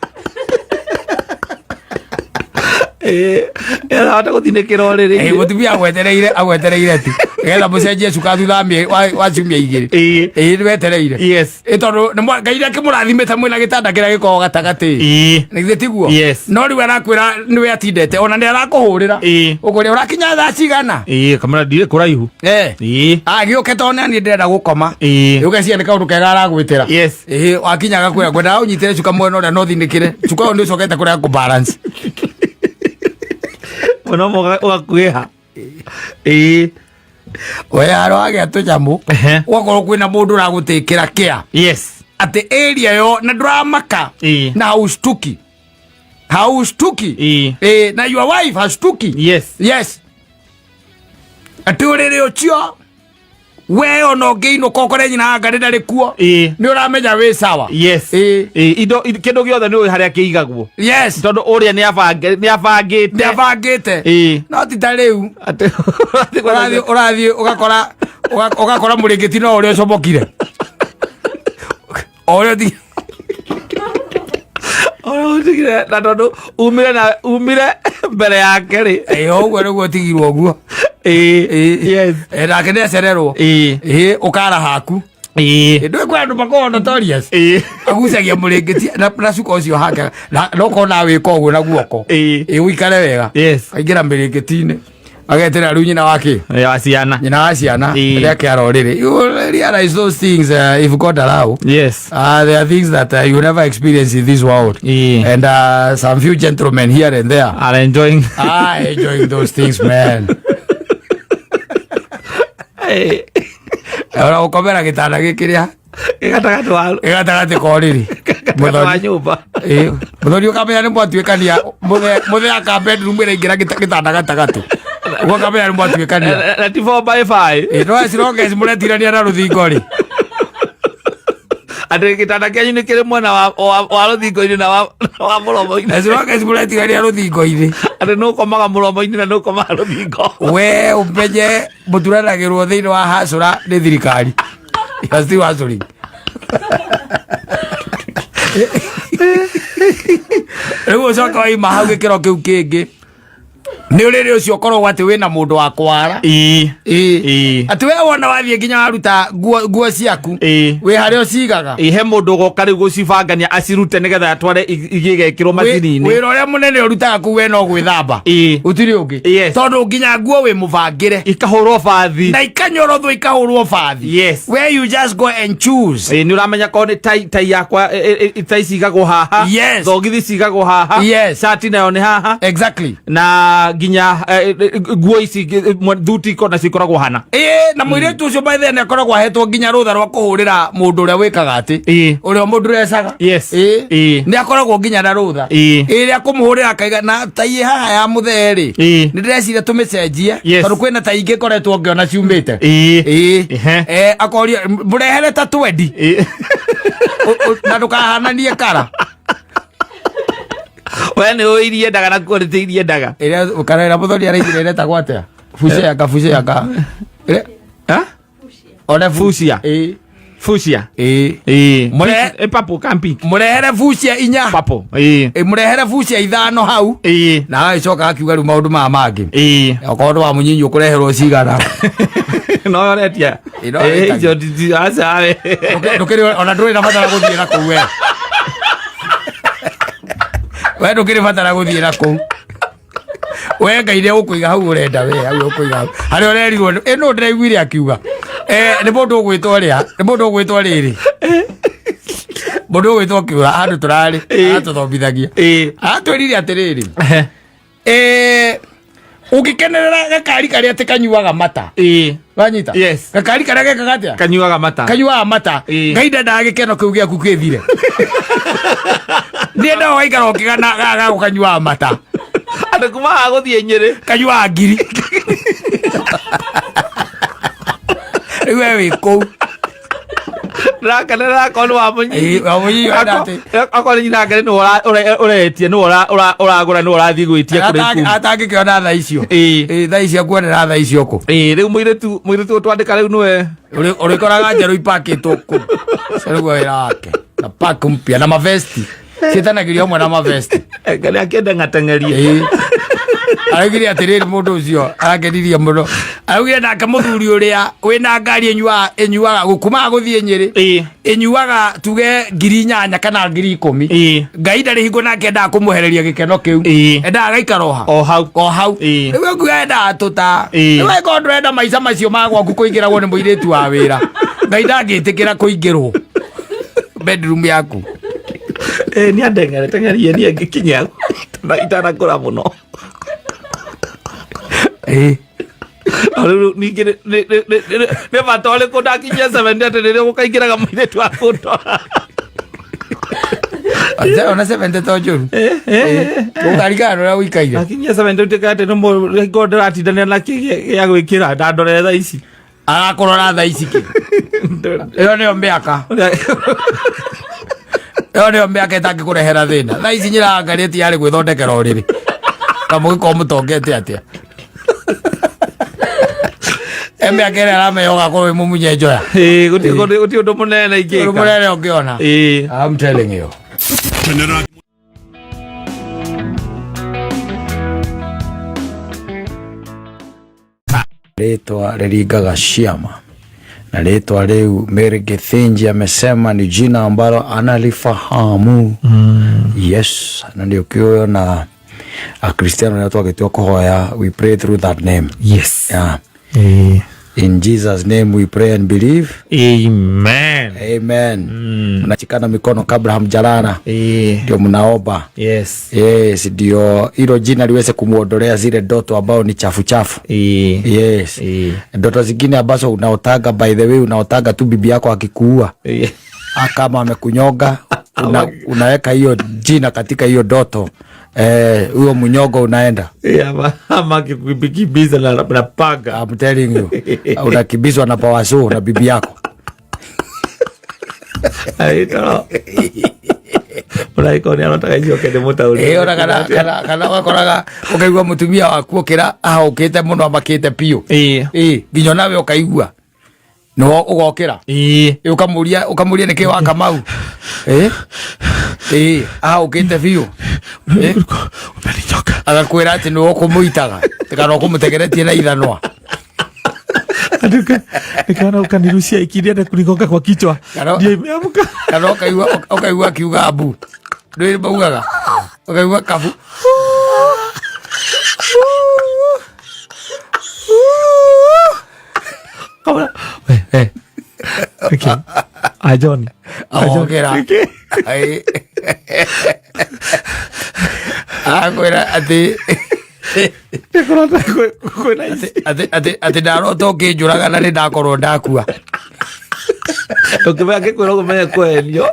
Ĩĩ, ĩrahota gũthinĩkĩra ũrĩrĩ. Ĩĩ, mũtumia agwetereire tu nĩgetha mũcenjie cuka thutha wa ciumia igĩrĩ. Ĩĩ, nĩ wetereire. Ĩĩ, tondũ nĩ Ngai nĩ akĩmũrathimĩte mwĩna gĩtanda kĩrĩa gĩkoragwo gatagatĩ. Nĩ githĩ tiguo? Yes. No rĩu arakwĩra nĩwe atindete, ona nĩ arakũhũrĩra. Ũkũrĩa ũrakinya thaa cigana? Ĩĩ, kamũra ndirĩ kũraihu. Agĩũke tondũ nĩ niĩ ndĩrenda gũkoma. Ũgeciria nĩ kaũndũ kega aragwĩtĩra. Ĩĩ, wakinya agakwĩra ngwendaga ũnyitĩre cuka mwena ũrĩa no thinĩkĩre. Cuka ũyũ nĩ ũcokete kũrĩa kũ balance. Mwena ũmwe ũgakuĩha. Ĩĩ. We aro agĩa tũnyamũ. Ũgakorwo kwĩna mũndũ ũragũtĩkĩra kĩa. Atĩ area yo na ndũramaka. Na haushtuki. Haushtuki. Ĩĩ, na your wife hashtuki. Yes. Atĩ ũrĩrĩ ũcio we ona ũngĩinũka ũkore nyina wa Ngarĩ ndarĩ kuo. Nĩ ũramenya wĩ sawa. Ĩĩ, indo kĩndũ gĩothe nĩ ũĩ harĩa kĩigagwo. Tondũ ũrĩa nĩ nĩ abangĩte. Nĩ abangĩte. No ti ta rĩu. Atĩ Ũrathiĩ ũgakora mũrĩngĩti no ũrĩa ũcomokire. O ũrĩa ũthi- Ũrĩa ũtigire na tondũ umire na umire mbere yake rĩ. Ĩĩ, ũguo nĩguo ũtigirwo ũguo. Ĩĩ. Ĩĩ, nake nĩ acererwo. Ĩĩ, ũkara haku. Ndũĩ kwĩ andũ makoragwo notorious. Agucagia mũrĩngĩti na cuka ũcio hake, na ũkona wĩka ũguo na guoko. Ĩĩ, ũikare wega. Aingĩra mĩrĩngĩti-inĩ. Agetĩra rĩu nyina wake. Ya ciana. Nyina wa ciana. Rĩrĩa akĩara ũrĩrĩ. You will realize those things, if God allow. There are things that you never experience in this world. And some few gentlemen here and there are enjoying. Enjoying those things, man. Ora gũkomera gĩtanda gĩkĩrĩa. Gĩgatagatĩ wa Gĩgatagatĩ ka ũrĩrĩ. Gĩgatagatĩ wa nyũmba. Ĩĩ, mũthoni ũkamenya nĩ mwatuĩkania, mũthee aka bedroom ĩraingĩra gĩtanda gatagatĩ. Ũguo ũkamenya nĩ mwatuĩkania. Na ti four by five. Ĩĩ, no as long as mũretirania na rũthingo rĩ. Atĩ gĩtanda kĩanyu nĩ kĩrĩ mwena wa rũthingo-inĩ na wa mũromo-inĩ. As long as mũretirania rũthingo-inĩ. Atĩ nĩ ũkomaga mũromo-inĩ na nĩ ũkomaga rũthingo. We ũmenye mũturanagĩrwo thĩinĩ wa hacũra nĩ thirikari. You are still hustling. Rĩu ũcoke waima hau gĩkĩro kĩu kĩngĩ nĩ ũrĩrĩ ũcio ũkoragwo atĩ wĩna mũndũ wa kwara. Atĩ we wona wathiĩ nginya waruta nguo ciaku. Wĩ harĩa ũcigaga. Ĩĩ, he mũndũ ũgoka rĩu gũcibangania acirute nĩgetha atware igĩgekĩrwo macini-inĩ. Wĩra ũrĩa mũnene ũrutaga kũu we no gwĩthamba. Gũtirĩ ũngĩ. Tondũ nginya nguo wĩ mũbangĩre. Ikahũrwo bathi. Na ikanyorothwo ikahũrwo bathi. Where you just go and choose. Ĩĩ, nĩ ũramenya korwo nĩ tai yakwa, tai cigagwo haha. Thogithi cigagwo haha. Cati nayo nĩ haha. Na nginya nguo ici, thuti na cikoragwo hana. Ĩĩ, na mũirĩtu ũcio by then akoragwo ahetwo nginya rũtha rwa kũhũrĩra mũndũ ũrĩa wĩkaga atĩ. Ũrĩa mũndũ ũrecaga. Ĩĩ. Nĩ akoragwo nginya na rũtha. Ĩĩ, rĩa kũmũhũrĩra akaiga na tai ĩ haha ya mũthee rĩ. Nĩ ndĩreciria tũmĩcenjie. Tondũ kwĩna tai ingĩ ngoretwo ngĩona ciumĩte. Ĩĩ. Akoria mũrehere ta twendi. Na ndũkahananie kara. We nĩ ũĩ iria endaga na quality iria endaga. Ĩrĩa kana ĩrĩa mũthoni araigire ĩretagwo atĩa? Fucia ka, fucia ka. Ĩrĩa? Ha? One Fucia. Ĩĩ. Fucia. Ĩĩ. Ĩĩ. Mũrehe- Ĩ papo ka pink. Mũrehere fucia inya. Papo. Ĩĩ. Ĩ, mũrehere fucia ithano hau. Ĩĩ. Na agĩcoka akiuga rĩu maũndũ maya mangĩ. Ĩĩ. Okorwo nĩ wa mũnyinyi ũkũreherwo cigana. No ũretia. Ĩ, no Ĩ, wĩtagia. icio aca we. Ndũkĩrĩ ona ndũrĩ na batara gũthiĩ na kũu we. We ndũkĩrĩ batara gũthiĩ na kũu. We Ngai nĩ egũkũiga hau ũrenda we, hau egũkũiga hau. Harĩa ũrerirwo, ĩ nũ ndĩraiguire akiuga. Nĩ mũndũ ũgwĩtwo rĩa, nĩ mũndũ ũgwĩtwo rĩrĩ. Mũndũ ũgwĩtwo kĩũra, handũ tũrarĩ, aratũthomithagia. Aratwĩrire atĩrĩrĩ. Ũngĩkenerera gakari karĩa atĩ kanyuaga mata. Ĩĩ. Wanyita? Yes. Gakari karĩa gekaga atĩa? Kanyuaga mata. Kanyuaga mata. Ĩĩ. Ngai ndendaga gĩkeno kĩu gĩaku kĩthire. Ndiendaga ũgaikara ũkĩgana gaka gũkanyuaga mata. Andũ kuma haha gũthiĩ Nyĩrĩ. Kanyuaga ngiri. Rĩu we wĩ kũu. Ndĩrakenerera akorwo nĩ wa mũnyinyi. Ĩĩ, wa mũnyinyi wenda atĩ. Akorwo nĩ nyina ngari nĩwe ũretia nĩwe ũragũra nĩwe ũrathiĩ gwĩtia kũrĩ kumu. Atangĩkĩona thaa icio. Ĩĩ. Ĩĩ, thaa icio akuonera thaa icio kũ. Ĩĩ, rĩu mũirĩtu mũirĩtu ũtwandĩka rĩu nĩwe. Ũrĩkoraga njerũ ipakĩtwo kũ. Ũcio nĩguo wĩra wake. Na pack mpya na mavesti. Ciĩtanagĩrio hamwe na mavesti. Ngai akĩenda ng'ateng'erie. Ĩĩ. Araugire atĩrĩrĩ mũndũ ũcio arakenirie mũno. Araugire nake mũthuri ũrĩa wĩna ngari ĩnyuaga ĩnyuaga gũkumaga gũthiĩ Nyĩrĩ. Ĩĩ. Ĩnyuaga tuge 8,000 kana 10,000. Ĩĩ. Ngai ndarĩ hingo nake endaga kũmwehereria gĩkeno kĩu. Ĩĩ. Endaga agaikara o ha. O hau. O hau. Ĩĩ. Rĩu ũngiuga endaga tũta. Ĩĩ. Rĩu angĩkorwo ndũrenda maica macio ma gwaku kũingĩragwo nĩ mũirĩtu wa wĩra. Ngai ndangĩtĩkĩra kũingĩrwo bedroom yaku. Ĩĩ, nĩ andeng'ere teng'erie niĩ ngĩkinya itanakũra mũno. Ĩĩ. No rĩu ningĩ nĩ bata ũrĩkũ ndakinyia 70 atĩ rĩrĩa gũkaingĩraga mũirĩtu wa kũndora. Ona 70 to njũru. Ũkarigana na ũrĩa ũikaire. Ndakinyia 70 ũtuĩke atĩ nĩ mũrĩko ndĩratindanĩra na kĩ gĩa gwĩkĩra ndandorere thaa ici. Arakũrora thaa ici kĩ. Ĩyo nĩyo mĩaka. Ĩyo nĩyo mĩaka ĩtangĩkũrehera thĩna. Thaa ici nyiraga ngarĩti yarĩ gwĩthondekera ũrĩrĩ. Na mũgĩkorwo mũtongete atĩa. E mĩaka ĩrĩa aramenya ũgakorwo wĩ mũmunye njoya. Ĩĩ, gũtirĩ ũndũ mũnene Ũndũ ingĩka. mũnene ũngĩona. Ĩĩ. I'm telling you. Kenera Rĩtwa rĩringaga ciama na rĩtwa rĩu Mary Githinji amesema ni jina ambalo analifahamu. Yes, na nĩ ũkĩũĩ ona Akristiano rĩrĩa twagĩtua kũhoya we pray through that name. Yes. Yeah. Ĩĩ. In Jesus name we pray and believe. Amen. Amen. Mnashikana mikono kabla hamjalala Ĩĩ. ndio mnaomba. Yes. Yes, ndio hilo jina liweze kumuondolea zile ndoto ambao ni chafu chafu. Ĩĩ. Yes. Ĩĩ. Ndoto zingine ambazo unaotaga, by the way, unaotaga tu bibi yako akikuua Ĩĩ. kama amekunyonga unaweka hiyo jina katika hiyo ndoto huyo mnyongo unaenda. Ĩĩ, ama akikukimbiza na panga. I'm telling you, unakimbizwa na pawaso na bibi yako. Ĩĩ, toro. Mũraika nĩ arotaga icoke nĩ mũtaũri. Ĩĩ, ona kana ũgakoraga ũkaigua mũtumia waku ũkĩra ahũkĩte mũno amakĩte biũ. Ĩĩ. Ĩĩ, nginya nawe ũkaigua nĩwe ũgokĩra. Ĩĩ. Ĩĩ, ũkamũria nĩkĩ wa Kamau. Ĩĩ. Ĩĩ, ahũkĩte biũ. Ĩĩ. Umenichoka. Agakwĩra atĩ nĩwe ũkũmũitaga kana ũkũmũtegeretie na ithanwa. Nikaona ukanirushia ikilienda kunigonga kwa kichwa. Ndio imeamka. Kana ũkaigua akiuga mbu. Ndũĩ maugaga. Ũkaigua kabu. Kamera. We, we. Okay. Ah, John. Agokĩra. Ĩĩ. Akwĩra atĩ Nĩkũrota kwĩna ici. Atĩ ndarota ũkĩnjũraga na nĩ ndakorwo ndakua. Ũkĩmenya ngĩkwĩra ũguo menye kweherio.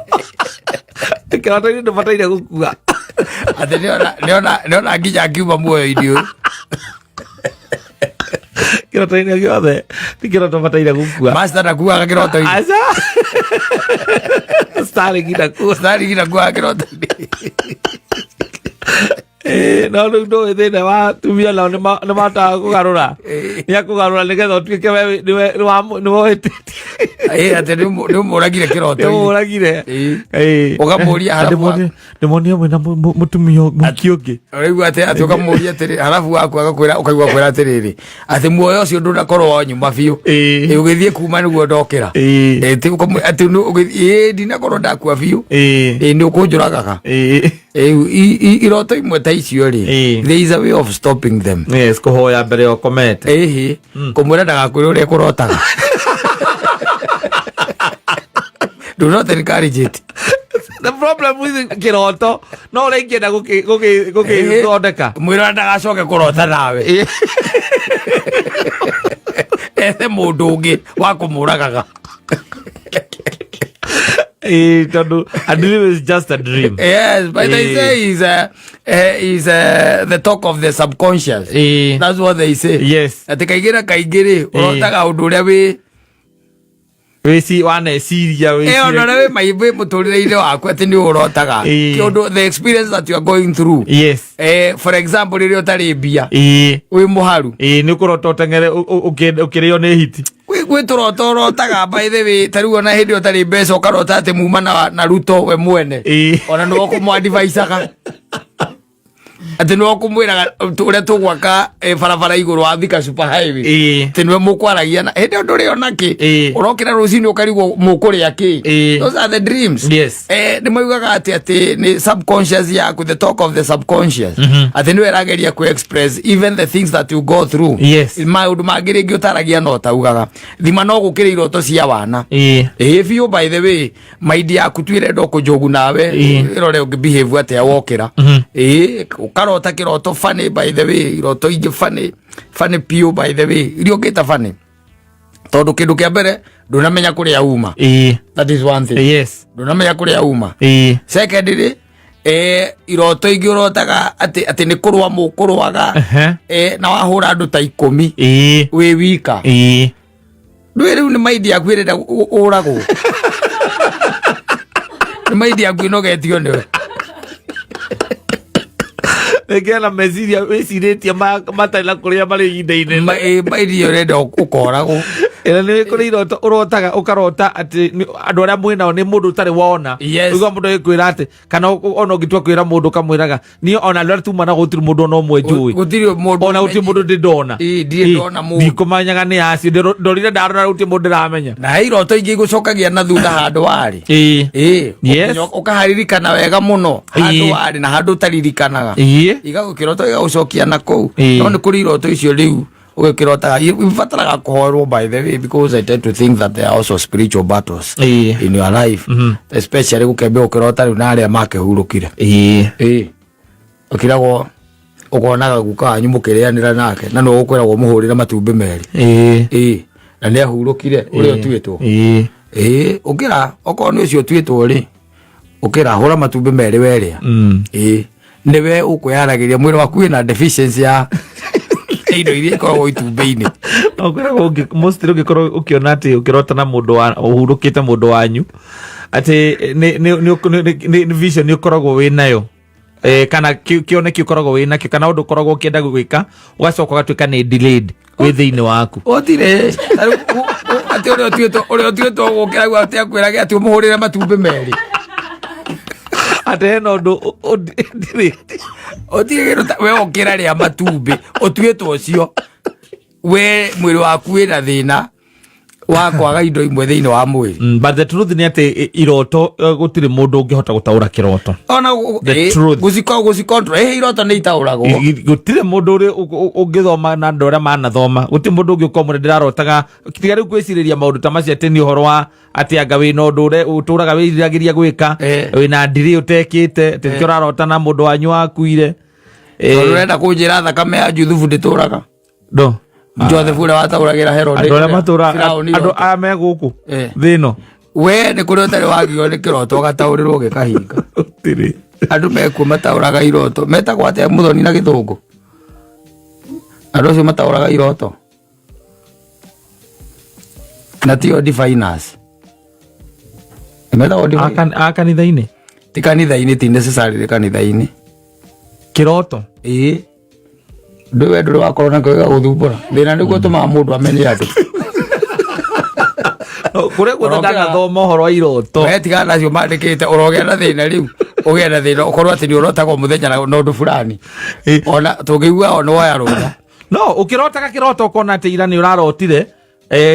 Kĩroto-inĩ ndũbataire gũkua. Atĩ nĩona nginya ngiuma muoyo-inĩ ũyũ. Kĩroto-inĩ gĩothe ti kĩroto bataire gũkua. Master ndakuaga kĩroto-inĩ. Aca. Starling ndakua. Starling ndakuaga kĩroto-inĩ. Ĩĩ, no rĩu ndũĩ thĩna wa atumia nao nĩ mahotaga kũgarũra. Nĩ akũgarũra nĩgetha ũtuĩke we nĩwe ũhĩtĩtie. Ĩĩ, atĩ nĩ ũmũragire kĩroto-inĩ. Nĩ ũmũragire. Ĩĩ. Ĩĩ. Ũkamũria harabu Ndĩmonie mwĩna mũtumia mũhiki ũngĩ. Ũraigua atĩ ũkamũria atĩrĩ, harabu waku agakwĩra, ũkaigua akwĩra atĩrĩrĩ, atĩ muoyo ũcio ndũnakorwo wa nyuma biũ. Ĩĩ. Ĩĩ, ũgĩthiĩ kuma nĩguo ndokĩra. Ĩĩ. Ĩĩ, ti ũkamwĩ-, atĩ nĩ ũgĩthiĩ, ĩĩ, ndinakorwo ndakua biũ. Ĩĩ. Ĩĩ, nĩ ũkũnjũragaga. Ĩĩ. Ĩĩ, iroto imwe ta icio rĩ, Ĩĩ. there is a way of stopping them. Yes, kũhoya mbere ya ũkomete. Ĩhĩ, kũmwĩra ndagakwĩre ũrĩa kũrotaga. Do not encourage it. The problem with kĩroto no ũrĩa ingĩenda gũgĩthondeka. Mwĩra ndagacoke kũrota nawe. Ethe mũndũ ũngĩ wa kũmũragaga. Tondũ a dream is just a dream. Yes, but they say is the talk of the subconscious. That's what they say. Atĩ kaingĩ na kaingĩ rĩ, ũrotaga ũndũ ũrĩa wĩ Wĩci waneciria. Ona ũrĩa wĩ mũtũrĩre-inĩ waku atĩ nĩ ũrotaga. Kĩũndũ, the experience that you are going through. For example, rĩrĩa ũtarĩ mbia, wĩ mũharu. Nĩ ũkũrota ũteng'ere ũkĩrĩo nĩ hiti. Gwĩ tũroto ũrotaga, by the way, ta rĩu ona hĩndĩ ĩyo ũtarĩ mbeca ũkarota atĩ muma na Ruto we mwene. Ona nĩwe ũkũmũ-advisaga. Atĩ nĩwe ũkũmwĩraga ũrĩa tũgwaka barabara igũrũ wa Thika Super Highway. Atĩ nĩwe mũkwaragia na hĩndĩ ĩyo ndũrĩ ona kĩ. Ũrokĩra rũcinĩ ũkarigwo mũkũrĩa kĩ. Those are the dreams. Nĩ maugaga atĩ nĩ subconscious yaku, the talk of the subconscious. Atĩ nĩwe ĩrageria kũ express even the things that you go through. Maũndũ mangĩ rĩngĩ ũtaragia no ũtaugaga. Thima no gũkĩrĩ iroto cia wana. Biũ, by the way, maindi yaku tu ĩrenda kũnjogu nawe, ĩrore ũngĩ behave atĩa wokĩra. Ũkarota kĩroto funny, by the way, iroto ingĩ funny, funny piũ, by the way, iria ũngĩta funny. Tondũ kĩndũ kĩa mbere ndũnamenya kũrĩa uma. That is one thing. Ndũnamenya kũrĩa uma. Secondly, iroto ingĩ ũrotaga atĩ nĩ kũrũa mũkũrũaga, na wahũra andũ ta 10 wĩ wika. Ndũĩ rĩu nĩ maindi yaku ĩrenda ũragwo. Nĩ maindi yaku ĩnogetio nĩwe. Rĩngĩ na meciria wĩcirĩtie matarĩ na kũrĩa marĩ ihinda inene. Maindi ĩyo ĩrenda ũkoragwo. Ĩra nĩ kũrĩ iroto ũrotaga ũkarota atĩ andũ arĩa mwĩnao nĩ mũndũ ũtarĩ wona. Ũigua mũndũ agĩkwĩra atĩ kana ona ũngĩtua kwĩra mũndũ ũkamwĩraga niĩ ona andũ arĩa tuma nao gũtirĩ mũndũ ona ũmwe njũĩ. Gũtirĩ mũndũ Ona gũtirĩ mũndũ ndĩ ndona. Ndirĩ ndona mũndũ. Ndikũmanyaga nĩ acio. Ndorire ndarora gũtirĩ mũndũ ndĩramenya. Na he iroto ingĩ igũcokagia na thutha handũ warĩ. Ũkaharirikana wega mũno handũ warĩ na handũ ũtaririkanaga. Igagũkĩroto igagũcokia na kũu. No nĩ kũrĩ iroto icio rĩu ũgĩkĩrotaga ibataraga kũhoerwo, by the way, because I tend to think that there are also spiritual battles in your life, especially gũkĩambia gũkĩrota rĩu na arĩa makĩhurũkire. Ũkĩragwo ũkonaga guka wanyu mũkĩrĩanĩra nake na nĩwe ũkwĩragwo mũhũrĩre matumbĩ merĩ. Na nĩ ahurũkire ũrĩa ũtuĩtwo. Ũkĩra okorwo nĩ ũcio ũtuĩtwo rĩ, ũkĩra hũra matumbĩ merĩ werĩa. Nĩwe ũkwĩharagĩria mwĩrĩ waku wĩna deficiency ya indo iria ikoragwo itumbĩ-inĩ. No kwĩragwo mostly ũngĩkorwo ũkĩona atĩ ũkĩrota na mũndũ wa ũhurũkĩte mũndũ wanyu atĩ nĩ vision ũkoragwo wĩ nayo. Kana kĩoneki ũkoragwo wĩ nakĩo kana ũndũ ũkoragwo ũkĩenda gwĩka ũgacoka ũgatuĩka nĩ delayed wĩ thĩinĩ waku. Gũtirĩ. Ta rĩu, atĩ ũrĩa ũtuĩtwo gũkĩra rĩu atĩ akwĩrage atĩ ũmũhũrĩre matumbĩ merĩ. Atĩ hena ũndũ delayed. Gũtirĩ kĩndũ ta we ũkĩra rĩa matumbĩ ũtuĩtwo ũcio we mwĩrĩ waku wĩna thĩna wa kwaga indo imwe thĩinĩ wa mwĩrĩ. But the truth nĩ atĩ iroto gũtirĩ mũndũ ũngĩhota gũtaũra kĩroto. Ona The truth. gũcicontrol. Iroto nĩ itaũragwo. Gũtirĩ mũndũ ũrĩ ũngĩthoma na andũ arĩa manathoma. Gũtirĩ mũndũ ũngĩ ũkorwo mũrĩ ndĩrarotaga. Tiga rĩu kwĩcirĩria maũndũ ta macio atĩ nĩ ũhoro wa atĩ anga wĩna ũndũ ũrĩa ũtũraga wĩriragĩria gwĩka, wĩna ndirĩ ũtekĩte, atĩ nĩkĩo ũrarota na mũndũ wanyu wakuire. Tondũ ũrenda kũnjĩra thakame ya Juthubu ndĩtũraga. Ndo. Joseph ũrĩa wataũragĩra Herod. Andũ arĩa matũra, Firaũni andũ iroto. aya me gũkũ thĩ ĩno. We nĩ kũrĩ ũtarĩ wagio nĩ kĩroto ũgataũrĩrwo gĩkahinga. Gũtirĩ. Andũ mekuo mataũraga iroto. Metagwo atĩa mũthoni na gĩthũngũ? Andũ acio mataũraga iroto. Na tio diviners. Metagwo diviners. A kanitha-inĩ? Ti kanitha-inĩ, ti necessarily kanitha-inĩ. Kĩroto? Ĩĩ. Ndũĩ we ndũrĩ wakorwo na kĩo gĩgagũthumbũra. Thĩna nĩguo ũtũmaga mũndũ amenye andũ. Kũrĩa guothe Ũrokĩra- ndanathoma ũhoro wa iroto. We tigana nacio mandĩkĩte, ũrogĩa na thĩna rĩu. Ũgĩe na thĩna ũkorwo atĩ nĩ ũrotagwo mũthenya na ũndũ fulani. Ona tũngĩigua ona woya rũtha. No, ũkĩrotaga kĩroto ũkona atĩ ira nĩ ũrarotire,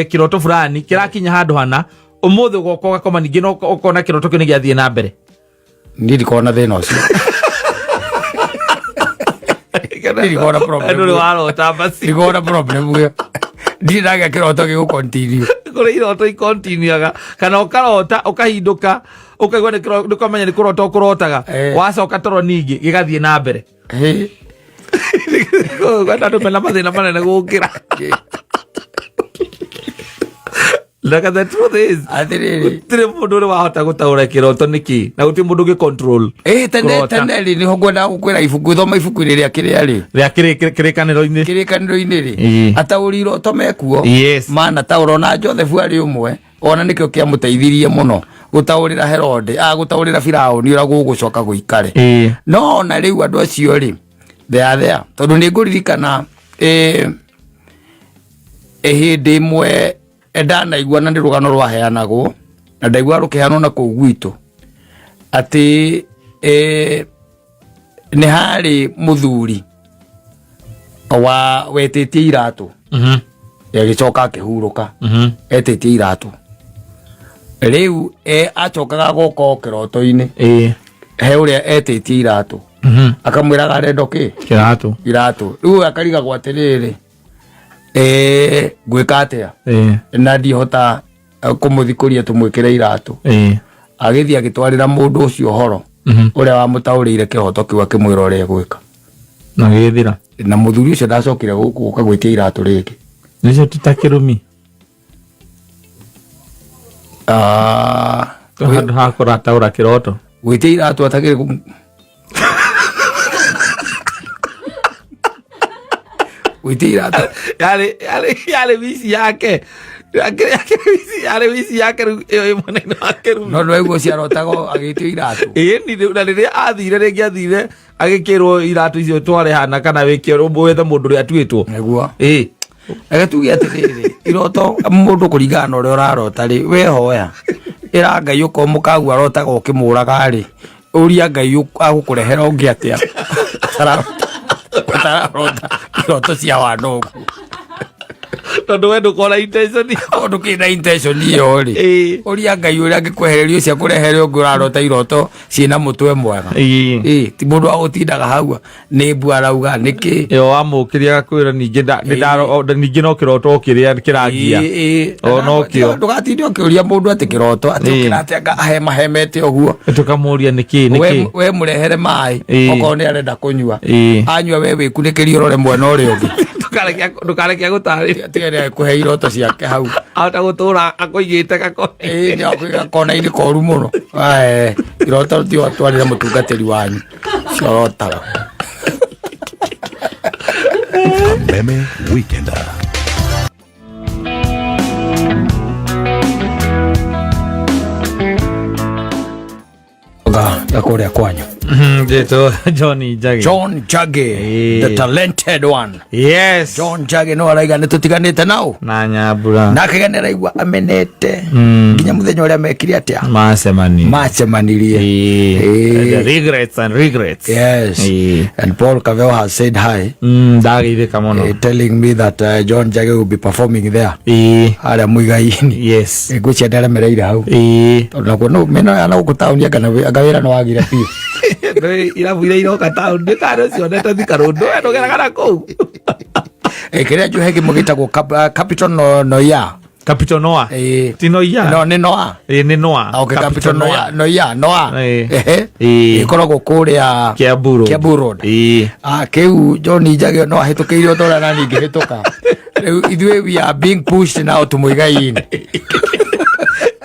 kĩroto fulani kĩrakinya handũ hana, ũmũthĩ ũgoka ũgakoma ningĩ no ũkona kĩroto kĩu nĩ gĩathiĩ na mbere. Niĩ ndikoragwo na thĩna ũcio. Ndikoragwo na problem. Ndũrĩ warota basi. Ndikoragwo na problem ĩyo. Ndirĩ ndagĩa kĩroto gĩgũ continue. Kũrĩ iroto ikontinuaga kana ũkarota ũkahindũka Ũkaigua nĩ kũmenya nĩ kũrota ũkũrotaga. Eh. Wacoka toro ningĩ gĩgathiĩ na mbere. Ĩ. Kwenda andũ mena mathĩna manene gũkĩra. Like the truth is, Atĩrĩrĩ. gũtirĩ mũndũ ũrĩ wahota gũtaũra kĩroto nĩkĩ na gũtirĩ mũndũ ũngĩ control Ĩ, tene kũrota. tene rĩ nĩho ngwendaga gũkwĩra ibuku thoma ibuku rĩrĩa kĩrĩa rĩ rĩa kĩrĩkanĩro-inĩ. Kĩrĩkanĩro-inĩ rĩ, Ĩ. ataũri iroto mekuo. Yes. Manataũra ona Joseph arĩ ũmwe, ona nĩkĩo kĩamũteithirie mũno gũtaũrĩra Herode, gũtaũrĩra Firaũni ũrĩa gũgũcoka gũikare. Ĩ. No ona rĩu andũ acio rĩ, they are there, tondũ nĩ ngũririkana hĩndĩ ĩmwe ndanaigua, na nĩ rũgano rwaheanagwo na ndaigua rũkĩheanwo na kũu gwitũ, atĩ nĩ harĩ mũthuri wa wetĩtie iratũ, agĩcoka akĩhurũka. Etĩtie iratũ rĩu, acokaga gũka o kĩroto-inĩ he ũrĩa etĩtie iratũ, akamwĩraga arenda kĩ? Kĩratũ. Iratũ. Rĩu akarigagwo atĩrĩrĩ, ngwĩka atĩa na ndihota kũmũthikũria tũmwĩkĩre iratũ. Agĩthiĩ agĩtwarĩra mũndũ ũcio ũhoro ũrĩa wamũtaũrĩire kĩhoto kĩu, akĩmwĩra ũrĩa egwĩka. Na gĩgĩthira. Na mũthuri ũcio ndacokire gũkũ gũka gwĩtia iratũ rĩngĩ. Nĩcio ti ta kĩrumi. Ah, handũ ha kũrataũra kĩroto. Gwĩtia iratũ atagĩrĩ gwĩtia iratũ. Yarĩ wici yake. Yarĩ wici yake rĩu ĩyo ĩ mwena-inĩ wa kĩrumi. No nĩwaigua ũcio arotaga agĩtio iratũ. Ĩni rĩu na rĩrĩa athire rĩngĩ, athire agĩkĩrwo iratũ icio tware hana kana wĩke wethe mũndũ ũrĩa atuĩtwo. Nĩguo. Ĩ. Reke tuge atĩrĩrĩ, iroto mũndũ kũringana na ũrĩa ũrarota rĩ, wehoya ĩra Ngai, ũkorwo mũkagu arotaga ũkĩmũraga rĩ, ũria Ngai agũkũrehera ũngĩ atĩa ũtararota iroto cia wana ũguo. Tondũ we ndũkona intention. Tondũ kĩna intention ĩyo rĩ, Ĩ. ũria Ngai ũrĩa angĩkwehereria ũcio akũrehere ũngĩ ũrarota iroto ciĩna mũtwe mwega. Ĩ. Ĩ, ti mũndũ wa gũtindaga hau nĩ mbu arauga nĩkĩ. Ĩyo wamũkĩria agakwĩra ningĩ ningĩ no kĩroto kĩrĩa kĩrangia. O no kĩo. Ndũgatinde ũkĩũria mũndũ atĩ kĩroto atĩ ũkĩrate anga ahemahemete ũguo. Tũkamũria nĩkĩ. Nĩkĩ. We mũrehere maĩ, okorwo nĩ arenda kũnyua. Anyua, we wĩkunĩkĩrie ũrore mwena ũrĩa ũngĩ. Ndũkareke agũtarĩrie. Tiga nĩ akũhe iroto ciake hau. Ahota gũtũra akũigĩte gakona. Ĩĩ, nĩ akũiga kona-inĩ koru mũno. Ae, iroto ti watwarĩra mũtungatĩri wanyu ciorotaga. Meme Weekender. Ga kũrĩa kwanyu. Njĩtwo John Njagi. John Njagi, the talented one. Yes. John Njagi no araiga nĩ tũtiganĩte nao. Na Nyambura. Nake nĩ araigua amenete nginya mũthenya ũrĩa mekire atĩa? Macemani. Macemanirie. Ĩĩ. The regrets and regrets. Yes. Ĩĩ. And Paul Kaveo has said hi, Ndageithĩka mũno. Telling me that John Njagi will be performing there Ĩĩ. harĩa Muigai-inĩ. Yes. Ngwĩciria ndaremereire hau, Ĩĩ. tondũ nakuo no mĩena ya na gũkũ taũni anga wĩra nĩ wagire biũ. Nĩ irabu iria iroka taũni nĩ tarĩ cionete Thika Road, we ndũgeraga na kũu. Kĩrĩa njuhe kĩmwe gĩtagwo Capital Noia. Capital Noah. Ĩĩ. Ti Noia. No, nĩ Noa. Ĩĩ, nĩ Noah. Ah, okay, Capital Noia, Noia, Noa. Ĩĩ. Ehe. Ĩĩ. Ĩkoragwo kũrĩa Kiambu Road. Kiambu Road. Ĩĩ. Ah, kĩu John Njagi no ahĩtũkĩire ũndũ ũrĩa nani ingĩhĩtũka. Rĩu ithuĩ we are being pushed now to Muigai-inĩ.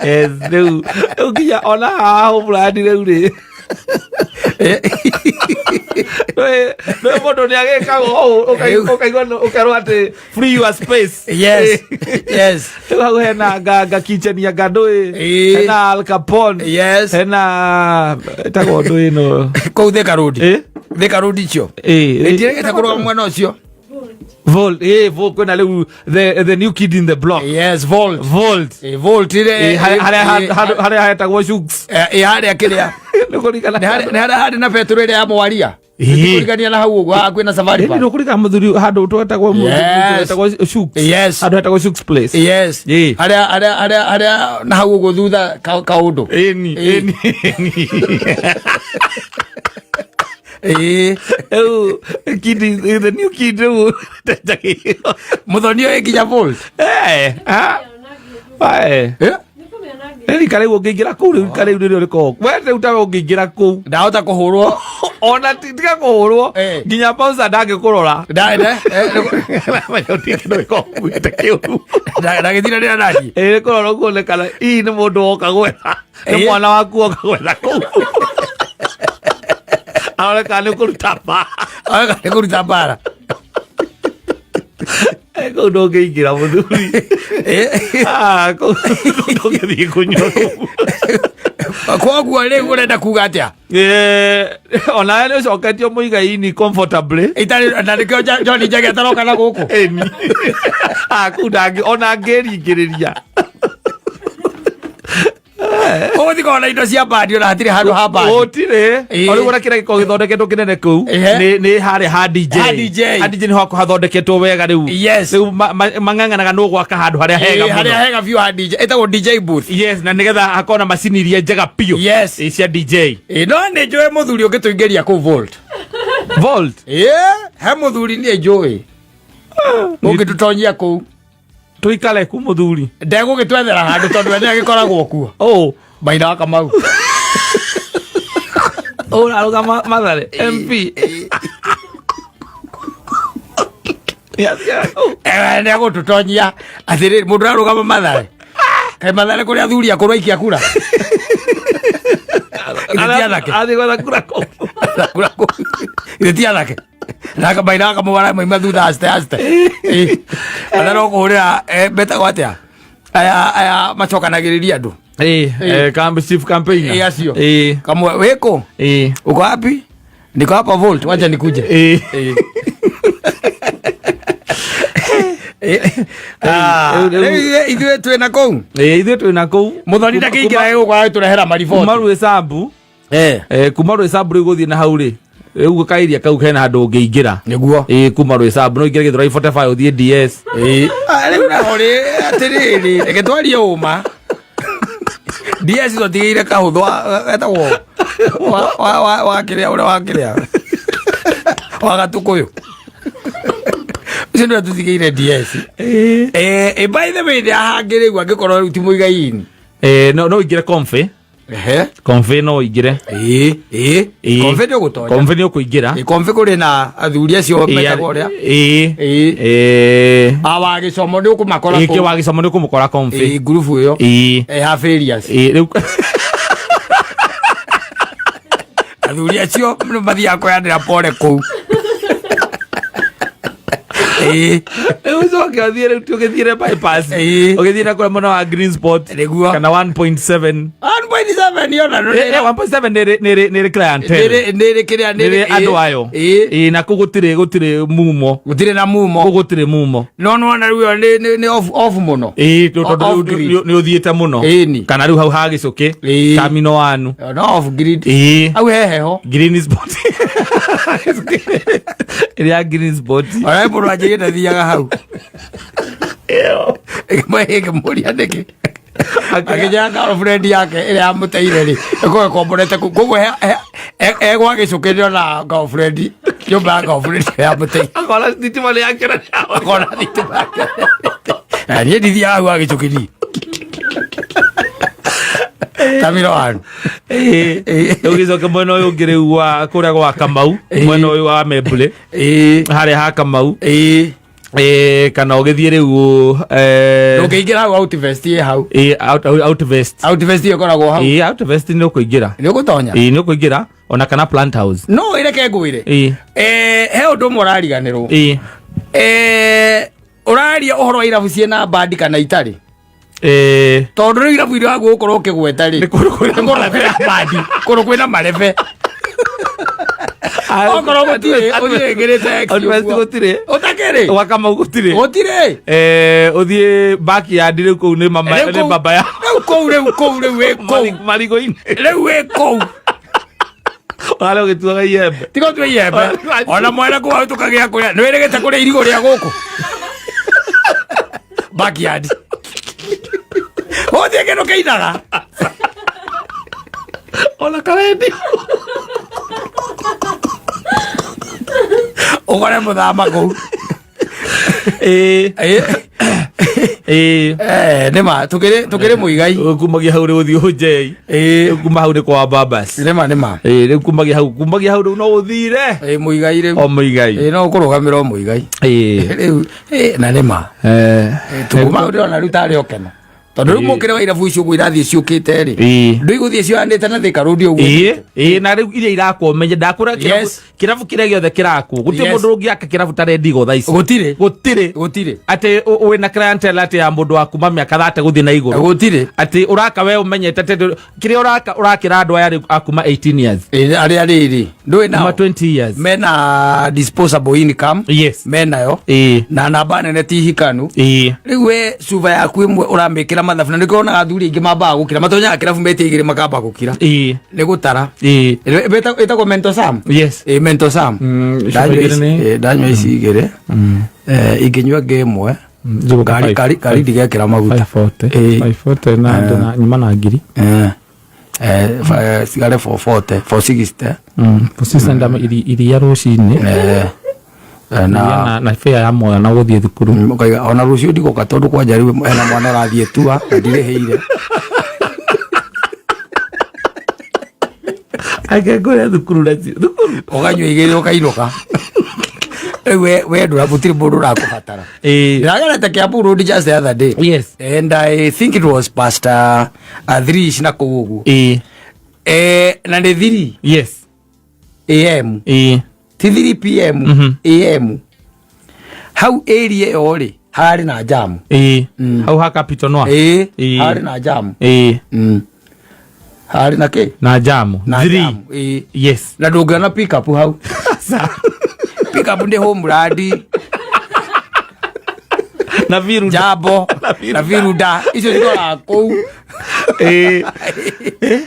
Yes, rĩu nginya ona haha Homeland rĩu rĩ, nĩ mũndũ nĩ agĩkaga ũũ, ũkaigua ũkerwo atĩ free your space. Yes. Rĩu hau hena nganga kitchen ya ngandũĩ, Ĩĩ. hena Al Capone, hena ĩtagwo ndũĩ ĩno. Kũu Thika Road. Ĩ? Thika Road icio. Ĩ. Ndiregete kũrũgama mwena ũcio. Vault, Vault kwĩna rĩu the new kid in the block. Yes, Vault. Vault. Vault ire. Harĩa hetagwo Shooks. Ĩ, harĩa kĩrĩa. Nĩ kũringana. Nĩ harĩa harĩ na betũrũ ĩrĩa ya mwaria. Ĩĩ. Kũrigania na hau ũguo haha kwĩna safari Ĩni nĩkũringana mũthuri handũ twetagwo Yes. twetagwo Shooks. Yes. Handũ hetagwo Shooks Place. Yes. Ĩĩ. Harĩa na hau ũguo thutha kaũndũ. Ĩni. Ĩĩ. Ĩni, ĩni. Ĩĩ. Rĩu kid, the new kid rĩu Mũthoni ũyũ nginya Vault. Eh, ah. Eh. Eh? Nĩkũmĩona. Rika rĩu ũngĩingĩra kũu, rĩu rika rĩu nĩrĩo rĩkoragwo we rĩu tawe ũngĩingĩra kũu Ndahota kũhũrwo. Ona tiga kũhũrwo, nginya bouncer ndangĩkũrora. Menya ũtige kĩndũ gĩkoragwo ũkuĩte kĩũru. Ndagĩthira rĩra naniĩ. Ĩ, kũrora ũguo nĩ kana hihi nĩ mũndũ woka gwetha, nĩ mwana waku woka gwetha kũu, arore kana nĩ kũruta mbara. Nĩ kũruta mbara. Kũu ndũngĩingĩra, mũthuri. Ah, kũu ndũngĩthiĩ kũnyua kũu. Koguo rĩu ũrenda kuga atĩa? Onawe nĩ ũcoketio mũigai-inĩ comfortably. Itarĩ na nĩkĩo John Njagi ataroka na gũkũ. Ĩni. Ah, kũu ndangĩ ona angĩringĩrĩria. Ũgũthiĩ na indo cia bandi, ona hatirĩ handũ ha bandi. Gũtirĩ. O rĩu ona kĩrĩa gĩkoragwo gĩthondeketwo kĩnene kũu nĩ harĩa ha DJ. Ha DJ. Ha DJ nĩho hakoragwo hathondeketwo wega rĩu. Rĩu mang'ang'anaga nũ gwaka handũ harĩa hega harĩa mũno. Hega biũ ha DJ, ĩtagwo DJ booth. Yes, na nĩgetha hakorwo na macini iria njega biũ. Ĩ, cia DJ. Ĩ, no nĩ njũĩ mũthuri ũngĩtũingĩria kũu Vault. Vault? Ĩ, he mũthuri niĩ njũĩ ũngĩtũtonyia kũu. Tuikare ku, mũthuri? Ndegũgĩtwethera handũ tondũ we nĩagĩkoragwo kuo. Oh. Maina wa Kamau. Ũrarũgama Mathare MP? Nĩegũtũtonyia. Atĩrĩrĩ, mũndũ ararũgama Mathare, kaĩ Mathare kũrĩ athuri akũrũ aikia kura? Ithe ti anake. Athiĩ gwetha kura kũu. Kura kũu. Ithe ti anake? Naka maina wa Kamau aramoima thutha aste aste. Ana no kũhũrĩra, metagwo atĩa aya macokanagĩrĩria andũ? Ĩ, chief campaigner. Ĩ, acio. Kamwe wĩkũ? Uko wapi? Niko hapa Vault, wacha nikuje. Ah, rĩu ithuĩ twĩ na kũu. Ĩ, ithuĩ twĩ na kũu. Mũthoni ndakĩingĩra gũkũ agĩtũrehera mariboti. Kuma Rwĩsambu, kuma Rwĩsambu rĩu gũthiĩ na hau rĩ, rĩu kairia kau kena handũ ũngĩingĩra. Nĩguo. Ĩ, kuma Rwĩsambu no ingĩre Gĩthũrai 45 ũthiĩ DS. Ah, rĩu naho rĩ, atĩrĩrĩ, reke twarie ũma. DS twatigĩire kahũthũ etagwo wa kĩrĩa, ũrĩa wa kĩrĩa wa gatukũyũ ũcio nĩwe tũtigĩire DS. By the way, ndahangĩ rĩu angĩkorwo rĩu ti mũigai-inĩ. No ũingĩre Comfy. Comfy no ũingĩre. Ĩ. Ĩ. Comfy nĩ ũgũtonya. Comfy nĩ ũkũingĩra. Ĩ, Comfy kũrĩ na athuri acio metagwo ũrĩa. Ĩ. Ĩ. A wa gĩcomo nĩ ũkũmakora Ĩ, kũu. Wa gĩcomo nĩ ũkũmũkora Comfy. Ĩ, ngurubu ĩyo. Ĩ. Ha Farious. Ĩ, rĩu Athuri acio nĩ mathiaga kũyanĩra pore kũu. Ĩ. Rĩu ũcoke ũthiĩ rĩu ũgĩthiĩre bypass, ũgĩthiĩ na kũrĩa mwena wa Green Spot nĩguo kana 1.7. 1.7 yona. 1.7 nĩrĩ clientele. Nĩrĩ kĩrĩa. Nĩrĩ andũ ayo. Ĩ, na kũu gũtirĩ mumo. Gũtirĩ na mumo. Kũu gũtirĩ mumo. No nĩwona rĩu ĩyo nĩ off mũno. Ĩ, tondũ Off rĩu grid. nĩ ũthiĩte mũno. Ĩni. Kana rĩu hau ha Gĩcũkĩ terminal 1. No off grid. Ĩ. Hau he heho. Green Spot, ĩrĩa Green Spot. Ona mũndũ anjĩrĩte thiaga hau. Ĩngĩmũria nĩkĩ, akĩnjĩra girlfriend yake ĩrĩa yamũteire rĩ ĩkorwo ĩkomborete kũu, koguo egwa Gĩcũkĩ nĩona girlfriend, nyũmba ya girlfriend yamũteire. Akona thitima nĩ yakĩra. Akona thitima yakĩra. Na niĩ ndithiaga hau ha Gĩcũkĩ niĩ. Tamiro wanu. Rĩu gĩcoke mwena ũyũ ũngĩ rĩu wa kũrĩa gwa Kamau, mwena ũyũ wa Membule harĩa ha Kamau. Kana ũgĩthiĩ rĩu Ndũngĩingĩra hau Outvest ĩ hau? Ĩ, Outvest. Outvest ĩkoragwo hau. Ĩ, Outvest nĩ ũkũingĩra. Nĩ ũgũtonya. Ĩ, nĩ ũkũingĩra, ona kana Plant House. No ĩreke ngwĩre. Ĩ. He ũndũ ũmwe ũrariganĩrwo. Ĩ. Ũraria ũhoro wa irabu ciĩna bandi kana itarĩ. Ĩ. Tondũ rĩu irabu iria waguo gũkorwo ũkĩgweta rĩ, nĩ kũndũ kwĩna bandi, kũndũ kwĩna marebe. Okorwo gũtirĩ, ũthiĩ wĩkĩrĩte X Outvest ũguo. Gũtirĩ. Ũtakĩrĩ. Gwa Kamau gũtirĩ. Gũtirĩ. Ũthiĩ backyard rĩu kũu nĩ mama, Rĩu nĩ baba ya Rĩu kũu, rĩu kũu, rĩu wĩ kũu. Marigũ-inĩ. Rĩu wĩ kũu. Harĩa ũgĩtuaga iembe. Tiga ũtue iembe. Ona mwene kũu tũkagĩa kũrĩa nĩ wĩrĩgĩte kũrĩa irigũ rĩa gũkũ backyard, ũthiĩ kĩndũ kĩinaga. Ona karendi. Ũkore mũthama kũu. Ĩ. Ĩĩ. Nĩma tũkĩrĩ mũigai. Kumagia hau rĩu ũthiĩ ũnjei. Ĩĩ. Kuma hau nĩ kwa babas. Nĩma nĩma. Ĩĩ, rĩu kumagia hau rĩu no ũthire. Ĩĩ, mũigai rĩu. O mũigai. Ĩĩ, no ũkũrũgamĩra o mũigai. Ĩĩ. Rĩu na nĩma. Tũkuma ndĩrona rĩu tarĩ okeno. Tondũ rĩu mũkĩre wa irabu icio ũguo irathiĩ ciũkĩte rĩ. Ĩĩ. Ndũigũthiĩ cioyanĩte na Thika Road ũguo. Ĩĩ, ĩĩ, na rĩu iria irakwo menye ndakũra kĩrabu Yes. kĩrabu kĩrĩa gĩothe kĩrakwo gũtirĩ Yes. mũndũ ũngĩaka kĩrabu ta Rendigo thaa ici. Gũtirĩ. Gũtirĩ. Gũtirĩ. Atĩ wĩna clientele atĩ ya mũndũ wa kuma mĩaka 30 gũthiĩ na igũrũ. Gũtirĩ. Atĩ ũraka we ũmenyete atĩ kĩrĩa ũraka ũrakĩra andũ aya rĩu a kuma 18 years. Ĩĩ, arĩa rĩrĩ ndũĩ Kuma nao 20 years. mena disposable income. Yes. Menayo. Ĩĩ. Na namba nene ti hikanu. Ĩĩ. Rĩu we cuba yaku ĩmwe ũramĩkĩra mathabu na nĩkĩo wonaga athuri aingĩ mambaga gũkira matonyaga kĩrabu metia igĩrĩ makamba gũkira. Ĩĩ. Nĩ gũtara. Ĩĩ. Ĩtagwo mental sum. Yes. Ĩĩ, mental sum. Ici Ndanyua igĩrĩ nĩ- ndanyua ici igĩrĩ. Ingĩnyua ngĩ ĩmwe. Njũgũ Ngari ngari ndigekĩra maguta. 540. Ĩĩ. 540 na na nyuma na ngiri. Cigare 440, 460. Sisi ndama iria rũcinĩ. Na Na fare ya mwana gũthiĩ thukuru. Ũkaiga ona rũciũ ndigũka tondũ kwanja rĩu hena mwana ũrathiĩ tua na ndirĩhĩire. Angĩngũrĩa thukuru na thukuru. Ũkanyua igĩrĩ ũkainũka. Rĩu we ndũra gũtirĩ mũndũ ũrakũbatara. Ndĩragerete Kiambu Road just the other day. Yes. And I think it was past 3 na kũu ũguo. Na nĩ 3. Yes. AM. Ti 3 PM. AM. Hau area ĩyo rĩ hararĩ na jam. Hau ha Capital Noir. Ĩĩ. Hararĩ na jam. Hararĩ na kĩ? Na jam. Na 3. jam. Ĩĩ. Yes. Na ndũngĩona pick up hau. Pick up ndĩ homeland. Na viruda. Jambo. Na viruda. Icio cikoraga kũu.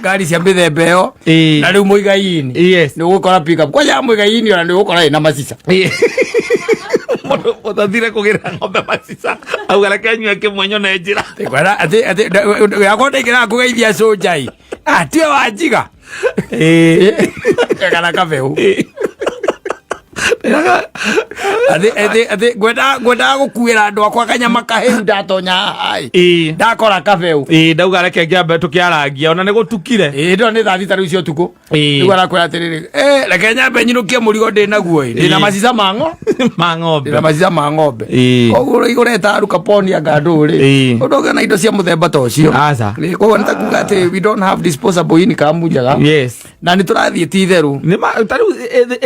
Ngari cia mĩthemba ĩyo. Na rĩu mũigai-inĩ. Yes. Nĩ ũgũkora pick up. Kwanja mũigai-inĩ ona nĩ ũgũkora ĩna macica. Mũndũ ũtathire kũgĩra ng'ombe macica. Auga reke nyue kĩmwe nyone njĩra. Kwera atĩ atĩ yakwa ndaingĩraga kũgeithia cũnjai. Ah, tiwe wanjiga. Kana kabeu. Atĩ atĩ atĩ ngwendaga gũkuĩra andũ akwa kanyama kahĩu ndatonya haha ĩ. Ndakora kabeu. Ĩĩ, ndauga reke ngĩambe tũkĩarangia ona nĩ gũtukire. Ĩĩ, ndona nĩ thaa thita rĩu cia ũtukũ. Rĩu arakwĩra atĩrĩrĩ, reke nyambe nyinũkie mũrigo ndĩ naguo ĩ. Ndĩna macica ma ma ng'ombe. Ndĩna macica ma ng'ombe. Koguo rĩu ũreta aruka poni anga ndũ rĩ. Ũndũ ũngĩona indo cia mũthemba ta ũcio. Aca. Koguo nĩ ta kuga atĩ we don't have disposable income njega. Yes. Na nĩ tũrathiĩ ti itherũ. Nĩ ma ta rĩu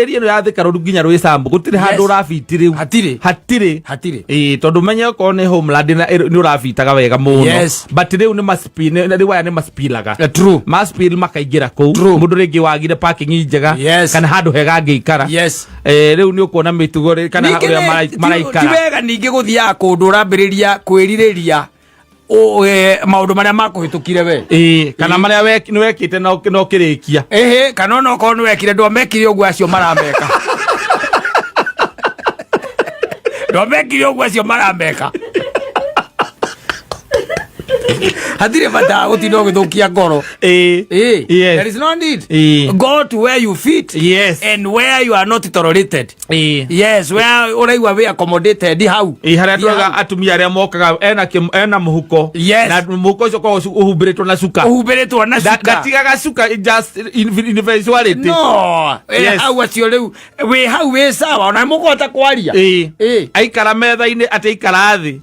area ĩno ya Thika Road nginya Rwĩsambu gũtirĩ handũ ũrabiti rĩu. Hatirĩ. Hatirĩ. Hatirĩ. Ĩĩ, tondũ menye okorwo nĩ homeland na nĩ ũrabitaga wega mũno. Yes. But rĩu nĩ maspi rĩu aya nĩ maspilaga. True. Maspil makaingĩra kũu. Mũndũ rĩngĩ wagire parking njega kana handũ hega angĩikara. Yes. Rĩu nĩ ũkuona mĩtugo rĩ kana Ningĩ ũrĩa ti maraikara. wega ningĩ gũthiaga kũndũ ũrambĩrĩria kwĩrirĩria maũndũ marĩa makũhĩtũkire we. Ĩĩ, kana marĩa nĩ wekĩte na ũkĩrĩkia. Ĩhĩ, kana ona okorwo nĩ wekire ndwamekire ũguo acio marameka. Ndwamekire ũguo acio marameka. Hatirĩ bata wa gũtinda ũgĩthũkia ngoro. Ĩĩ. Ĩĩ. Yes. There is no need. Ĩĩ. Go to where you fit. Yes. And where you are not tolerated. Ĩĩ. Yes, where ũraigua wĩ accommodated hau. Ĩĩ, harĩa Thiĩ tũraga hau. atumia arĩa mokaga ena mũhuko. Yes. Na mũhuko ũcio ũkoragwo ũhumbĩrĩtwo na cuka. Ũhumbĩrĩtwo na cuka. Ndatigaga cuka just in eventuality. No. Yes. Hau acio rĩu wĩ hau wĩ sawa ona mũkũhota kwaria. Ĩĩ. Ĩĩ. Aikara metha-inĩ atĩ aikara thĩ.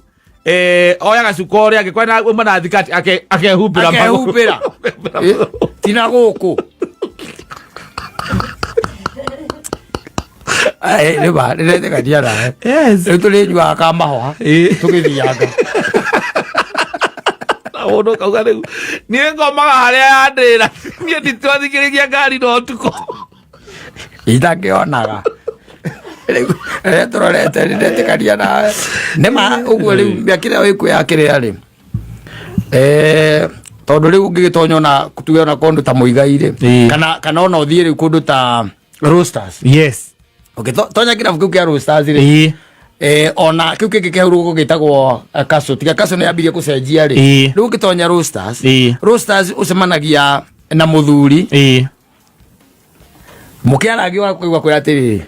Oyaga cuka ũrĩa angĩkorwo na uma na thikati akehumbĩra magũrũ. Akehumbĩra. Akehumbĩra. Tina gũkũ. Nĩ ma, nĩndetĩkania nawe. Yes. Rĩu tũrĩnyuaga kamahũa tũgĩthianga. Na mũndũ ũkauga rĩu niĩ ngomaga harĩa yandĩra niĩ nditwathikĩrĩria ngari na ũtukũ. Itakĩonaga. Rĩu rĩrĩa tũrorete nĩndetĩkania nawe. Nĩ ma ũguo rĩu mĩakĩre ĩyo ĩkuo ya kĩrĩa rĩ. Tondũ rĩu ũngĩgĩtonya ona tuge ona kũndũ ta Muigai rĩ, kana ona ũthiĩ rĩu kũndũ ta Roasters. Yes. Okay, tonya kĩrabu kĩu kĩa Roasters rĩ. Ona kĩu kĩngĩ kĩa rũgo gĩtagwo Castle. Tiga Castle nĩ yambirie gũcenjia rĩ. Rĩu ũngĩtonya Roasters. Roasters ũcemanagia na mũthuri. Mũkĩaragia ũkaigua kwĩra atĩrĩrĩ,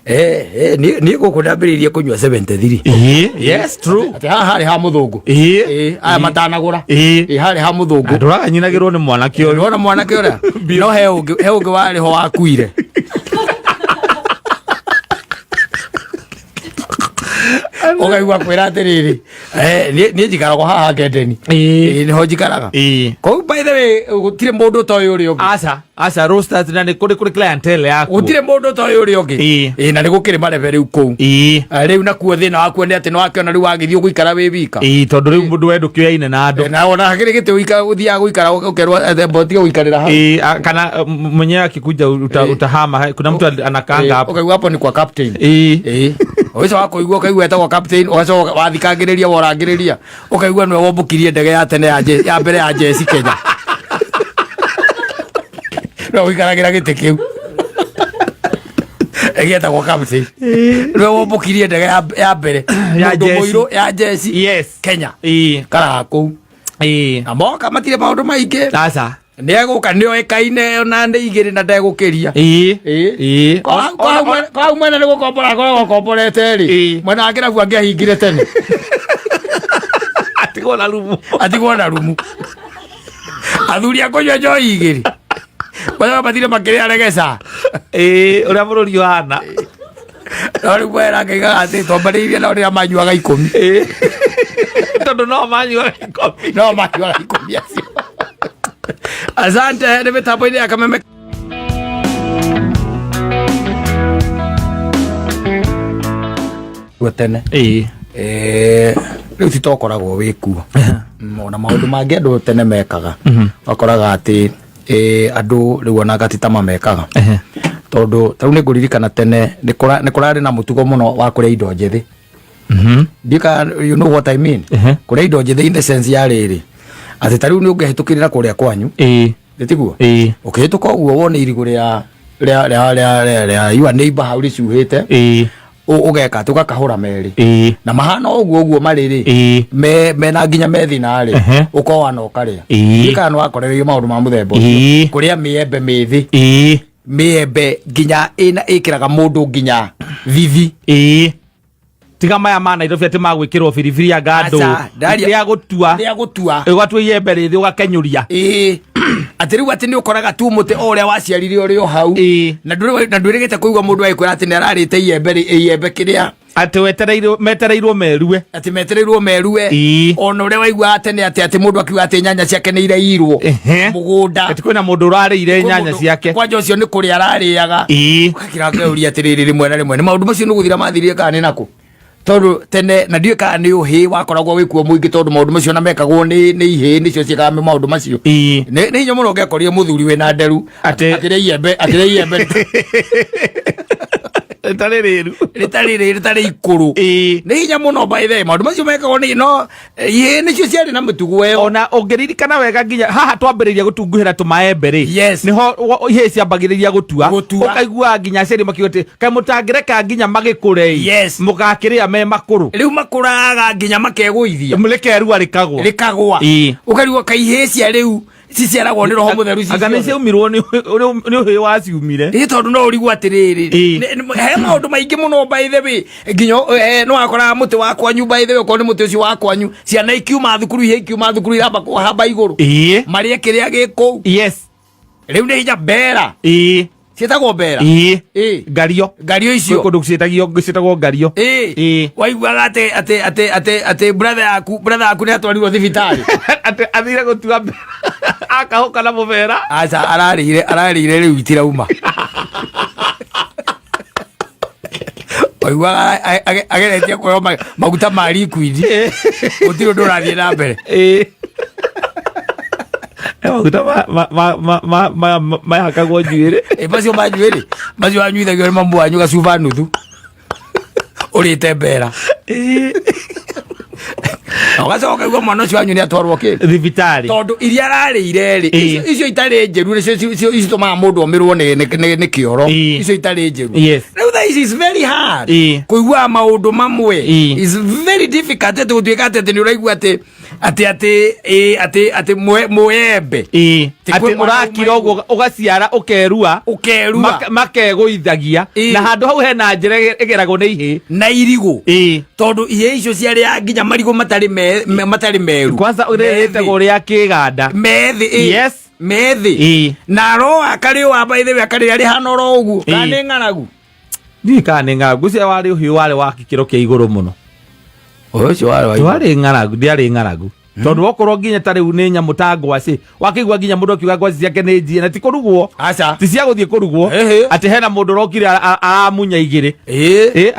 Niĩ gũkũ ndambĩrĩirie kũnyua 73. Ĩĩ, yes, true. Atĩ haha harĩ ha mũthũngũ. Ĩĩ. Ĩĩ, aya matanagũra. Ĩĩ. Ĩĩ, harĩ ha mũthũngũ. Ndũraga nyinagĩrwo nĩ mwanake ũyũ. Ndĩrona mwanake ũrĩa no he ũngĩ, he ũngĩ warĩ ho wakuire. Ũkaigua kwĩra atĩrĩrĩ, niĩ njikaragwo haha Ngendeni. Ĩĩ. Ĩĩ, nĩho njikaraga. Ĩĩ. Kũu by the way gũtirĩ mũndũ ũtoĩ ũrĩa ũngĩ. Aca, aca, roasters na nĩ kũrĩ kũrĩ clientele yaku. Gũtirĩ mũndũ ũtoĩ ũrĩa ũngĩ. Ĩĩ. Ĩĩ, na nĩ gũkĩrĩ marebe rĩu kũu. Ĩĩ. Rĩu nakuo thĩna wakuo nĩ atĩ nĩwakĩona rĩu wagĩthiĩ ũgũikara wĩ wika. Ĩĩ, tondũ rĩu mũndũ we ndũkĩoyaine na andũ. Na ona hakĩrĩ gĩtĩ ũthiaga gũikara ũkerwo mbotige gũikarĩra hau. Ĩĩ, kana mwenyewe akikuja utahama, kuna mtu anakaanga hapo. Ũkaigua hapo ni kwa captain. Ĩĩ. Ĩĩ. Ũcio wa kũigua ũkaigua etagwo captain, ũgacoka wathikangĩrĩria worangĩrĩria ũkaigua nĩwe wombũkirie ndege ya tene ya mbere ya jeci Kenya. No ũikaragĩra gĩtĩ kĩu. Ĩgĩetagwo captain. Nĩwe wombũkirie ndege ya mbere. Ya Mũndũ jeci. mũirũ ya jeci Yes. Kenya. Ĩĩ. Karaga kũu. Ĩĩ. Na moka matirĩ maũndũ maingĩ. Aca. Nĩegũka nĩoĩkaine ona nĩ igĩrĩ na ndegũkĩria. Ĩĩ. Ĩĩ. Ĩĩ. Kwa hau mwena nĩ gũkombora akoragwo akomborete rĩ. Ĩĩ. Mwena wa kĩrabu angĩahingire tene. Atigwo na rumu. Atigwo na rumu. Athuri a kũnyua njohi igĩrĩ. Macoka mathire makĩrĩa regeca. Ĩĩ, ũrĩa bũrũri ũhana. No rĩu mwena ngaigaga atĩ twambanĩirie nao rĩrĩa manyuaga 10. Ĩĩ. Tondũ no manyuaga 10. No manyuaga 10 acio. Asante, nĩ mĩtambo-inĩ ya Kameme. Guo tene. Ĩĩ. Rĩu ti tokoragwo wĩ kuo. Ona maũndũ mangĩ andũ tene mekaga. Wakoraga atĩ, andũ rĩu ona ti ta mamekaga. Tondũ ta rĩu nĩ ngũririkana tene, nĩ kũrarĩ na mũtugo mũno wa kũrĩa indo njĩthĩ. Ndiũĩ kana you know what I mean? Kũrĩa indo njĩthĩ in the sense ya rĩrĩ, atĩ ta rĩu nĩ ũngĩhĩtũkĩrĩra kũrĩa kwanyu. Nĩ tiguo? Ũkĩhĩtũka ũguo wone irigũ rĩa your neighbor hau rĩcuhĩte. Ũgeka atĩ ũgakahũra merĩ. Na mahana ũguo ũguo marĩ rĩ, mena nginya methina rĩ, ũkoa na ũkarĩa. Ndiũĩ kana nĩwakorereirio maũndũ ma mũthemba ũcio. Kũrĩa mĩembe mĩthĩ. Mĩembe nginya ĩkĩraga mũndũ nginya thithi. Tiga maya ma Nairobi atĩ magwĩkĩrwo biribiri ya ngandũ. Aca, ndaria- Rĩa gũtua. Rĩa gũtua. Ũgatua iembe rĩthĩ ũgakenyũria. Atĩ rĩu atĩ nĩ ũkoraga tu mũtĩ o ũrĩa waciarire ũrĩ o hau. Na ndwĩrĩgĩte kũigua mũndũ agĩkwĩra atĩ nĩ ararĩte iembe iembe kĩrĩa. Atĩ metereirwo merue. Atĩ metereirwo merue. Ona ũrĩa waiguaga tene atĩ mũndũ akiuga atĩ nyanya ciake nĩ iraiyirwo. Mũgũnda. Atĩ kwĩna mũndũ ũrarĩire Kwĩ nyanya mũndũ- ciake. Kwanja ũcio nĩ kũrĩa ararĩaga. Ũgakira ũkeyũria atĩrĩrĩ rĩmwe na rĩmwe. Nĩ maũndũ macio nĩ gũthira mathirire kana nĩ nakũ? Tondũ tene na ndiũĩ kana nĩ ũhĩ wakoragwo wĩ kuo mũingĩ tondũ maũndũ macio na mekagwo nĩ ihĩĩ nĩcio ciĩkaga maũndũ macio. Nĩ hinya mũno ũngĩakorire mũthuri wĩna nderu Atĩ- akĩrĩa iembe, akĩrĩa iembe. Rĩtarĩ rĩru. Rĩtarĩ rĩru, rĩtarĩ ikũrũ. Nĩ hinya mũno by the way, maũndũ macio mekagwo nĩ no ihĩĩ nĩcio ciarĩ na mĩtugo ĩyo. Ona ũngĩririkana wega nginya haha twambĩrĩria gũtunguhĩra tũmaembe rĩ. Yes. Nĩho ihĩĩ ciambagĩrĩria gũtua. Gũtua. Ũkaigua nginya aciari makiuga atĩ, kaĩ mũtangĩreka nginya magĩkũre ĩ. Yes. Mũgakĩrĩa me makũrũ. Rĩu makũraga nginya makegũithia. Rĩkerua rĩkagwa. Rĩkagwa. Ũkarigwo kaĩ ihĩĩ cia rĩu ciciaragwo nĩ roho mũtheru Anga nĩ ciothe. ciaumirwo nĩ ũhĩĩ waciumire. Ĩ tondũ no ũrigwo atĩrĩrĩ. He maũndũ maingĩ mũno by the way. Nginya, no wakoraga mũtĩ wa kwanyu by the way, okorwo nĩ mũtĩ ũcio wa kwanyu, ciana ikiuma thukuru, ihĩĩ ikiuma thukuru iramba kũhamba igũrũ. Marĩe kĩrĩa gĩ kũu. Yes. Rĩu nĩ hinya mbera. Ciĩtagwo mbera. Ngario. Ngario icio. Kwĩ kũndũ ciĩtagwo ngario. Waiguaga atĩ brother yaku nĩ atwarirwo thibitarĩ. Atĩ athire gũtua mbera. Akahũka na mũbera. Aca, ararĩire rĩu itirauma. Waiguaga ageretie kuoya maguta ma liquid. Gũtirĩ ũndũ ũrathiĩ na mbere. Maguta mahakagwo njuĩrĩ. Macio ma njuĩrĩ, macio wanyuithagio nĩ mamu wanyu gacuba nuthu. Ũrĩte mbera. Na ũgacoka ũkaigua mwana ũcio wanyu nĩ atwarwo kĩ? Thibitarĩ. Tondũ iria ararĩire rĩ, icio itarĩ njĩru nĩcio citũmaga mũndũ omĩrwo nĩ kĩoro. Icio itarĩ njĩru. Yes. Rĩu thaa ici is very hard. Kũigua maũndũ mamwe. Is very difficult atĩ gũtuĩka atĩ nĩ ũraigua atĩ Atĩ atĩ ĩ, atĩ atĩ mwembe. Ĩĩ. Ti kwĩ Atĩ mwana ũrakira uma ũguo ũgaciara ũkerua Ũkerua. Makegũithagia na handũ hau hena njĩra ĩgeragwo nĩ ihĩĩ. Na irigũ. Ĩĩ. Tondũ ihĩĩ icio ciarĩaga nginya marigũ matarĩ matarĩ meru. Kwanza rĩtagwo rĩa kĩganda. Methĩ, ĩ. Yes. Methĩ. Ĩĩ. Na aroa akarĩũa by the way akarĩrĩa rĩhana oro ũguo. Kana Ĩĩ. nĩ ng'aragu? Ndiũĩ kana nĩ ng'aragu. Ngwĩciria warĩ ũhiũ warĩ wa gĩkĩro kĩa igũrũ mũno. Ũyũ ũcio warĩ wa igũrũ. Ndwarĩ ng'aragu, ndĩarĩ ng'aragu. Tondũ okorwo nginya ta rĩu nĩ nyamũ ta ngwacĩ, wakĩigua nginya mũndũ akiuga ngwacĩ ciake nĩ njie, na ti kũrugwo. Aca. Ti cia gũthiĩ kũrugwo. Ehe. Atĩ hena mũndũ ũrokire aramunya igĩrĩ. Ĩĩ. Ĩ,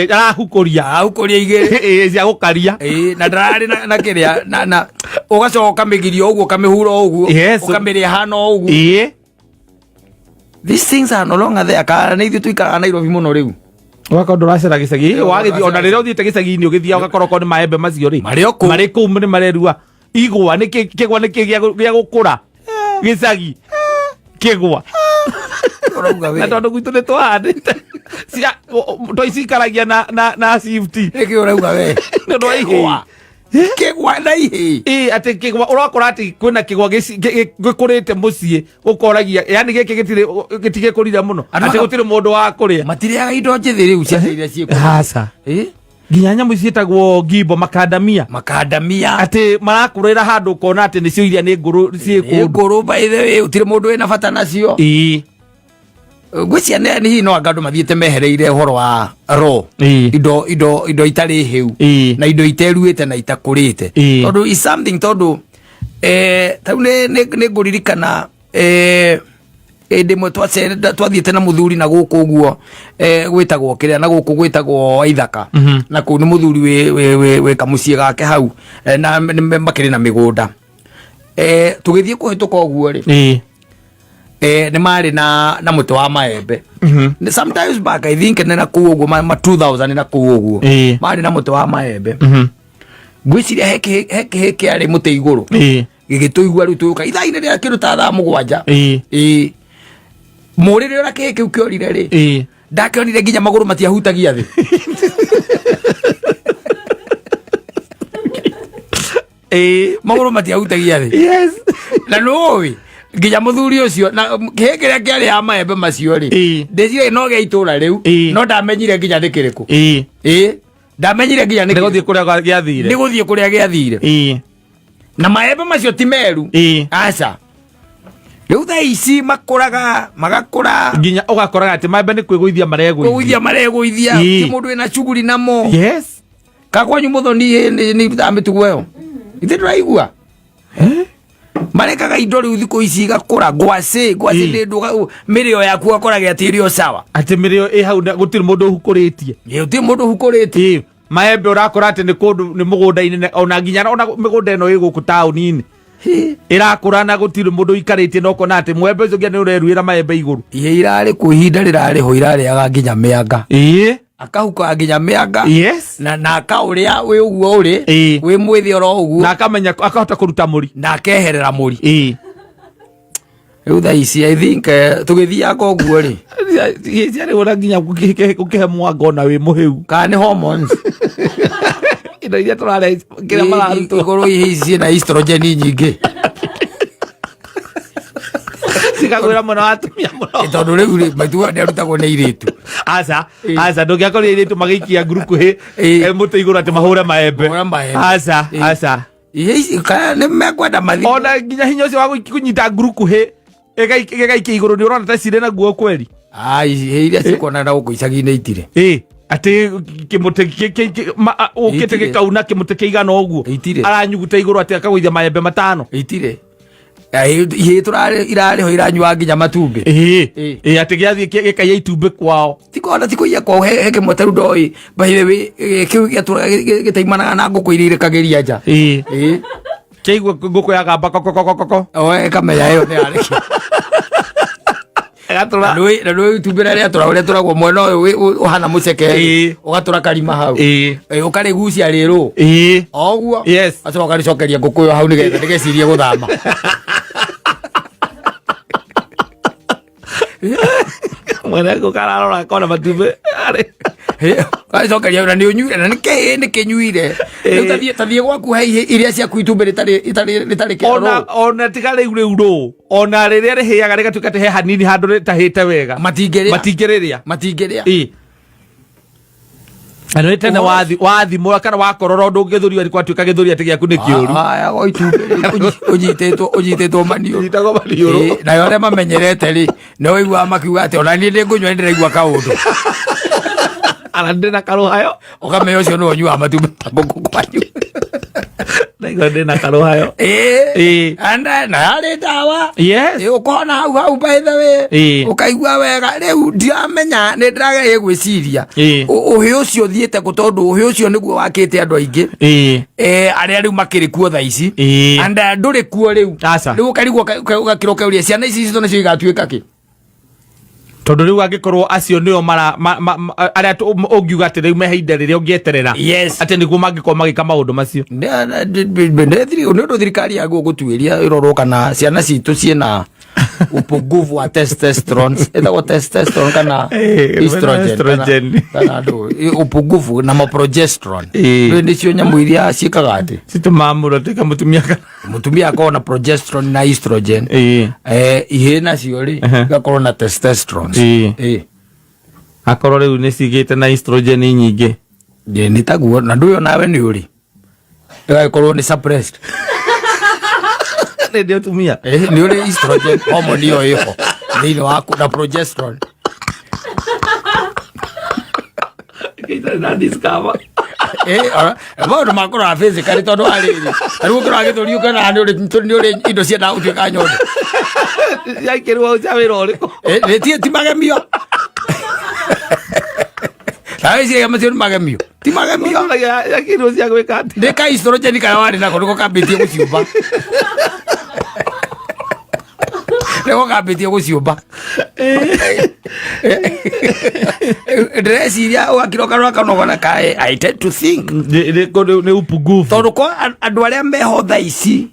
arahukũria. Arahukũria igĩrĩ. Ĩ, cia gũkaria. Ĩĩ, na ndararĩ na kĩrĩa, na ũgacoka ũkamĩgiria ũguo, ũkamĩhura ũguo, Yes. ũkamĩrĩa hana ũguo. Ĩĩ. These things are no longer there. Kana nĩ ithuĩ tũikaraga Nairobi mũno rĩu. Ũgakorwo ndũracera gĩcagi. Ĩĩ, Wagĩthiĩ, ona ũracera rĩrĩa ũthiĩte gĩcagi-inĩ ũgĩthiaga ũgakora okorwo nĩ maembe macio rĩ. Marĩ o kũu. Marĩ kũu nĩ marerua. Igwa, nĩ kĩ, kĩgwa nĩ kĩ gĩa gũkũra? Gĩcagi. Kĩgwa. Ũrauga we. Na tondũ gwitũ nĩ twahandĩte. Cia, twaicikaragia na shift. Nĩkĩ ũrauga we? Nĩ ũndũ wa ihĩĩ. Kĩgwa. Kĩgwa na ihĩĩ. Ĩĩ, atĩ kĩgwa, ũrakora atĩ kwĩna kĩgwa gĩkũrĩte mũciĩ, ũkoragia, yaani gĩkĩ gĩtigĩkũrire mũno. Andũ Atĩ gũtirĩ mũndũ wa kũrĩa. Matirĩaga indo njĩthĩ rĩu cia iria ciĩkũrĩte. Aca. Ĩĩ? Nginya nyamũ ciĩtagwo ngimbo, makandamia. Makandamia. Atĩ marakũrĩra handũ ũkona atĩ nĩcio iria nĩ ngũrũ ciĩ Nĩ kũndũ. ngũrũ by the way, gũtirĩ mũndũ wĩna bata nacio. Ĩĩ. Ngwĩciria nĩ hihi no anga andũ mathiĩte mehereire ũhoro wa raw. Ĩĩ. Indo itarĩ hĩu. Ĩĩ. Na indo iteruĩte na itakũrĩte. Ĩĩ. Tondũ is something tondũ, ta rĩu nĩ ngũririkana, hĩndĩ ĩmwe twathiĩte na mũthuri na gũkũ ũguo, gwĩtagwo kĩrĩa, na gũkũ gwĩtagwo Waithaka. Na kũu nĩ mũthuri wĩ kamũciĩ gake hau, na makĩrĩ na mĩgũnda. Tũgĩthiĩ kũhĩtũka ũguo rĩ. Ĩĩ. Nĩ marĩ na mũtĩ wa maembe. Nĩ sometimes back, I think nĩ na kũu ũguo, ma 2000 na kũu ũguo. Ĩĩ. Marĩ na mũtĩ wa maembe. Ngwĩciria he kĩhĩ kĩarĩ mũtĩ igũrũ. Ĩĩ. Gĩgĩtũigua rĩu tũgĩũka ithaa-inĩ rĩa kĩndũ ta thaa mũgwanja. Ĩĩ. Ĩĩ. Mũrĩre ũrĩa kĩhĩ kĩu kĩorire rĩ. Ĩĩ. Ndakĩonire nginya magũrũ matiahutagia thĩ. Ĩĩ. Magũrũ matiahutagia thĩ. Yes. Na nĩũĩ nginya mũthuri ũcio na kĩhĩ kĩrĩa kĩarĩ ya maembe macio rĩ. Ĩĩ. Ndĩciria no gĩa itũra rĩu. Ĩĩ. No ndamenyire nginya nĩ kĩrĩkũ. Ĩĩ. Ĩĩ. Ndamenyire nginya nĩ Nĩ gũthiĩ kĩrĩkũ. kũrĩa gĩathire. Nĩ gũthiĩ kũrĩa gĩathire. Ĩĩ. Na maembe macio ti meru. Ĩĩ. Aca. Rĩu thaa ici makũraga, magakũra. Nginya ũgakoraga atĩ maembe nĩ kwĩgũithia maregũithia. Kwĩgũithia maregũithia. Ĩĩ. Ti mũndũ wĩna cuguri namo. Yes. Ka kwanyu mũthoni nĩ irutaga mĩtugo ĩyo. Ithe ndũraigua? Marekaga indo rĩu thikũ ici igakũra. Ngwacĩ, ngwacĩ Ĩĩ. nĩ ndũga, mĩrĩo yaku ũgakoraga atĩ ĩrĩ o sawa. Atĩ mĩrĩo ĩ hau na gũtirĩ mũndũ ũhukũrĩtie. Ĩĩ, gũtirĩ mũndũ ũhukũrĩtie. Ĩĩ. Maembe ũrakora atĩ nĩ kũndũ, nĩ mũgũnda-inĩ, ona nginya ona mĩgũnda ĩno ĩ gũkũ taũni-inĩ. Ĩrakũra na gũtirĩ mũndũ ũikarĩtie, na ũkona atĩ mwembe ũcio nginya nĩ ũreruĩra maembe igũrũ. Ihe irarĩ kũ ihinda rĩrarĩ ho irarĩaga nginya mĩanga. Ĩĩ. Akahuka nginya mĩanga. Yes. Na akaũrĩa wĩ ũguo ũrĩ. Ĩĩ. Wĩ mwĩthĩ oro ũguo. Na akamenya, akahota kũruta mũri. Na akeherera mũri. Ĩĩ. Rĩu thaa ici, I think, tũgĩthiaga ũguo rĩ. Ciarĩ ũra nginya gũkĩhe mwanga ona wĩ mũhĩu. Kana nĩ hormones. Indo iria tũrarĩa kĩrĩa Ĩ, mararutwo. Igũrũ ici ciĩna estrogen nyingĩ. Cikagwĩra mũno atumia mũno. Ĩ, tondũ rĩu rĩ, maitũ nĩ arutagwo nĩ airĩtu. Aca, Ĩ. aca, ndũngĩakorire airĩtu magĩikia ngurukuhĩ, Ĩ. mũtĩ igũrũ atĩ mahũre maembe. Mahũre maembe. Aca, Ĩ. aca. Ihe ici, kana nĩ mekwenda mathiĩ. Ona nginya hinya ũcio wa kũnyita ngurukuhĩ, ĩgaikia igũrũ nĩ ũrona ta cirĩ naguo kweri. Ah, ihe iria cikuonana gũkũ icagi-inĩ itirĩ. Ĩ, atĩ kĩmũtĩ ũkĩte Itirĩ. gĩkauna kĩmũtĩ kĩigana ũguo. Itirĩ. Aranyuguta igũrũ atĩ akagũithia maembe matano. Itirĩ. Ihe irarĩ ho iranyua nginya matumbĩ. Ĩ, Ĩ. ĩ, atĩ gĩathiĩ gĩkaiya itumbĩ kwao. Tikona tikũiya kwao, he kĩmwe tarĩu ndoĩ. By the way, kĩu gĩatũraga gĩtaimanaga na ngũkũ iria irekagĩria nja. Ĩ. Ĩ. Kĩaigua ngũkũ yagamba koko koko koko. O, ĩkamenya ĩyo nĩ yarĩkia. Ĩgatũra. Na nĩũĩ itumbĩ rĩrĩa rĩatũra, ũrĩa rĩatũragwo mwena ũyũ ũhana mũceke, Ĩ. ũgatũra karima hau. Ĩ. Ĩ, ũkarĩgucia rĩrũ. Ĩ. O ũguo. Yes. Acoka ũkarĩcokeria ngũkũ ĩyo hau nĩgetha ndĩgecirie gũthama. Mwene ngũkũ ararora akona matumbĩ arĩ. Acokeria na nĩ ũnyuire na nĩ kĩ nĩ kĩnyuire. Rĩu tathiĩ gwaku he iria ciaku itumbĩ rĩtarĩ rĩtarĩ rĩtarĩ Ona kĩroro. Ona tiga rĩu rĩu rũ, ona rĩrĩa rĩhĩaga rĩgatuĩka atĩ he hanini handũ rĩtahĩte wega, Matingĩrĩa. Matingĩrĩrĩa. Matingĩrĩa. Ĩ. Na nĩ tene wathimũra kana wakorora ũndũ gĩthũri atĩ gwatuĩka gĩthũri atĩ gĩaku nĩ kĩũru. Aya go itumbĩ ũnyitĩtwo maniũrũ. Ũnyitagwo maniũrũ. Ĩ, nayo arĩa mamenyerete rĩ, nĩ ũiguaga makiuga atĩ ona niĩ ndĩ ngũnyua nĩ ndĩraigua kaũndũ. Ana ndĩ na karũhayo. Ũkamenya ũcio nĩwe ũnyuaga matumbĩ ma ngũkũ kwanyu. Ndaigua ndĩ na karũhayo. Ĩ. Ĩ. Na yarĩ ndawa. Yes. Ĩ, ũkona hau hau by the way. Ĩ. Ũkaigua wega. Rĩu ndiramenya, nĩ ndĩrageria gwĩciria Ĩ. Ũhĩ ũcio ũthiĩte kũ, tondũ ũhĩ ũcio nĩguo wakĩte andũ aingĩ. Ĩ. Arĩa rĩu makĩrĩ kuo thaa ici. Ĩ. And ndũrĩ kuo rĩu. Aca. Rĩu ũkarigwo ũgakĩra ũkeuria ciana ici citũ nacio igatuĩka kĩ. Tondũ rĩu angĩkorwo acio nĩo mara arĩa ũngiuga atĩ rĩu mehinda rĩrĩa ũngĩeterera atĩ nĩguo mangĩkorwo magĩka maũndũ macio. Nĩ ũndũ thirikari yagwo gũtuĩria ĩrorwo kana ciana citũ ciĩna upungufu wa testosterone, ĩtagwo testosterone kana estrogen estrogen. Kana ndũ upungufu na maprogesterone. Rĩu nĩcio nyamũ iria ciĩkaga atĩ citũmaga mũndũ atuĩke mũtumia kana Mũtumia akorwo na progesterone na estrogen. Ihĩĩ nacio rĩ, igakorwo na testosterone. Akorwo rĩu nĩ cigĩte na estrogen nyingĩ. Ĩ, nĩ taguo na ndũyũ nawe nĩ ũrĩ ĩgagĩkorwo nĩ suppressed. Nĩ ndĩ ũtumia. Nĩ ũrĩ estrogen hormone ĩyo ĩho thĩinĩ waku na progesterone. Itarĩ na discover. Maũndũ ma kũrora physically, tondũ wa rĩrĩ, ta rĩu ũkĩrora gĩthũri ũkona nĩ ũrĩ indo ciendaga gũtuĩka nyondo. Ciaikĩrwo hau cia wĩra ũrĩkũ? Ti magemio. Nawe ciĩga macio nĩ magemio, ti magemio. Ciakĩrwo cia gwĩka atĩa? Nĩ ka estrogen karĩa warĩ nako nĩko kambĩtie gũciũmba, nĩko kambĩtie gũciũmba. Ndĩreciria ũgakira ũkarora kanogona ka I tend to think Nĩ upungufu. Tondũ kwa andũ arĩa meho thaa ici,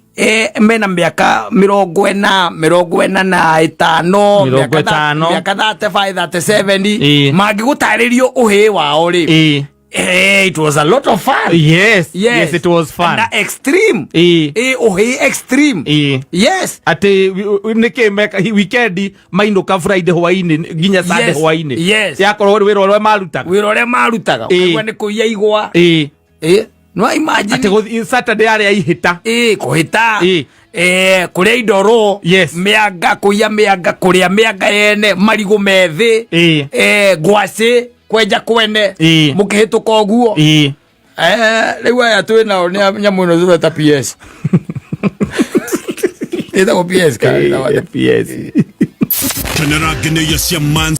mena mĩaka 45, 45. Mĩaka 35, 37, Mangĩgũtarĩrio ũhĩĩ wao rĩ, it was a lot of fun. Yes, it was fun. Na extreme. Ũhĩĩ extreme. Yes. Atĩ nĩkĩ meka weekend mainũka Friday hwainĩ nginya Sunday hwainĩ, yakorwo wĩra ũrĩa marutaga. Wĩra ũrĩa marutaga. Ũkaigua nĩ kũiya igwa. No imagine. Atĩ gũthiĩ Saturday arĩa ihĩta. Kũhĩta. Kũrĩa indo raw. Mĩanga, kũiya mĩanga, kũrĩa mĩanga yene, marigũ methĩ. Ngwacĩ kwenja kwene. Mũkĩhĩtũka ũguo. Rĩu aya twĩ nao nĩ nyamũ ĩno tũreta PS, ĩtagwo PS kana ĩtagwo atĩa? PS. Kenera ngenĩia cia man.